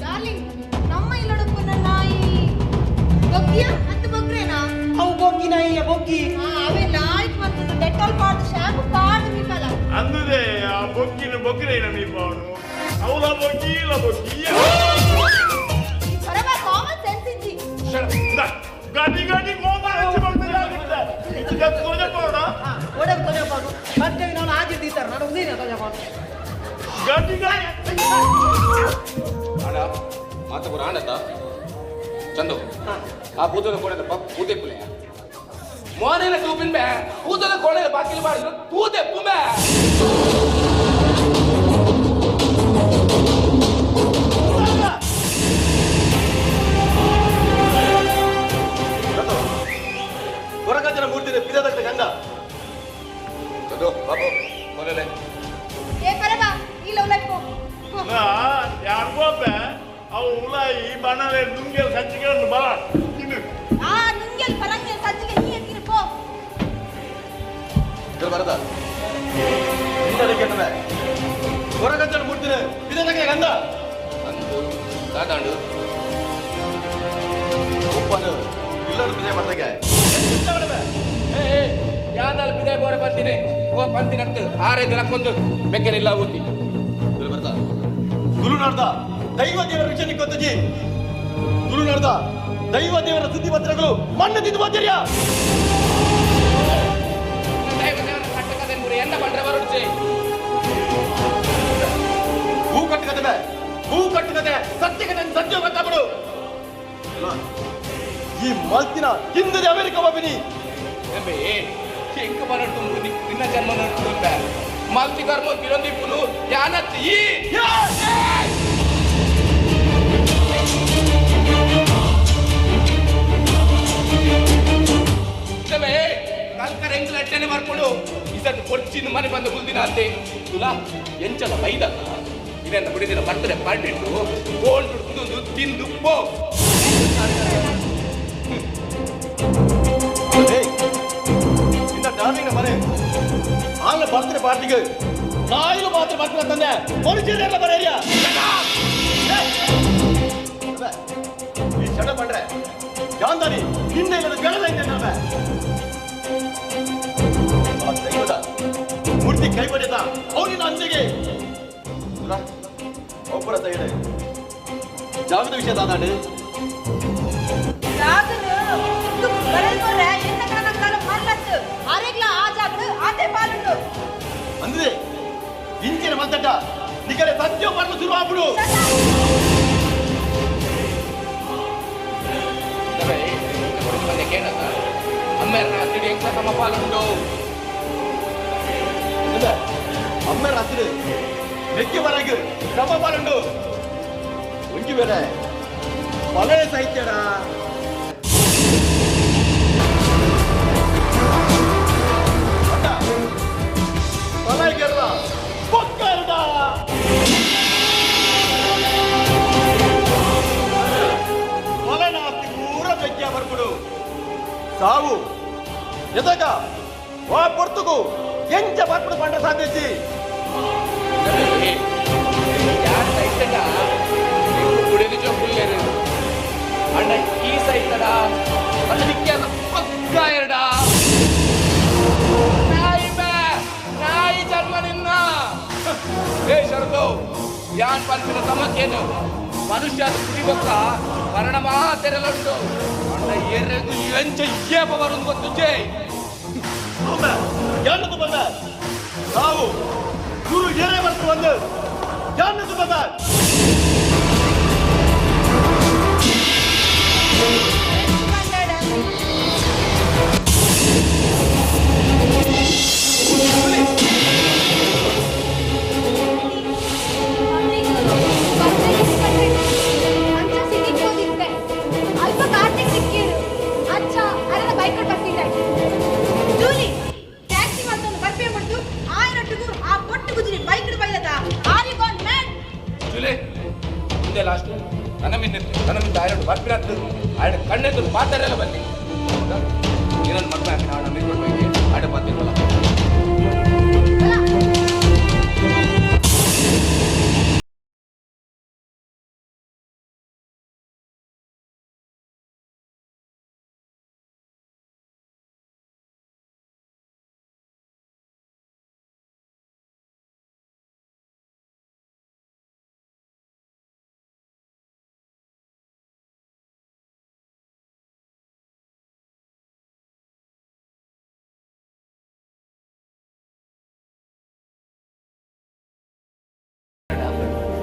ಡಾರ್ಲಿಂಗ್. ನಮ್ಮ ಇಲ್ಲಡುಪ್ಪನ ನಾಯಿ ಬೊಗ್ಗಿಯ ಅಂತ ಬೊಗ್ರೇನಾ?
ಅವು ಬೊಗ್ಗಿ ನಾಯಿಯ ಬೊಗ್ಗಿ.
ಆ ಅವೇ ಲಾಯ್ಕ್ ಮತ್ತು ಡೆಟಾಲ್ ಪಾಡ್ದು ಶಾಂಪು ಪಾಡ್ದು ಮೀಪಲ
ಅಂದುದೇ ಆ ಬೊಗ್ಗಿನ ಬೊಗ್ರೇನ ಮೀಪವನು ಅವಳ ಬೊಗ್ಗಿ ಇಲ್ಲ ಬೊಗ್ಗಿ
ಪರವಾ ಕಾಮನ್ ಸೆನ್ಸ್ ಇಜ್ಜಿ.
ಗಾಡಿ ಗಾಡಿ ಕೋಮಲ ಹೆಚ್ಚು ಬರ್ತದೆ ಆಗುತ್ತೆ ಇದು ಗತ್ತು ತೋಜಪ್ಪ
ಒಡಕ್ ತೋಜಪ್ಪ ಮತ್ತೆ ನಾನು ಆಗಿರ್ತೀತಾರೆ ನಾನು ಉಂದಿನ ತೋಜಪ್ಪ
ಗಾಡಿ ಗಾಡಿ
ಅಣ್ಣ ಮಾತಪುರ ಆಣತ ಚಂದು ಆ ಭೂತದ ಕೋಣೆ ಪೂತೆ ಪುಲೆ ಮೋನೆಲ್ಲ ತೂಪಿನ ಬೇ ಭೂತದ ಕೋಣೆ ಬಾಕಿಲ್ ಮಾಡಿದ್ರು ತೂತೆ ಪುಮೆ
ಕೊರಗಜ್ಜನ ಮೂರ್ತಿ ಪಿದಾದ ಗಂಡ
ಚಂದು ಬಾಬು ಮೊದಲೇ
ಏ ಪರವಾ ಈ ಲೌಲೈಪೋ
ಯಾರಿಗೋಪೆ ಅವು ಉಲಾಯಿ ಬಣ್ಣಲೆ ನುಂಗೆಲ್ ಸಜ್ಜಿಗೆ ಬರ ತಿನ್ನು.
ಆ ನುಂಗೆಲ್ ಪರಂಗೆಲ್ ಸಜ್ಜಿಗೆ ನೀ ಎತ್ತಿರು ಪೋ.
ಬರದ ಕೆಟ್ಟವೆ ಕೊರಗಜ್ಜನ ಮೂರ್ತಿನ ಪಿದಾದ ಗಂಡ
ಅಂದು ದಾದಾಂಡು
ಒಪ್ಪನು ಇಲ್ಲರೂ ಬಿಜಯ ಮಾಡ್ದಾಗ
ಯಾವ್ದಾದ್ರು ಬಿಜಯ ಬೋರೆ ಬರ್ತೀನಿ ಓ ಬಂತೀನಿ ಅಂತ ಆರೇ ದಿನಕ್ಕೊಂದು ಬೆಕ್ಕನಿಲ್ಲ ಊತಿ
ಬರ್ತಾ ತುಳುನಾಡ್ದ ದೈವ ದೇವರ ವಿಷಯ ಗೊತ್ತಜಿ. ತುಳುನಾಡ್ದ ದೈವ ದೇವರ ಸುದ್ದಿ ಪತ್ರಗಳು ಮಣ್ಣು ತಿಂದು ಬಂದಿರಿಯ
ದೈವ ದೇವರ ಕಟ್ಟಕತೆ ಮೂರು ಎನ್ನ ಬಂದ್ರೆ ಬರುಡ್ಚಿ
ಹೂ ಕಟ್ಟಕತೆ ಹೂ ಕಟ್ಟಕತೆ ಸತ್ಯಕತೆ ಸತ್ಯ ಗೊತ್ತಾಬಿಡು. ಈ ಮಲ್ತಿನ ಹಿಂದದ ಅಮೆರಿಕ ಬಾಬಿನಿ
ಎಂಬೆ ಎಂಕ ಬರಟ್ಟು ನಿನ್ನ ಜನ್ಮ ನಡ್ತು ಮಲ್ತಿ ಕರ್ಮ ಕಿರೊಂದಿಪ್ಪುನು ಯಾನತ್ ಈ ಕಲ್ಕರ ಎಂಗ್ಲ ಅಟ್ಟನೆ ಮಾಡ್ಕೊಂಡು ಇದನ್ನು ಕೊಡ್ಚಿನ ಮನೆ ಬಂದು ಕುಲ್ದಿನ ಅಂತೆ ತುಲಾ ಎಂಚಲ ಬೈದಲ್ಲ ಇದನ್ನ ಬಿಡಿದಿನ ಬರ್ತಡೆ ಪಾರ್ಟಿ ಇಟ್ಟು ಗೋಲ್ಡ್ ಕುದೊಂದು ತಿಂದು ಪೋ.
ನಿನ್ನ ಡಾರ್ಲಿಂಗ್ ಮನೆ ಆನ್ಲ ಬರ್ತ್ಡೇ ಪಾರ್ಟಿಗೆ ನಾಯಿಲು ಮಾತ್ರ ಬರ್ತೀನಿ ತಂದೆ ಮನುಷ್ಯರೆಲ್ಲ ಬರೇರಿಯಾ ಈ ಚಡ ಪಂಡ್ರೆ ಯಾಂದಾನಿ ನಿನ್ನೆ ಇಲ್ಲದ ಬೆಳೆದ ಇದ್ದೆ ನಾನು ಆ ದೈವದ ಮೂರ್ತಿ ಕೈ ಬಡಿದ ಅವನಿನ ಅಂಜೆಗೆ ಒಬ್ಬರ ಸೈಡ್ ಜಾಗದ ವಿಷಯ ದಾದಾಂಡು ಅಂದ್ರೆ ಇಂಚಿನ ಮಂತಟ ನಿಕಡೆ ಸತ್ಯ ಮಾಡಲು ಶುರು ಆಗ್ಬಿಡು.
ಕೇಳತ್ತ ಅಮ್ಮೇರ ರಾತ್ರಿ ಎಂಕ್ಲ ಸಮಪಾಲುಂಡು
ಅಮ್ಮ ರಾತ್ರಿ ಮೆಕ್ಕಿ ಬರಗು ಸಮಪಾಲುಂಡು ಒಂಜಿ ಬೇರೆ ಪಳೆಯ ಸಾಹಿತ್ಯಡ ಪಲಾಯ್ಗೆಲ್ಲ ಪೊಕ್ಕರ್ಡ ಪಲನಾಸ್ತಿ ಪೂರ ಬೆಕ್ಕಿಯ ಬರ್ಪುಡು ಸಾವು ಎದಗ ವಾ ಪೊರ್ತುಗು ಎಂಚ ಬರ್ಪುಡು ಪಂಡ ಸಾಧ್ಯಸಿ
ಯಾರು ಸೈತಡ ಕುಡಿದು ಚೊಪ್ಪುಲ್ಲೇರು ಅಣ್ಣ ಈ ಸೈತಡ ಅದು ನಿಕ್ಕೆಲ್ಲ ಪಕ್ಕ ಎರಡ ನಾಯಿ ಬೇ ನಾಯಿ ಜನ್ಮ ನಿನ್ನ ಏ ಶರದು ಯಾನ್ ಪನ್ಪಿನ ಸಮಸ್ಯೆನು ಮನುಷ್ಯ ಕುಡಿಬಕ್ಕ ಮರಣ ಮಾತೆರಲುಂಟು ಅಣ್ಣ ಏರೆಗು ಎಂಚ ಏಪ ಬರುಂದು ಗೊತ್ತು ಜೈ
ಯಾನದು ಬಂದ ಸಾವು ಗುರು ಏರೇ ಬರ್ತು ಬಂದು ಯಾನದು ಬಂದ
ಅಲ್ಪ ಕಾರ್ತಿಕ್ ಸಿಕ್ಕಿರು ಅಚ್ಚ ಅರೆನ ಬೈಕ್ ಬರ್ತಿದ್ದ ಜೂಲಿ ಟ್ಯಾಕ್ಸಿ ಮಾಡ್ಕೊಂಡು ಬರ್ಪೇ ಬಿಡ್ತು ಆಯನೊಟ್ಟಿಗೂ ಆ ಪೊಟ್ಟು ಗುಜರಿ ಬೈಕ್ ಬೈಲದ are you gone mad
Julie ಮುಂದೆ ಲಾಸ್ಟ್ ನನ್ನ ಮಿಂದಿತ್ತು ನನ್ನ ಮಿಂದ ಆಯಡು ಬರ್ಪಿರತ್ತು ಆಯಡು ಕಣ್ಣೆದ್ದು ಮಾತಾಡಲ್ಲ ಬನ್ನಿ ಏನನ್ನು ಮದ್ವೆ ಹಾಕಿ ನಾವು ನಮ್ಮ ಹೋಗಿ ಆಡ ಬಂದಿಲ್ವಲ್ಲ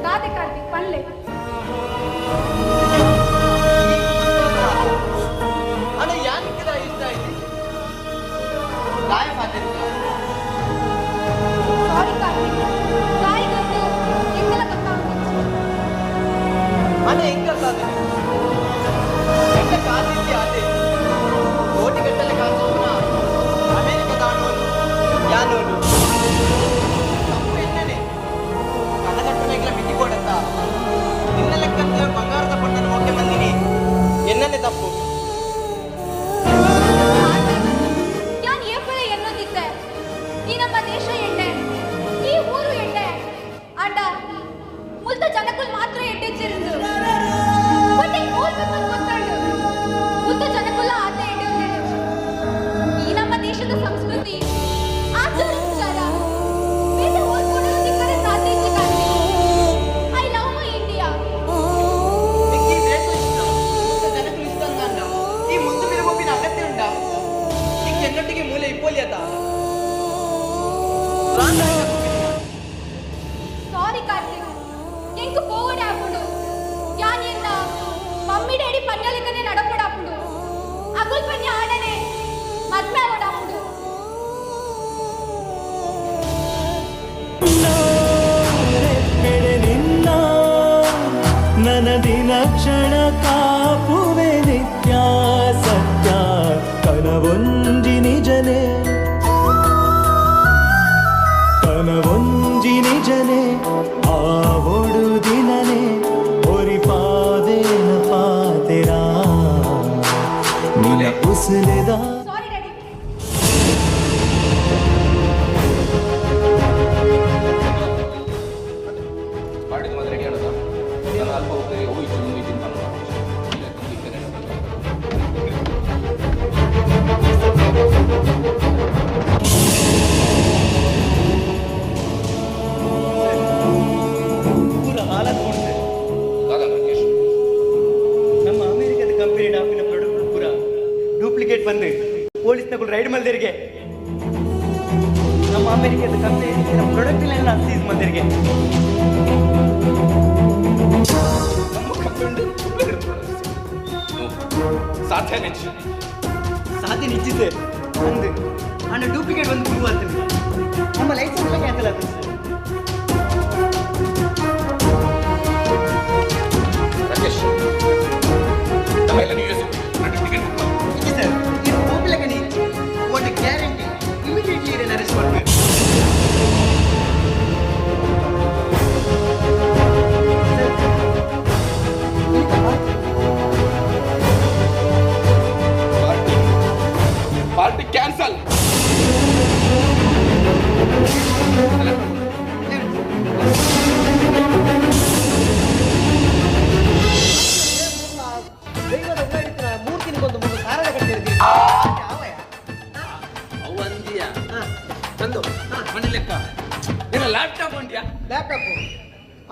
ದಾದೆ ಕಾರ್ತಿಕ್ ಪಲ್ಲೆ
ಅಣ್ಣ ಯಾನಿಕ್ಕಿದ ಇಷ್ಟ ಆಯ್ತು ಗಾಯ ಮಾತಾಡಿದ
ಸಾರಿ ಕಾರ್ತಿಕ್ ಸಾರಿ ಗೊತ್ತು ಎಂಗೆಲ್ಲ ಗೊತ್ತಾಗುತ್ತಿತ್ತು
ಅಣ್ಣ ಹೆಂಗಲ್ಲ ಅದು ಎಂತ ಕಾಸಿದ್ದೆ ಅದೇ ಕೋಟಿ ಗಟ್ಟಲೆ ಕಾಸು ಅಮೇರಿಕ ತಾಣೋನು ಯಾನೋನು ತಪ್ಪು ಎನ್ನನೆ ಕನಕಟ್ಟುನೆಗ್ಲ ಮಿತಿ ಕೊಡತ್ತ ನಿನ್ನ ಲೆಕ್ಕಂತ ಬಂಗಾರದ ಪಟ್ಟಣ ಓಕೆ ಬಂದಿನಿ ಎನ್ನನೆ ತಪ್ಪು
ಯಾನ್ ಏಪಲ ಎನ್ನೋದಿದ್ದೆ ಈ ನಮ್ಮ ದೇಶ ಎಡ್ಡೆ ಈ ಊರು ಎಡ್ಡೆ ಅಡ್ಡ ಮುಲ್ತ ಜನಕ್ಕಲ್ ಮಾತ್ರ ಎಡ್ಡೆಚ್ಚಿರುಂದು ಬಟ್ ಈ ಮೂರ್ ಪೇಪರ್ ಗೊತ್ತಾಡು ಮುಲ್ತ ಜನಕ್ಕುಲ್ಲ ಆತ ಎಡ್ಡೆ ಈ ನಮ್ಮ ದೇಶದ ಸಂಸ್ಕೃತಿ ಆಚಾರ ವಿಚಾರ ಬೇರೆ ಊರ್ ಕೂಡ ಸಿಕ್ಕರೆ ಸಾಧ್ಯ ಇತ್ತು I love my India
ಈ ದೇಶ ಇಷ್ಟ ಮುಲ್ತ ಜನಕ್ಕಲು ಇಷ್ಟ ಅಂತ ಈ ಮುಂದೆ ಬಿರುಗೊಪ್ಪಿನ ಅಗತ್ಯ ಉಂಟಾ ಈ ಕೆನ್ನೊಟ್ಟಿಗೆ ಮೂಲೆ ಇಪ್ಪೋಲಿಯತ
ಸಾರಿ ಕಾರ್ತಿಕ್ ಎಂಕ್ ಪೋವಡೆ ಆಪುಂಡು ಯಾನ್ ಎನ್ನ ಮಮ್ಮಿ ಡ್ಯಾಡಿ ಪನ್ಯಲೆಕ್ಕನೆ ನಡಪಡಾಪುಂಡು ಅಗುಲ್ ಪನ್ಯ ಆಡನೆ ಮದ್ಮೆ ಆವಡಾಪುಂಡು
ರೆಪ್ಪೆಡೆ ನಿನ್ನ ನನ್ನ ದಿನ ಕ್ಷಣ ಕಾಪುವೆ ನಿತ್ಯ ಸತ್ಯ ಕನವೊಂಜಿ ನಿಜನೆ ಕನವೊಂಜಿ ನಿಜನೆ ಆವೊಡು ದಿನನೆ ಒರಿ ಪಾದೇನ ಪಾತೆರಾ ನಿನ್ನ ಉಸುಲೆದ
ಸಾರಿ ಡ್ಯಾಡಿ
ಪಾಡಿದ ಮಾತ್ರ ರೆಡಿ ಆಡೋದ ನಾನು ಅಲ್ಪ ಹೋಗ್ತೀನಿ ಹೋಯ್ತು ಮುಂದೆ
ಪೂರ ಹಾಲತ್ ಕೊಡ್ತೆ
ದಾದಾ ರಾಕೇಶ್
ನಮ್ಮ ಅಮೆರಿಕದ ಕಂಪನಿ ಡಾಪಿನ ಪ್ರಾಡಕ್ಟ್ ಪೂರ ಡೂಪ್ಲಿಕೇಟ್ ಬಂದು ಪೊಲೀಸ್ನಗಳು ರೈಡ್ ಮಲ್ದರಿಗೆ ನಮ್ಮ ಅಮೆರಿಕದ ಕಂಪನಿ ನಮ್ಮ ಪ್ರಾಡಕ್ಟ್ ಎಲ್ಲ ಸೀಸ್ ಮಂದಿರಿಗೆ
ನಮ್ಮ ಕಂಪನಿ ಡೂಪ್ಲಿಕೇಟ್ ಸಾಧ್ಯ ನೆಚ್ಚು
ಪೋತಿನ ಇಜ್ಜಿ ಸರ್ ಅಂದು ಅಣ್ಣ ಡೂಪ್ಲಿಕೇಟ್ ಒಂದು ಪ್ರೂವ್ ಆಗ್ತದೆ ನಮ್ಮ ಲೈಸೆನ್ಸ್ ಎಲ್ಲ ಕ್ಯಾನ್ಸಲ್ ಆಗ್ತದೆ ಸರ್.
ರಾಕೇಶ್ ನಮ್ಮ ಎಲ್ಲ ನ್ಯೂ ಟಿಕೆಟ್ ಬುಕ್ ಮಾಡಿ.
ಇಜ್ಜಿ ಸರ್ ಇದು ಹೋಗ್ಲಿಕ್ಕೆ ಇಜ್ಜಿ ಒಂದು ಗ್ಯಾರಂಟಿ ಇಮಿಡಿಯೇಟ್ಲಿ ಇದನ್ನು ಅರೆಸ್ಟ್ ಮಾಡಬೇಕು.
Party cancel.
ದೈವದ ಉಳ್ಳಾಡಿತ್ರ ಮೂರ್ತಿನಿಗೊಂದು ಮೂರು ಕಾರಣ ಕಟ್ಟಿರ್ತೀವಿ.
ಅವು ಅಂದಿಯ ಚಂದು ಮನೆ ಲೆಕ್ಕ ನಿನ್ನ ಲ್ಯಾಪ್ಟಾಪ್ ಉಂಟ್ಯಾ?
ಲ್ಯಾಪ್ಟಾಪ್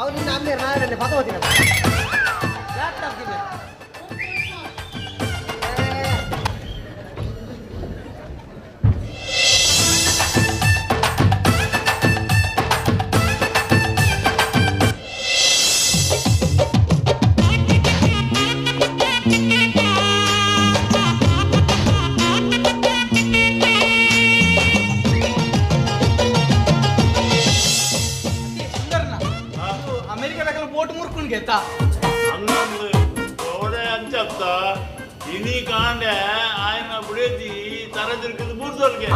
ಅವ್ನು ನಿನ್ನ ಅಮ್ಮೆ ನಾಳೆ ಫೋಟೋ ಓದಿನ ಲ್ಯಾಪ್ಟಾಪ್ ದಿನ.
ಅಂಚತ್ತ ಇನಿ ಕಾಂಡೆ ಆಯನ ಬುಡೇತಿ ತರದಿರ್ಕದ ಬೂರ್ದೋರ್ಗೆ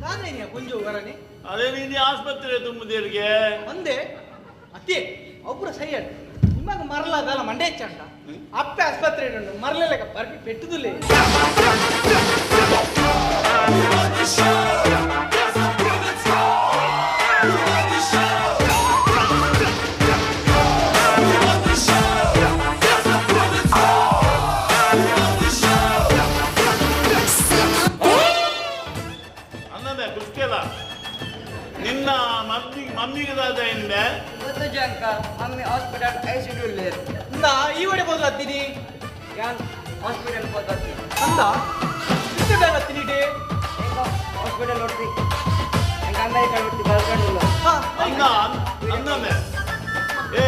ದಾದೇನಿಯ ಕುಂಜು ವರನೆ
ಅದೇ ನೀನು ಆಸ್ಪತ್ರೆ ತುಂಬುದೇರಿಗೆ
ಒಂದೇ ಅತ್ತೆ ಒಬ್ಬರು ಸೈ ನಿಮಗೆ ಮರಲಾದಲ್ಲ ಮಂಡೆ ಚಂಡ ಅಪ್ಪೆ ಆಸ್ಪತ್ರೆ ಉಂಟು ಮರಲೆಲ್ಲ ಬರ್ಪಿ ಪೆಟ್ಟುದುಲೇ.
ಅನ್ನದ ಕುಸ್ಕೆಲ ನಿನ್ನ ಮಮ್ಮಿ ಮಮ್ಮಿಗೆ ದಾದ ಇಂದೆ
ಗೊತ್ತು ಜಂಕ ಮಮ್ಮಿ ಹಾಸ್ಪಿಟಲ್ ಐಸಿಯು ಲೇರ್
ನಾ ಈ ಒಡೆ ಬದಲಾಗ್ತೀನಿ
ಯಾನ್ ಹಾಸ್ಪಿಟಲ್ ಹೋಗ್ತೀನಿ
ಅಂತ ಇಷ್ಟು ಬರ್ತೀನಿ ಡೇ
ಹೆಂಗ ಹಾಸ್ಪಿಟಲ್ ನೋಡ್ತಿ ಹೆಂಗ ಅಮೆರಿಕ ನೋಡ್ತಿ ಬರ್ಕೊಂಡಿಲ್ಲ.
ಅನ್ನ ಅನ್ನಮೆ ಏ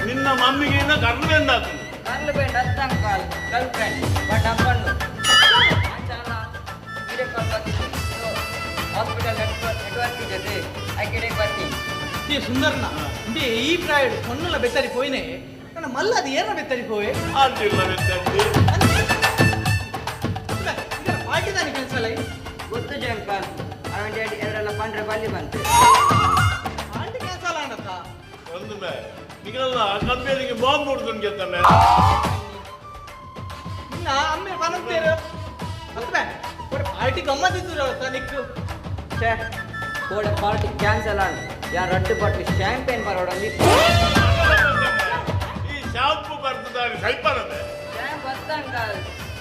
ನಿನ್ನ ಮಮ್ಮಿಗೆ ಇನ್ನ ಕರ್ಲು ಬೆಂಡ ಆಗ್ತದೆ.
ಕರ್ಲು ಬೆಂಡ ಅತ್ತಂಕಲ್ ಗರ್ಲ್ ಫ್ರೆಂಡ್ ಬಟ್ ಅಪ್ಪಣ್ಣು ಅಂಚನ ವಿಡಿಯೋ ಕಾಲ್ ಬರ್ತಿತ್ತು ಹಾಸ್ಪಿಟಲ್ ನೆಟ್ವರ್ಕ್ ಜೊತೆ ಐಕೆಡೆ ಬರ್ತೀನಿ.
ಈ ಸುಂದರನ ಇಂದೇ ಈ ಪ್ರಾಯಡು ಕೊನ್ನುಲ ಬೆತ್ತರಿ ಪೋಯಿನೆ ನನ್ನ ಮಲ್ಲದ ಏನ ಬೆತ್ತರಿ ಪೋವೆ
ಆಟಿಲ್ಲ ಬೆತ್ತರಿ
ಇದರ ಪಾರ್ಟಿ ಕೆಲಸ ಅಲ್ಲ.
ಗೊತ್ತು ಜಂಕಲ್ ಅವನ ಡ್ಯಾಡಿ ಎರಡೆಲ್ಲ ಪಂಡ್ರೆ ಬಲ್ಲಿ ಬಂತು
ಪಾರ್ಟಿ ಕೆಲಸ ಅಲ್ಲ ಅಣ್ಣತ್ತ
ಒಂದು ಮೇ ನಿಗಲ್ಲ ಕಂಪನಿಗೆ ಬಾಂಬ್ ಹೊಡ್ದು ಗೆತ್ತಮ್ಮೆ
ಇನ್ನ ಅಮ್ಮೆ ಬನಂತೇರು ಅತ್ಮೆ ಒಡೆ ಪಾರ್ಟಿ ಗಮ್ಮತ್ತಿದ್ರು ನಿಕ್ಕು.
ಛೇ ಕೋಡೆ ಪಾರ್ಟಿ ಕ್ಯಾನ್ಸಲ್ ಆನ್ ಯಾರು ರಡ್ಡು ಬಾಟ್ಲಿ ಶ್ಯಾಂಪೇನ್ ಬರೋಡಲ್ಲಿ
ಈ ಶಾಂಪು ಬರ್ತದಾರಿ ಸೈಪರದೆ
ಶ್ಯಾಂಪ್ ಬತ್ತಂಕಲ್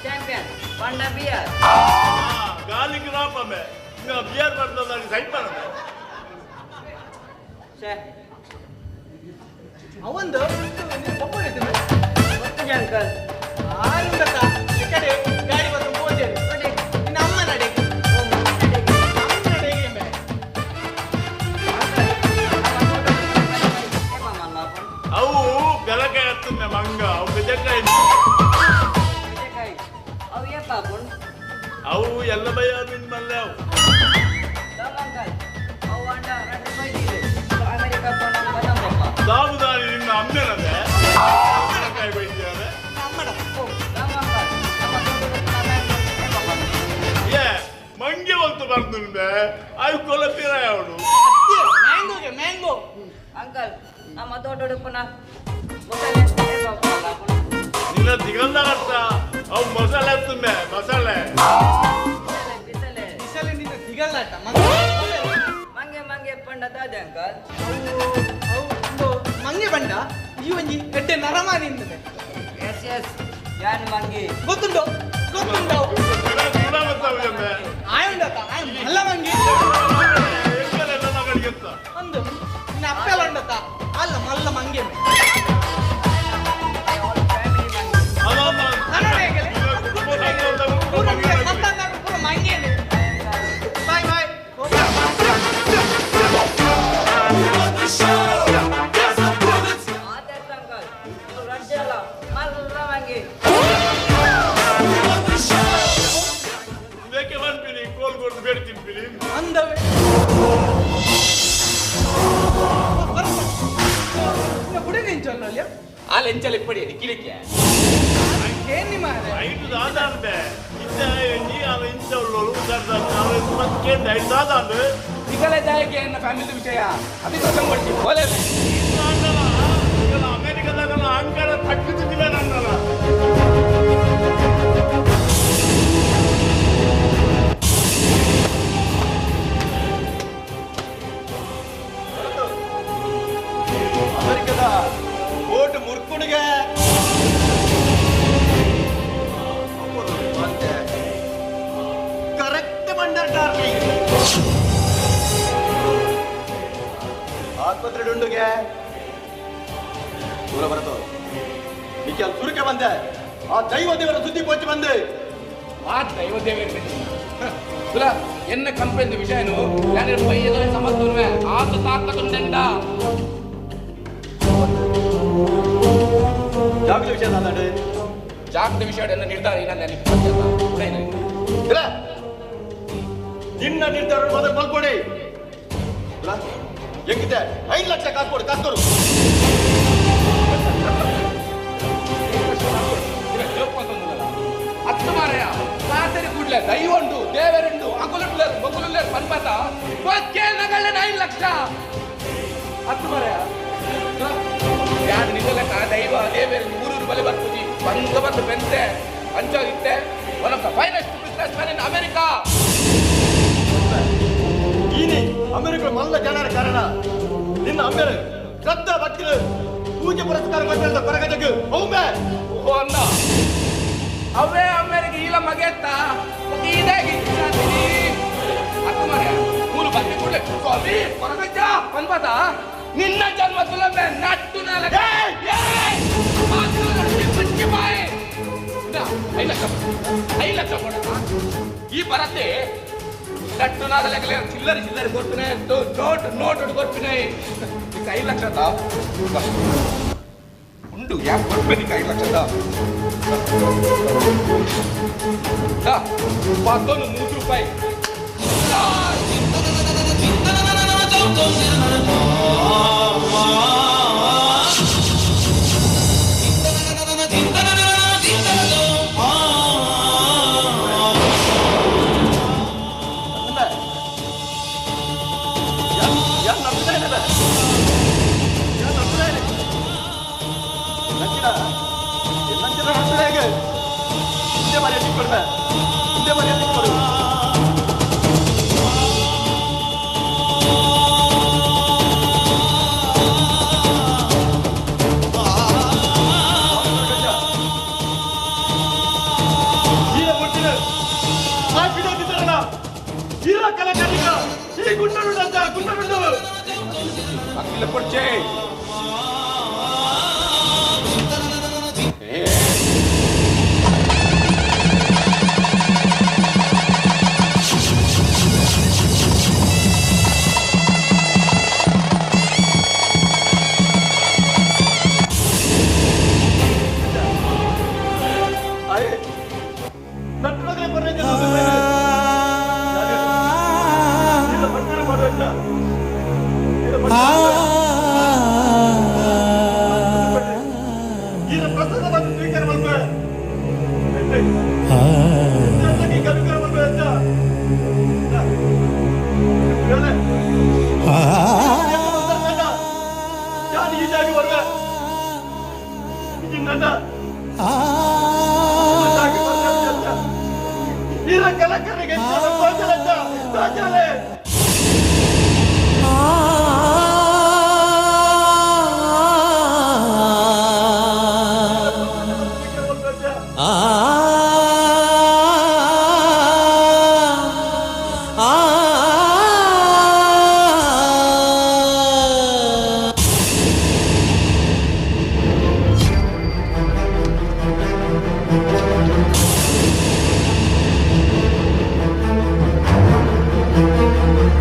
ಚಾಂಪಿಯನ್ ಪಂಡ ಬಿಯರ್
ಗಾಲಿಗೆ ರಾಪಮ್ಮೆ ಇನ್ನ ಬಿಯರ್ ಬರ್ತದಾರಿ ಸೈಪರದೆ.
ಛೇ
ಅವಂದು ಪಪ್ಪ
ಗೊತ್ತು ಜಂಕಲ್
ಆರುಂಡತ ಈ ಕಡೆ ಗಾಡಿ ಬಂದು ಪೋಜೇರು ನಿನ್ನ ಅಮ್ಮ ನಡೆ
ಅವು ಬೆಲಕಾಯಿ ಹತ್ತುತ್ತೆ ಮಂಗ ಅವು ಬೆಜಕಾಯಿ
ಅವು ಏಪಾಪುಣ್
ಅವು ಎಲ್ಲ ಭಯ ಮಲ್ಲೆ ಅವು
ಅವು ಅಂಡ ರಡ್ಡು ಬೈದಿದೆ ಅಮೆರಿಕ ಪೋಣ
ಸಾಬುದಾರಿ ನಿನ್ನ ಅಮ್ಮನದೆ ಬೆಲಕಾಯಿ ಬೈದಿದ್ದಾರೆ. ಏ ಮಂಗೆ ಹೊತ್ತು ಬರ್ದುಂಡೆ ಅವು ಕೊಲಪಿರ ಅವಳು
ಮ್ಯಾಂಗೋಗೆ ಮ್ಯಾಂಗೋ
ಅಂಕಲ್ ನಮ್ಮ ತೋಟೋಡು ಪುನಃ
ನಿನ್ನ ದಿಗಂದ ಅರ್ಥ ಅವು ಮಸಾಲೆ ಹತ್ತುಂಬೆ ಮಸಾಲೆ
ಬಿಸಲೆ
ಬಿಸಲೆ ನಿನ್ನ ದಿಗಲ್ಲಾಟ
ಮಂಗೆ ಮಂಗೆ ಪಂಡ ದಾದೆ ಅಂಕಲ್
ಅವು ಮಂಗೆ ಬಂಡ ಈ ಒಂಜಿ ಎಡ್ಡೆ ನರಮಾನಿಂದದೆ.
ಎಸ್ ಎಸ್ ಯಾನ್ ಮಂಗಿ
ಗೊತ್ತುಂಟು ಗೊತ್ತುಂಟು ಆಯುಂಡತ ಆಯ್ ಮಲ್ಲ ಮಂಗಿ ಒಂದು ನಿನ್ನ ಅಪ್ಪೆಲ್ಲ ಉಂಡತ ಅಲ್ಲ ಮಲ್ಲ ಮಂಗೆ ಬಾಯ್ ಬಾಯ್.
ಅಂಕಲ್ ರಡ್ಜಲ್ಲ ಮಲ್ಲ ಮಂಗಿ.
ಅಲ್ಲಿಯ
ಆ ಎಂಚಲ ಇಪ್ಪಡಿ ಕಿಲಿಕ್ಕೆ
ಕೇನಿ ಮಾರೆ
ಐದು ದಾದಾಂಡೆ ಇದ್ದ ನೀ ಅವ ಇಂಚ ಉಳ್ಳೋಳು ಉದಾರ್ದ ಕೇಂದ್ರ ಐದು ದಾದಾಂಡು
ನಿಗಲ ಜಾಯಕ್ಕೆ ಎನ್ನ ಫ್ಯಾಮಿಲಿ ವಿಷಯ ಅತಿ ಪ್ರಸಂಗ ಕೊಡ್ತಿ ಬೋಲೆ
ಅಮೆರಿಕದಾಗ ಅಹಂಕಾರ ತಗ್ಗಿದ್ದಿಲ್ಲ ನನ್ನಲ್ಲ.
ಅಮೆರಿಕದ ಕೋಟ್ ಮುರ್ಕುಣಿಗೆ ಕರೆಕ್ಟ್ ಬಂಡರ್ ಡಾರ್ಲಿಂಗ್. ಆಸ್ಪತ್ರೆ ಡುಂಡುಗೆ ದೂರ ಬರತು ನಿಕ್ಕೆ ಅಲ್ಲಿ ಸುರುಕೆ ಬಂದೆ. ಆ ದೈವ ದೇವರ ಸುದ್ದಿ ಪೋಚಿ ಬಂದೆ.
ಆ ದೈವ ದೇವರ ತುಲ ಎನ್ನ ಕಂಪನಿ ವಿಷಯನು ನಾನು ಪೈಯದ ಸಮಸ್ತುವೆ ಆತ ತಾಕತ್ತುಂಡೆಂಡ
ಜಾಗದ ವಿಷಯ ದಾದಾಂಡೆ.
ಜಾಗದ ವಿಷಯ ಎನ್ನ ನಿರ್ಧಾರ ಇಲ್ಲ ನಾನು
ಇಲ್ಲ ನಿನ್ನ ನಿರ್ಧಾರ ಮೊದಲು ಮಲ್ಕೊಡಿ. ಹೆಂಗಿದೆ 5 ಲಕ್ಷ ಕಾಸು ಕೊಡು, ಕಾಸು ಕೊಡು.
ಅತ್ತು ಮಾರಾಯ ಕಾಸರಿ ಕೂಡ್ಲೆ ದೈವಂಡು ದೇವರುಂಡು ಅಕುಲುಂಡ್ಲೇರು ಮೊಗುಲುಂಡ್ಲೇರು ಪನ್ಪಾತ ನಗಳ್ಳೆ 5 ಲಕ್ಷ ಅತ್ತು ಮಾರಾಯ ಯಾರು ನಿಲ್ಲಕ್ಕ ದೈವ ದೇವರು ಊರೂರು ಬಲಿ ಬರ್ಪುಜಿ ಬಂದು ಬಂದು ಬೆಂತೆ ಅಂಚಾಗಿತ್ತೆ one of the finest business man in America.
ಈನಿ America ಮಲ್ಲ ಜನರ ಕಾರಣ ನಿನ್ನ ಅಮ್ಮೆರು ಶ್ರದ್ಧಾ ಭಕ್ತಿಲು ಪೂಜೆ ಪುರಸ್ಕಾರ ಕೊಟ್ಟಿದ್ದ ಕೊರಗಜಗ್ ಒಮ್ಮೆ
ಓ ಅನ್ನ ಅವೇ ಅಮ್ಮೆರಿಗೆ ಈಲ ಮಗೆತ್ತ ಇದಾಗಿ ಅತ್ತ ಮರೆ ಮೂರು ಬಂದಿ ಕೂಡಲೇ ಸ್ವಾಮಿ ಕೊರಗಜ್ಜ ಅನ್ಬಾತ ನಿನ್ನ ಜನ್ಮ ತುಲಂಬೆ ನಟ್ಟು ನಾಲ್ಕ ಬಾಯಿ 5 ಲಕ್ಷ 5 ಲಕ್ಷ ಕೊಡಪ್ಪ ಈ ಬರತ್ತೆ ನಟ್ಟು ನಾಗಲೆಕ್ಕಲೆ ಚಿಲ್ಲರೆ ಚಿಲ್ಲರೆ ಕೊಡ್ತೀನಿ ನೋಟ್ ನೋಟ್ ಕೊಡ್ತೀನಿ ಈಗ 5 ಲಕ್ಷ ಉಂಡು ಯಾಕೆ ಕೊಡ್ಬೇಕು 5 ಲಕ್ಷ 3 ರೂಪಾಯಿ.
Thank you.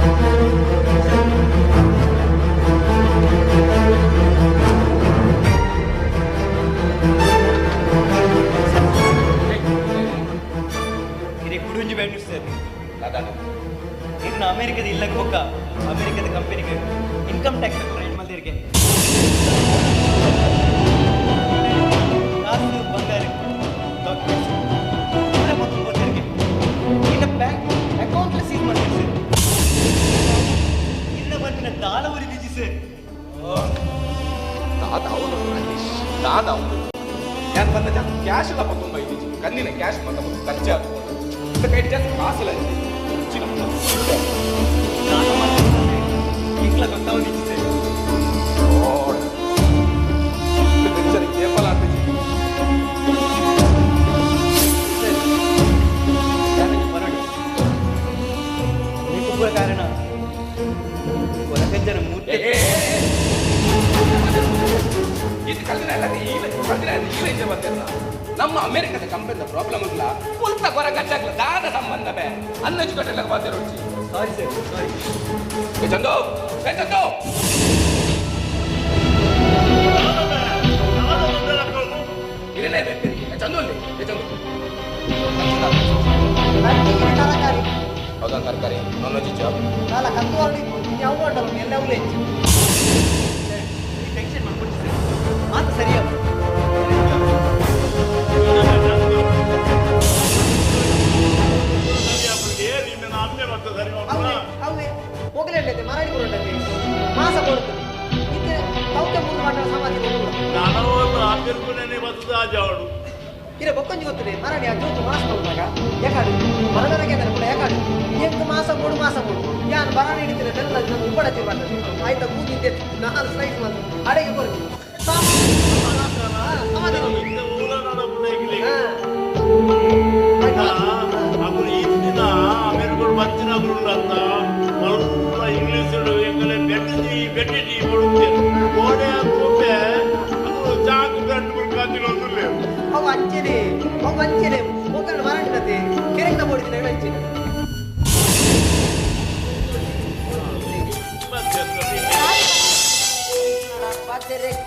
ದಾದ ಅವನು ದಾದ ಅವನು ಯಾನ್ ಬಂದ ಜಾಸ್ತಿ ಕ್ಯಾಶ್ ಎಲ್ಲ ಪತ್ತೊಂಬ ಇದ್ದೀಚಿ ಕಂದಿನ ಕ್ಯಾಶ್ ಬಂದ ಖರ್ಚು ಆಗ್ಬೋದು ಕೈ ಜಾಸ್ತಿ ಕಾಸಲ್ಲ
ಇಂಗ್ಲ ಗೊತ್ತಾವನು ಇಚ್ಛೆ
ಕೇಪಲ ಆಗ್ತದೆ.
ಕಾರಣ ಕೊರಗಜ್ಜನ ಮೂರ್ತಿ.
ಇದು ಕಲ್ದಿನ ಕಲ್ದಿನ ಈಲ ಬರ್ತಿಲ್ಲ. ನಮ್ಮ ಅಮೆರಿಕದ ಕಂಪನಿದ ಪ್ರಾಬ್ಲಮ್ ಇಲ್ಲ ಪುಲ್ತ ಕೊರಗಜ್ಜಾಗ್ಲ ದಾದ ಸಂಬಂಧ ಬೇ ಅನ್ಎಜುಕೇಟೆಡ್ ಬರ್ತಿರೋಚಿ.
ಸಾರಿ ಸರ್, ಸಾರಿ.
ಏ ಚಂದು, ಏ ಚಂದು, ಇರಲೇ ಬೇಕು. ಏ ಚಂದು ಅಲ್ಲಿ, ಏ ಚಂದು.
ತರಕಾರಿ.
ಹೌದಾ ತರಕಾರಿ ನಾನ್ ವೆಜ್ ಇಚ್ಚಾ?
ಅಲ್ಲ ಕತ್ತು ಯಾವ ಎಲ್ಲ ಹೆಚ್ಚು
ಟೆನ್ಷನ್ ಮಾಡ್ಕೊಡಿ ಸರ್, ಮಾತು ಸರಿಯಾಗ.
ಅವೇ ಹೋಗಲೇ ಮರಾಡಿ ಕೊಡಂತೆ ಮಾಸ ಕೊಡುತ್ತೆ ಇತ್ತೆ ತೌತೆ ಮೂರು ಮಾಡ ಸಮಾಧಿ.
ಆಜಾವಡು
ಇರ ಬೊಕ್ಕೊಂಜಿ ಗೊತ್ತದೆ ಮರಾಡಿ ಆ ಜೋತು ಮಾಸ ಕೊಡುವಾಗ ಯಾಕಾಡು ಮರಣಕ್ಕೆ ಅಂದ್ರೆ ಕೂಡ ಯಾಕಾಡು ಎಂತ ಮಾಸ ಕೊಡು ಮಾಸ ಕೊಡು ಯಾನು ಬರಾಣಿ ಹಿಡಿತೀನಿ ಬೆಲ್ಲ ನಾನು ಉಪ್ಪಡ ತಿರ್ಬಾರ್ದು ಆಯ್ತಾ ಕೂತಿದ್ದೆ 4 ಸ್ಲೈಸ್ ಬಂದು ಅಡೆಗೆ ಕೊಡ್ತೀನಿ.
ಅప్పుడు ಈ ದಿನ ಅಮೆರಿಕಡು ಬತ್ತಿನಗಳು ಅಂತ ಮಲ್ಲ ಇಂಗ್ಲೀಷ್ ಎಂಗಲೆ ಬೆಟ್ಟಿ ಬೆಟ್ಟಿ ಕೊಡುತ್ತೇನೆ ಗೋಡೆ ತುಂಬೆ ಅದು ಚಾಕು ಬೆಟ್ಟು ಬಿಡ್ಕಾತಿರೋದಿಲ್ಲ.
ಅವು ಅಂಚೆನೆ ಅವು ಅಂಚೆನೆ ಒಗ್ಗರಣೆ ಮರಾಣಿನತೆ ಕೆರೆಗೆ ಬೋಡಿದ್ದೀನಿ ಅಂಚೆನೆ.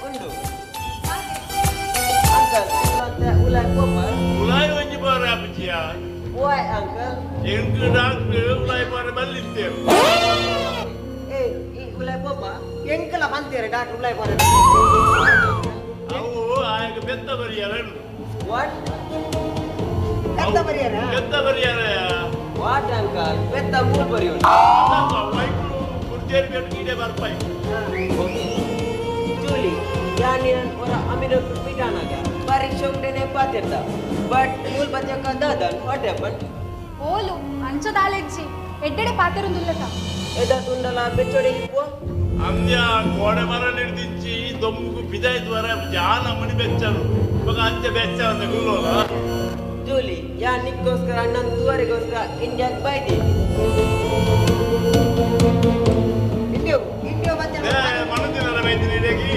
ಉಂಡು ಅಂಕಲ್ ಉಲಾಯ್ ಪೋಪರ್
ಉಲಾಯ್ ಒಂಜಿ ಬಾರ ಅಪ್ಪಜಿಯ
ವಾಯ್ ಅಂಕಲ್
ಎಂಕು ಡಾಕ್ಟರ್ ಉಲಾಯ್ ಬಾರ ಬಲ್ಲಿತ್ತೇರು.
ಏ ಈ ಉಲಾಯ್ ಪೋಪ
ಎಂಕಲ ಬಂತೇರೆ ಡಾಕ್ಟರ್ ಉಲಾಯ್ ಬಾರ
ಅವು ಆಯಗ ಬೆತ್ತ ಬರಿಯರ.
What
ಬೆತ್ತ ಬರಿಯರ?
ಬೆತ್ತ ಬರಿಯರ
what uncle ಬೆತ್ತ ಮೂರು ಬರಿಯೋಣ
ವೈಕ್ಳು ಕುರ್ಜೇರಿ ಬೆಟ್ಟು ಈಡೆ ಬರ್ಪಾಯಿ.
ಓಕೆ ಜೂಲಿ ಯಾನಿರನ್ ಒರ ಅಮಿರೋ ಪಿಟಾನಾಗ ಬಾರಿ ಶೋಕ್ಡೆನೆ ಪಾತಿರ್ತ ಬಟ್ ಮೂಲ್ ಬಚ್ಚಕ ದಾದನ್ what happen?
ಓಲು ಅಂಚದಾಲೆಜ್ಜಿ ಎಡ್ಡೆಡೆ ಪಾತೆರುಂದುಲ್ಲತ
ಎದ ತುಂಡಲ ಬೆಚ್ಚೊಡೆ ಇಪ್ಪು
ಅಂದ್ಯ ಕೋಡೆ ಮರ ಹಿಡಿದಿಚ್ಚಿ ದೊಮ್ಮಿಗೂ ಬಿದಾಯ್ತು ವರ ಜಾನ ಮಣಿ ಬೆಚ್ಚರು ಇವಾಗ ಅಂಚೆ ಬೆಚ್ಚ ಅಂತ ಗುಲ್ಲೋಲ.
ಜೂಲಿ ಯಾ ನಿಕ್ಕೋಸ್ಕರ ನನ್ನ ತುವರಿಗೋಸ್ಕರ ಇಂಡಿಯಾಕ್ ಬೈದಿ
ಇಂಡಿಯೋ ಇಂಡಿಯೋ ಮತ್ತೆ
ಮನದಿನ ಬೈದಿನಿ ಇಡಗಿ.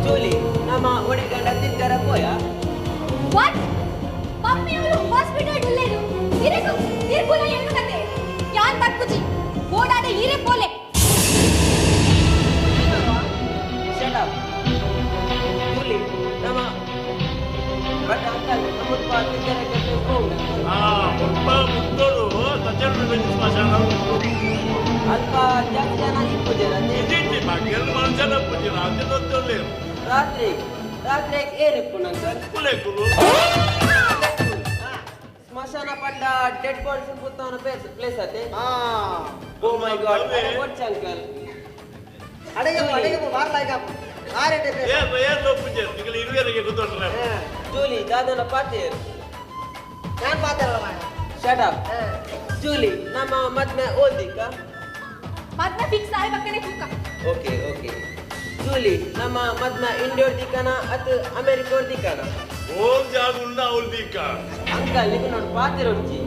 ಜೂಲಿ ನಮ್ಮ ಒಡಿಗಂಡ ತಿಂದರ ಪೋಯ.
What mummy ಅವರು ಹಾಸ್ಪಿಟಲ್ ಡುಲ್ಲೇರು ಇರೆಗು ಇರ್ಪುಲ ಎನ್ನುಕತೆ ಯಾನ್ ಬಕ್ಕುಜಿ ಓಡಾಡ ಈರೆ ಪೋಲೆ.
ಶಟ್ ಅಪ್ ಜೂಲಿ ನಮ್ಮ ಬಟ್ ಅಂಕಲ್ ನಮ್ಮ ತಿಂದರ ಕತೆ ಹೋಗ.
ಆ ಮುಪ್ಪ ಮುತ್ತೋಡು ಸಜ್ಜನ ಬೆಂಚ್ ಸ್ಮಶಾನ
ಅಲ್ಪ ಜಾಸ್ತಿ ಜನ ಇಪ್ಪುಜರ
ಇಜ್ಜಿ ಬಾಕಿಯಲ್ಲ ಮನುಷ್ಯನ ಪೂಜೆ ರಾತ್ರಿ ಗೊತ್ತಿಲ್ಲ.
ರಾತ್ರಿ ರಾತ್ರಿ ಏನಿಪ್ಪು ಅಂಕಲ್?
ಕುಲೆಕುಲು
ಸ್ಮಶಾನ ಪಂಡ ಡೆಡ್ ಬಾಡೀಸ್ ಪುತ್ತಾನ ಪ್ಲೇಸ್ ಅತೆ. ಓ ಮೈ ಗಾಡ್ ವಾಟ್ಸ್ ಅಂಕಲ್?
ಅಡೆಗೆ ಅಡೆಗೆ ಬಾರ್ಲಾಗ ಆರೆಡೆ
ಏ ಏ ತಪ್ಪುಜೆ ನಿಗಲ ಇರುವೆರಿಗೆ ಗೊತ್ತೋಟ್ರೆ.
ಜೂಲಿ ದಾದನ ಪಾತೇರ್
ನಾನು ಪಾತೇರಲ್ಲ.
ಶಟ್ ಅಪ್ ಜೂಲಿ ನಮ್ಮ ಮದ್ಮೆ ಓದಿಕ
ಮದ್ಮೆ ಫಿಕ್ಸ್ ಆಯ್ ಬಕ್ಕನೆ ತೂಕ.
ಓಕೆ ಓಕೆ ಜೂಲಿ ನಮ್ಮ ಮದ್ಮೆ ಇಂಡಿಯೋರ್ ದಿಕ್ಕನ ಅತ್ ಅಮೆರಿಕೋರ್ ದಿಕ್ಕನ?
ಓಲ್ ಜಾಗ ಉಂಡ ಅವಲ್ ದಿಕ್ಕ
ಅಂಕಲ್ ನಿಗು ನೋಡು ಪಾತಿರೋಡ್ಚಿ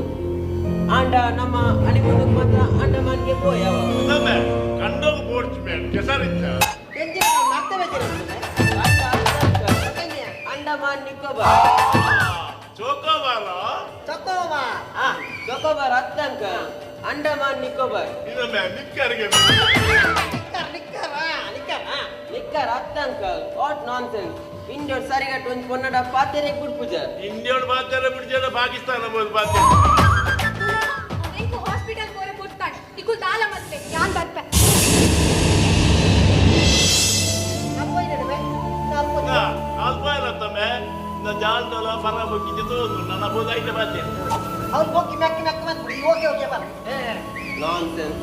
ಆಂಡ ನಮ್ಮ ಹನಿಮೂನ್ ಮಾತ್ರ ಅಂಡಮಾನ್ಗೆ ಪೋಯವ.
ನಮ್ಮ ಕಂಡೋಗ ಪೋಡ್ಚು ಮೇನ್ ಕೆಸರಿಚ್ಚ
ಅಂಡಮಾನ್ ನಿಕೋಬಾರ್
ಚೋಕೋಬಾರ
ಚೋಕೋಬಾರ್
ಆ ಚೋಕೋಬಾರ್ ಅತ್ತ ಅಂಕಲ್ ಅಂಡಮಾನ್ ನಿಕೋಬಾರ್
ಇದನ್ನ ನಿಕ್ಕರ್ಗೆ
ನಿಕ್ಕರ್ ನಿಕ್ಕರ್ ನಿಕ್ಕರ್
ನಿಕ್ಕರ್ ಅತ್ತ ಅಂಕಲ್ what nonsense. ಇಂಡಿಯೋಡ್ ಸರಿಗಟ್ಟು ಒಂದು ಪೊನ್ನಡ ಪಾತೆರೆ ಬಿಡ್ಪುಜ
ಇಂಡಿಯೋಡ್ ಪಾತೆರೆ ಬಿಡ್ಜಡ ಪಾಕಿಸ್ತಾನ ಬೋದು ಪಾತೆ
ಎಂಕು ಹಾಸ್ಪಿಟಲ್ ಪೋರೆ ಪುರ್ತಾಡ್ ಇಕುಲ್ ದಾಲ ಮತ್ತೆ ಯಾನ್ ಬರ್ಪೆ
ಅವ್ನು ಬೊಕ್ಕಿ ಮೆಕ್ಕಿ ಮೆಕ್ಕ ಬಂದ್ಬಿಡಿ ಓಕೆ ಓಕೆ ಬಾ
ನಾನ್ಸೆನ್ಸ್.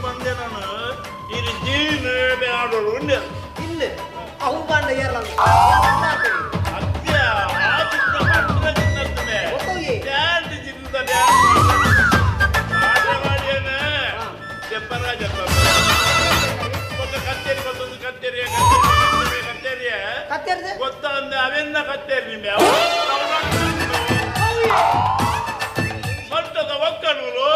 ಬಂದೆ ನಾನು ಇದು ಜೀನ್ ಆಡೋಳು ಉಂಡೆ
ಇಲ್ಲ ಅವು ಬಾಂಡ ಏರಲ್ಲ
ಅತ್ಯ ಆ ಚಿತ್ರ ಪಟ್ಟಣ ಚಿನ್ನತ್ತನೆ ಡ್ಯಾಂಡ್ ಚಿನ್ನದ ಆಟ ಮಾಡಿಯೇನೆ ಚೆಪ್ಪರಾಜಪ್ಪ ಕತ್ತೇರಿ ಗೊತ್ತೊಂದು ಕತ್ತೇರಿಯ ಕತ್ತೇರಿಯ
ಕತ್ತೇರಿದೆ
ಗೊತ್ತ ಅಂದೆ ಅವೆನ್ನ ಕತ್ತೇರಿ ನಿಂಬೆ ಸೊಂಟದ ಒಕ್ಕಣೂರು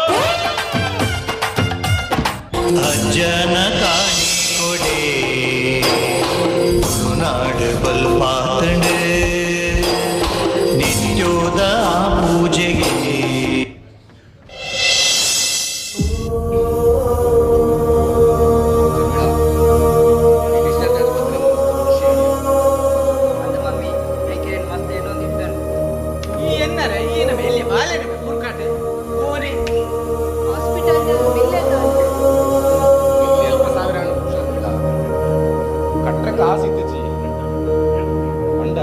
ಅಜ್ಜನ ಕಾಣಿ ಕೊಡೆ ನಾಡು ಬಲ್ಪಾತಂಡೆ ನಿತ್ಯೋದ ಪೂಜೆಗೆ
ಈ ಎನ್ನರೆ ಈನ ಮೇಲೆ ಬಾಲೆನೆ ಪುರ್ಕಾಟೆ ಕೋರಿ
ಹಾಸ್ಪಿಟಲ್ ಬಿಲ್
ಸಾವಿರ ಕಟ್ರೆ ಕಾಸು ಇತ್ತಜಿ ಅಂಡ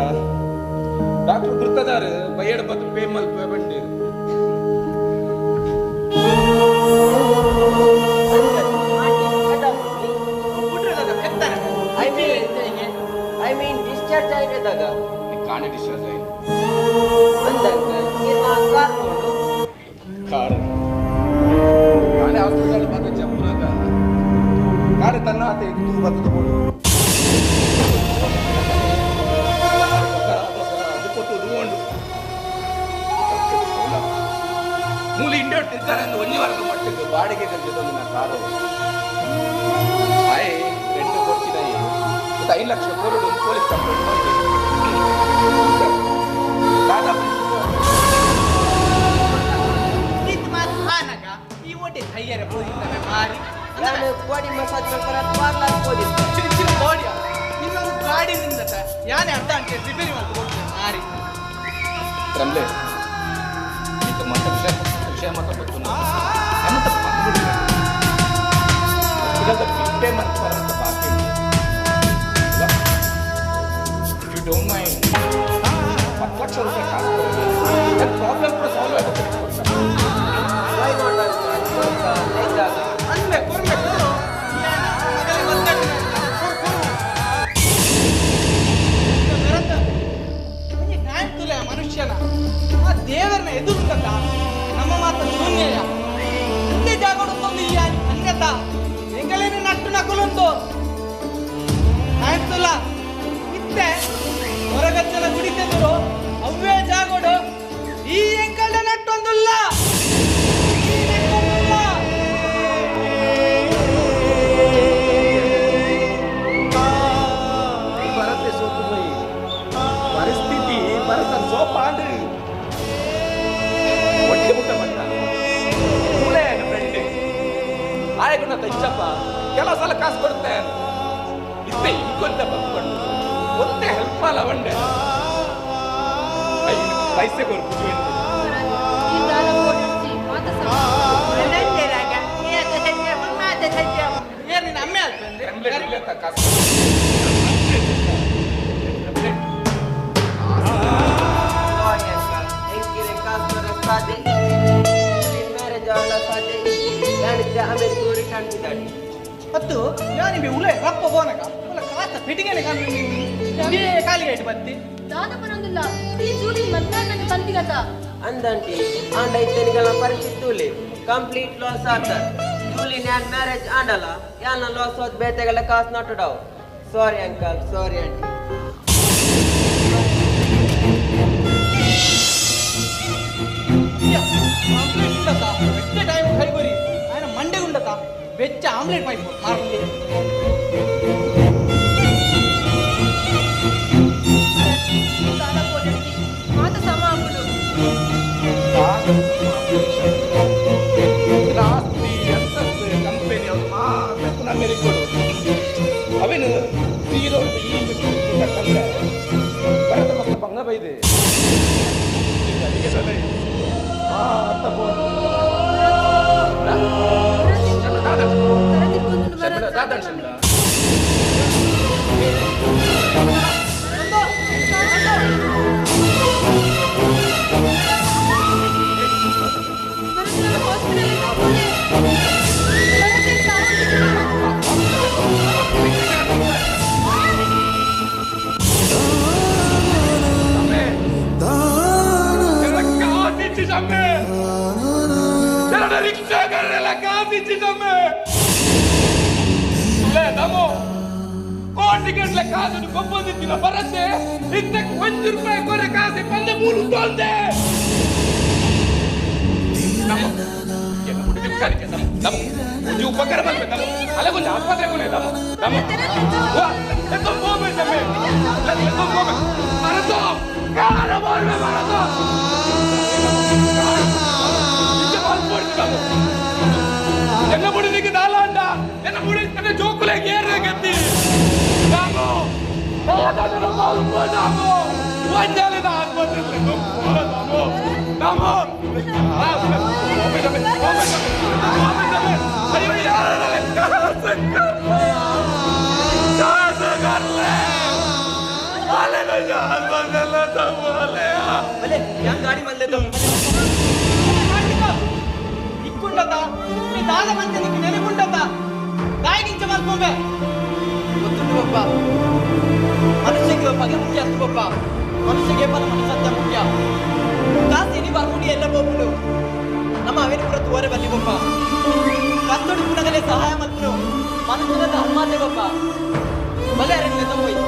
ಡಾಕ್ಟರ್ ಗುರ್ತದಾರು ಬೈಯಡ್ ಬತ್ತು ಪೇ ಮಲ್ಪ ಬಂಡೀರು
I mean discharge ಆಗಿದಾಗ
ಕಾಣೆ ಡಿಸ್ಚಾರ್ಜ್ ಆಯ್ತು
ಅಂದಂಗ ಇನ್ನ ಕಾರ್ ನೋಡು
ಕಾರು ಕಾಣೆ ಹಾಸ್ಪಿಟಲ್ ಬಂದ ಜಂಪುನಾಗ ಕಾಡು ತನ್ನ ಆತ ಇದು ಬತ್ತದ ಬೋಡು ಮೂಲಿ ಇಂಡಿಯಾ ತಿರ್ತಾರೆ ಅಂದ್ರೆ ಒಂಜಿ ವಾರದ ಮಟ್ಟಿಗೆ ಬಾಡಿಗೆ ಕಲ್ತಿದ್ದೊಂದು ನಾ ಕಾರು ಆಯ್ ರೆಂಟ್ ಕೊಡ್ತೀನಿ ಮತ್ತೆ 5 ಲಕ್ಷ ಕೊರಡು ಪೊಲೀಸ್ ಕಂಪ್ಲೇಂಟ್ ಮಾಡಿದೆ ದಾದಾ
ಇತ್ ಮಾತ್ ಆನಗ ಈ ಓಟೆ ಥೈಯರೆ ಬೋದಿತ್ತವೆ ಮಾರಿ
ನಾನು ಬಾಡಿ ಮಸಾಜ್ ಮಾಡ್ತಾರೆ ಪಾರ್ಲರ್ ಹೋದಿತ್ತು
ಚಿಕ್ಕ ಚಿಕ್ಕ ಬಾಡಿಯ ನಿನ್ನೊಂದು ಗಾಡಿ ನಿಂದತ ಯಾನೆ ಅರ್ಧ ಗಂಟೆ ರಿಪೇರಿ ಮಾಡ್ಕೊಂಡು ಮಾರಿ
ತ್ರಂಬ್ಲೆ ಈಗ ಮಾತ್ರ ವಿಷಯ ವಿಷಯ ಮಾತ್ರ ಗೊತ್ತು ನನ್ನ ತಪ್ಪು ಬಂದ್ಬಿಟ್ಟಿದೆ ಹಾಸ್ಪಿಟಲ್ದ ಬಿಲ್ ಪೇ ಮಾಡ್ತಾರಂತ ಬಾಕಿ if you don't mind 10 lakh ರೂಪಾಯಿ ಕಾಸು ನನ್ನ ಪ್ರಾಬ್ಲಮ್ ಕೂಡ ಸಾಲ್ವ್ ಆಗುತ್ತೆ
ಅಂದ್ಮೆ ಕೊರ್ಮೆ ಕೊರು ಮಗಲೇ ಬಂದಟ್ಟು ತುಲೆ ಮನುಷ್ಯನ ಆ ದೇವರನ್ನ ಎದುರುತ್ತಂತ ನಮ್ಮ ಮಾತ ಶೂನ್ಯಯ ಮುಂದೆ ಜಾಗಡುತ್ತೊಂದು ಈ ಅನ್ಯತ ಎಂಗಲೇನು ನಟ್ಟು ನಕಲುಂದು ಆಯ್ತಲ್ಲ ಇತ್ತೆ ಹೊರಗಚ್ಚಲ ಗುಡಿತೆದರು ಅವ್ವೇ ಜಾಗೋಡು ಈ ಎಂಕಲ್ಡ ನಟ್ಟೊಂದುಲ್ಲ ಈ ನೆಟ್ಟೊಂದುಲ್ಲ.
ಭರತೆ ಸೋತು ಹೋಯಿ ಪರಿಸ್ಥಿತಿ ಭರತ ಸೋಪಾಂಡು ಒಟ್ಟೆ ಮುಟ್ಟ ಬಂದ ಮೂಲೆ ಫ್ರೆಂಡ್ ಆಯಗುಣ ತೆಚ್ಚಪ್ಪ ಕೆಲವು ಸಲ ಕಾಸು ಕೊಡ್ತೆ ಇತ್ತೆ ಇಂಕೊಂತ ಬಂದ್ಕೊಂಡು ಒಂದೇ ಹೆಲ್ಪ್ ಅಲ್ಲ ಬಂಡೆ ಪೈಸೆ ಕೊರ್ಪು
ಈ ದಾಲ ಓಡಿಸಿ ಮಾತ
ಏನ್ ನಿನ್ನ ಅಮ್ಮೆ ಆಯ್ತು
ಕಾಸು
ಮ್ಯಾರೇಜ್ ಆಗ ಸಾಧ್ಯ ಇಜ್ಜಿ ಅಮೆರಿಕ ರಿಟರ್ನ್ ಇದ್ದಾಳೆ
ಮತ್ತು ಯಾನಿ ಉಲೆ ರಪ್ಪ ಬೋನಗ ಉಲ ಕಾಸ ಪೆಟ್ಟಿಗೆನೆ ಕಾಲು ಕಾಲಿಗೆ ಇಟ್ಟು ಬತ್ತಿ
ದಾದ ಬರೋದಿಲ್ಲ ಈ ಜೂಲಿ ಮದ್ವೆ ನಂಗೆ ಬಂದಿಗತ
ಅಂದಂಟಿ ಆಂಡ ಇತ್ತನಿಗಳ ಪರಿಸ್ಥಿತಿ ಉಲೆ ಕಂಪ್ಲೀಟ್ ಲಾಸ್ ಆತ ಜೂಲಿ ನ್ಯಾನ್ ಮ್ಯಾರೇಜ್ ಆಂಡಲ ಯಾನ ಲಾಸ್ ಆದ ಬೇತೆಗಳ ಕಾಸು ನಟ್ಟಡವು sorry uncle sorry aunty
omelette ಉಂಡತ ಬೆಟ್ಟ ಟೈಮ್ ಕೈಗೊರಿ ఆయన ಮಂಡೆ ಉಂಡತ ಬೆಚ್ಚ ಆಮ್ಲೆಟ್ ಪೈಪ್ ಮಾರ್ಲಿ
ದಾದ ಓಡಿಸಿ ಮಾತ ಸಮ ಆಗುದು
ಆಸ್ತಿ ಅಂತಸ್ತು ಕಂಪೆನಿ ಅವ್ರು ಮಾತ್ರ ಪುನಃ ಅಮೆರಿಕೊಡು ಅವೇನು ಝೀರೋ ಈ ಕಂಡ ಭರತ ಮಸ್ತ ಬಂಗ ಬೈದೆ
ಹಾಸ್ಪಿಟಲ್
ಕೋಟಿ ಗಟ್ಟಲೆ ಕಾಸು ಕೊಪ್ಪದಿತ್ತಿನ ಬರತ್ತೆ ಇತ್ತಕ್ಕೆ 1 ರೂಪಾಯಿ ಕೊರೆ ಕಾಸು ಪಂದೆ ಮೂರು ತೊಂದೆ ನಮ್ಮ ನಮ್ಮ ಒಂಜಿ ಉಪಕಾರ ಮಾಡ್ಬೇಕು ನಮ್ಮ ಅಲ್ಲ ಕೊಂಚ ಆಸ್ಪತ್ರೆ ಕೊನೆ ನಮ್ಮ ನಮ್ಮ ಎತ್ತೊಂದು ಹೋಗ್ಬೇಕು ನಮ್ಮ ಎತ್ತೊಂದು ಹೋಗ್ಬೇಕು ಮರತು ಕಾರ ಮಾಡ್ಬೇಕು ಮರತು ಎನ್ನ ಬುಡಿದಿಗೆ ದಾಲಾಂಡ ಎನ್ನ ಬುಡಿ ತನ್ನ ಜೋಕುಲೆ ಗೇರ್ ಗತಿ ನಾನು ಒಂಜಾಲಿದ ಆಸ್ಪತ್ರೆ ನಾವು
ಗಾಡಿ ಮಲ್ಲೆ ಇಕ್ಕುಂಡತ ದಾದ ಮಂಚನಿಗೆ ನೆನೆಗುಂಡತ ಗಾಯಕಿಂಚ ಮಲ್ಕೊಂಬೆ ಗೊತ್ತುಂಟು ಬಪ್ಪ ಮನುಷ್ಯಗೆ ಪಗೆ ಮುಖ್ಯ ಅಷ್ಟು ಬಪ್ಪ ಮನುಷ್ಯಗೆ ಬಲ ಮನುಷ್ಯತ್ವ ಮುಖ್ಯ ಕಾಸಿನಿ ಬರ್ಮುಡಿ ಎಲ್ಲ ಬೋಪುಡು ನಮ್ಮ ಅವೇನು ಪುರ ತೋರೆ ಬಲ್ಲಿ ಬಪ್ಪ ಕತ್ತೊಡಿ ಪುನಗಲೇ ಸಹಾಯ ಮಲ್ಪುರು ಮನುಷ್ಯನ ಧರ್ಮಾತೆ ಬಪ್ಪ ಬಲೆ ಅರಣ್ಯ ತಮ್ಮೋಯ್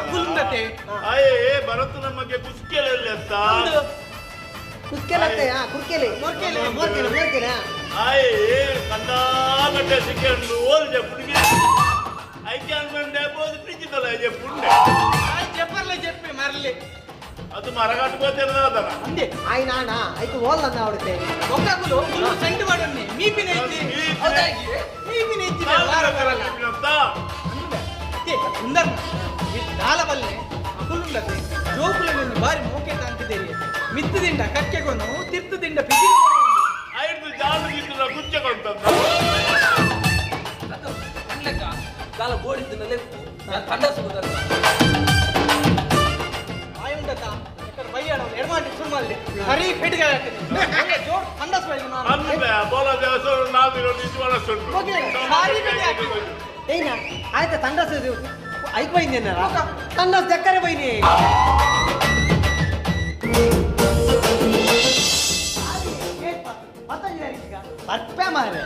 ಕುಲ್ಂದತೆ
ಆಯೇ ಭರತ ನಮಗೆ ಕುಸ್ಕೆಲೆ ಅಂತ
ಕುಸ್ಕೆಲತ್ತೆ ಕುರ್ಕೆಲೆ ಮೊರ್ಕೆಲೆ ಮೊರ್ಕೆಲೆ ಮೊರ್ಕೆಲೆ
ಆಯೇ ಕಂದಾಗಟ್ಟೆ ಸಿಕ್ಕೊಂಡು ಓಲ್ಜೆ ಪುಣ್ಯ ಐಕ್ಯಾನ್ ಬಂಡೆ ಬೋದು ಪ್ರೀತಿದಲ್ಲ ಐಜೆ ಪುಣ್ಯ
ಆಯ್ ಜೆಪ್ಪರ್ಲೆ ಜೆಪ್ಪೆ ಮರಲಿ
ಅದು ಮರಗಟ್ಟು ಗೋತಿರೋದಲ್ಲ
ಅಂದೆ
ಆಯ್ ನಾನಾ ಐಕು ಓಲ್ಲನ್ನ ಆಡುತ್ತೆ
ಒಕ್ಕಗುಲು ಗುಲು ಸೆಂಡು ಮಾಡೊನ್ನೆ ಮೀಪಿನ ಇಜ್ಜಿ ಹೌದಾಗಿ ಮೀಪಿನ ಇಜ್ಜಿ ವಾರ ಬರಲ್ಲ ಅಂದೆ ಸುಂದರ್ ದಾಲ ಬಲ್ಲೆ ಅಕುಲುಂಡತೆ ಜೋಕುಲನ್ನು ಬಾರಿ ಮೋಕೆ ತಾಂತಿದ್ದೇವೆ ಮಿತ್ತದಿಂದ ಕಕ್ಕೆಗೊನು ತಿರ್ತದಿಂದ ಪಿಜಿ
ಐದು ಜಾಲು ಗಿದ್ದಲ ಗುಚ್ಚೆ ಕೊಡ್ತಂತ
ಅದು ಅಣ್ಣಕ್ಕ ದಾಲ ಬೋಡಿದ್ದನ್ನೆಲ್ಲ ತಂಡಸು ಗೊತ್ತಲ್ಲ
ಆಯುಂಡತ ಎಕ್ಕಡ ಬಯ್ಯಾಡ ಎಡಮಾಟಿ ಸುರುಮಲ್ಲೆ ಹರಿ ಪೆಟ್ಟಿಗೆ ಹಾಕ್ತೀನಿ ಜೋರ್ ತಂಡಸು ಬೈದು ನಾನು
ಅಂದೆ ಬೋಲ ದೇವಸ್ಥಾನ ನಾವು ನಿಜವಾದ ಸುಳ್ಳು
ಭಾರಿ ಪೆಟ್ಟಿ ಹಾಕಿದ್ದು
ಏನ ಆಯ್ತಾ ತಂಡಸು ಐಕ್ ಬೈಂದೇನ ತಂಡಸ್ ದಕ್ಕರೆ ಬೈನಿ ಬರ್ಪೆ ಮಾರೆ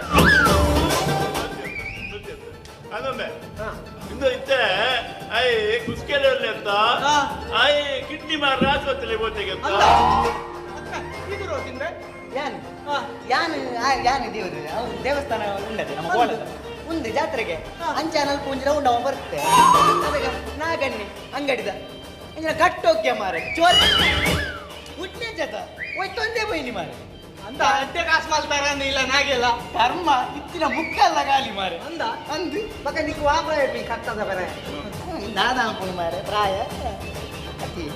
ಅದೊಮ್ಮೆ ಇಂದು ಇತ್ತೆ I ಕುಸ್ಕೆಲೆ ಅಂತ I kidney ಮಾರ ಆಸ್ಪತ್ರೆ ಬೋತೆಗೆ ಅಂತ
ಇದು ರೋತಿಂದ್ರೆ
ಯಾನ್ ಯಾನ್ ಯಾನ್ ದೇವರು ಅವ್ರು ದೇವಸ್ಥಾನ ಉಂಡದೆ ನಮ್ಮ ಕೋಲದ ಒಂದು ಜಾತ್ರೆಗೆ ಅಂಚಾನಲ್ ಪೂಂಜಿನ ಉಂಡವ ಬರುತ್ತೆ ಅದಕ್ಕೆ ನಾಗಣ್ಣಿ ಅಂಗಡಿದ ಇಂಜಿನ ಕಟ್ಟೋಕೆ ಮಾರೆ ಚೋರ್ ಹುಟ್ಟಿನ ಜತ ಒಯ್ತೊಂದೇ ಬೈನಿ ಮಾರೆ
ಅಂದ ಅಡ್ಡೆ ಕಾಸು ಮಾಲ್ತಾರ ಅಂದ ಇಲ್ಲ ನಾಗೆಲ್ಲ
ಕರ್ಮ ಇತ್ತಿನ ಮುಕ್ಕಲ್ಲ ಗಾಲಿ ಮಾರೆ
ಅಂದ
ಅಂದು
ಬಕ ನಿಕ್ಕು ವಾಪ ಹೇಳ್ಬಿ ಕಟ್ಟದ ಬರೆ
ದಾದಾ ಅನ್ಕೊಂಡು ಮಾರೆ ಪ್ರಾಯ ಅತಿ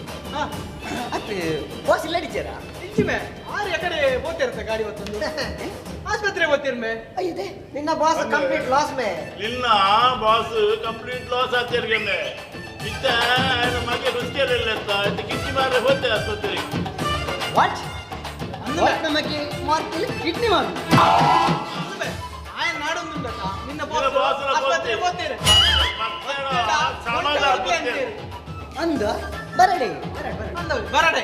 ಅತಿ ಬಾಸ್ ಇಲ್ಲ ಟೀಚರ
ಇಂಚಿಮೆ ಆರು ಎಕಡೆ ಬೋತಿರುತ್ತೆ ಗಾಡಿ ಹೊತ್ತೊಂದು ಆಸ್ಪತ್ರೆ ಬೋತಿರ್ಮೆ
ಅಯ್ಯದೆ
ನಿನ್ನ ಬಾಸ್ ಕಂಪ್ಲೀಟ್ ಲಾಸ್ ಮೇ
ನಿನ್ನ ಬಾಸ್ ಕಂಪ್ಲೀಟ್ ಲಾಸ್ ಆಚರ್ಗಂದೆ ಇತ್ತ ಮಗೆ ಕುಸ್ಕೆಲೆ ಅಂತ ಕಿಡ್ನಿ ಮಾರ ಹೋತೆ ಆಸ್ಪತ್ರೆಗೆ
what what ನಮಗೆ ಮಾರ್ಕೆಲ್ ಕಿಡ್ನಿ ಮಾರು
ಆಯ ನಾಡೊಂದುಂಡತ ನಿನ್ನ ಬಾಸ್ ಆಸ್ಪತ್ರೆ ಬೋತಿರ
ಅಂದ ಬರಡೆ
ಅಂದ ಬರಡೆ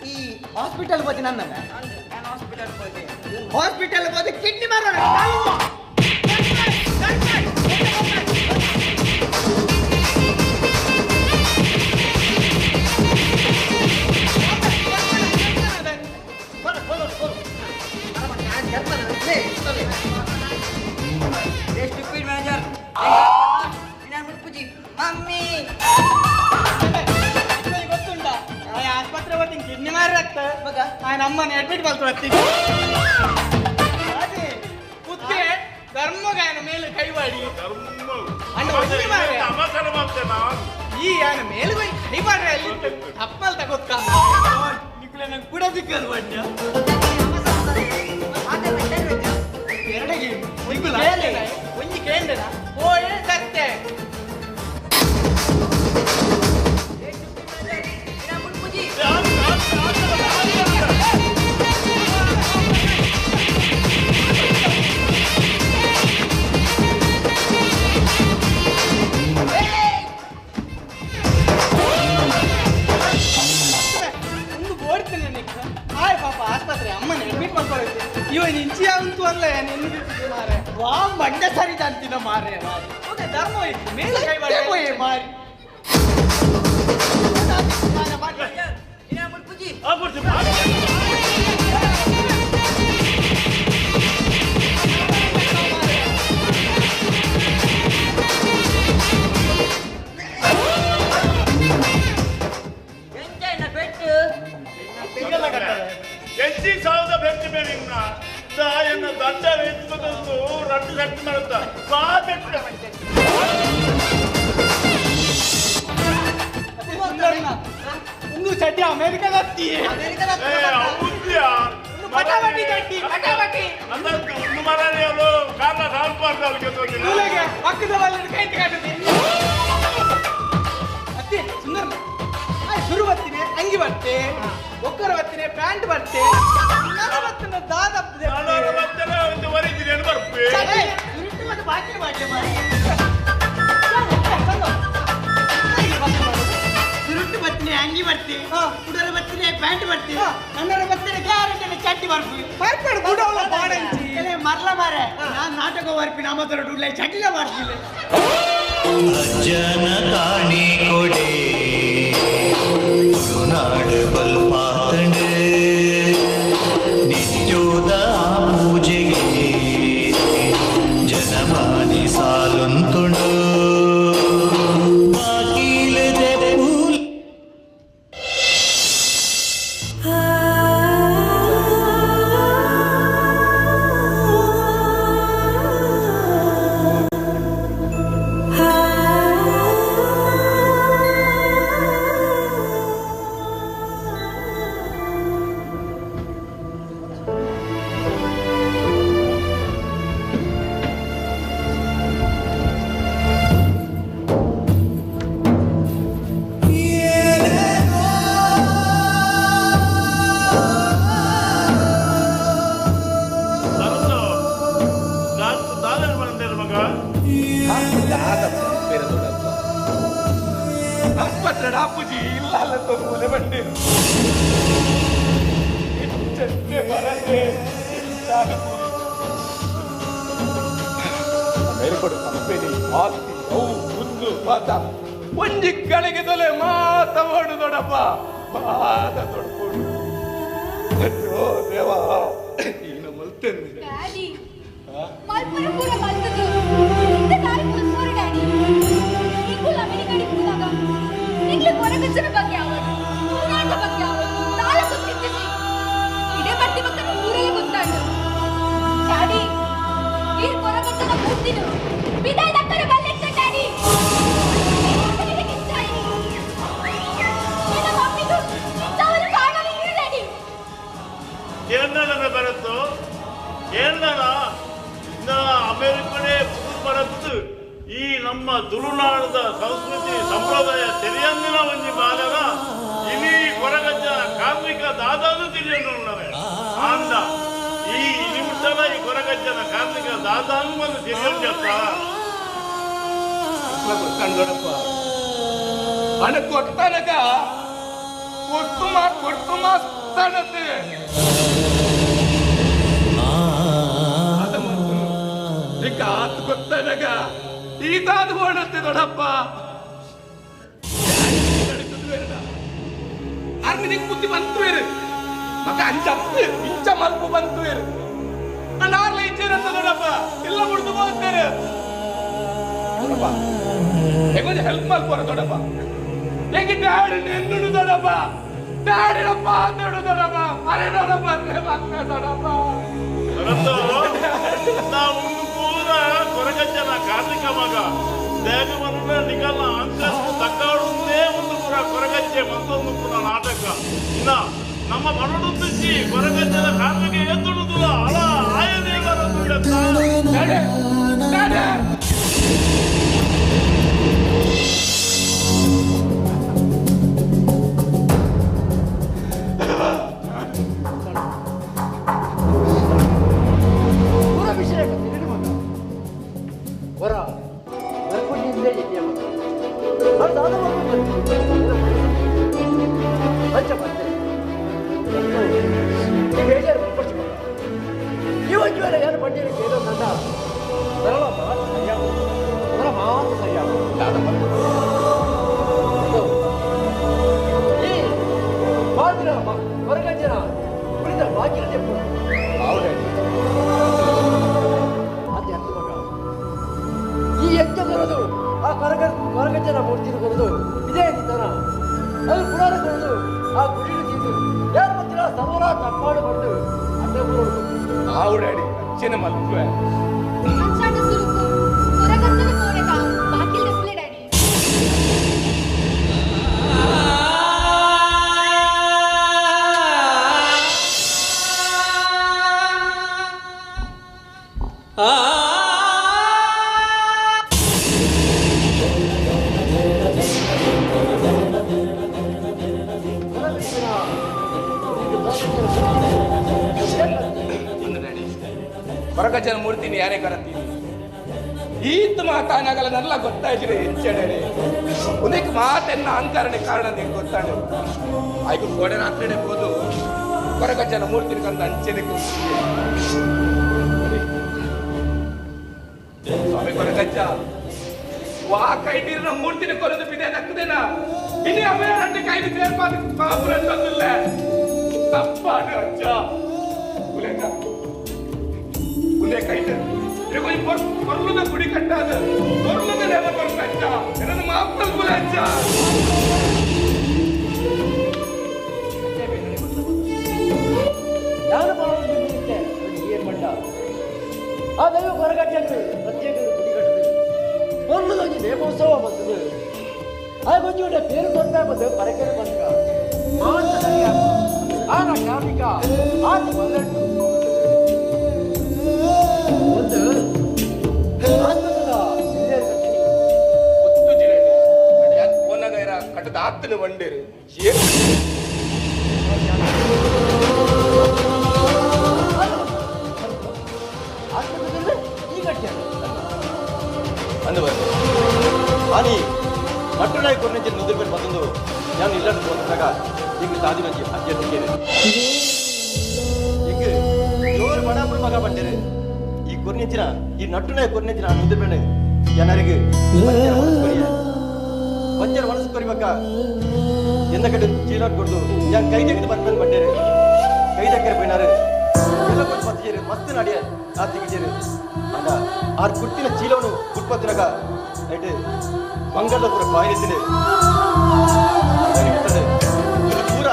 ಈ ಹಾಸ್ಪಿಟಲ್ ಹೋದೆ ನನ್ನ ಹಾಸ್ಪಿಟಲ್ ಹೋದೆ ಹಾಸ್ಪಿಟಲ್ ಹೋದೆ ಕಿಡ್ನಿ ಮಾರೋಣ
ಸ್ಟುಪಿಡ್ ಮ್ಯಾನೇಜರ್ ಮಮ್ಮಿ
ಗೊತ್ತುಂಟಾ ಆ ಆಸ್ಪತ್ರೆ ಹೋಗ್ತೀನಿ ಕಿಡ್ನಿ ಮಾರಿ ಆಗ್ತದೆ ಮಗ ఆయన ಅಮ್ಮನ ಅಡ್ಮಿಟ್ ಮಾಡ್ಕೊಳ್ತೀನಿ ಅದೇ ಕುತ್ತೆ ಧರ್ಮಗಾಯನ ಮೇಲೆ ಕೈವಾಡಿ ಅಣ್ಣ ಒಳ್ಳೆ ಮಾರ್ರೆ. ಈ ಆನ ಮೇಲೆ ಹೋಗಿ ಕೈ ಮಾಡ್ರೆ ಅಲ್ಲಿ ತಪ್ಪಲ್ ತಗೋತ್ಕ ನಿಕ್ಕುಲೆ ನಂಗೆ ಕೂಡ ಸಿಕ್ಕದು ಬಣ್ಣ ಎರಡಗೆ ಒಂಜಿ ಕೇಂದ್ರ ಓಯೆ ಸತ್ತೆ ಒಂದು ಓಡ್ತೇನೆ ನಿಕ್ಕ ಆಯ್ ಪಾಪ ಆಸ್ಪತ್ರೆ ಅಮ್ಮನ ಅಡ್ಮಿಟ್ ಮಾಡ್ಕೊಳ್ಳೋದು ಇವನ್ ಇಂಚಿ ಅಂತು ಅಲ್ಲ ನಿನ್ನ ಮಾರೆ
ವಾ ಮಂಡೆ ಸರಿ ಅಂತಿನ ಮಾರೆ ಮಾರೆ
ಓಕೆ ಧರ್ಮ ಹೋಯ್ತು ಮೇಲೆ ಕೈ ಮಾಡಿ
ಮಾರಿ
ಎಚ್ಚಿ ಸಾವಿರದ ಬೆಟ್ಟ ಮೇಲೆ ಇನ್ನ ಎನ್ನ ದಂಡ ಎತ್ಕೊಂಡು ರಟ್ಟು ಸಟ್ಟು ಮಾಡುತ್ತ ಬಾ ಬೆಟ್ಟ
ಒಂದು ಚಡ್ಡಿ ಅಮೆರಿಕದ ಪಟಾಪಟಿ ಚಡ್ಡಿ ಪಟಾಪಟಿ
ಒಂದು ಮರಳಿಯಲು ಕಾರಣ ಸಾಲ್ಪಾರ್ದು
ಮೂಲೆಗೆ ಪಕ್ಕದ ಬಲ್ಲಿ ಕೈ ಕಾಟುತ್ತೀನಿ ಅತ್ತೆ ಸುಂದರ ಶುರು ಬರ್ತೀನಿ ಅಂಗಿ ಬಟ್ಟೆ ಒಕ್ಕರ ಬತ್ತಿನ ಪ್ಯಾಂಟ್ ಬಟ್ಟೆ ನನ್ನ ಬತ್ತಿನ ದಾದ
ಒಂದು ವರಿದ್ದೀನಿ ಬರ್ಪೆ
ಬಾಕಿ ಬಾಕಿ ಮಾರಿ. ಪ್ಯಾಂಟ್ ಬರ್ತಿ ನನ್ನರ ಬತ್ತನೆ ಗ್ಯಾರಂಟಿ ಚಡ್ಡಿ ಬರ್ಪು
ಬರ್ಪೇಡು ಗುಡವಲ ಪಾಡಂಚಿ
ಎಲೆ ಮರ್ಲ ಮಾರೆ ನಾನು ನಾಟಕ ಬರ್ಪಿ ನಮ್ಮ ಹತ್ರ ಉಳ್ಳೆ ಚಡ್ಡಿಲ ಮಾಡ್ತೀನಿ
ಅಜ್ಜನ ಕಾಣಿ ಕೊಡೆ ತುಳುನಾಡು ಬಲ್ಪಾತಂಡು ನಿತ್ಯೋದ ಪೂಜೆಗೆ ಜನಮಾನಿ ಸಾಲುಂತುಂಡು ಬಾಕಿಲದೆ ಪೂಲ್
ಆಸ್ಪತ್ರೆ ಅಪ್ಪುಜಿ ಇಲ್ಲ ಅಲ್ಲ ತೊಂದರೆ ಬಂಡಿ ಮೇಲ್ಕೊಡು ಕಂಪನಿ ಆಸ್ತಿ ಅವು ಮುಂದು ಮಾತ ಒಂಜಿ ಗಳಿಗೆ ತೊಲೆ ಮಾತ ಓಡು ದೊಡಪ್ಪ ಮಾತ ದೊಡ್ಡೋಡು. ಅಯ್ಯೋ ದೇವಾ ಈನ ಮಲ್ತೆಂದೆ
ಡ್ಯಾಡಿ ಮಲ್ಪುರ ಪೂರ ಮಲ್ತದು ಇಂತ ದಾರಿ ಪುಲ್ಪೋರು ಡ್ಯಾಡಿ ನಿಂಗುಲ ಅಮೆರಿಕಡಿ ಪೂನಾಗ ನಿಂಗ್ಲ ಕೊರಗಜ್ಜನ ಬಗ್ಗೆ ಆವಡು ತುಳುನಾಡ ಬಗ್ಗೆ ಆವಡು ದಾಲ ಗೊತ್ತಿತ್ತಿಜಿ ಇಡೇ ಬರ್ತಿ ಮಕ್ಕಳ ಊರೆಲ್ಲ ಗೊತ್ತಾಂಡು ಡ್ಯಾಡಿ ಈರ್ ಕೊರಗಜ್ಜನ ಮೂರ್ತಿನು ಬಿದಾಯ್ ದಕ್ಕರೆ ಬಲ್ಲೆತ್ತ ಡ್ಯಾಡಿ
ಕೇಂದ್ರ ಬರುತ್ತೋ ಕೇಂದ್ರ ಅಮೆರಿಕನೇ ಬರುತ್ತು ಈ ನಮ್ಮ ತುಳುನಾಡದ ಸಂಸ್ಕೃತಿ ಸಂಪ್ರದಾಯ ತೆರೆಯಂದಿನ ಒಂಜಿ ಬಾಲಗ ಇನಿ ಕೊರಗಜ್ಜ ಕಾರ್ಮಿಕ ದಾದಾನು ತಿಳಿಯನುಳ್ಳವೆ ಆಂದ ಈ ನಿಮಿಷದ ಈ ಕೊರಗಜ್ಜನ ಕಾರ್ಮಿಕ ದಾದಾನು ಒಂದು ತಿಳಿಯಂಜಪ್ಪ
ಗೊತ್ತಂದೊಡಪ್ಪ ಹಣ ಕೊಟ್ಟನಗ ಕೊಟ್ಟು ಮಾ ಕೊಟ್ಟು ಮಾಸ್ತನತೆ ಈಗ ಆತು ಗೊತ್ತನಗ ಈತಾದ ಓಡುತ್ತೆ ದೊಡಪ್ಪ ಆರ್ಮಿನಿಗೆ ಬುದ್ಧಿ ಬಂತು ಬೇರೆ ಮಗ ಅಂಚತ್ತು ಇಂಚ ಮಲ್ಪು ಬಂತು ಬೇರೆ ನಾರ್ಲ ಇಂಚೇರಂತ ದೊಡಪ್ಪ ಎಲ್ಲ ಮುಡ್ದು ಹೋಗ್ತಾರೆ ದೊಡಪ್ಪ ಹೇಗೊಂದು ಹೆಲ್ಪ್ ಮಲ್ಪೋರ ದೊಡಪ್ಪ ಹೆಂಗೆ ಡ್ಯಾಡಿ ನಿನ್ನುಡು ದೊಡಪ್ಪ ಡ್ಯಾಡಿನಪ್ಪ ಅಂದಡು ದೊಡಪ್ಪ ಅರೆ ದೊಡಪ್ಪ ಅಂದ್ರೆ ಮಕ್ಕ ದೊಡಪ್ಪ
ನಾವು ಪೂರ ಕೊರಗಜ್ಜನ ಕಾರ್ತಿಕ ಮಗ ದೇಗವನ್ನ ನಿಗಲ ಅಂತಸ್ತು ತಕ್ಕಾಡುವುದೇ ಒಂದು ಪೂರ ಕೊರಗಜ್ಜೆ ಮತ್ತೊಂದು ಪೂರ ನಾಟಕ ಇನ್ನ ನಮ್ಮ ಮನಡುತ್ತಿಚ್ಚಿ ಕೊರಗಜ್ಜನ ಕಾರ್ತಿಕ ಎದ್ದುಡುದುಲ ಅಲ ಆಯದೇವರ
ಕೊರಗಜ್ಜನ ಮೂರ್ತಿನಿ ಯಾರೇ ಕರತೀನಿ ಈತ್ ಮಾತಾನಾಗಲ್ಲ ನಲ್ಲ ಗೊತ್ತಾಯ್ತಿದೆ ಎಂಚಡೆ ಉದಕ್ಕೆ ಮಾತೆನ್ನ ಅಂಕರಣೆ ಕಾರಣ ನಿಂಗೆ ಗೊತ್ತಾಡು ಆಯ್ತು ಕೋಡೆ ರಾತ್ರಿಡೆ ಹೋದು ಕೊರಗಜ್ಜನ ಮೂರ್ತಿ ಕಂತ ಅಂಚೆದಕ್ಕೆ ಸ್ವಾಮಿ ಕೊರಗಜ್ಜ ವಾ ಕೈಟೀರಿನ ಮೂರ್ತಿನ ಕೊರದು ಬಿದೆ ನಕ್ಕದೇನಾ ಇನಿ ಅವೇ രണ്ട് ಕೈಲಿ ಸೇರ್ಪಾದ ಪಾಪುರಂತೊಂದಿಲ್ಲ ತಪ್ಪಾಡು ಅಜ್ಜ ಉಲೇಕ ಉಲೇಕ ಇದು ಇದು பொருளுத குடி கட்டாது பொருளுத நேர பொருள் அச்சா எனது மாப்பிள் குல அச்சா
ಯಾರು ಮಾಡೋದು ಏನು ಮಂಡ ಆ ದೈವ ಹೊರಗಟ್ಟೆ ಪ್ರತ್ಯೇಕ ಗುಡಿ ಕಟ್ಟದೆ பொருளுದ ನೇಮೋತ್ಸವ ಬಂದது ಆ ಕೊಂಚ పేరు ಕೊಡ್ತಾ ಬಂದು ಪರಕೆರೆ ಬಂದ ಮಾತ ಆನ ಕಾರ್ಮಿಕ ಆತ ಬಲ್ಲಟ್ಟು ಒಂದು
ಒತ್ತು ಜಿರಡಿ ಯಾಕೆ ಫೋನಾಗ ಕಟ್ಟದ ಆತನ ಬಂಡೇರು ಏನು
ಅಂದು ಆನಿ ಮಟ್ಟುನಾಯಿ ಕೊರ್ನಂಚಿ ನುದುರು ಬಂದು ನಾನು ಇಲ್ಲಂಡು ಹೋದಾಗ ಈಗ ಸಾಧಿ ನಂಜಿ ಅಜ್ಜ ತಿಕ್ಕೇನೆ ಈಗ ಜೋರು ಬಡಾಪುರ ಮಗ ಬಂಡೇರು ಈ ಕೊರ್ನಿಂಚಿನ ಈ ನಟ್ಟುನಾಯಿ ಕೊರ್ನಿಂಚಿನ ನುದುರು ಬೇಣ ಜನರಿಗೆ ಬಂಜರ ಮನಸ್ಸು ಕೊರಿಬೇಕ ಎಂದ ಕಡೆ ಚೀಲಾಟ್ ಕೊಡ್ದು ಯಾನ್ ಕೈ ತೆಗೆದು ಬಂದ್ಮೇಲೆ ಬಂಡೇರು ಕೈ ದಕ್ಕರೆ ಪೋಯಿನಾರು ಎಲ್ಲ ಕೊಟ್ಟು ಬತ್ತಿಜೇರು ಮಸ್ತ್ ನಡಿಯ ಆ ತಿಗಿಜೇರು ಅಂಡ ಆರ್ ಕುಟ್ಟಿನ ಚೀಲವನ್ನು ಕುಟ್ಪತ್ತಿನಾಗ ಐಟ್ ಬಂಗಾರದ ಪೂರ ಕಾಯಿಲೆತ್ತಿನ ಇದು ಪೂರ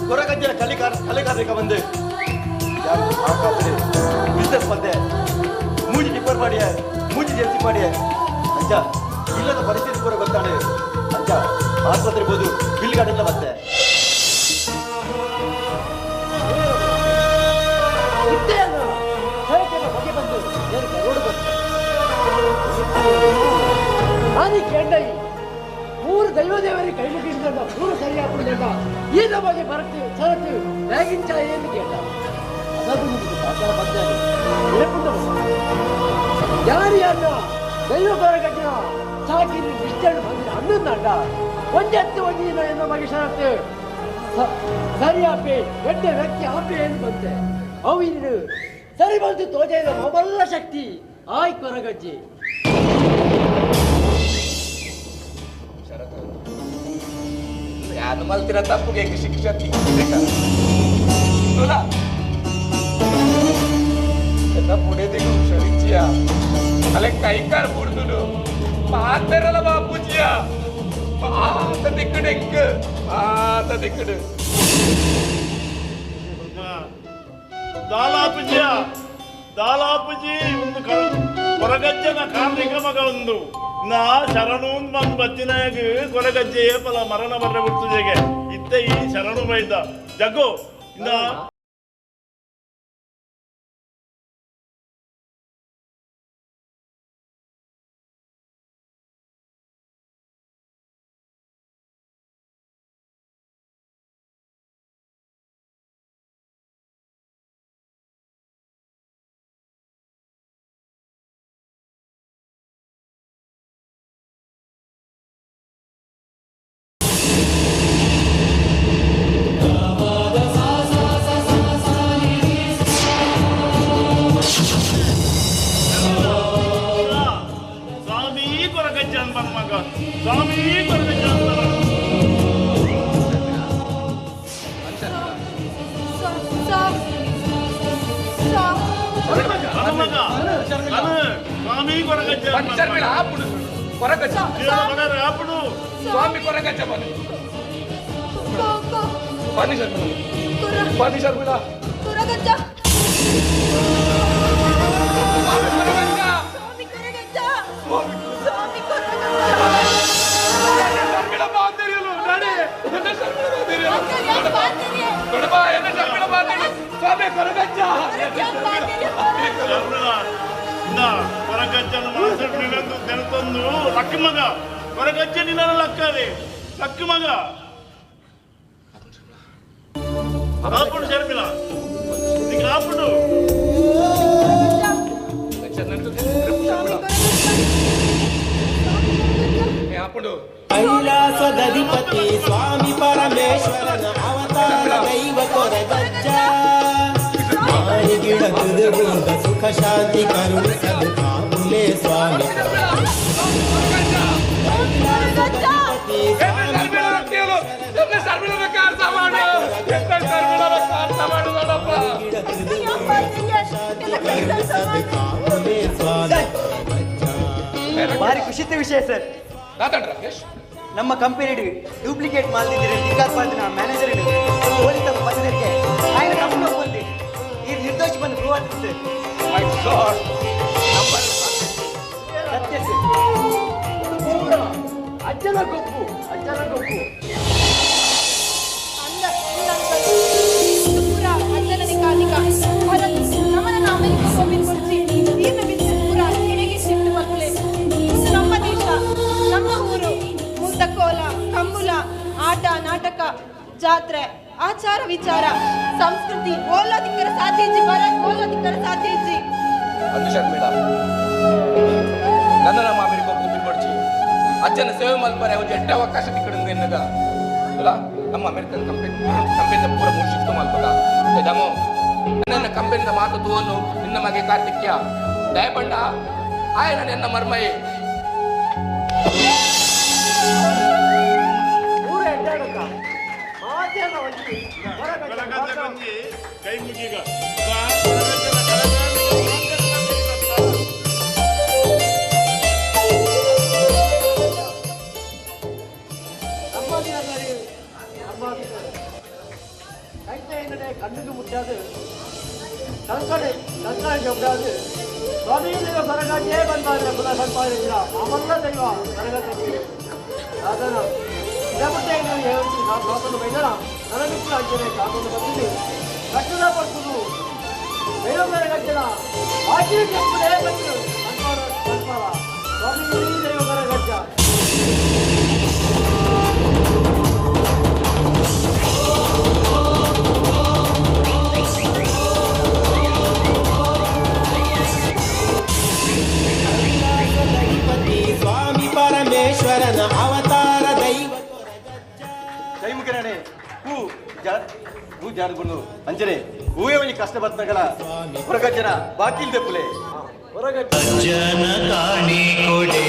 ಕೊರಗಜ್ಜನ ಕಲಿಕಾರ ಕಲೆಗಾರರಿಗೆ ಬಂದು ಯಾರು ಆಕಾದ್ರೆ ಬಿಸ್ನೆಸ್ ಬಂದೆ ಮೂಜಿ ಟಿಪ್ಪರ್ ಮಾಡಿಯ ಮೂಜಿ ಜೆರ್ಸಿ ಮಾಡಿಯ ಅಂಜ ಇಲ್ಲದ ಪರಿಸ್ಥಿತಿ ಪೂರ ಗೊತ್ತಾಡು ಅಂಜ ಆಸ್ಪತ್ರೆ ಬೋದು ಬಿಲ್ ಗಾಡೆಲ್ಲ ಬಂದೆ
ಆನಿ ಕೇಂಡೈ ಮೂರು ದೈವದೇವರಿಗೆ ಕೈ ಮುಗಿಸಿದಂಡ ಮೂರು ಸರಿಯಾಗುವುದಂಡ ಈ ನಮಗೆ ಬರತ್ತು ಸರತ್ತು ಬ್ಯಾಗಿಂಚ ಏನು ಕೇಂಡ ಅದನ್ನು ನಿಮಗೆ ಸಾಕಾರ ಬಂದಾಗ ಯಾರು ಯಾರನ್ನ ದೈವ ಬರಗಟ್ಟಿನ ಸಾಕಿ ನಿಷ್ಠೆಯನ್ನು ಬಂದಿನ ಹನ್ನೊಂದಂಡ ಒಂದೆತ್ತು ಒಂದು ದಿನ ಎನ್ನ ಬಗ್ಗೆ ಷರತ್ತು ಸರಿ ಆಪೆ ಎಡ್ಡೆ ವ್ಯಕ್ತಿ ಆಪೆ ಏನು ಬಂತೆ ಅವು ಇನ್ನು ಸರಿ ಬಂತು ತೋಜೆಯ ಮೊಬಲ್ಲ ಶಕ್ತಿ ಆಯ್ ಕೊರಗಜ್ಜಿ
ಯಾರು ಮಲ್ತಿರ ತಪ್ಪುಗೆ ಶಿಕ್ಷೆ ತಿಕ್ಕಿಬೇಕಾ ಎಲ್ಲ ಪುಣೆದಿಗೂ ಹುಷಾರಿಚ್ಚಿಯ ಅಲ್ಲೇ ಕೈಕಾರ್ ಬುಡ್ದುಡು ಮಾತಾರಲ್ಲ ಬಾಪೂಜಿಯ ಮಾತ ದಿಕ್ಕಡು ಎಂಕ್ ಮಾತ ದಿಕ್ಕಡು
ದಾಲಾಪುಜಿಯ ದಾಲಾಪುಜಿ ಒಂದು ಕೊರಗಜ್ಜನ ಕಾರ್ಮಿಕ ಮಗ ಒಂದು ನಾ ಶರಣು ಬಂದು ಬತ್ತಿನಾಗ ಕೊರಗಜ್ಜೆ ಏಪಲ ಮರಣ ಬರ ಬಿಡ್ತುಜೆಗೆ ಇತ್ತ ಈ ಶರಣು ಬೈದ ಜಗ್ಗು ಇನ್ನ
ಸ್ವಾಮಿ ಕೊರಗಜ್ಜ ಬನ್ನಿ ಬನ್ನಿ ಶರ್ಮಿಳ ಬನ್ನಿ ಶರ್ಮಿಳ
ಕೊರಗಜ್ಜ
ಸ್ವಾಮಿ
ಕೊರಗಜ್ಜ
ಸ್ವಾಮಿ
ಸ್ವಾಮಿ ಕೊರಗಜ್ಜ
ಶರ್ಮಿಳ ಬಾಂಧವ್ಯಲು ನಡೆ ಎನ್ನ ಶರ್ಮಿಳ ಬಾಂಧವ್ಯಲು ಕೊಡಬಾ ಎನ್ನ ಶರ್ಮಿಳ ಬಾಂಧವ್ಯ ಸ್ವಾಮಿ ಕೊರಗಜ್ಜ
ಕೊರಗಜ್ಜನ ಮನಸ್ಸು ನಿನ್ನೊಂದು ತೆರೆತಂದು ಲಕ್ಕ ಮಗ ಕೊರಗಜ್ಜ ನಿನ್ನ ಲಕ್ಕದೆ ಲಕ್ಕ ಮಗ ಆಪುಡು ಶರ್ಮಿಳ నీకు ఆపుడు
ಶರ್ಮಿಳ ಬರ್ಪುಂಡು.
ಕೈಲಾಸದಧಿಪತಿ ಸ್ವಾಮಿ ಪರಮೇಶ್ವರನ ಅವತಾರ ದೈವ ಕೊರಗಜ್ಜ ಮಾರಿಗಿಡ ತುದುಬೂದ ಸುಖ ಶಾಂತಿ ಕರುಣಿಸದು ಕಾಪುಲೆ ಸ್ವಾಮಿ.
ಭಾರಿ ಖುಷಿತ ವಿಷಯ ಸರ್. ನಮ್ಮ ಕಂಪನಿ ಡೂಪ್ಲಿಕೇಟ್ ಮಾಲ್ದಿದ್ದೀರಿ ಧಿಕ್ಕಾರ ಮಾಡ್ತೀನಿ ಮ್ಯಾನೇಜರ್ ಪೊಲೀಸ್ ಬಂದಿದ್ದಕ್ಕೆ ఆయన ಕಂಪ್ನಿ ಬಂದು ಈ ನಿರ್ದೋಷ ಬಂದು ಪ್ರೂವ್ ಆಗ್ತದೆ ಸರ್. ಸತ್ಯ ಸರ್.
ಅಜ್ಜನ ಗೊಪ್ಪು ಅಜ್ಜನ ಗೊಪ್ಪು.
ನಮ್ಮ ದೇಶ ನಮ್ಮ ಊರು ಮುದ್ದಕೋಲ ಕಂಬುಲ ಆಟ ನಾಟಕ ಜಾತ್ರೆ ಆಚಾರ ವಿಚಾರ ಸಂಸ್ಕೃತಿ ಓಲೋದಿಕ್ಕರ ಸಾಧ್ಯ ಇಜ್ಜಿ ಭರತ್ ಓಲೋದಿಕ್ಕರ ಸಾಧ್ಯ ಇಜ್ಜಿ.
ಅದು ಶರ್ಮಿಳ ನನ್ನ ನಮ್ಮ ಅಮೆರಿಕ ಕೂಪಿನ್ ಅಜ್ಜನ ಸೇವೆ ಮಲ್ಪರೆ ಒಂದು ಎಡ್ಡೆ ಅವಕಾಶ ತಿಕ್ಕಡಿಂದ ಎನ್ನಗ ಅಲ್ಲ ನಮ್ಮ ಅಮೆರಿಕನ್ ಕಂಪನಿ ಕಂಪನಿದ ಪೂರ ಮೂರು ಶಿಫ್ಟ್ ಮಲ್ಪಗ ದಮೋ ನನ್ನ ಕಂಪನಿದ ಮಾತು ತೋನು ನಿನ್ನ ಮಗೆ ಕಾರ್ತಿಕ್ಯ ದಯಪಂಡ ಆಯನ ನನ್ನ ಮರ್ಮಯೇ.
ಕೈ ಮುಗೀಗ
ಕಣ್ಣಿಗೆ ಮುಟ್ಟಾದು ಕಂಕಡೆ ಕಂಕಣ ಜಬ್ಡಾದು ಸ್ವಾಮಿ ದೈವ ಬರಗಾಟೇ ಬಂದಾದ್ರೆ ಪುನಃ ಬಂದಾದ್ರೆ ಅಮಲ್ಲ ದೈವ ಬರಗಟ್ಟಕ್ಕೆ ಸಾಧನ ಇದಮಟ್ಟೆ ಹೇಳ್ತೀನಿ. ನಾವು ಕಾಕೊಂಡು ಬೈದಣ ನನಗಿತ್ತು ಅಜ್ಜನೆ ಕಾಕೊಂಡು ಬಂದಿದ್ದು ಕಟ್ಟದ ಪಡ್ಸುದು ದೈವ ಬರಗಜ್ಜನ ಬಾಕಿ ಕೆಪ್ಪದೇ ಬಂತು ಕನ್ಪಾರ ಸ್ವಾಮಿ ದೈವ ಬರಗಜ್ಜ.
ಸ್ವಾಮಿ ಪರಮೇಶ್ವರನ ಅವತಾರ ದೈವ
ಕೈಮುಖರಣೆ ಹೂ ಜಾರ್ ಹೂ ಜಾರ್ಗುಂಡು ಅಂಜನೆ ಹೂವೇ ಒಂಜಿ ಕಷ್ಟ ಬತ್ನಗಳ ಹೊರಗಜ್ಜನ ಬಾಕಿಲ್ದೆ ಪುಲೆ
ಜನ ಕಾಣಿ ಕೊಡೆ.